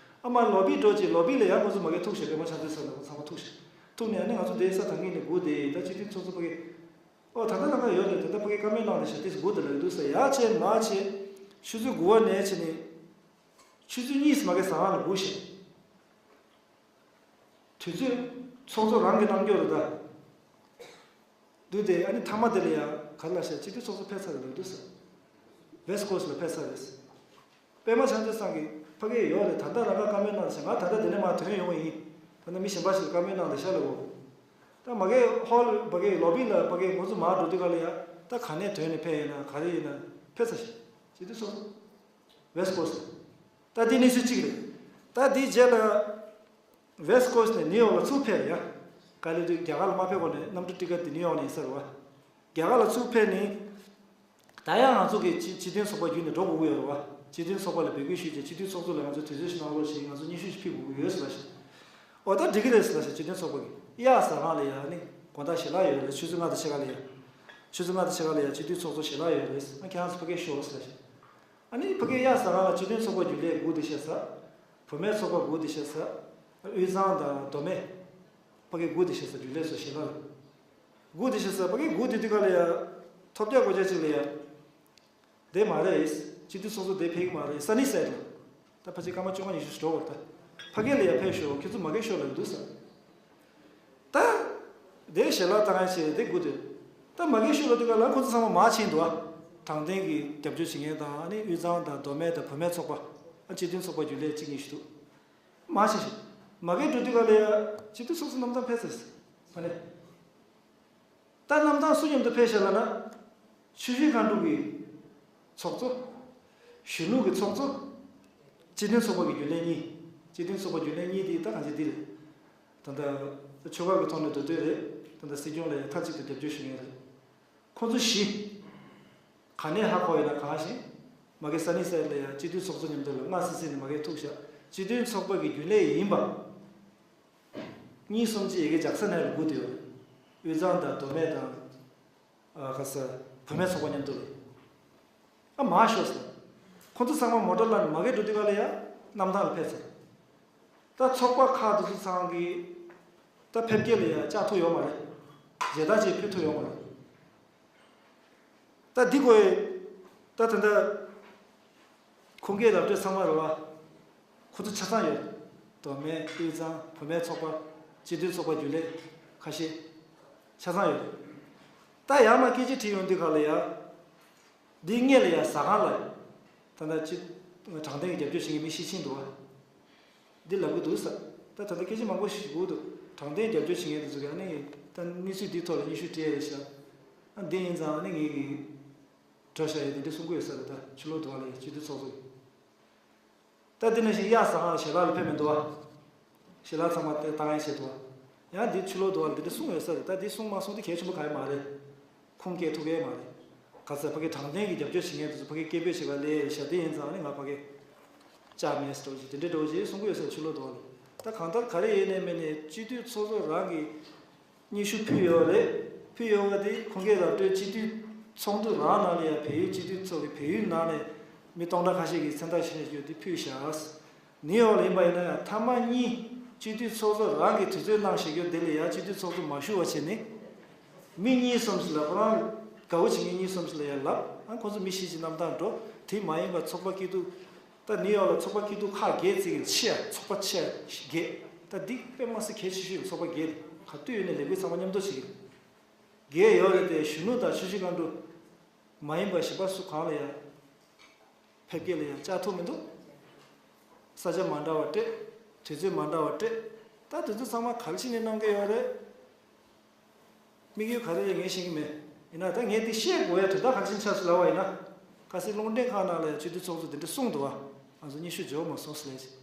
ཨ། མར་ལོ་བི་འགྲོ་རྗེས་ལོ་བི་ལ་ཡ་ཁོ་ཚོ་མ་གིར་ཐུག་ཤག་པད་མ་བྱང་ཐོས་ཚང་ལ་ཁོ་ཚང་མ་ཐུག་ཤག་ཐུག་ནས་ཨ་ནི་ང་ཚོ་དེ་ས་ད་གིན་ནས་སྒུག་བསྡད་ཡིན། ད་སྤྱི་འཐུས་ཚོགས་གཙོ་ཕ་གི། ཨོ། ད་ལྟ་ལམ་ཁ་ཡོད་རེད། ད་ལྟ་ཕ་གིར་བཀའ་མོལ་གནང་བསྡད་ཤག་ཏིས་སྒུག་བསྡད་ལབ་འདུག་ཟེར། ཡར་བྱས་མར་བྱས། ཆུ་ཚོད་དགུ་པ་ནས་བྱས་ནས་ཆུ་ཚོད་གཉིས་མ་གིར་ཟ་ཁང་ལ་སྒུག་ཤག་དུས་ཚོད་ཚོགས་གཙོ་རང་གིས་གནང་རྒྱུ་རེད་ད། འདུག་སྟེ་ཨ་ནི་མཐའ་མ་དེ་ལ་ཡང་ག་རེ་ལབ་ཤག་སྤྱི་འཐུས་ཚོགས་གཙོ་ཕེབས་ཚར་རེད་འདུག་ཟེར། West Coast ལ་ཕེབས་ཚར་རེད་ཟེར། པད་མ་བྱང་ཆུབ་ཚང་གིས་ཕ་གིར་ཡོད་རེད། ད་ལྟ་རང་ཁ་བཀའ་མོལ་གནང་ཤག་ང་ད་ལྟ་འདི་ནས་མར་ཐོན་ཡོང་བ་ཡིན། ད་ལྟ་མི་གཞན་པ་ཞིག་ལ་བཀའ་མོལ་གནང་བསྡད་ཤག་ལབ་གོ། ད་མ་གིར་ཧོལ་ཕ་གིར་ལོ་བི་ལ་ཕ་གིར་ཁོང་ཚོ་མར་འགྲོ་དུས་ག་ལ་ཡ་ད་ག་ནས་ཐོན་ནས་ཕེབས་ཡིན་ན་ག་རེ་ཡིན་ན་ཕེབས་ཚར་ཤག་སྤྱི་འཐུས་ཚོགས་གཙོ། West Coast ད་འདི་གནས་ཚུལ་གཅིག་རེད། ད་འདིའི་རྗེས་ལ། West Coast ནས་ནིའུ་ཡོག་ལ་ཚུར་ཕེབས་ཡ། ག་ལེ་དུས་རྒྱ་གར་ལ་མ་ཕེབས་གོང་ནས་གནམ་གྲུ་ཊི་ཀེ་ཊི་དེ་ནིའུ་ཡོག་ནས་ཡིན་ས་རེད་བ། རྒྱ་གར་ལ་ཚུར་ཕེབས་ནས། ད་ཡང་ང་ཚོ་གི་སྤྱི་སྤྱི་མཐུན་ཚོགས་པ་བརྒྱུད་ནས་འགྲོ་དགོས་ཀྱི་ཡོད་རེད་བ། སྤྱི་མཐུན་ཚོགས་པ་ལ་འབོད་སྐུལ་ཞུས་བྱས་སྤྱི་འཐུས་ཚོགས་གཙོ་ལ་ང་ཚོས་དུས་ཚོད་ཞིག་གནང་རོགས་ཞེས་ང་ཚོ་སྙན་ཞུ་ཞིག་ཕུལ་དགོས་ཀྱི་ཡོད་ཟེར་ལབ་ཤག་འོ་ད་འགྲིག་གི་རེད་ཟེར་ལབ་ཤག་སྤྱི་མཐུན་ཚོགས་པ་གིས་གཡག་ཟ་ཁང་ལ་ཡ་ནི་དགོང་དག་ཞལ་ལག་ཡོད་རེད། ཆུ་ཚོད་ལྔ་དང་ཕྱེད་ཀ་ལ་ཡ། ཆུ་ཚོད་ལྔ་དང་ཕྱེད་ཀ་ལ་ཡ་སྤྱི་འཐུས་ཚོགས་གཙོ་ཞལ་ལག་ཡོད་རེད། ཨ་ཁྱེད་རང་ཚོ་ཕ་གིར་ཤོག་ཟེར་ལབ་ཤག་ཨ་ནི་ཕ་གིའི་གཡག་ཟ་ཁང་ལ་སྤྱི་མཐུན་ཚོགས་པ་རྒྱུན་ལས་སྒུག་བསྡད་ཤག་ཟེར། བུད་མེད་ཚོགས་པ་སྒུག་བསྡད་ཤག་ཟེར། དབུས་གཙང་དང་མདོ་སྨད། ཕ་གིར་སྒུག་བསྡད་ཤག་ཟེར། རྒྱུན་ལས་ཚོ་ཞལ་ལག་ལ། སྒུག་བསྡད་ཤག་ཟེར། ཕ་གིར་སྒུག་བསྡད་དུས་ག་ལ་ཡ། ཐོབ་རྒྱག་གོ་རྒྱག་ཅིག་ལ་ཡ། བསྡད་མ་རེད། སྤྱི་འཐུས་ཚོགས་གཙོ་བསྡད་ཕེབས་ཀྱི་མ་རེད། སན་ནི་སའེ་ཌི་ལ། ད་ཕལ་ཆེར་སྐར་མ་བཅོ་ལྔ་ཉི་ཤུ་ཞིག་འགྲོ་བར་ད། ཕ་གི་ལ་ཡ་ཕེབས་ཤོག་ཁྱོད་ཚོ་མ་གིར་ཤོག་ལབ་འདུག་ཟེར། ད། དེ་ཞལ་ལག་བཏང་ཡ་བྱས་དེ་སྒུག་སྡོད། ད་མ་གིར་ཤོག་ལབ་དུས་ག་ལ་ཁོ་ཚོ་ཚང་མ་མར་ཕྱིན་འདུག་ཨ། དྲང་བདེན་གྱི་རྒྱབ་སྐྱོར་བྱེད་མཁན་དང་ཨ་ནི་དབུས་གཙང་དང་མདོ་སྨད་དང་བུད་མེད་ཚོགས་པ། ཨ་སྤྱི་མཐུན་ཚོགས་པ་རྒྱུན་ལས་གཅིག་གཉིས་ཤིག་འདུག་མར་ཕྱིན་ཤིག་མ་གིར་འགྲོ་དུས་ག་ལ་ཡ་སྤྱི་འཐུས་ཚོགས་གཙོ་གནམ་ཐང་ཕེབས་ཚར་ཟེར། ཨ་ནི། ད་གནམ་ཐང་སུ་མཉམ་དུ་ཕེབས་ཤག་ལབ་ན། ཆུ་བཞི་སྒང་དྲུག་གི་ཚོགས་གཙོ། གཞོན་ནུ་གི་ཚོགས་གཙོ། སྤྱི་མཐུན་ཚོགས་པ་གི་རྒྱུན་ལས་གཉིས། སྤྱི་མཐུན་ཚོགས་པ་རྒྱུན་ལས་གཉིས་དེ་ད་གང་ཅི་འདི་རེད། ད་ལྟ་ཆོལ་ཁ་གི་ཐོག་ནས་མདོ་སྟོད་རེད། ད་ལྟ་སྲིད་སྐྱོང་ལ་ཡང་མཐའ་གཅིག་ཏུ་རྒྱབ་སྐྱོར་ཞུ་མཁན་རེད། ཁོང་ཚོ་བཞི། ག་ནས་ཧ་གོ་ཡོད་ན་གང་ཞིག་མ་གི་སན་ནི་སའེ་ཌི་ལ་ཡང་སྤྱི་འཐུས་ཚོགས་གཙོ་མཉམ་དུ་ལ་སྔ་སི་སི་ནས་མ་གི་ཐུག་ཤག་སྤྱི་མཐུན་ཚོགས་པ་གི་རྒྱུན་ལས་ཡིན་པ། གཉིས་གསུམ་ཅིག་ཡ་གི་ཇག་ས་ནས་ལ་སྒུག་བསྡད་ཡོད་རེད། དབུས་གཙང་དང་མདོ་སྨད་དང་། ཨ་ཁ་ས། བུད་མེད་ཚོགས་པ་མཉམ་དུ་ལ། ཨ་མར་ཤོག་ཟེར། ཁོང་ཚོ་ཚང་མ་མོ་ཊ་ལ་མ་གི་འགྲོ་དུས་ག་ལ་ཡ་གནམ་ཐང་ལ་ཕེབས་ཚར། ད་ཚོགས་པ་ཁག་དེ་ཚོ་ཚང་གི། ད་ཕེབས་སྐྱེལ་ལ་ཡ་བཅར་ཐུབ་ཡོད་མ་རེད། མཇལ་དར་ཅིག་ཕུལ་ཐུབ་ཡོད་མ་རེད། ད་འདི་དགོས། ད་ད་ལྟ། ཁུངས་སྐྱེལ་ར་སྤྲོད་ཚང་མ་རེད་བ། ཁོ་ཚོ་ཆ་ཚང་ཡོད། མདོ་སྨད་དབུས་གཙང་བུད་མེད་ཚོགས་པ། སྤྱི་འཐུས་ཚོགས་པ་རྒྱུན་ལས། ཁ་ཤས། ཆ་ཚང་ཡོད། ད་ཡར་མར་སྐད་ཆ་དྲིས་ཡོང་དུས་ག་ལ་ཡ། འདི་སྔས་ལ་ཡ་ཟ་ཁང་ལ། ད་ལྟ་སྤྱི། དྲང་བདེན་གྱི་རྒྱབ་སྐྱོར་བྱེད་མཁན་མི་ཤི་ཕྱིན་འདུག་བ། འདི་ལབ་གི་འདུག་ས། ད་ད་ལྟ་སྐད་ཆ་མང་པོ་ཞིག་གོ་འདུག་དྲང་བདེན་རྒྱབ་སྐྱོར་བྱེད་མཁན་དེ་ཚོ་གིས་ཨ་ནི། ད་གནས་ཚུལ་འདིའི་ཐོག་ལ་སྙན་ཞུ་སྤྲད་རེད་ཤག་ཨ་འདི་ཡིན་ཙང་ཨ་ནི་ངེད་ཀྱིས། འགྲོ་བཞག་ཡོད་དེ་འདྲ་གསུང་གི་ཡོད་ས་རེད། ད་ཕྱི་ལོགས་འདུག་བ་ལ་ཡ་སྤྱི་འཐུས་ཚོགས་གཙོ་གིས། ད་འདི་ནང་བཞིན་གཡག་ཟ་ཁང་ལ་ཞལ་ལག་ལ་ཕེབས་མི་འདུག་བ། ཞལ་ལག་ཚང་མ་དེ་བཏང་ཡ་བྱས་འདུག་བ། ཡང་འདི་ཕྱི་ལོགས་འདུག་བ་ལ་འདི་འདྲ་གསུང་ཡོད་ས་རེད། ད་འདི་གསུང་མ་གསུང་དེ་གལ་ཆེན་པོ་ག་ཡེ་མ་རེད། ཁུངས་སྐྱེལ་ཐུབ་ཀྱི་མ་རེད། ག་ཚོད་ཕ་གི་དྲང་བདེན་གྱི་རྒྱབ་སྐྱོར་བྱེད་མཁན་དེ་ཚོ་ཕ་གི་སྐད་འབོད་བྱེད་ག་སླེབས་ཤག་དེ་ཡིན་ཙང་ཨ་ནི་ང་ཕ་གི་བཅར་མེད་ཟེར་འདྲ་བོ་ཞིག་དེ་འདྲ་འདྲ་བོ་ཞིག་གསུང་གི་ཡོད་ས་རེད། ཕྱི་ལོགས་འདུག་བ་ལ། ད་གང་ལྟར་ག་རེ་ཡིན་ནའི་མིན་ནའི་སྤྱི་འཐུས་ཚོགས་གཙོ་རང་གིས། སྙན་ཞུ་ཕུལ་ཡོད་རེད། ཕུལ་ཡོད་པ་དེ་ཁུངས་སྐྱེལ་ར་སྤྲོད་སྤྱི་འཐུས་ཚོགས་འདུ་རང་ནང་ལ་ཡང་བལ་ཡུལ་སྤྱི་འཐུས་ཚོགས་ཀྱི་བལ་ཡུལ་ནང་ནས་མི་སྟོང་ཕྲག་ཁ་ཤས་ཀྱིས་མཚན་རྟགས་ཞུ་རྒྱུ་དེ་ཕུལ་བཞག་ནིའུ་ཡོག་ལ་ཡིན་པ་ཡིན་ན་ཡང་མཐའ་མ་གཉིས་སྤྱི་འཐུས་ཚོགས་གཙོ་རང་གིས་དུས་ཚོད་གནང་བཞག་རྒྱུ་དེ་ལ་ཡང་སྤྱི་འཐུས་ཚོགས་གཙོ་མ་ཞུ་བ་བྱས་ནས། མི་གཉིས་གསུམ་ཞིག་ལ་ཁོ་རང་དགའ་བོ་བྱེད་མཁན་གཉིས་གསུམ་ཞིག་ལ་ཡང་ལབ། ཨ་ཁོ་ཚོ་མི་བཞི་ཅིག་གནམ་ཐང་འགྲོ། དེ་མ་ཡིན་པ་ཚོགས་པ་སྐྱིད་སྡུག་ད་ནིའུ་ཡོག་ལ་ཚོགས་པ་སྐྱིད་སྡུག་ཁག་བརྒྱད་བརྩི་གི་ཆེ་ཡ། ཚོགས་པ་ཆེ་ཡ་བརྒྱད། ད་འདི་དཔེ་མ་སྲིད་གལ་ཆེ་ཤོས་ཡོད། ཚོགས་པ་བརྒྱད་ག་དུས་ཡོད་ནས་ལས་འགུལ་ཚང་མ་མཉམ་དུ་བྱེད་ཀྱི་རེད། བརྒྱད་ཡོད་རེད་དེ་གཞོན་ནུ་དང་ཆུ་བཞི་སྒང་དྲུག་མ་ཡིན་པ་གཞན་པ་སུ་གང་ལ་ཡང་ཕེབས་སྐྱེལ་ལ་ཡང་བཅར་ཐུབ་མི་འདུག་ས་ཆ་མ་འདྲ་བ་སྤྲད། དུས་ཚོད་མ་འདྲ་བ་སྤྲད། ད་དུས་ཚོད་ཚང་མ་ག་རེ་བྱས་ནས་གནང་གི་ཡོད་རེད། དམིགས་ཡུལ་ག་རེ་རེད་ངས་ཤེས་ཀྱི་མེད། ཡིན་ན་ད་ངས་འདི་བཤད་དགོས་ཡ་དོན་དག་ག་རེ་ཕྱིན་ཆད་སུ་ལབ་པ་ཡིན་ན། ཁ་སང་རླུང་འཕྲིན་ཁང་ནང་ལ་ཡང་སྤྱི་འཐུས་ཚོགས་གཙོ་དེ་འདྲ་གསུངས་འདུག་བ། ང་ཚོ་སྙན་ཞུ་འབྱོར་མ་སོང་ཟེར་ལབ་ཅིག་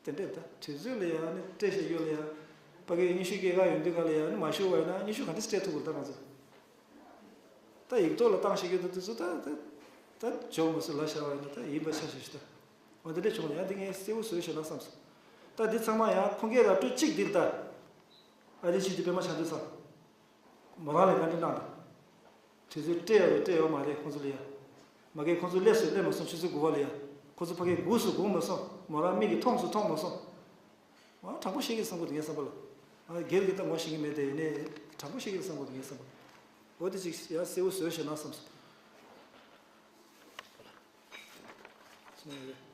དེ་འདྲ་ད་དུས་ཚོད་ལ་ཡང་ནི་སྤྲད་བཞག་ཡོད་ལ་ཡང་། ཕ་གིའི་སྙན་ཞུ་སྐྱེལ་ག་ཡོང་དུས་ག་ལ་ཡང་ནི་མ་ཞུ་བ་ཡིན་ན་སྙན་ཞུ་ག་འདྲ་སྤྲད་ཐུབ་དགོས་ད་ང་ཚོ། ད་ཡིག་ཐོག་ལ་བཏང་བཞག་ཡོད་ད་དུས་ཚོད་ད་ད་ད་འབྱོར་མ་སོང་ལབ་བཞག་པ་ཡིན་ན་ད་ཡིན་པ་ཆ་བཞག་ཞུ་ད། འོ་དེ་འདྲ་བྱུང་ན་ཡང་འདི་ངས་གསལ་པོ་བཟོས་ཤོག་ན་བསམ་སོང་། ད་འདི་ཚང་མ་ཡང་ཁུངས་སྐྱེལ་ར་སྤྲོད་གཅིག་འདིར་ད། ཨ་རི་ཆིབས་བསྒྱུར་པད་མ་བྱང་ཆུབ་ཚང་། མོ་རང་ལ་བཀའ་འདྲི་གནང་དང་། དུས་ཚོད་སྤྲད་ཡོད་རེད་སྤྲད་ཡོད་མ་རེད་ཁོང་ཚོ་ལ་ཡ། མ་གིར་ཁོང་ཚོ་སླེབས་སོང་སླེབས་མ་སོང་ཆུ་ཚོད་དགུ་པ་ལ་ཡ། ཁོང་ཚོ་ཕ་གིར་སྒུག་སོང་སྒུག་མ་སོང་མོ་རང་མིག་གིས་མཐོང་སོང་མཐོང་མ་སོང་། ཨ་དྲང་པོ་བཤད་ཀྱི་བསམ་གི་འདུག་ངའི་བསམ་པ་ལ། ཨ་སྒེར་གྱི་ད་ངོ་ཤེས་ཀྱི་མེད་དེ་ཡིན་ནའི་དྲང་པོ་བཤད་ཀྱི་བསམ་གི་འདུག་ངའི་བསམ་པ་ལ། འོ་དེ་ཅིག་ཡ་གསལ་པོ་བཟོས་ཤེས་ན་བསམ་སོང་། སོང་རེད།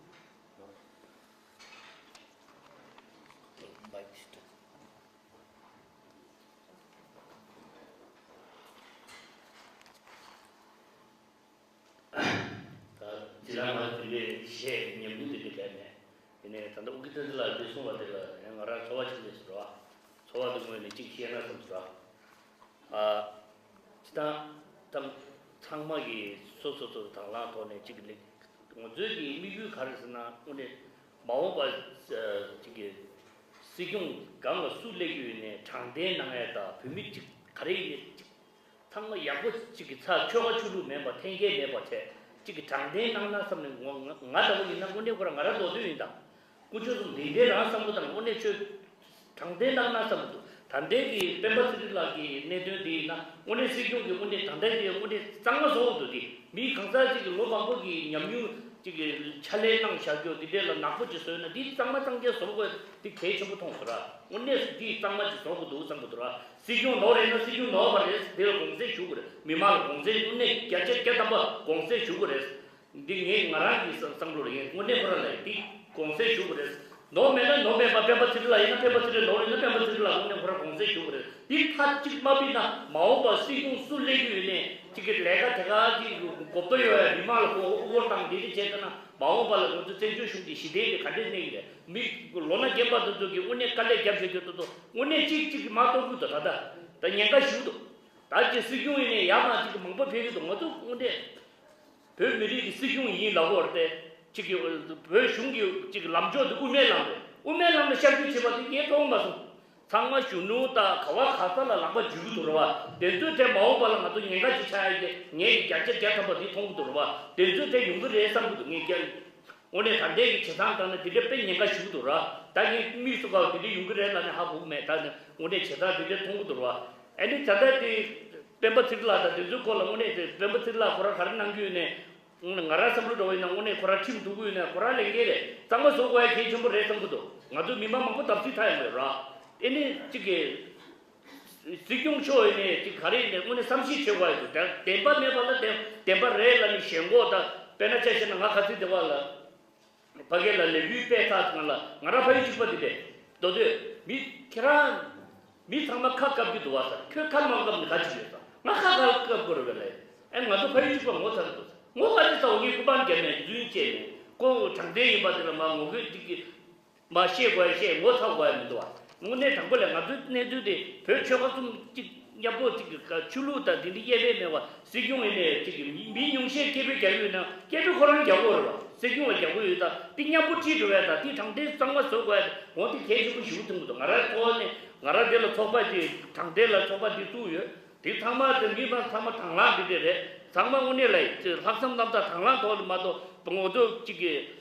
ཡང་ང་དེ་འདྲའི་གཞས་ཉམས་མྱོང་དེ་འདྲ་གལ་མེད། ཡིན་ནའི་ད་ལྟ་ཨོ་ཀི་ཏ་ཏི་ལགས་འདི་གསུངས་པ་དེ་ལ་ཡང་ང་རང་ཚོར་བ་ཅིག་སླེབས་སོང་ར། ཚོར་བ་དེ་ངོས་ནས་ཅིག་བཤད་ན་བསམ་སོང་ར། ཨ། སྤྱིར་བཏང་ད་ཚང་མ་གིས་སོ་སོ་སོ་དང་བླངས་ཐོག་ནས་ཅིག་ལེགས། ང་ཚོའི་གི་དམིགས་ཡུལ་ག་རེ་ཟེར་ན་དངོས་གནས་མ་འོངས་པ་ཅིག་གི་སྲིད་སྐྱོང་སྒང་ལ་སུ་སླེབས་ཀྱི་ཡོད་ནའི་དྲང་བདེན་གནང་ཡ་དང་བོད་མི་ཅིག་ག་རེ་ཡིན་ནའི་ཅིག་ཚང་མ་ཡག་པོ་གཅིག་གི་ཚ་ཆོལ་ཁ་ཆོས་ལུགས་མེད་པ་འཐེན་འཁྱེར་མེད་པ་བྱས་གཅིག་གི་དྲང་བདེན་གནང་ན་བསམ་ནས་ང་ང་ང་ལྟ་བུ་ཡིན་ན་དངོས་གནས་ཁོ་རང་ང་རང་མདོ་སྟོད་ཡིན་དང་། དཀོན་མཆོག་གསུམ་འདི་འདྲའི་རང་བསམ་བློ་དང་དངོས་གནས་ཆོས་དྲང་བདེན་གནང་ན་བསམ་བློ་འདུག་ད་ལྟའི་གི་སྤེན་པ་ཚེ་རིང་ལགས་ཀྱི་གནད་དོན་འདི་ཡིན་ན་དངོས་གནས་སྲིད་སྐྱོང་གི་དངོས་གནས་ད་ལྟའི་གི་དངོས་གནས་གཙང་མ་བཟོ་འོག་ཏུ་འདི་མི་གང་ཟག་ཅིག་གི་ལོ་མང་པོ་གི་ཉམས་མྱོང་ཅིག་གི་ཕྱག་ལས་གནང་བཞག་རྒྱུ་འདི་འདྲའི་ལ་ནག་པོ་ཅིག་བཟོས་ན་འདི་གཙང་མ་གཙང་རྐྱང་བཟོ་དགོས་འདི་གལ་ཆེན་པོ་མཐོང་སོང་ར། དངོས་གནས་སུ་འདི་གཙང་མ་ཅིག་བཟོ་དགོས་འདུག་བསམ་གི་འདུག་ར། སྲིད་སྐྱོང་ནོར་རེད་ན་སྲིད་སྐྱོང་ནོར་བ་རེད། དེ་ལ་དགོངས་སེལ་ཞུ་དགོས་རེད། མི་མང་ལ་དགོངས་སེལ་དངོས་གནས་བརྒྱ་ཆ་བརྒྱ་ཐམ་པ་དགོངས་སེལ་ཞུ་དགོས་རེད། འདི་ངས་ང་རང་གི་བསམ་བསམ་བློ་རེད། ངས་དངོས་གནས་ཁོ་རང་ལ་འདི་དགོངས་སེལ་ཞུ་དགོས་རེད། ནོར་མེད་ན་ནོར་མེད་པ་སྤེན་པ་ཚེ་རིང་ལགས་ཡིན་ན་སྤེན་པ་ཚེ་རིང་ནོར་ཡིན་ན་སྤེན་པ་ཚེ་རིང་ལགས་དངོས་གནས་ཁོ་རང་དགོངས་སེལ་ཞུ་དགོས་རེད། འདི་མཐའ་གཅིག་མ་ཕུད་ན་མ་འོངས་པ་སྲིད་སྐྱོང་སུ་སླེབས་རྒྱུ་ཡོད་ནས་གཅིག་གི་ལས་ཀ་དེ་ག་གི་གོ་བརྡ་ཡོད་ཡ་མི་མང་ལ་གོ་དབུ་སྐོར་བཏང་འདི་འདྲ་བྱས་ཙང་ན་མ་འོངས་པ་ལ་ང་ཚོ་བཙན་བྱོལ་གཞུང་གི་ཞི་བདེ་དེ་ག་འདྲས་གནས་ཀྱི་རེད། མི་ལོ་ན་རྒན་པ་དེ་ཚོ་གི་དངོས་གནས་དཀའ་ལས་རྒྱབ་བཞག་རྒྱུ་དེ་ཚོ་དངོས་གནས་གཅིག་གཅིག་གི་མ་གཏོགས་ཀུན་ཏུ་ད་ལྟ་ད་ཉེན་ཁ་ཞུགས་འདུག་ད་ཀྱི་སྲིད་སྐྱོང་ཡིན་ནའི་ཡར་མར་གཅིག་གི་མང་པོ་ཕེབས་ཀྱི་འདུག་ང་ཚོ་དངོས་གནས་བོད་མི་རིགས་ཀྱི་སྲིད་སྐྱོང་ཡིན་ལབ་དགོས་རེད་དེ། གཅིག་གི་བོད་གཞུང་གི་གཅིག་གི་ལམ་ཕྱོགས་འདི་དབུ་མའི་ལམ་རེད། དབུ་མའི་ལམ་ལ་ཤར་བསྐྱོད་བྱེད་པ་དེ་ངས་མཐོང་མ་སོང་། ཚང་མ་གཞོན་ནུ་དང་ག་བ་ག་ས་ལ་ལག་པ་འཇུ་གི་འདུག་རེད་བ། དེ་ཚོའི་གྲས་མ་འོངས་པ་ལ་ང་ཚོ་ཉེན་ཁ་ཅིག་ཆགས་ཡ་གི་ངས་བརྒྱ་ཆ་བརྒྱ་ཐམ་པ་འདི་མཐོང་གི་འདུག་རེད་བ། དེ་ཚོའི་གྲས་ཡོང་གི་རེད་བསམ་གི་འདུག་ངས་བརྒྱ། དངོས་གནས་ད་ལྟའི་གི་བྱེད་སྟངས་བཏང་ན་འདི་འདྲ་དཔེ་ཉེན་ཁ་ཞིག་འདུག་ར། ད་ངས་དམིགས་སུ་བཀར་འདི་འདྲ་ཡོང་གི་རེད་ལབ་ནས་ཧ་གོ་གི་མེད། ད་ནི་དངོས་གནས་བྱེད་སྟངས་འདི་འདྲ་མཐོང་གི་འདུག་ར། ཨ་ནི་ད་ལྟ་དེ་སྤེན་པ་ཚེ་རིང་ལགས་དང་དེ་ཚོའི་སྐོར་ལ་དངོས་གནས་དེ་སྤེན་པ་ཚེ་རིང་ལགས་ཁོ་རང་ག་རེ་གནང་རྒྱུ་ཡོད་ནས། ང་རང་བསམ་བློ་འདྲ་བོ་ཡིན་ན་དངོས་གནས་ཁོ་རང་ཁྲིམས་འདུག་གི་ཡོད་ནས་ཁོ་རང་ལས་འགན་རེད། གཙང་མ་བཟོ་དགོས་ཡ་གལ་ཆེན་པོ་རེད་བསམ་གི་འདུག་ང་ཚོ་མི་མང་མང་པོ་བརྡབ་གསིག་ཐག་ཡོང་གི་ར། ཨ་ནི་གཅིག་གི་སྲིད་སྐྱོང་མཆོག་ཡིན་ནའི་ཅིག་ག་རེ་ཡིན་ནའི་དངོས་གནས་བསམ་ཤེས་བྱེད་དགོས་ཡ་འདུག་བདེན་པ་མེད་པ་ལ་བདེན་བདེན་པ་རེད་ལབ་ནས་ཞེན་ཁོག་དང་དཔེར་ན་ཆ་བཞག་ན་ང་ཁ་སང་སྡེ་བ་ལ་ཕ་གི་ལ་ལས་འགུལ་སྤེལ་ཚར་སོང་ལ་ང་རང་ཕ་ཡུལ་གཅིག་པ་དེ་རེད། མདོ་སྟོད་མི་ཁྱེད་རང་མི་ཚང་མ་ཁ་བཀབ་ཀྱི་འདུག་བ་ས་ཁྱོད་ཁ་མ་བཀབ་ནས་ག་ཅི་ཡོད་ས་ང་ཁ་ག་བཀབ་དགོས་རེད་པས་ལས་ཨེ་ང་ཚོ་ཕ་ཡུལ་གཅིག་པ་ངོ་ཚ་གི་འདུག་ས་ངོ་ག་ཅི་ཚ་བ་ངས་སྐུ་པང་བརྒྱབ་ནས་རྫུན་བཅད་ནས་ཁོ་དྲང་བདེན་ཡིན་པ་དེ་ལ་མ་ངོ་རྒོལ་འགྲིག་གི་མ་བཤད་དགོས་ཡ་བཤད་ངོ་ཚ་དགོས་ཡ་མི་འདུག་བ། དངོས་གནས་དྲང་པོ་ལས་ང་ཚོའི་གནས་ཚུལ་དེ་བོད་ཆོལ་ཁ་གསུམ་གཅིག་མཉམ་པོ་གཅིག་གི་ཆོས་ལུགས་དང་དེ་འདྲ་དབྱེ་བས་མེད་པ་སྲིད་སྐྱོང་ཡིན་ནའི་གཅིག་གི་མི་མི་ཉུང་ཤས་སྐད་འབོད་རྒྱག་གི་ཡོད་ན་སྐད་འབོད་ཁོ་རང་རྒྱག་དགོས་རེད་བ། སྲིད་སྐྱོང་ལ་རྒྱག་དགོས་ཡོད་ད་དེ་མཉམ་པོ་ཁྲིད་འགྲོ་བས་ད་དེ་དྲང་བདེན་གཙང་མ་བཟོ་དགོས་ཡ་འོ་དེ་གལ་ཆེན་པོ་ཞིག་མཐོང་གི་འདུག་ང་རང་ཐོག་ནས་ང་རང་དེ་ལ་ཚོགས་པ་དེ་དྲང་བདེན་ལ་ཚོགས་པ་དེ་བཙུགས་ཡོད། དེ་ཚང་མ་དེ་མི་མང་ཚང་མ་དང་བླངས་དེ་དེ་རེད། ཚང་མ་དངོས་གནས་ལ་ལྷག་བསམ་རྣམ་དག་དང་བླངས་ཐོག་ནས་མ་གཏོགས་ངོ་ཚོ་གཅིག་གི་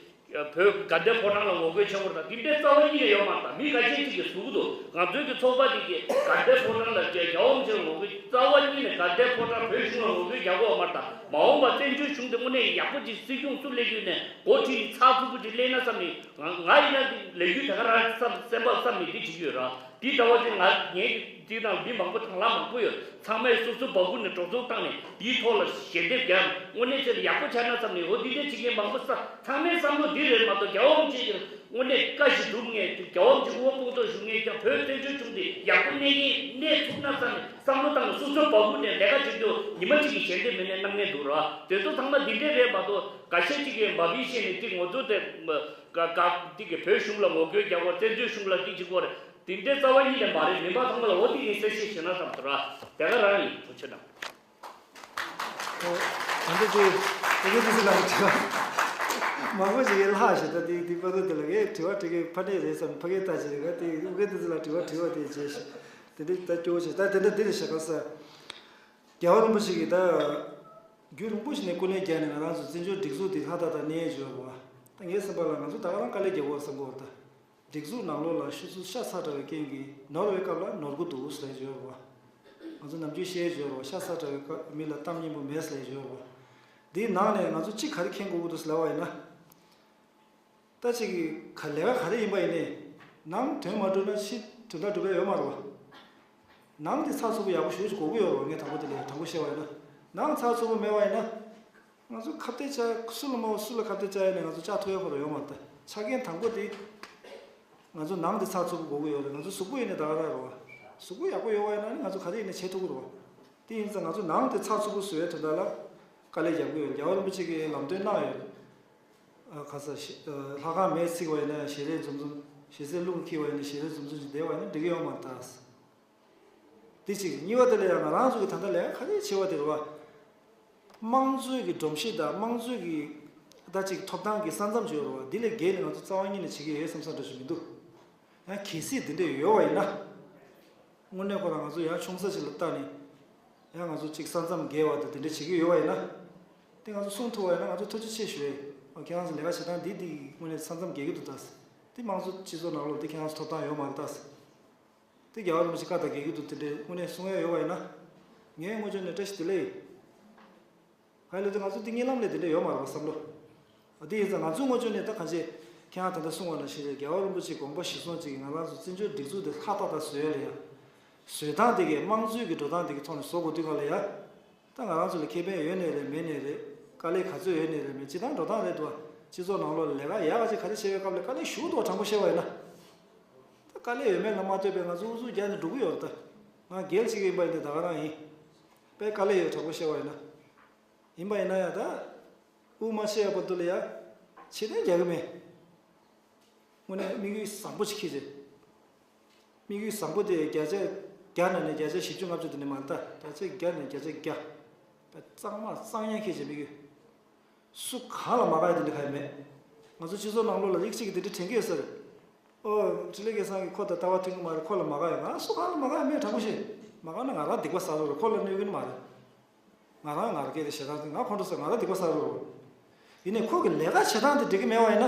བོད་དགའ་ལྡན་ཕོ་བྲང་ལ་ངོ་རྒོལ་བྱེད་དགོས་དང་དེ་འདྲའི་རྩ་བ་ཉིད་ནས་ཡོད་མ་རེད། ད་མི་ཁ་ཤས་ཅིག་གིས་ཟུག་གི་འདུག་ང་ཚོའི་གི་ཚོགས་པ་དེ་གི་དགའ་ལྡན་ཕོ་བྲང་ལ་རྒྱལ་བ་རིན་པོ་ཆེར་ངོ་རྒོལ་རྩ་བ་ཉིད་ནས་དགའ་ལྡན་ཕོ་བྲང་བོད་གཞུང་ལ་ངོ་རྒོལ་རྒྱག་དགོས་མ་རེད། ད་མ་འོངས་པ་བཙན་བྱོལ་གཞུང་དེ་དངོས་གནས་ཡག་པོ་ཅིག་སྲིད་སྐྱོང་སུ་སླེབས་ཀྱི་ཡོད་ནས་འགོ་ཁྲིད་ནས་ཚགས་ཚུད་པོ་ཅིག་སླེབས་ན་བསམ་ནས་ང་ང་ཡིན་ན་ལས་འགུལ་དེ་ག་རང་བསམ་སེམས་པ་བསམ་ནས་འདི་བྱེད་ཀྱི་ཡོད་ར། འདི་ལྟ་བ་ཅིག་ང་ངའི་འདི་ནང་མི་མང་པོ་དང་བླངས་མང་པོ་ཡོད། ཚང་མས་སོ་སོའི་འབག་སྐུ་ནས་འགྲོ་སོང་བཏང་ནས་འདིའི་ཐོག་ལ་ཞལ་འདེབས་རྒྱག་དངོས་གནས་ཆེད་ལ་ཡག་པོ་ཆགས་ན་བསམ་ནས་འོ་འདི་འདྲ་བྱེད་མཁན་མང་པོ་ས་ཚང་མའི་བསམ་བློ་འདི་རེད་མ་གཏོགས་རྒྱལ་བ་རིན་པོ་ཆེ་ཡིན་དངོས་གནས་བཀའ་ཞིག་སྒྲུབ་མཁན་རྒྱལ་བ་རིན་པོ་ཆེ་དབུ་བ་སྤུ་མདོག་བཞུགས་མཁན་ཀྱང་བོད་བཙན་བྱོལ་གཞུང་འདི་ཡག་པོ་གནས་མཁན་གནས་ཐུབ་ན་བསམ་ནས་བསམ་བློ་བཏང་ནས་སོ་སོའི་འབག་སྐུ་ནས་ལས་ཀ་བྱེད་རྒྱུ་ཉི་མ་གཅིག་གི་ཞལ་འདེབས་མེད་ནས་གནང་མཁན་འདུག་ར། དེ་ཚོ་ཚང་མ་འདི་འདྲས་རེད་མ་གཏོགས་འགའ་ཤས་གཅིག་གིས་མ་བིས་བཤད་ནས་ཏིག་ངོ་ཚོ་དེ་ག་ག་ཏིག་གི་བོད་གཞུང་ལ་ངོ་རྒོལ་རྒྱག་དགོས་བཙན་བྱོལ་གཞུང་ལ་ཏིག་བྱེད་དགོས་རེད། དེ་འདྲའི་རྩ་བ་ཉིད་ནས་མ་རེད། མི་མང་ཚང་མ་ལ་འོ་དེ་ངས་གསལ་བཤད་བྱེད་ན་བསམ་ཐུབ་ར། དེ་ག་རང་ཡིན། ཐུགས་ཆེ་གནང་། ཨོ། ད་འདི་ཅིག་ཨོ་ཀེ་ཏི་སི་ལགས་ཀྱི་དྲི་བ་མང་པོ་ཞིག་ཡར་ལྷག་ཞེ་ད་དེ་དེ་པ་ལོ་དེ་ལ་ངས་དྲི་བ་དྲི་གི་ཕ་ནས་རེད་བསམ་ཕ་གིར་ལྟ་ཅི་རེད་ག་དེ་ཨོ་ཀེ་ཏི་སི་ལགས་དྲི་བ་དྲི་བ་དེ་བྱས་ཤིག་དེ་འདྲ་ད་སྐྱོ་བོ་བྱས་ད་དེ་འདྲ་འདི་རེད་ཤག་ག་ས། རྒྱལ་བ་རིན་པོ་ཆེ་གིས་ད་རྒྱུན་རིང་པོ་ཞིག་ནས་སྐུ་ལས་བརྒྱབ་ནས་ང་རང་ཚོ་བཙན་བྱོལ་སྒྲིག་འཛུགས་འདི་ལྷ་ཐག་ཐག་གནས་ཡོད་བར་བ། ད་ངའི་སེམས་པ་ལ་ང་ཚོ་ད་ག་རང་དཀའ་ལས་རྒྱག་དགོས་བསམ་གི་ཡོད་རེད་ད། སྒྲིག་འཛུགས་ནང་ལོགས་ལ་ཤི་ཚུལ་ཤ་ཚ་དྲགས་པའི་རྐྱེན་གྱིས་ནོར་བའི་སྐབས་ལ་ནོར་གི་འདུག་ཟེར་ཡོད་རེད་བ། ང་ཚོ་ནམ་རྒྱུན་བཤད་ཡོད་རེད་བ། ཤ་ཚ་དྲགས་པའི་སྐབས་མི་ལ་གཏམ་སྙན་པོ་མེད་ཟེར་ཡོད་རེད་བ། འདིའི་ནང་ནས་ང་ཚོ་གཅིག་ག་རེ་མཁྱེན་དགོས་ཀྱི་འདུག་ཟེར་ལབ་པ་ཡིན་ན། ད་ཅིག་གི་ག་ལས་ཀ་ག་རེ་ཡིན་པ་ཡིན་ནའི། ནང་དོན་མ་འགྲུབ་ན་ཕྱི་དོན་དག་འགྲུབ་ཡ་ཡོད་མ་རེད་བ། ནང་དེ་ཚགས་ཚུད་པོ་ཡག་པོ་ཞེ་པོ་ཅིག་དགོས་ཀྱི་ཡོད་རེད་བ། ངས་དང་པོ་དེ་ལས་དྲང་པོ་བཤད་པ་ཡིན་ན། ནང་ཚགས་ཚུད་པོ་མེད་པ་ཡིན་ན། ང་ཚོ་ཁ་གཏད་བཅག་སུ་ལ་མ་སུ་ལ་ཁ་གཏད་བཅག་ཡ་ནས་ང་ཚོ་བཅག་ཐུབ་ཡ་ཁོ་རང་ཡོད་མ་རེད་ད། ཆ་རྐྱེན་དང་པོ་དེ་ང་ཚོ་ནང་དེ་ཚགས་ཚུད་པོ་དགོས་ཀྱི་ཡོད་རེད། ང་ཚོ་གཟུགས་པོ་ཡིན་ནའི་ད་ག་རང་རེད་བ། གཟུགས་པོ་ཡག་པོ་ཡོད་པ་ཡིན་ན་ནི་ང་ཚོ་ག་རེ་ཡིན་ནའི་བྱེད་ཐུབ་ཀྱི་རེད་བ། དེ་ཡིན་ཙང་ང་ཚོ་ནང་དེ་ཚགས་ཚུད་པོ་བཟོ་ཡའི་དོན་དག་ལ་དཀའ་ལས་རྒྱག་གི་ཡོད། རྒྱལ་བ་རིན་པོ་ཆེ་གིས་ལམ་སྟོན་གནང་ཡོད། ཨ་ཁ་ས་ཞེ་ཨ་ལྷ་ཁང་མེད་ཚིག་པ་ཡིན་ན་ཞལ་རས་འཛོམས་འཛོམས། ཞལ་ཟས་རླུང་འཁྱིལ་བ་ཡིན་ན་ཞལ་རས་འཛོམས་འཛོམས་ཅིག་བསྡད་པ་ཡིན་ན་འགྲིག་གི་ཡོད་མ་རེད་ད། འདི་གཅིག་གཉིས་པ་དེ་ལ་ཡང་ང་རང་ཚོ་གི་ད་ལྟ་ལས་ཀ་ག་ནས་བྱེད་པ་དེ་རེད་བ། དམངས་གཙོའི་གི་སྒྲོམ་གཞི་དང་དམངས་གཙོའི་གི་ད་ཅིག་ཐོབ་ཐང་གི་ས་མཚམས་ཅིག་ཡོད་རེད་བ། འདི་ལས་བརྒལ་ནས་ང་ཚོ་རྩ་བ་ཉིད་ནས་བྱེད་ཀྱི་ཡོད་བསམ་བསམ་འདྲ་ཞིག་མི་འདུག་ཡང་གལ་སྲིད་འདི་འདྲ་ཡོད་པ་ཡིན་ན། དངོས་གནས་ཁོ་རང་ང་ཚོ་ཡང་ཆུང་ས་ཞིག་ལ་བལྟས་ནས། ཡང་ང་ཚོ་གཅིག་ས་མཚམས་བརྒལ་བ་དང་དེ་འདྲ་བྱེད་ཀྱི་ཡོད་པ་ཡིན་ན། དེ་ང་ཚོ་གསུང་ཐུབ་པ་ཡིན་ན་ང་ཚོ་ཐུགས་རྗེ་ཆེ་ཞུ་ཡ་ཡིན། ཨ་ཁྱེད་རང་ཚོ་ལས་ཀ་བྱེད་སྟངས་འདི་འདི་དངོས་གནས་ས་མཚམས་བརྒལ་གྱི་འདུག་ད། དེ་དམངས་གཙོ་སྤྱི་ཚོགས་ནང་ལོགས་འདི་ཁྱེད་རང་ཚོ་ཐོབ་ཐང་ཡོད་མ་རེད་ད། དེ་རྒྱལ་བ་རིན་པོ་ཆེ་བཀའ་དང་འགལ་གྱི་འདུག་དེ་འདྲའི་དངོས་གནས་གསུང་ཡ་ཡོད་པ་ཡིན་ན། ངས་དངོས་བྱུང་ནས་བཀྲ་ཤིས་བདེ་ལེགས། ག་ལེ་དེ་ང་ཚོ་འདི་གཉིད་ལམ་ལས་དེ་འདྲ་ཡོད་མ་རེད་བསམ་བློ། དེ་ཡིན་ཙང་ང་ཚོའི་དངོས་བྱུང་ནས་ད་གང་བྱེད། ཁྱེད་རང་ད་ལྟ་གསུངས་པ་ནང་བཞིན་རེད། རྒྱལ་བ་རིན་པོ་ཆེའི་དགོངས་པ་གཞིར་བཟུང་ཅིག་ང་རང་ཚོ་བཙན་བྱོལ་སྒྲིག་འཛུགས་དེ་ལྷ་ཐག་ཐག་བཟོ་ཡ་ལ་ཡ། བཟོ་སྟངས་དེ་གས་དམངས་གཙོའི་གི་འགྲོ་སྟངས་དེ་གི་ཐོག་ནས་བཟོ་དགོས་དུས་ག་ལ་ཡ། ད་ང་རང་ཚོ་ལ་ཁེ་ཕན་ཡོད་ནའི་རེད་མེད་ནའི་རེད། དཀའ་ལས་ག་ཚོད་ཡོད་ནའི་རེད་མེད་སྤྱི་བཏང་འགྲོ་སྟངས་རེད་འདུག་སྤྱི་ཚོགས་ནང་ལོགས་ལ་ལས་ཀ་ཡག་ག་ཅིག་ག་རེ་བྱེད་པའི་སྐབས་ལ་དཀའ་ལས་ཞུ་འདུག་དྲང་པོ་བཤད་པ་ཡིན་ན། ད་དཀའ་ལས་ཡོད་མེད་ལ་མ་ལྟོས་པའི་ང་ཚོ་ཨུ་ཚུགས་རྒྱག་ནས་འགྲོ་གི་ཡོད་རེད་ད། ང་རྒན་གཅིག་ཡིན་པ་ཡིན་ནའི་ད་ག་རང་ཡིན། དཔེ་དཀའ་ལས་ཡོད་དྲང་པོ་བཤད་པ་ཡིན་ན། ཡིན་པ་ཡིན་ན་ཡང་ད། དབུགས་མ་ཆད་བར་དུ་ལ་ཡ། ཕྱིར་འཐེན་རྒྱག་གི་མེད། དངོས་གནས་དམིགས་ཡུལ་བཟང་པོ་ཞིག་འཁྱེར་བྱས། དམིགས་ཡུལ་བཟང་པོ་དེ་བརྒྱ་ཆ་བརྒྱ་ནང་ནས་བརྒྱ་ཆ་བཞི་བཅུ་ལྔ་བཅུ་དེ་འདྲ་མ་རེད་ད། བརྒྱ་ཆ་བརྒྱ་ནས་བརྒྱ་ཆ་བརྒྱ། གཙང་མ་གཙང་ཡང་འཁྱེར་བྱས་དམིགས་ཡུལ། སུ་གང་ལ་མ་དགའ་ཡ་དེ་འདྲ་གང་ཡང་མེད། ང་ཚོ་སྤྱི་ཚོགས་ནང་ལོགས་ལ་ཡིག་གཅིག་གིས་དེ་འདྲ་དྲན་གྱི་ཡོད་ས་རེད། ཨོ། འཕྲིན་ལས་སྐལ་བཟང་གིས་ཁོ་དང་ལྟ་བ་མཐུན་གྱི་མ་རེད། ཁོ་ལ་མ་དགའ་ཡ། ང་སུ་གང་ལ་མ་དགའ་ཡ་མེད། དྲང་པོ་བཤད། མ་དགའ་ན་ང་རང་སྡིག་པ་བསགས་རོགས་རེད། ཁོ་ལ་གནོད་ཀྱི་མ་རེད། ང་རང་ང་རང་སྐད་དེ་ཞེ་དྲག་ང་ཁོང་ཁྲོ་ཟ། ང་རང་སྡིག་པ་བསགས་རོགས་རེད། ཡིན་ནའི་ཁོ་གི་ལས་ཀ་བྱེད་སྟངས་དེ་འགྲིག་གི་མེད་པ་ཡིན་ན།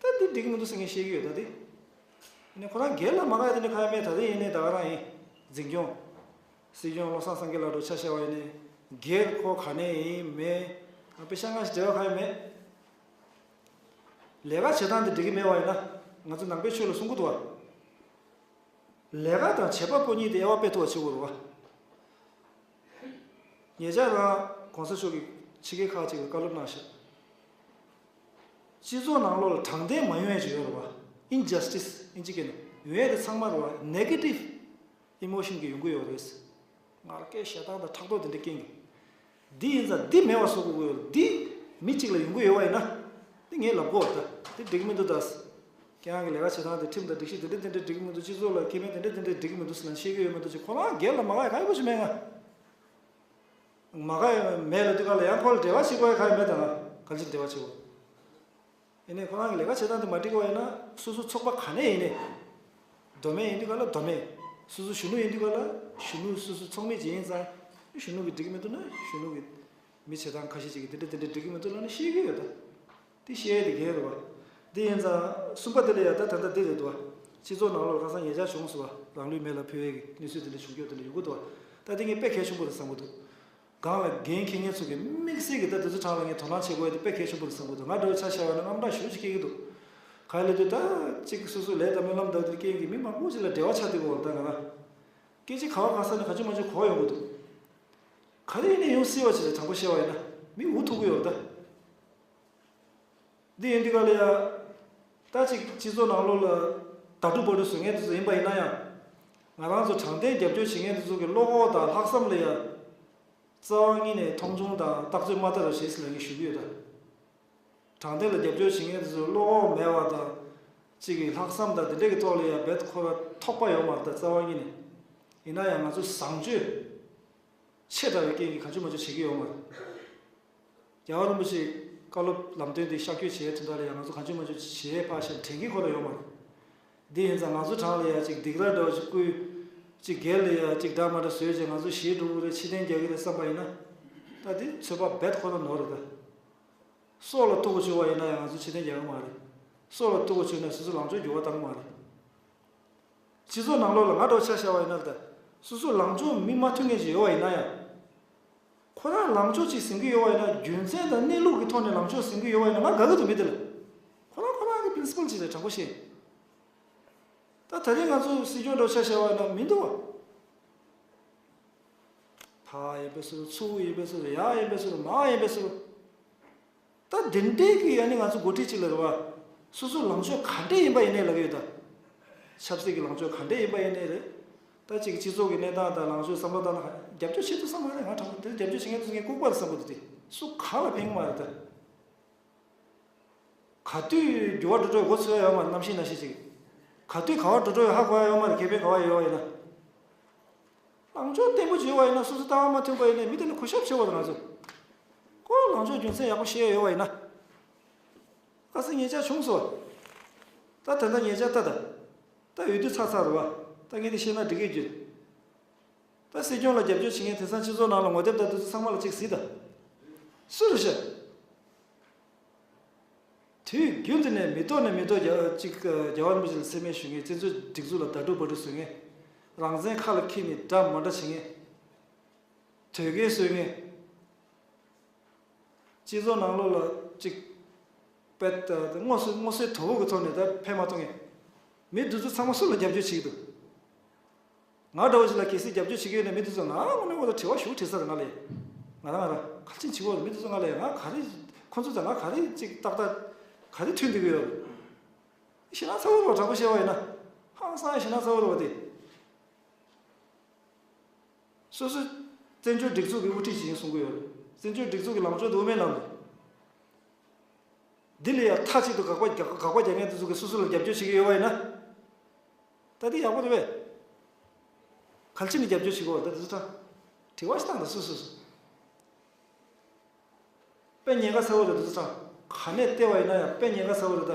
ད་འདི་འགྲིག་གི་མི་འདུག་ཟེར་ངས་བཤད་ཀྱི་ཡོད་ད་དེ། ཡིན་ནའི་ཁོ་རང་སྒེར་ལ་མ་དགའ་ཡ་དེ་འདྲ་གང་ཡང་མེད། ད་དེ་ཡིན་ནའི་ད་ག་རང་ཡིན། འཛིན་སྐྱོང་། སྲིད་སྐྱོང་བློ་བཟང་སེང་གེ་ལགས་འདྲ་ཆ་བཞག་པ་ཡིན་ནའི། སྒེར་ཁོ་ག་ནས་ཡིན་མིན། ང་པེ་ཤ་ང་ཞིག་འབྲེལ་བ་གང་ཡང་མེད། ལས་ཀ་བྱེད་སྟངས་དེ་འགྲིག་གི་མེད་པ་ཡིན་ན། ང་ཚོ་ནང་པའི་ཆོས་ལ་གསུང་གི་འདུག་བ། ལས་ཀ་དང་བྱེད་པ་པོ་གཉིས་དེ་དབྱེ་བ་དཔེ་ཐུབ་པ་བྱེད་དགོས་རེད་བ། ཉེ་ཆར་རང་གོང་ས་མཆོག་གིས་ཕྱི་རྒྱལ་ཁག་ཅིག་ལ་བཀའ་སློབ་གནང་ཤག་སྤྱི་ཚོགས་ནང་ལོགས་ལ་དྲང་བདེན་མ་ཡོང་ཡ་ཅིག་ཡོད་རེད་བ། Injustice ཨིན་ཇི་སྐད་ནས་ཡོང་ཡ་དེ་ཚང་མ་རེད་བ། Negative emotion གི་ཡོང་གི་ཡོད་རེད། ང་རང་སྐད་ཞེ་དྲག་དང་ཕྲག་དོག་དེ་འདྲ་སྐྱེ་གི། འདི་ཡིན་ཙང་འདི་མེད་པ་བཟོ་དགོས་ཀྱི་ཡོད་རེད། འདི་མི་གཅིག་ལ་ཡོང་གི་ཡོད་པ་ཡིན་ན། འདི་ངས་ལབ་དགོས་རེད་ད། འདི་འགྲིག་གི་མི་འདུག་ད། ཁྱེད་རང་གི་ལས་ཀ་བྱེད་སྟངས་དེ། ཁྲིམས་དང་སྒྲིག་གཞི་དེ་འདྲ་དེ་འདྲ་འགྲིག་གི་མི་འདུག་སྤྱི་ཚོགས་ལ་ཁེ་ཕན་དེ་འདྲ་དེ་འདྲ་འགྲིག་གི་མི་འདུག་ཟེར་ན་བཤད་ཀྱི་ཡོད་མི་འདུག་ཅེས། ཁོ་རང་སྒེར་ལ་མ་དགའ་ཡ་གང་ཡང་པོ་ཞིག་མེད་ང་། མ་དགའ་ཡ་མེད་ལབ་དུས་ག་ལ་ཡང་ཁོ་ལ་འབྲེལ་བ་བྱེད་དགོས་ཡ་གང་ཡང་མེད་ད། ང་ག་ཅིག་འབྲེལ་བ་བྱེད་དགོས། ཡིན་ནའི་ཁོ་རང་གི་ལས་ཀ་བྱེད་སྟངས་དེ་མ་འགྲིག་པ་ཡིན་ན། སོ་སོ་ཚོགས་པ་ག་ནས་ཡིན་ནའི། མདོ་སྨད་ཡིན་དུས་ག་ལ་མདོ་སྨད། སོ་སོ་གཞོན་ནུ་ཡིན་དུས་ག་ལ་གཞོན་ནུ། སོ་སོ་ཚོགས་མི་ཅིག་ཡིན་ཙང་། གཞོན་ནུ་གི་འགྲིག་གི་མི་འདུག་ན་གཞོན་ནུ་གི། མི་བྱེད་སྟངས་ཁ་ཤས་ཅིག་གིས་དེ་འདྲ་དེ་འདྲ་འགྲིག་གི་མི་འདུག་ལབ་ནས་བཤད་ཀྱི་ཡོད་ད། དེ་བཤད་ཡས་དེ་གལ་རེད་བ། དེ་ཡིན་ཙང་གསུམ་པ་དེ་ལ་ཡ་ད་ད་ལྟ་འདི་རེད་འདུག་བ། སྤྱི་ཚོགས་ནང་ལོགས་ཁ་སང་ཉེ་ཆར་བྱུང་སོང་བ། རང་ལུས་མེ་ལ་ཕུལ་བའི་གནས་ཚུལ་དེ་འདྲ་བྱུང་རྒྱུ་དེ་འདྲ་ཡོང་གི་འདུག་བ། ད་དེ་ངས་དཔེ་གལ་ཆེན་པོ་རེད་བསམ་གྱི་འདུག་སྒང་ལ་འགན་འཁྱེར་མཁན་ཚོ་གིས་དམིགས་བསལ་གྱིས་ད་དེ་ཚོ་སྒང་ལ་ངས་དོ་སྣང་བྱེད་དགོས་ཡ་དེ་དཔེ་གལ་ཆེན་པོ་རེད་བསམ་གྱི་འདུག་ང་འདྲ་བོ་ཆ་བཞག་པ་ན་དངངས་སྐྲག་ཞེ་པོ་ཅིག་སྐྱེ་གི་འདུག་ག་ལེ་དུས་ད་གཅིག་སོ་སོའི་ལས་དང་སྨོན་ལམ་དང་དེ་སྐྱེལ་གྱི་མི་མང་པོ་ཅིག་ལ་འབྲེལ་བ་ཆགས་བསྡད་ཀྱི་ཡོད་རེད་ད། ང་རང་སྐད་ཆ་ག་བ་ག་ས་ནས་ག་ཅུང་མ་ཅུང་གོ་ཡོང་གི་འདུག་ག་རེ་ཡིན་ནའི་ཡོང་སྲིད་པ་ཅིག་རེད། དྲང་པོ་བཤད་པ་ཡིན་ན་མི་འུ་ཐུག་གི་ཡོད་རེད་ད། འདི་ཡིན་དུས་ག་ལ་ཡ། ད་ཅིག་སྤྱི་ཚོགས་ནང་ལོགས་ལ་ད་དུ་བ་དུ་བཟོ་མཁན་དེ་ཚོ་ཡིན་པ་ཡིན་ན་ཡང་། ང་རང་ཚོ་དྲང་བདེན་རྒྱབ་སྐྱོར་བྱེད་མཁན་དེ་ཚོ་གི་བློ་ཁོག་དང་ལྷག་བསམ་ལ་ཡ། རྩ་བ་ཉིད་ནས་མཐོང་ཆུང་དང་བརྟག་དཔྱད་མ་བཏང་རོགས་ཞེས་ལབ་ངས་ཞུ་གི་ཡོད་ད། དྲང་བདེན་ལ་རྒྱབ་སྐྱོར་བྱེད་མཁན་དེ་ཚོ་བློ་ཁོག་མེད་པ་དང་། གཅིག་གི་ལྷག་བསམ་དང་དེ་འདྲས་ཀྱི་ཐོག་ལ་ཡ་རྦད་ཁོ་ར་ཐོགས་པ་ཡོད་མ་རེད་ད། རྩ་བ་ཉིད་ནས། ཡིན་ན་ཡང་ང་ཚོ་བཟང་སྤྱོད་ཆེ་དྲགས་པའི་རྐྱེན་གྱིས་གང་བྱུང་མང་བྱུང་བྱེད་ཀྱི་ཡོད་མ་རེད། རྒྱལ་བ་རིན་པོ་ཆེས་བཀའ་སློབ་ལམ་སྟོན་དེ་གཤགས་བཅོས་བྱས་དོན་དག་ལ་ཡང་ང་ཚོ་གང་བྱུང་མང་བྱུང་བྱས་ཕར་བཞག་དྲན་གྱི་ཁོ་རང་ཡོད་མ་རེད། འདི་ཡིན་ཙང་ང་ཚོ་གྲས་ལ་ཡ་གཅིག་སྡིགས་ར་འདྲ་བ་ཅིག་བསྐུལ། གཅིག་སྒེར་ལ་ཡ་གཅིག་འདྲ་མ་འདྲ་བཟོས་བྱས་ང་ཚོ་ཞི་འགྲོ་གི་རེད། ཕྱིར་འཐེན་རྒྱག་གི་རེད་བསམ་པ་ཡིན་ན། ད་འདི་ཚོད་དཔག་རྦད་ཁོ་རང་ནོར་རེད་ད། སྲོག་ལ་ཐུག་པ་བྱུང་བ་ཡིན་ན་ཡང་ང་ཚོ་ཕྱིར་འཐེན་རྒྱག་གི་མ་རེད། སྲོག་ལ་ཐུག་པ་བྱུང་ན་སོ་སོ་ལངས་ཕྱོགས་འགྱུར་བ་བཏང་གི་མ་རེད། སྤྱི་ཚོགས་ནང་ལོགས་ལ་ང་འདྲ་བོ་ཆ་བཞག་པ་ཡིན་ན་ད། སོ་སོ་ལངས་ཕྱོགས་མི་མ་མཐུན་མཁན་ཞིག་ཡོད་པ་ཡིན་ན་ཡང་། ཁོ་རང་ལངས་ཕྱོགས་ཅིག་ཟིན་གྱི་ཡོད་པ་ཡིན་ན་རྒྱུ་མཚན་དང་གནས་ལུགས་ཀྱི་ཐོག་ནས་ལངས་ཕྱོགས་ཟིན་གྱི་ཡོད་པ་ཡིན་ན་ང་དགའ་གི་འདུག་མི་དེ་ལ། ཁོ་རང་ཁོ་རང་གི་པི་རིན་སི་པལ་ཅིག་རེད། དྲང་པོ་བཤད། ད་ད་རེས་ང་ཚོ་སྲིད་སྐྱོང་འདྲ་བོ་ཆ་བཞག་པ་ཡིན་ན་མི་འདུག་བ། ཕར་ཡིན་པས་ཟེར། ཚུར་ཡིན་པས་ཟེར། ཡར་ཡིན་པས་ཟེར། མར་ཡིན་པས་ཟེར། ད་འདི་འདྲའི་གི་ཡ་ནི་ང་ཚོ་འགོ་ཁྲིད་ཅིག་ལ་རེད་བ། སོ་སོ་ལངས་ཕྱོགས་ག་འདྲས་ཡིན་པ་ཡིན་ནའི་ལབ་ཡོད་ད། ཆབ་སྲིད་ཀྱི་ལངས་ཕྱོགས་ག་འདྲས་ཡིན་པ་ཡིན་ནའི་རེད། ད་ཅིག་སྤྱི་ཚོགས་ཀྱི་གནས་སྟངས་དང་ལངས་ཕྱོགས་བསམ་བློ་བཏང་ན་རྒྱབ་སྐྱོར་བྱེད་ཐུབ་ས་མ་རེད། ང་དྲང་པོ་དེ་རྒྱབ་སྐྱོར་བྱེད་མཁན་ཚོ་ངས་ལྐུགས་པ་རེད་བསམ་གི་འདུག་དེ་སུ་གང་ལ་ཕན་གི་མ་རེད་ད། ག་དུས་འགྱུར་བ་འགྲོ་འགྲོ་ཡོད་གོ་ཚོད་ཡོད་མ་རེད། གནམ་གཤིས་ནང་བཞིན་ཅིག་ག་དུས་ག་བ་འགྲོ་འགྲོ་ཡོད་ཧ་གོ་ཡ་ཡོད་མ་རེད། ཁེ་ཕན་ག་བ་ཡོད་པ་ཡིན་ན། ལངས་ཕྱོགས་བརྟན་པོ་ཅིག་ཡོད་པ་ཡིན་ན། སོ་སོ་ལྟ་བ་མ་མཐུན་པ་ཡིན་ན་མི་དེ་ནི་གུས་ཞབས་བྱེད་དགོས་རེད། ང་ཚོ་ཁོ་ལངས་ཕྱོགས་རྒྱུ་མཚན་ཡག་པོ་ཤེས་ཡ་ཡོད་པ་ཡིན་ན། ཁ་སང་ཉེ་ཆར་བྱུང་སོང་། ད་ད་ལྟ་ཉེ་ཆར་ད་ད་ད་འོས་བསྡུ་ཚར་ཚར་རེད་པ། ད་ངས་དེ་བཤད་ན་འགྲིག་གི་རྒྱུ། ད་སྲིད་སྐྱོང་ལ་རྒྱབ་སྐྱོར་བྱེད་མཁན། དེང་སང་སྤྱི་ཚོགས་ནང་ལ་ངོ་དེབ་དང་དེ་ཚོ་ཚང་མ་ལ་གཅིག་གཟིགས་དང་། སུ་རེད་ཤག་དུས་རྒྱུན་དུ་ནས་མི་ཐོག་ནས་མི་ཐོག་རྒྱ་གཅིག་རྒྱལ་བ་རིན་པོ་ཆེ་ལ་སེམས་ཁྲལ་ཞུ་མཁན། བཙན་འཛུལ་སྒྲིག་འཛུགས་ལ་ལྟ་གྲུབ་བར་དུ་བཟོ་མཁན། རང་བཙན་ཁ་ལ་འཁྱེར་ནས་འདྲ་མ་འདྲ་བྱེད་མཁན། དོལ་རྒྱལ་བཟོ་མཁན། སྤྱི་ཚོགས་ནང་ལོགས་ལ་གཅིག་པད་ད་དངོས་སུ་དངོས་སུ་དོ་ཕོག་གི་ཐོག་ནས་ད་ཕན་མ་ཐོགས་མཁན། མི་འདི་ཚོ་ཚང་མ་སུ་ལ་རྒྱབ་སྐྱོར་བྱེད་ཀྱི་འདུག་ང་འདྲ་བོ་ཞིག་ལ་གལ་སྲིད་རྒྱབ་སྐྱོར་བྱེད་ཀྱི་ཡོད་ན། མི་དེ་ཚོ་ང་དངོས་གནས་ཁོ་ཚོ་དྲི་བ་ཞུ་དྲི་ས་རེད། ང་ལ་ཡ་ང་རང་ང་རང་གལ་ཆེན་བྱེད་དགོས་རེད། མི་དེ་ཚོ་ང་ལ་ཡ་ང་ག་རེ། ཁོ་ཚོ་ཚོ་ང་ག་རེ་ཅིག་ཏག་ཏག་ག་རེ་མཐུན་བསྡད་ཀྱི་ཡོད་རེད། ཞེད་སྣང་ཚ་བོ་རེད་པ། དྲང་པོ་བཤད་པ་ཡིན་ན། ཧང་སང་ཞེད་སྣང་ཚ་བོ་རེད་པ་དེ། སོ་སོ་བཙན་བྱོལ་སྒྲིག་འཛུགས་ཀྱི་དབུ་ཁྲིད་ཅིག་ཡིན་གསུང་གི་ཡོད་རེད། བཙན་བྱོལ་སྒྲིག་འཛུགས་ཀྱི་ལངས་ཕྱོགས་དེ་དབུ་མའི་ལམ་རེད། འདི་ལ་ཡང་མཐའ་གཅིག་ཏུ་དགག་པ་རྒྱག་དགག་པ་རྒྱག་མཁན་དེ་ཚོ་གིས་སོ་སོ་ལ་རྒྱབ་སྐྱོར་བྱེད་ཀྱི་ཡོད་པ་ཡིན་ན། ད་དེ་ཡག་པོ་རེད་པས། གལ་ཆེ་ནས་རྒྱབ་སྐྱོར་བྱེད་དགོས་པ་ད་དེ་ཚོ་དྲང་། དྲི་བ་ཞིག་བཏང་དང་། སོ་སོ་སོ་དཔེ་ཉེན་ཁ་ཚ་བོ་རེད། དེ་ཚོ་དྲང་། ག་ནས་བལྟས་པ་ཡིན་ན་ཡང་དཔེ་ཉེན་ཁ་ཚ་བོ་རེད། ད་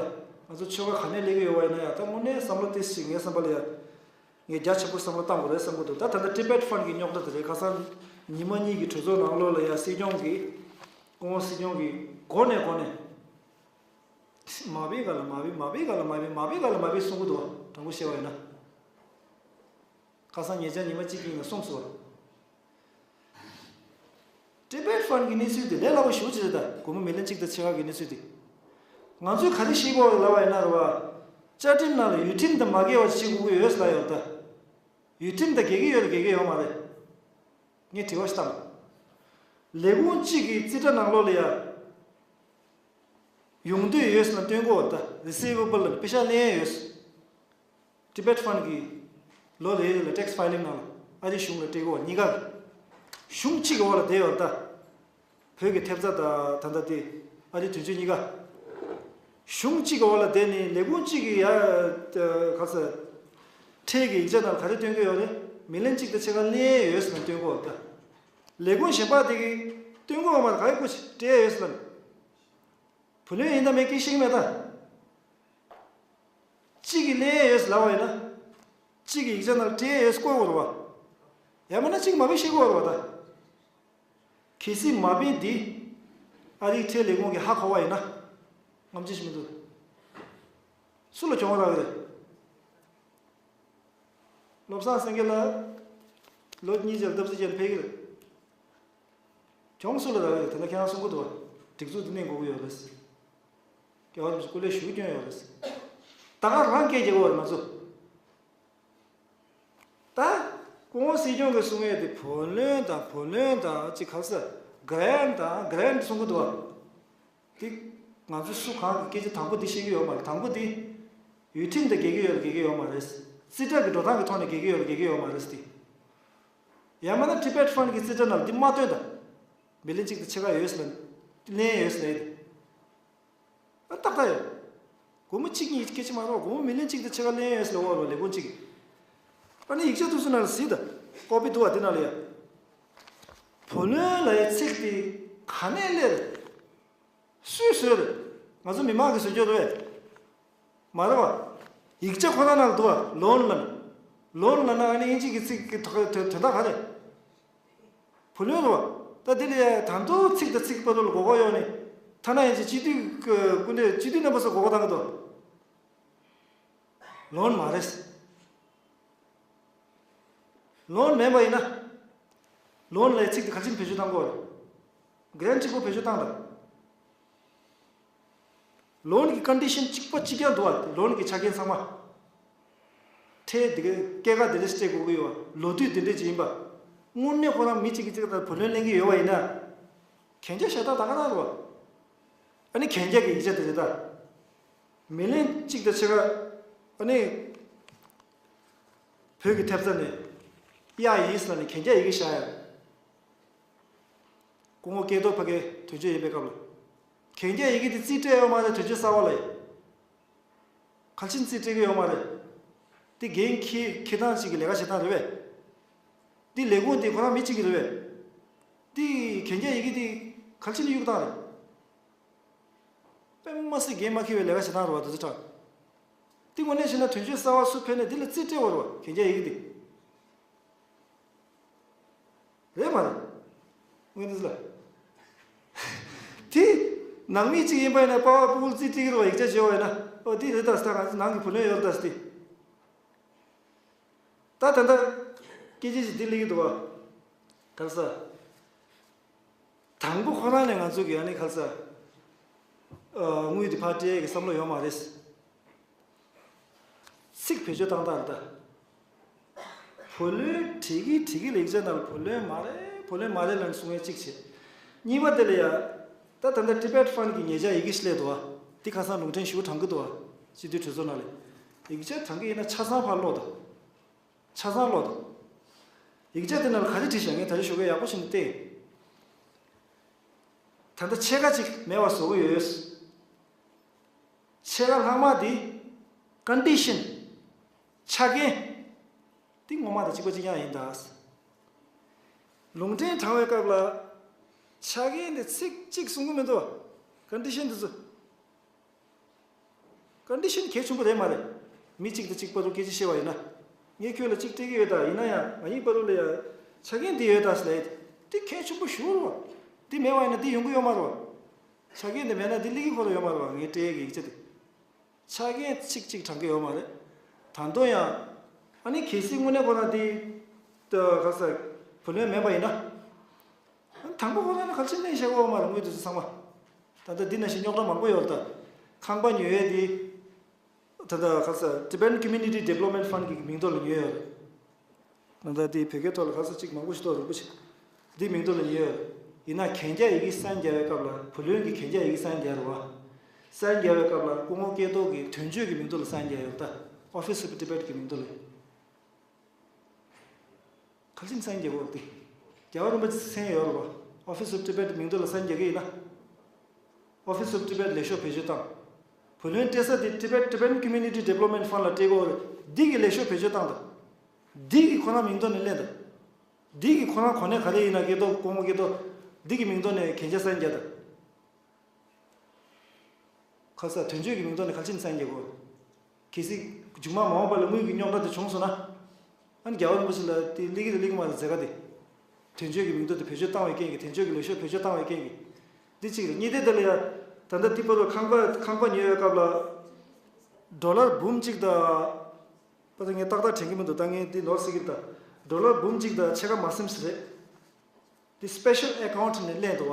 ང་ཚོ་ཆོལ་ཁ་ག་ནས་སླེབས་ཀྱི་ཡོད་པ་ཡིན་ན་ཡང་། ད་དངོས་གནས་བསམ་བློ་ཏོག་ཙམ་ཞིག་ངའི་བསམ་པ་ལ་ཡང་ངས་རྒྱ་ཆེན་པོ་བསམ་བློ་བཏང་དགོས་རེད་བསམ་གྱི་འདུག་ད་ད་ལྟ་Tibet Fund གི་རྙོག་དྲ་དེ་རེད། ཁ་སང་ཉི་མ་གཉིས་ཀྱི་གྲོས་ཚོགས་ནང་ལོགས་ལ་ཡང་སྲིད་སྐྱོང་གིས། སྐུ་ངོ་སྲིད་སྐྱོང་གིས་འགོ་ནས་འགོ་ནས་མ་དཔེ་ག་ལ་མ་དཔེ། མ་དཔེ་ག་ལ་མ་དཔེ། མ་དཔེ་ག་ལ་མ་དཔེ་གསུང་གི་འདུག་པ། དྲང་པོ་བཤད་པ་ཡིན་ན། ཁ་སང་ཉེ་ཆར་ཉི་མ་གཅིག་གི་ནང་གསུངས་སོང་བ། Tibet Fund གི་གནས་ཚུལ་དེ་ལས་སླ་པོ་ཞེ་པོ་ཅིག་རེད། ད་སྒོར་མོ་མི་ལི་ཡོན་གཅིག་དང་ཕྱེད་ཀ་གི་གནས་ཚུལ་དེ། ང་ཚོས་ག་རེ་ཤེས་དགོས་ལབ་པ་ཡིན་ན་རེད་པ། བཅའ་ཁྲིམས་ནང་ལ་ཡུལ་ཁྲིམས་དང་མ་འགལ་བ་ཞིག་བྱེད་དགོས་ཀྱི་ཡོད་ལབ་ཡོད་ད། ཡུལ་ཁྲིམས་དང་འགལ་གྱི་ཡོད་རེད་འགལ་གྱི་ཡོད་མ་རེད། ངས་དྲི་བ་ཞིག་བཏང་། ལས་ཁུངས་གཅིག་གི་རྩིས་ཁྲ་ནང་ལོགས་ལ་ཡ། ཡོང་འདོད་ཡོད་ལབ་སྟོན་གྱི་ཡོད་ད། Receivable ལབ་པེ་ཤག་ལེན་ཡ་ཡོད། Tibet Fund གི་ལོ་རེ་རེ་ལ་tax filing ནང་ལ་ཨ་རིའི་གཞུང་ལ་སྤྲད་ཀྱི་ཡོད། གཉིས་ཀ་གཞུང་གཅིག་གི་འོག་ལ་བསྡད་ཡོད་ད། བོད་ཀྱི་ཐེབས་རྩ་དང་ད་ལྟ་དེ་ཨ་རིའི་དོན་གཅོད་གཉིས་ཀ། གཞུང་གཅིག་གི་འོག་ལ་བསྡད་ནས་ལས་ཁུངས་གཅིག་གི་ཡ། ག་ས། ཁྲལ་གྱི་ཡིག་ཆ་ནང་ག་རེ་སྟོན་གྱི་ཡོད་རེད། མི་ལི་ཡོན་གཅིག་དང་ཕྱེད་ཀ་ལེན་ཡ་ཡོད་ཟེར་ནས་སྟོན་གྱི་ཡོད་ད། ལས་ཁུངས་གཞན་པ་དེ་གིས་སྟོན་གྱི་ཡོད་མ་རེད། ག་རེ་སྐུ་མཁྱེན་སྤྲད་ཡ་ཡོད་ཟེར་ལབ་ནས། བུ་ལོན་ཡིན་དང་མིན་སྐད་ཤེས་ཀྱི་མེད་ད། གཅིག་གིས་ལེན་ཡ་ཡོད་ཟེར་ལབ་པ་ཡིན་ན། གཅིག་གིས་ཡིག་ཆ་ནང་སྤྲད་ཡ་ཡོད་ཟེར་བཀོད་དགོས་རེད་པ། ཡང་མིན་ན་གཅིག་མ་དཔེ་ཤེས་དགོས་རེད་པ་ད། གལ་སྲིད་མ་དཔེ་འདི་ཨ་རིའི་ཁྲལ་ལས་ཁུངས་ཀྱིས་ཧ་གོ་བ་ཡིན་ན། རྔམ་བརྗིད་ཞིག་མི་འདུག་སུ་ལ་གྱོང་རག་གི་རེད། བློ་བཟང་སེང་གེ་ལགས་ལོ་གཉིས་ཙམ་སྟབས་གཙང་བྱས་ནས་ཕེབས་ཀྱི་རེད། གྱོང་སུ་ལ་རག་ཡོད། དེ་འདྲ་ཁྱེད་རང་གསུང་གི་འདུག་པ། སྒྲིག་འཛུགས་འདི་ནས་དགོས་ཀྱི་ཡོད་རེད། རྒྱལ་བ་རིན་པོ་ཆེ་སྐུ་ལས་ཞུ་སྐྱོན་ཡོད་རེད། ད་ག་རང་སྐད་རྒྱག་གི་ཡོད་རེད་ང་ཚོ། ད་སྐུ་ངོ་སྲིད་སྐྱོང་གིས་གསུང་ཡས་དེ་བུ་ལོན་དང་བུ་ལོན་དང་ཅིག་ག་ས་grant དང་grant གསུང་གི་འདུག་པ། དེ་ང་ཚོ་སུ་གང་གི་སྐད་ཆ་དང་པོ་དེ་ཤེས་ཀྱི་ཡོད་མ་རེད། དང་པོ་དེ་ཡུལ་ཁྲིམས་དང་འགལ་གྱི་ཡོད་རེད་འགལ་གྱི་ཡོད་མ་རེད། རྩིས་ཁྲ་གི་འགྲོ་སྟངས་ཀྱི་ཐོག་ནས་འགལ་གྱི་ཡོད་རེད་འགལ་གྱི་ཡོད་མ་རེད་དེ། ཡང་མིན་ན་Tibet Fund གི་རྩིས་ཁྲ་ནང་འདི་མ་སྟོན་དང་། མི་ལི་ཡོན་གཅིག་དང་ཕྱེད་ཀ་ཡོད་ཟེར་ལབ་ལེན་ཡོད་ཟེར་ལབ་ཡོད་དེ། ཨ་ཏག་ཏག་ཡོད། སྒོར་མོ་གཅིག་གཉིས་སྐད་ཆ་མ་རེད་པ། སྒོར་མོ་མི་ལི་ཡོན་གཅིག་དང་ཕྱེད་ཀ་ལེན་ཡོད་ཟེར་ལབ་ཡོད་རེད་པ་ལས་ཁུངས་གཅིག་གིས། ཨ་ནི་ཡིག་ཆ་དེ་ཚོ་ནང་ལ་གཟིགས་དང་། ཀོ་པི་འདུག་པ་དེ་ནང་ལ་ཡ། བུ་ལོན་ལབ་ཡའི་ཚིག་དེ་ག་ནས་སླེབས་རེད། སུས་བཟོས་རེད། ང་ཚོ་མི་མང་གིས་བཟོས་རྒྱུ་རེད་པས། མ་རེད་པ། ཡིག་ཆ་ཁོ་རང་ནང་ལ་འདུག་པ། loan ལབ་ནས། loan ལབ་ན་ཨ་ནི་དབྱིན་ཇི་གི་ཚིག་གི་དོན་དག་ག་རེ། བུ་ལོན་རེད་པ། ད་དེ་ལ་ད་དུང་ཚིག་དང་ཚིག་བར་དུ་ལ་གོ་སྐབས་ཡོད་ནི། ཐ་ན་ཡིན་ཅིག་སྤྱི་འཐུས་སྐུ་མདུན་སྤྱི་འཐུས་རྣམ་པ་ཚོ་གོ་སྐབས་བཏང་གི་འདུག loan མ་རེད། loan མིན་པ་ཡིན་ན། loan ལབ་ཡའི་ཚིག་དེ་ག་ཅིག་བེད་སྤྱོད་བཏང་དགོས་རེད། grant གཅིག་པོ་བེད་སྤྱོད་བཏང་དང་། loan གི་condition གཅིག་པ་གཅིག་རྐྱང་འདུག་པ། loan གི་ཆ་རྐྱེན་ཚང་མ། ཁྲལ་འདི་ག་སྐྱེད་ཀ་འདི་འདྲ་སྤྲད་དགོས་ཀྱི་ཡོད་པ། ལོ་དུས་འདི་འདྲ་ཅིག་ཡིན་པ། དངོས་གནས་ཁོ་རང་མི་གཅིག་གིས་གཅིག་ལ་བུ་ལོན་ལེན་གྱི་ཡོད་པ་ཡིན་ན། གན་རྒྱ་ཞལ་ཏག་ཏག་རང་རེད་པ། ཨ་ནི་གན་རྒྱ་གི་ཡིག་ཆ་དེ་རེད་ད། མི་ལི་ཡོན་གཅིག་དང་ཕྱེད་ཀ་ཨ་ནི་བོད་ཀྱི་ཐེབས་རྩ་ནས་གཡར་ཡིན་ཟེར་ནས་གན་རྒྱ་ཡི་གེ་བཞག་ཡ། སྐུ་ངོ་སྐལ་རྡོར་ཕ་གིའི་དོན་གཅོད་ཡིན་པའི་སྐབས་ལ། གན་རྒྱ་ཡི་གེ་དེ་རྩིས་སྤྲད་ཡོད་མ་རེད། དོན་གཅོད་གསར་པ་ལ་ཡ། གལ་ཆེན་རྩིས་སྤྲད་ཀྱི་ཡོད་མ་རེད། དེ་འགན་འཁྱེར་འཁྱེར་སྟངས་ཅིག་གི་ལས་ཀ་བྱེད་སྟངས་རེད་པས། དེ་ལས་ཁུངས་དེ་ཁོ་རང་མི་གཅིག་གི་རེད་པས། དེ་གན་རྒྱ་ཡི་གེ་དེ་གལ་ཆེན་གཡུག་སྟངས་རེད། དཔེ་མ་སྲིད་འགན་མ་འཁྱེར་བའི་ལས་ཀ་བྱེད་སྟངས་རེད་བ། དེ་ཚོ་དྲག་དེ་དངོས་གནས་བྱས་ན་དོན་གཅོད་གསར་པ་སུ་ཕེབས་ནས་དེ་ལ་རྩིས་སྤྲད་དགོས་རེད་བ། གན་རྒྱ་ཡི་གེ་དེ། རེད་མ་རེད། དངོས་གནས་ལ། དེ། ནང་མི་གཅིག་ཡིན་པ་ཡིན་ན་པ་ཕ་ཕྲུ་གུར་རྩིས་སྤྲད་ཀྱི་རེད་བ། ཡིག་ཆ་བརྗེ་བ་ཡིན་ན། ཨོ་དེ་རེད། ད་ད་ང་ཚོ་ནང་གི་བུ་ལོན་ཡོད་རེད། ད་དེ། ད་ད་ལྟ་སྐད་ཆ་ཞིག་འདི་སླེབས་ཀྱི་འདུག་བ། ག་རེ་ཟེར། དང་པོ་ཁོ་རང་ནས་ང་ཚོ་གི་ཨ་ནི་ག་རེ་ཟེར། ཨ། དངུལ་འདི་ཕར་སྤྲད་ཀྱི་བསམ་བློ་ཡོད་མ་རེད། ཚིག་བེད་སྤྱོད་བཏང་སྟངས་རེད་ད། བུ་ལོན་སྤྲད་ཀྱི་སྤྲད་ཀྱི་ལ་ཡིག་ཆ་ནང་ལ་བུ་ལོན་མ་རེད། བུ་ལོན་མ་རེད་ལབ་ནས་གསུང་མཁན་གཅིག་བྱས། གཉིས་པ་དེ་ལ་ཡ། ད་ད་ལྟ་Tibet Fund གི་ཉེ་ཆར་ཡི་གེ་ཞིག་སླེབས་འདུག་བ། འདི་ཁ་སང་ལུང་འདྲེན་ཞེ་པོ་དྲག་གི་འདུག་བ། སྤྱི་འཐུས་གྲོས་ཚོགས་ནང་ལ། ཡིག་ཆ་དྲང་གི་ཡིན་ན་ཆ་ཚང་ཕར་ཀློག་དང་། ཆ་ཚང་ཀློག་དང་། ཡིག་ཆ་དེ་ནང་ལ་ག་རེ་བྲིས་བཞག་ངས་ད་རེས་ཞོགས་ཀས་ཡག་པོ་བྱས་ནས་བལྟས། ད་ལྟ་ཕྱེད་ཀ་ཅིག་མེད་པ་བཟོ་གི་ཡོད། ཕྱེད་ཀ་ལྷག་མ་དེ་condition། ཆ་རྐྱེན། དེ་ངོ་མ་དང་གཅིག་པ་གཅིག་རྐྱང་ཡིན་ད། ལུང་འདྲེན་དྲངས་པའི་སྐབས་ལ། ཆ་རྐྱེན་དེ་ཚིག་གཅིག་གསུང་གི་མི་འདུག condition དེ་ཚོ། condition གལ་ཆེན་པོ་རེད་མ་རེད། མི་གཅིག་དང་གཅིག་བར་དུ་སྐད་ཆ་བཤད་པ་ཡིན་ན། ངས་ཁྱོད་ལ་གཅིག་སྤྲད་ཀྱི་ཡོད་ད། ཡིན་ན་ཡང་ང་གཉིས་བར་དུ་ལ་ཡ། ཆ་རྐྱེན་འདི་ཡོད་ད་ཟེར་ལབ་ཡ་དེ་གལ་ཆེན་པོ་ཞེ་པོ་རེད་བ། འདི་མེད་པ་ཡིན་ན་འདི་ཡོང་གི་ཡོད་མ་རེད་བ། ཆ་རྐྱེན་འདི་མེད་ན་འདི་སླེབས་ཀྱི་ཁོ་རང་ཡོད་མ་རེད་བ། ངས་སྤྲད་ཡ་གི་ཡིག་ཆ་དེ། ཆ་རྐྱེན་གཅིག་གཅིག་དྲང་གི་ཡོད་མ་རེད། ད་དུང་ཡང་། ཨ་ནི་གལ་སྲིད་དངོས་གནས་ཁོ་རང་འདི། ད་ག་ས། བུ་ལོན་མེད་པ་ཡིན་ན། དང་པོ་ཁོ་རང་ནི་གལ་ཆེན་གནས་བཞག་གི་ཡོད་མ་རེད། དངུལ་དེ་ཚོ་ཚང་མ། ད་ལྟ་འདི་ནང་བཞིན་རྙོག་དྲ་མང་པོ་ཡོད་རེད་ད། ཁང་པ་ཉོ་ཡས་འདི། ད་ལྟ་ག་ས་Tibetan Community Development Fund གི་མིང་ཐོག་ལ་ཉོས་ཡོད་རེད། ད་ལྟ་དེ་བོད་སྐད་ཐོག་ལ་ག་ས་གཅིག་མང་པོ་ཞིག་འདུག་རིན་པོ་ཆེ། འདི་མིང་ཐོག་ལ་ཉོས་ཡོད་རེད། ཡིན་ན་གན་རྒྱ་ཡི་གེ་sign རྒྱག་པའི་སྐབས་ལ་བུ་ལོན་གྱི་གན་རྒྱ་ཡི་གེ་sign རྒྱག་རེད་བ། sign རྒྱག་པའི་སྐབས་ལ་སྐུ་ངོ་སྐལ་རྡོར་གྱི་དོན་གཅོད་ཀྱི་མིང་ཐོག་ལ་sign རྒྱག་ཡོད་རེད་ད། Office of Tibet གི་མིང་ཐོག་ལ། ག་ལ་ཅིག་sign རྒྱག་དགོས་ཏེ། རྒྱལ་བ་རིན་པོ་ཆེ་མཚན་ཡོད་རེད་བ། Office of Tibet མིང་ཐོག་ལ་sign རྒྱག་གི་ཡིན་ན། Office of Tibet ལས་ཤོག་བེད་སྤྱོད་བཏང་། བུ་ལོན་སྤྲད་ས་དེ་Tibet Tibetan Community Development Fund ལ་སྤྲད་དགོས་རེད། འདི་གི་ལས་ཤོག་བེད་སྤྱོད་བཏང་དང་། འདི་གི་ཁོ་རང་མིང་ཐོག་ནས་ལེན་དང་། འདི་གི་ཁོ་རང་གོ་གནས་ག་རེ་ཡིན་ན་སྐལ་རྡོར་སྐུ་ངོ་སྐལ་རྡོར། འདི་གི་མིང་ཐོག་ནས་གན་རྒྱ་sign རྒྱག་དང་། ཁ་ས་དོན་གཅོད་ཀྱི་མིང་ཐོག་ནས་ག་ལ་ཅིག་sign རྒྱག་དགོས། གལ་སྲིད་མཇུག་མ་མ་འོངས་པ་ལ་དངུལ་གྱི་རྙོག་དྲ་དེ་བྱུང་སོང་ན། ཨ་ནི་རྒྱལ་བ་རིན་པོ་ཆེ་ལ་དེ་སླེབས་ཀྱི་རེད་སླེབས་ཀྱི་མ་རེད་ཟེར་ག་དེ། དོན་གཅོད་ཀྱི་མིང་ཐོག་དེ་བེད་སྤྱོད་བཏང་བའི་རྐྱེན་གྱིས། དོན་གཅོད་ཀྱི་ལས་ཤོག་བེད་སྤྱོད་བཏང་བའི་རྐྱེན་གྱིས། འདི་གཅིག་རེད། གཉིས་དེ་དེ་ལ་ཡ། ད་ལྟ་དེ་བར་དུ་ཁང་པ་ཁང་པ་ཉོ་བའི་སྐབས་ལ། ཌོ་ལར་འབུམ་གཅིག་དང་། པ་ད་ངས་ཏག་ཏག་དྲན་གྱི་མི་འདུག་ད་ངས་འདི་ནོར་སྲིད་ཀྱི་རེད་ད། ཌོ་ལར་འབུམ་གཅིག་དང་ཕྱེད་ཀ་མ་ཟིན་ཙམ་རེད། འདི་special account ནས་ལེན་འདུག་བ།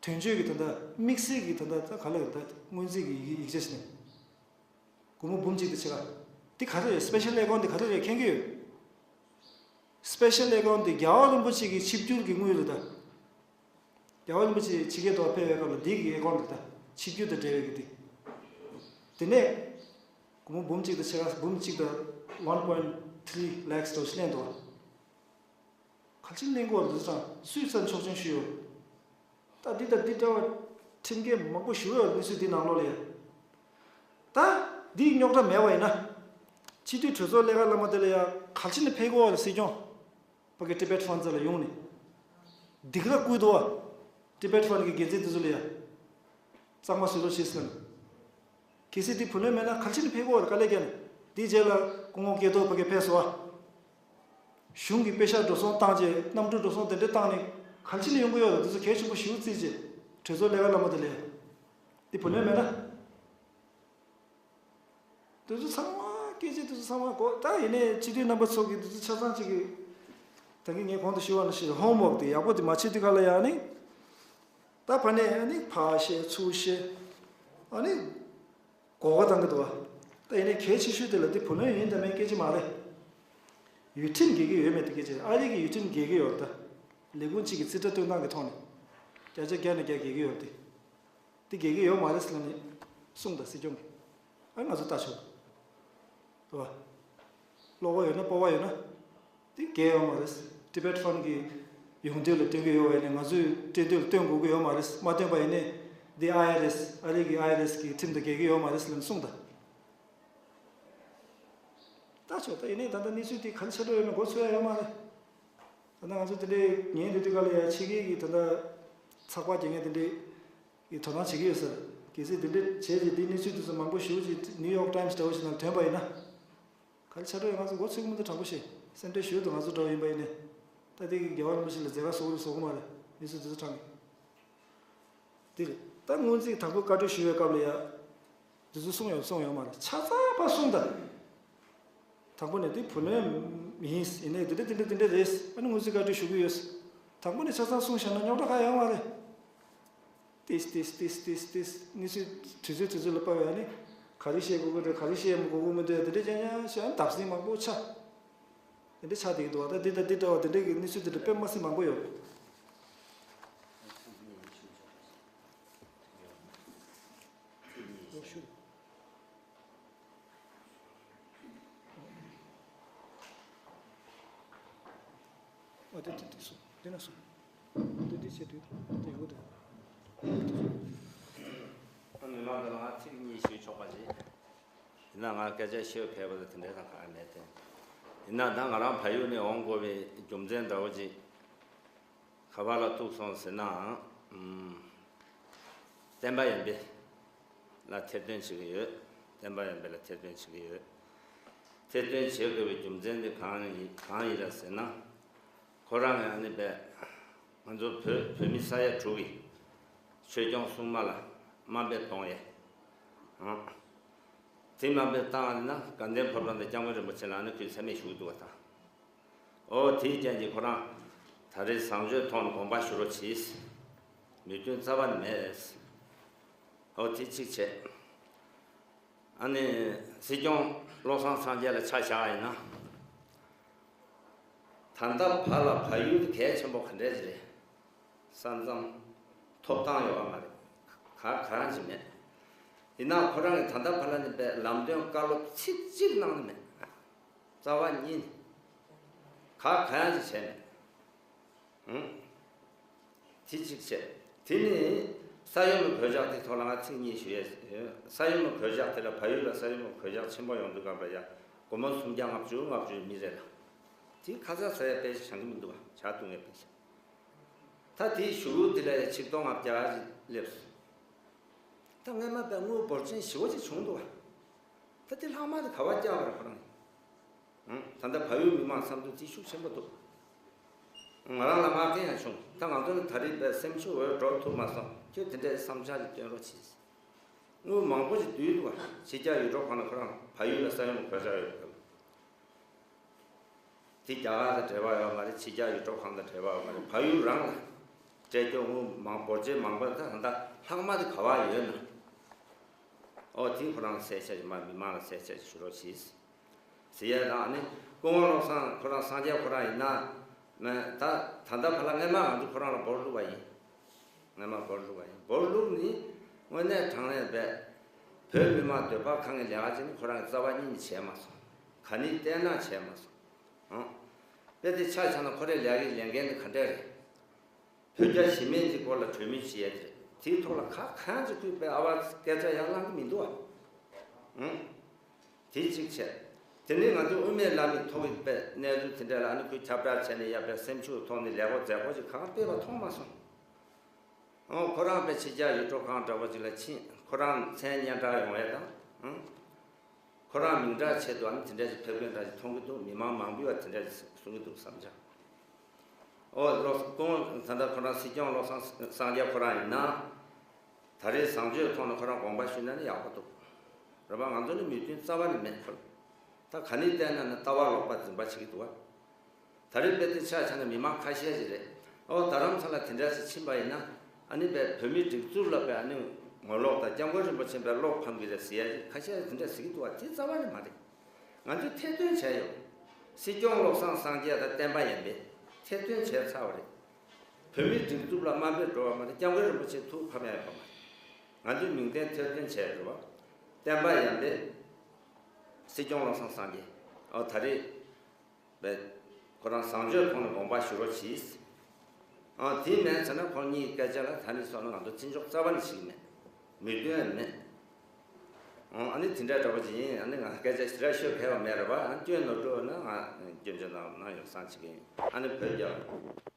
དོན་གཅོད་ཀྱི་ད་ལྟ་དམིགས་བསལ་གྱི་ད་ལྟ་ད་ག་ལ་ད་སྔོན་རྩིས་ཀྱི་ཡིག་ཡིག་ཆ་ཞིག་ནས། སྒོར་མོ་འབུམ་གཅིག་དང་ཕྱེད་ཀ། འདི་ག་རེ་རེད། special account འདི་ག་རེ་རེད་མཁྱེན་གྱི་ཡོད། special account འདི་རྒྱལ་བ་རིན་པོ་ཆེ་གི་ཆིབས་བསྒྱུར་གྱི་དངུལ་རེད་ད། རྒྱལ་བ་རིན་པོ་ཆེ་ཕྱི་རྒྱལ་དུ་ཕེབས་པའི་སྐབས་ལ་འདི་གི་account རེད་ད། ཆིབས་བསྒྱུར་དང་འབྲེལ་བའི་གི་འདི། དེ་ནས། སྒོར་མོ་འབུམ་གཅིག་དང་ཕྱེད་ཀ་འབུམ་གཅིག་དང་one point three lakhs འདྲ་བོ་ཞིག་ལེན་འདུག་བ། ག་ལ་ཅིག་ལེན་དགོས་འདུག་ཙང་སུས་ཙམ་ཆོག་མཆན་ཞུས་ཡོད། ད་འདི་དང་འདི་འདྲ་བ་ཁྲིམས་འགལ་མང་པོ་ཞུ་ཡོད་གནས་ཚུལ་འདི་ནང་ལོགས་ལ་ཡ། ད་འདི་རྙོག་དྲ་མེད་པ་ཡིན་ན། སྤྱི་འཐུས་གྲོས་ཚོགས་ལས་ཀ་བླ་མ་དེ་ལ་ཡ་ག་ལ་ཅིག་ནས་ཕེབས་དགོས་བ་ལ་སྲིད་སྐྱོང་། ཕ་གི་Tibet Fund ལ་ཡོང་ནས། སྡིགས་ར་བསྐུལ་འདུག་བ། Tibet Fund གི་འགན་འཛིན་དེ་ཚོ་ལ་ཡ། གཙང་མ་བཟོ་རོགས་བྱེད་ཟེར་ནས། གལ་སྲིད་དེ་བུ་ལོན་མེད་ན་ག་ལ་ཅིག་ནས་ཕེབས་དགོས་བ་ལ་དཀའ་ལས་བརྒྱབ་ནས། དེའི་རྗེས་ལ་སྐུ་ངོ་སྐལ་རྡོར་ཕ་གི་ཕེབས་སོང་བ། གཞུང་གི་པེ་ཤག་འགྲོ་སོང་བཏང་རྗེས་གནམ་གྲུ་འགྲོ་སོང་དེ་འདྲ་བཏང་ནས་ག་ལ་ཅིག་ནས་ཡོང་གི་ཡོད་ལ་དེ་ཚོ་གལ་ཆེན་པོ་ཞེ་པོ་བརྩིས་རྗེས་གྲོས་ཚོགས་ལས་ཀ་བླ་མ་དེ་ལས། དེ་བུ་ལོན་མེད་ན། དེ་ཚོ་ཚང་མ་སྐད་ཆ་དེ་ཚོ་ཚང་མ་གོ་ད་ཡིན་ནའི་སྤྱི་འཐུས་རྣམ་པ་ཚོ་གིས་དེ་ཚོ་ཆ་ཚང་གཅིག་གིས་ད་གིན་ངས་གོང་དུ་ཞུས་པ་ནང་བཞིན་ཧོམ་ཝོག་དེ་ཡག་པོ་དེ་མ་བྱེད་དུས་ག་ལ་ཡ་ནི་ད་ཕ་ནས་ནི་ཕར་བཤད་ཚུར་བཤད་ཨ་ནི་གོ་བ་བཏང་གི་འདུག་བ། ད་ཡིན་ནའི་གལ་ཆེ་ཤོས་དེ་ལ་དེ་བུ་ལོན་ཡིན་དང་མིན་སྐད་ཆ་མ་རེད། ཡུལ་ཁྲིམས་འགལ་གྱི་ཡོད་མེད་དེ་སྐད་ཆ་རེད། ཨ་རི་གི་ཡུལ་ཁྲིམས་འགལ་གྱི་ཡོད་རེད་ད། ལས་ཁུངས་གཅིག་གི་རྩིས་ཁྲ་སྟོན་སྟངས་ཀྱི་ཐོག་ནས་བརྒྱ་ཆ་བརྒྱ་ནས་བརྒྱ་འགལ་གྱི་ཡོད་རེད་དེ། དེ་འགལ་གྱི་ཡོད་མ་རེད་ཟེར་ནས་གསུངས་དང་སྲིད་སྐྱོང་གིས། ཨ་ང་ཚོ་ལྟ་ཆོག་རེད་བ། ཀློག་པ་ཡོད་ན་སྤོབས་པ་ཡོད་ན། དེ་འགལ་ཡོད་མ་རེད། Tibet Fund གི་ཡོང་དུས་ལ་སྟོན་གྱི་ཡོད་པ་ཡིན་ནའི་ང་ཚོས་སྤྲད་དུས་ལ་སྟོན་དགོས་ཀྱི་ཡོད་མ་རེད། མ་སྟོན་པ་ཡིན་ནའི་ འདི་ཨའི་ཨར་ཨེས། ཨ་རི་གི་ཨའི་ཨར་ཨེས་གི་ཁྲིམས་དང་འགལ་གྱི་ཡོད་མ་རེད་ཟེར་ལབ་གསུངས་ད། ད་ཆོག་ད་ཡིན་ནའི་ད་ལྟ་གནས་ཚུལ་དེ་ག་རེ་ཆགས་འགྲོ་ཡོད་མེད་མགོ་ཚོད་ཡ་ཡོད་མ་རེད། ད་ལྟ་ང་ཚོ་དེ་འདྲའི་ཉིན་དེ་དུས་སྐབས་ལ་ཡ་ཕྱི་རྒྱལ་གྱི་ད་ལྟ་ཚགས་པར་རྒྱག་མཁན་དེ་འདྲའི་གི་དོ་སྣང་བྱེད་ཀྱི་ཡོད་ས་རེད། གལ་སྲིད་དེ་འདྲ་བྱས་རྗེས་དེའི་གནས་ཚུལ་དེ་ཚོ་མང་པོ་ཞེ་པོ་ཅིག་ནིའུ་ཡོག་ཊའིམ་སི་འདྲ་བོ་ཞིག་ནང་ཐོན་པ་ཡིན་ན། ག་རེ་ཆགས་འགྲོ་ཡོད་ང་ཚོ་མགོ་ཚོད་ཀྱི་མི་འདུག་དྲང་པོ་བཤད། སེམས་ཁྲལ་ཞེ་པོ་འདུག་ང་ཚོ་འདྲ་བོ་ཡིན་པ་ཡིན་ནའི། ད་དེ་གི་རྒྱལ་བ་རིན་པོ་ཆེ་ལ་མཛད་དཀའ་བཟོ་གི་རེད་བཟོ་གི་མ་རེད། གནས་ཚུལ་དེ་ཚོ་དྲངས་ནས། དེ་རེད། ད་སྔོན་རྩིས་དང་པོ་བཀའ་འཁྲོལ་ཞུ་བའི་སྐབས་ལ་ཡ། དེ་ཚོ་གསུངས་ཡོད་གསུངས་ཡོད་མ་རེད། ཆ་ཚང་ཕར་གསུངས་དང་། དང་པོ་ནས་དེ་བུ་ལོན་ཡིན། ཡིན་ནའི་དེ་འདྲ་དེ་འདྲ་དེ་འདྲ་རེད། ཨ་ནི་སྔོན་རྩིས་བཀའ་འཁྲོལ་ཞུ་གི་ཡོད། དང་པོ་ནས་ཆ་ཚང་གསུངས་བཞག་ན་རྙོག་དྲ་གང་ཡང་ཡོད་མ་རེད། ཏིས་ཏིས་ཏིས་ཏིས་ཏིས་གནས་ཚུལ་དུས་ཚོད་དུས་ཚོད་ལ་དཔག་པའི་ཨ་ནི་ག་རེ་བཤད་དགོས་ཀྱི་འདུག་ག་རེ་བཤད་མི་དགོས་ཀྱི་མི་འདུག་དེ་འདྲ་ཅན་ཡང་བཤད་བརྡབ་གསིག་མང་པོ་ཆགས། དེ་འདྲ་ཆགས་བསྡད་ཀྱི་འདུག་ད་འདི་དང་འདི་འདྲ་བ་དེ་འདྲ་གི་གནས་ཚུལ་དེ་འདྲ་དཔེ་མ་སྲིད་མང་པོ་ཡོད། ཨ་དེ་དེ་དེ་སོ་དེ་ན་སོ་དེ་དེ་བྱེད་དུས་དེ་ཡོད་དེ། མི་མང་གི་ལ་ང་ཚིག་གཉིས་ཞུ་ཆོག་པ་རེད། ཡིན་ན་ང་སྐད་ཆ་བཤད་ཕེབས་པ་དེ་དེ་འདྲ་དང་གང་ཡང་མེད་དེ། ཡིན་ན་ད་ང་རང་བལ་ཡུལ་ནས་འོང་དགོས་པའི་རྒྱུ་མཚན་འདྲ་བོ་ཅིག་ག་པར་ལ་ཐུག་སོང་ཟེར་ན། ཨམ། བསྟན་པ་ཡོན་པེ་ལ་ཐེར་འདོན་བྱེད་ཀྱི་ཡོད། བསྟན་པ་ཡོན་པེ་ལ་ཐེར་འདོན་བྱེད་ཀྱི་ཡོད། ཐེར་འདོན་བྱེད་དགོས་པའི་རྒྱུ་མཚན་དེ་གང་ཡིན་གང་ཡིན་ལ་ཟེར་ན། ཁོ་རང་ཡང་ནི་པས་ང་ཚོ་བོད་བོད་མི་ས་ཡ་དྲུག་གི་ཆོས་སྐྱོང་སྲུང་མ་ལ་དམའ་འབེབས་གཏོང་ཡས། ཨང་། དེ་དམའ་འབེབས་བཏང་བ་ན་དགའ་ལྡན་ཕོ་བྲང་དང་སྐྱབས་མགོན་རིན་པོ་ཆེ་ལ་ནི་ཁོས་མཚན་སྨད་ཞུ་གི་འདུག་བ་དང་། ཨོ་དེའི་རྐྱེན་གྱིས་ཁོ་རང་ད་རེས་བཟང་སྤྱོད་ཐོག་ནས་དགོངས་པ་ཞུ་རོགས་གྱིས། མོས་མཐུན་རྩ་བ་ནས་མེད། ཨོ་དེ་གཅིག་བྱས། ཨ་ནི་སྲིད་སྐྱོང་བློ་བཟང་སངས་རྒྱས་ལ་ཆ་བཞག་ཡིན་ན། ད་ལྟ་བར་ལ་བལ་ཡུལ་དེ་གལ་ཆེན་པོ་ག་འདྲས་ཅིག་རེད། ས་མཚམས་ཐོབ་ཐང་ཡོད་པ་མ་རེད། ག་ག་རང་ཅིག་མེད། ཡིན་ན་ཁོ་རང་གིས་ད་ལྟ་བར་ལ་ནི་པའི་ལམ་སྟོན་བཀའ་སློབ་ཚིག་གཅིག་གནང་ནི་མེད། རྩ་བ་ཉིད་ནས་ག་ག་ཡང་ཅིག་བྱས་མེད། ཨང་། དེ་གཅིག་བྱས། དེ་ནི་ས་ཡོམ་གྱི་གོད་ཆག་དེ་ཐོག་ལ་ང་ཚིག་གཉིས་ཞུ་ཡས་ཡོད། ས་ཡོམ་གྱི་གོད་ཆག་དེ་ལ་བལ་ཡུལ་ལ་ས་ཡོམ་གྱི་གོད་ཆག་ཆེན་པོ་ཡོང་དུས་སྐབས་ལ་ཡ་སྒོར་མོ་སུམ་བརྒྱ་ལྔ་བཅུ་ལྔ་བཅུའི་མི་རེ་ལ། དེ་ཁ་ཚ་ཟ་ཡ་དཔེ་ཞིག་བྱང་གི་མི་འདུག་བ། ཇ་བཏུང་ཡས་དཔེ་ཞིག་ད་དེའི་གཞུག་གུ་དེ་ལ་ཡ་ཆིག་སྟོང་ལྔ་བརྒྱ་ཅིག་སླེབས་སོང་། ད་སྔོན་མ་དཔེ་དངུལ་འབོར་ཆེན་ཞེ་པོ་ཅིག་བྱུང་འདུག་བ། ད་དེ་ལྷག་མ་དེ་ག་པར་བཀྱག་པ་རེད་ཁོ་རང་གིས། ཨང་། ད་ལྟ་བལ་ཡུལ་མི་མང་བསམ་ཚུལ་དེ་ཤུགས་ཆེན་པོ་འདུག་ང་རང་ལ་མངགས་མཁན་ཡང་བྱུང་། ད་ང་ཚོ་ནི་ད་རེས་པའི་སེམས་ཤུགས་འོས་འགྲོ་ཐུབ་མ་སོང་། ཁྱོད་དེ་འདྲའི་བསམ་འཆར་ཞིག་བཏོན་རོགས་གྱིས། དངུལ་མང་པོ་ཞིག་བསྡུས་འདུག་བ། ཕྱི་རྒྱལ་ཡུལ་གྲུ་ཁག་ནས་ཁོ་རང་བལ་ཡུལ་ལ་ས་ཡོམ་གོད་ཆག་ཡོད་པ་དེ་རྒྱ་གར་དང་འབྲེལ་བ་ཡོད་མ་རེད། ཕྱི་རྒྱལ་ཡུལ་གྲུ་ཁག་དང་འབྲེལ་བ་ཡོད་མ་རེད། བལ་ཡུལ་རང་ལ་སྤྲད་རྒྱུ་དངུལ་མང་འབོར་ཆེན་མང་པོ་ད་ད་ལྷག་མ་དེ་ག་པར་ཡོད་ན། ཨོ་དེ་ཁོ་རང་གསལ་ཆ་ཞིག་མ་མི་མང་ལ་གསལ་ཆ་ཞིག་ཞུ་རོགས་གྱིས། ཟེར་ཡ་དང་ནི་སྐུ་ངོ་བློ་བཟང་ཁོ་རང་སངས་རྒྱས་ཁོ་རང་ཡིན་ན་མེད་ད། ད་ལྟ་བར་ལ་སྔན་མ་ང་ཚོ་ཁོ་རང་ལ་འབོར་བླུགས་པ་ཡིན། སྔན་མ་འབོར་བླུགས་པ་ཡིན། འབོར་བླུགས་ནི་དངོས་གནས་དྲང་གནས་པས་བོད་མི་མང་འདོད་པ་ཁེངས་ཀྱི་ལས་ཀ་ཅིག་ནི་ཁོ་རང་གིས་རྩ་བ་ཉིད་ནས་བྱས་མ་སོང་། ག་ནས་བལྟས་ན་བྱས་མ་སོང་། ཨང་། དཔེ་དེ་ཆ་བཞག་ན་ཁོ་རའི་ལས་ཀའི་ལས་འགན་དེ་ག་འདྲས་རེད། བོད་རྒྱ་ཞི་མོལ་གྱི་སྐོར་ལ་གྲོས་མོལ་བྱེད་ཡ་དེ་རེད། དེའི་ཐོག་ལ་ཁ་གང་ཅིག་ཁུས་པའི་ཨ་བ་སྐད་ཆ་ཡང་གླེང་གི་མི་འདུག་བ། ཨང་། དེ་གཅིག་བྱས། དེ་ནས་ང་ཚོ་དབུ་མའི་ལམ་གྱི་ཐོག་གི་པའི་གནས་ཚུལ་དེ་འདྲ་ལ་ཨ་ནི་ཁོས་ཁྱབ་བསྒྲགས་བྱས་ནས་ཡ་པའི་སེམས་ཤུགས་ཐོག་ནས་ལས་འགོ་མཛད་སྒོ་ཞིག་གང་སྤེལ་བ་མཐོང་མ་སོང་། ཨོ་ཁོ་རང་པའི་ཕྱི་རྒྱལ་ཡུལ་གྲུ་ཁག་འདྲ་པོ་ཅིག་ལ་ཕྱིན། ཁོ་རང་མཚན་སྙན་གྲགས་ཡོང་ཡ་དང་། ཨང་། ཁོ་རང་མིང་གྲགས་ཆེད་དུ་ཨ་ནི་དེ་འདྲ་ཞིག་ཕེབས་མཁན་འདྲ་ཞིག་མཐོང་གི་འདུག་མི་མང་མང་པོས་བ་དེ་འདྲ་ཞིག་གསུང་གི་འདུག་བསམ་འཆར། ཨོ་བློ་སྐུ་ངོ་ད་ལྟ་ཁོ་རང་སྲིད་སྐྱོང་བློ་བཟང་སངས་རྒྱས་ཁོ་རང་ཡིན་ན། ད་རེས་བཟང་སྤྱོད་ཐོག་ནས་ཁོ་རང་དགོངས་པ་ཞུས་ན་ནི་ཡག་པོ་འདུག་རེད་པ། ང་ཚོ་ནི་མོས་མཐུན་རྩ་བ་ནས་མེད་ཁོ། ད་ག་ནས་བལྟས་ན་ནི་ལྟ་བ་ལོག་པ་འཛིན་པ་བྱེད་ཀྱི་འདུག་བ། ད་རེས་དཔེ་དེ་ཆ་བཞག་ན་མི་མང་ཁ་ཤས་ཤིག་རེད། ཨོ་རྡ་རམ་ས་ལ་དེ་འདྲ་ཞིག་ཕྱིན་པ་ཡིན་ན་ཨ་ནི་པའི་བོད་མིའི་སྒྲིག་འཛུགས་ལ་པའི་ཨ་ནི་ངོ་ལོག་དང་སྐྱབས་མགོན་རིན་པོ་ཆེ་པའི་བློ་ཕམ་གྱི་རེད་ཟེར་ཡ་ཞིག་ཁ་ཤས་དེ་འདྲ་ཟེར་གྱི་འདུག་བ། དེ་རྩ་བ་ནས་མ་རེད། ང་ཚོས་ཐེར་འདོན་བྱས་ཡོད། སྲིད་སྐྱོང་བློ་བཟང་སངས་རྒྱས་དང་བསྟན་པ་ཡོན་པས་ཐེར་འདོན་བྱས་ཚར་བ་རེད། བོད་མིའི་སྒྲིག་འཛུགས་ལ་དམའ་འབེབས་འགྲོ་བ་མ་རེད། སྐྱབས་མགོན་རིན་པོ་ཆེ་ཐུགས་ཕམ་ཡ་ཡོད་པ་མ་རེད། ང་ཚོས་མིང་བསྟན་ཐེར་འདོན་བྱས་ཡོད་རེད་བ། བསྟན་པ་ཡོན་པས་སྲིད་སྐྱོང་བློ་བཟང་སངས་རྒྱས། ཨོ་ད་རེས། པས། ཁོ་རང་བཟང་སྤྱོད་ཐོག་ནས་དགོངས་པ་ཞུ་རོགས་གྱིས། ཨ་དེ་མིན་ཚེ་ན་ཁོང་གཉིས་སྐད་ཆ་ལ་ད་ནི་སོང་ན་ང་ཚོ་བརྩི་འཇོག་རྩ་བ་ནས་བྱེད་ཀྱི་མེད། མོས་མཐུན་ཡང་མེད། ཨ་ནི་དེ་འདྲ་འདྲ་པོ་ཅིག་ཡིན། ཨ་ནི་ང་སྐད་ཆ་ཞེ་དྲག་ཤོད་གལ་བ་མེད་རེད་པ། ཨ་སྐྱོན་ནོར་འགྲོ་ན་ང་སྐྱོན་བརྗོད་གནང་གནང་ཡོང་བསམ་བྱེད་ཀྱི་ཡིན། ཨ་ནི་བོད་རྒྱ།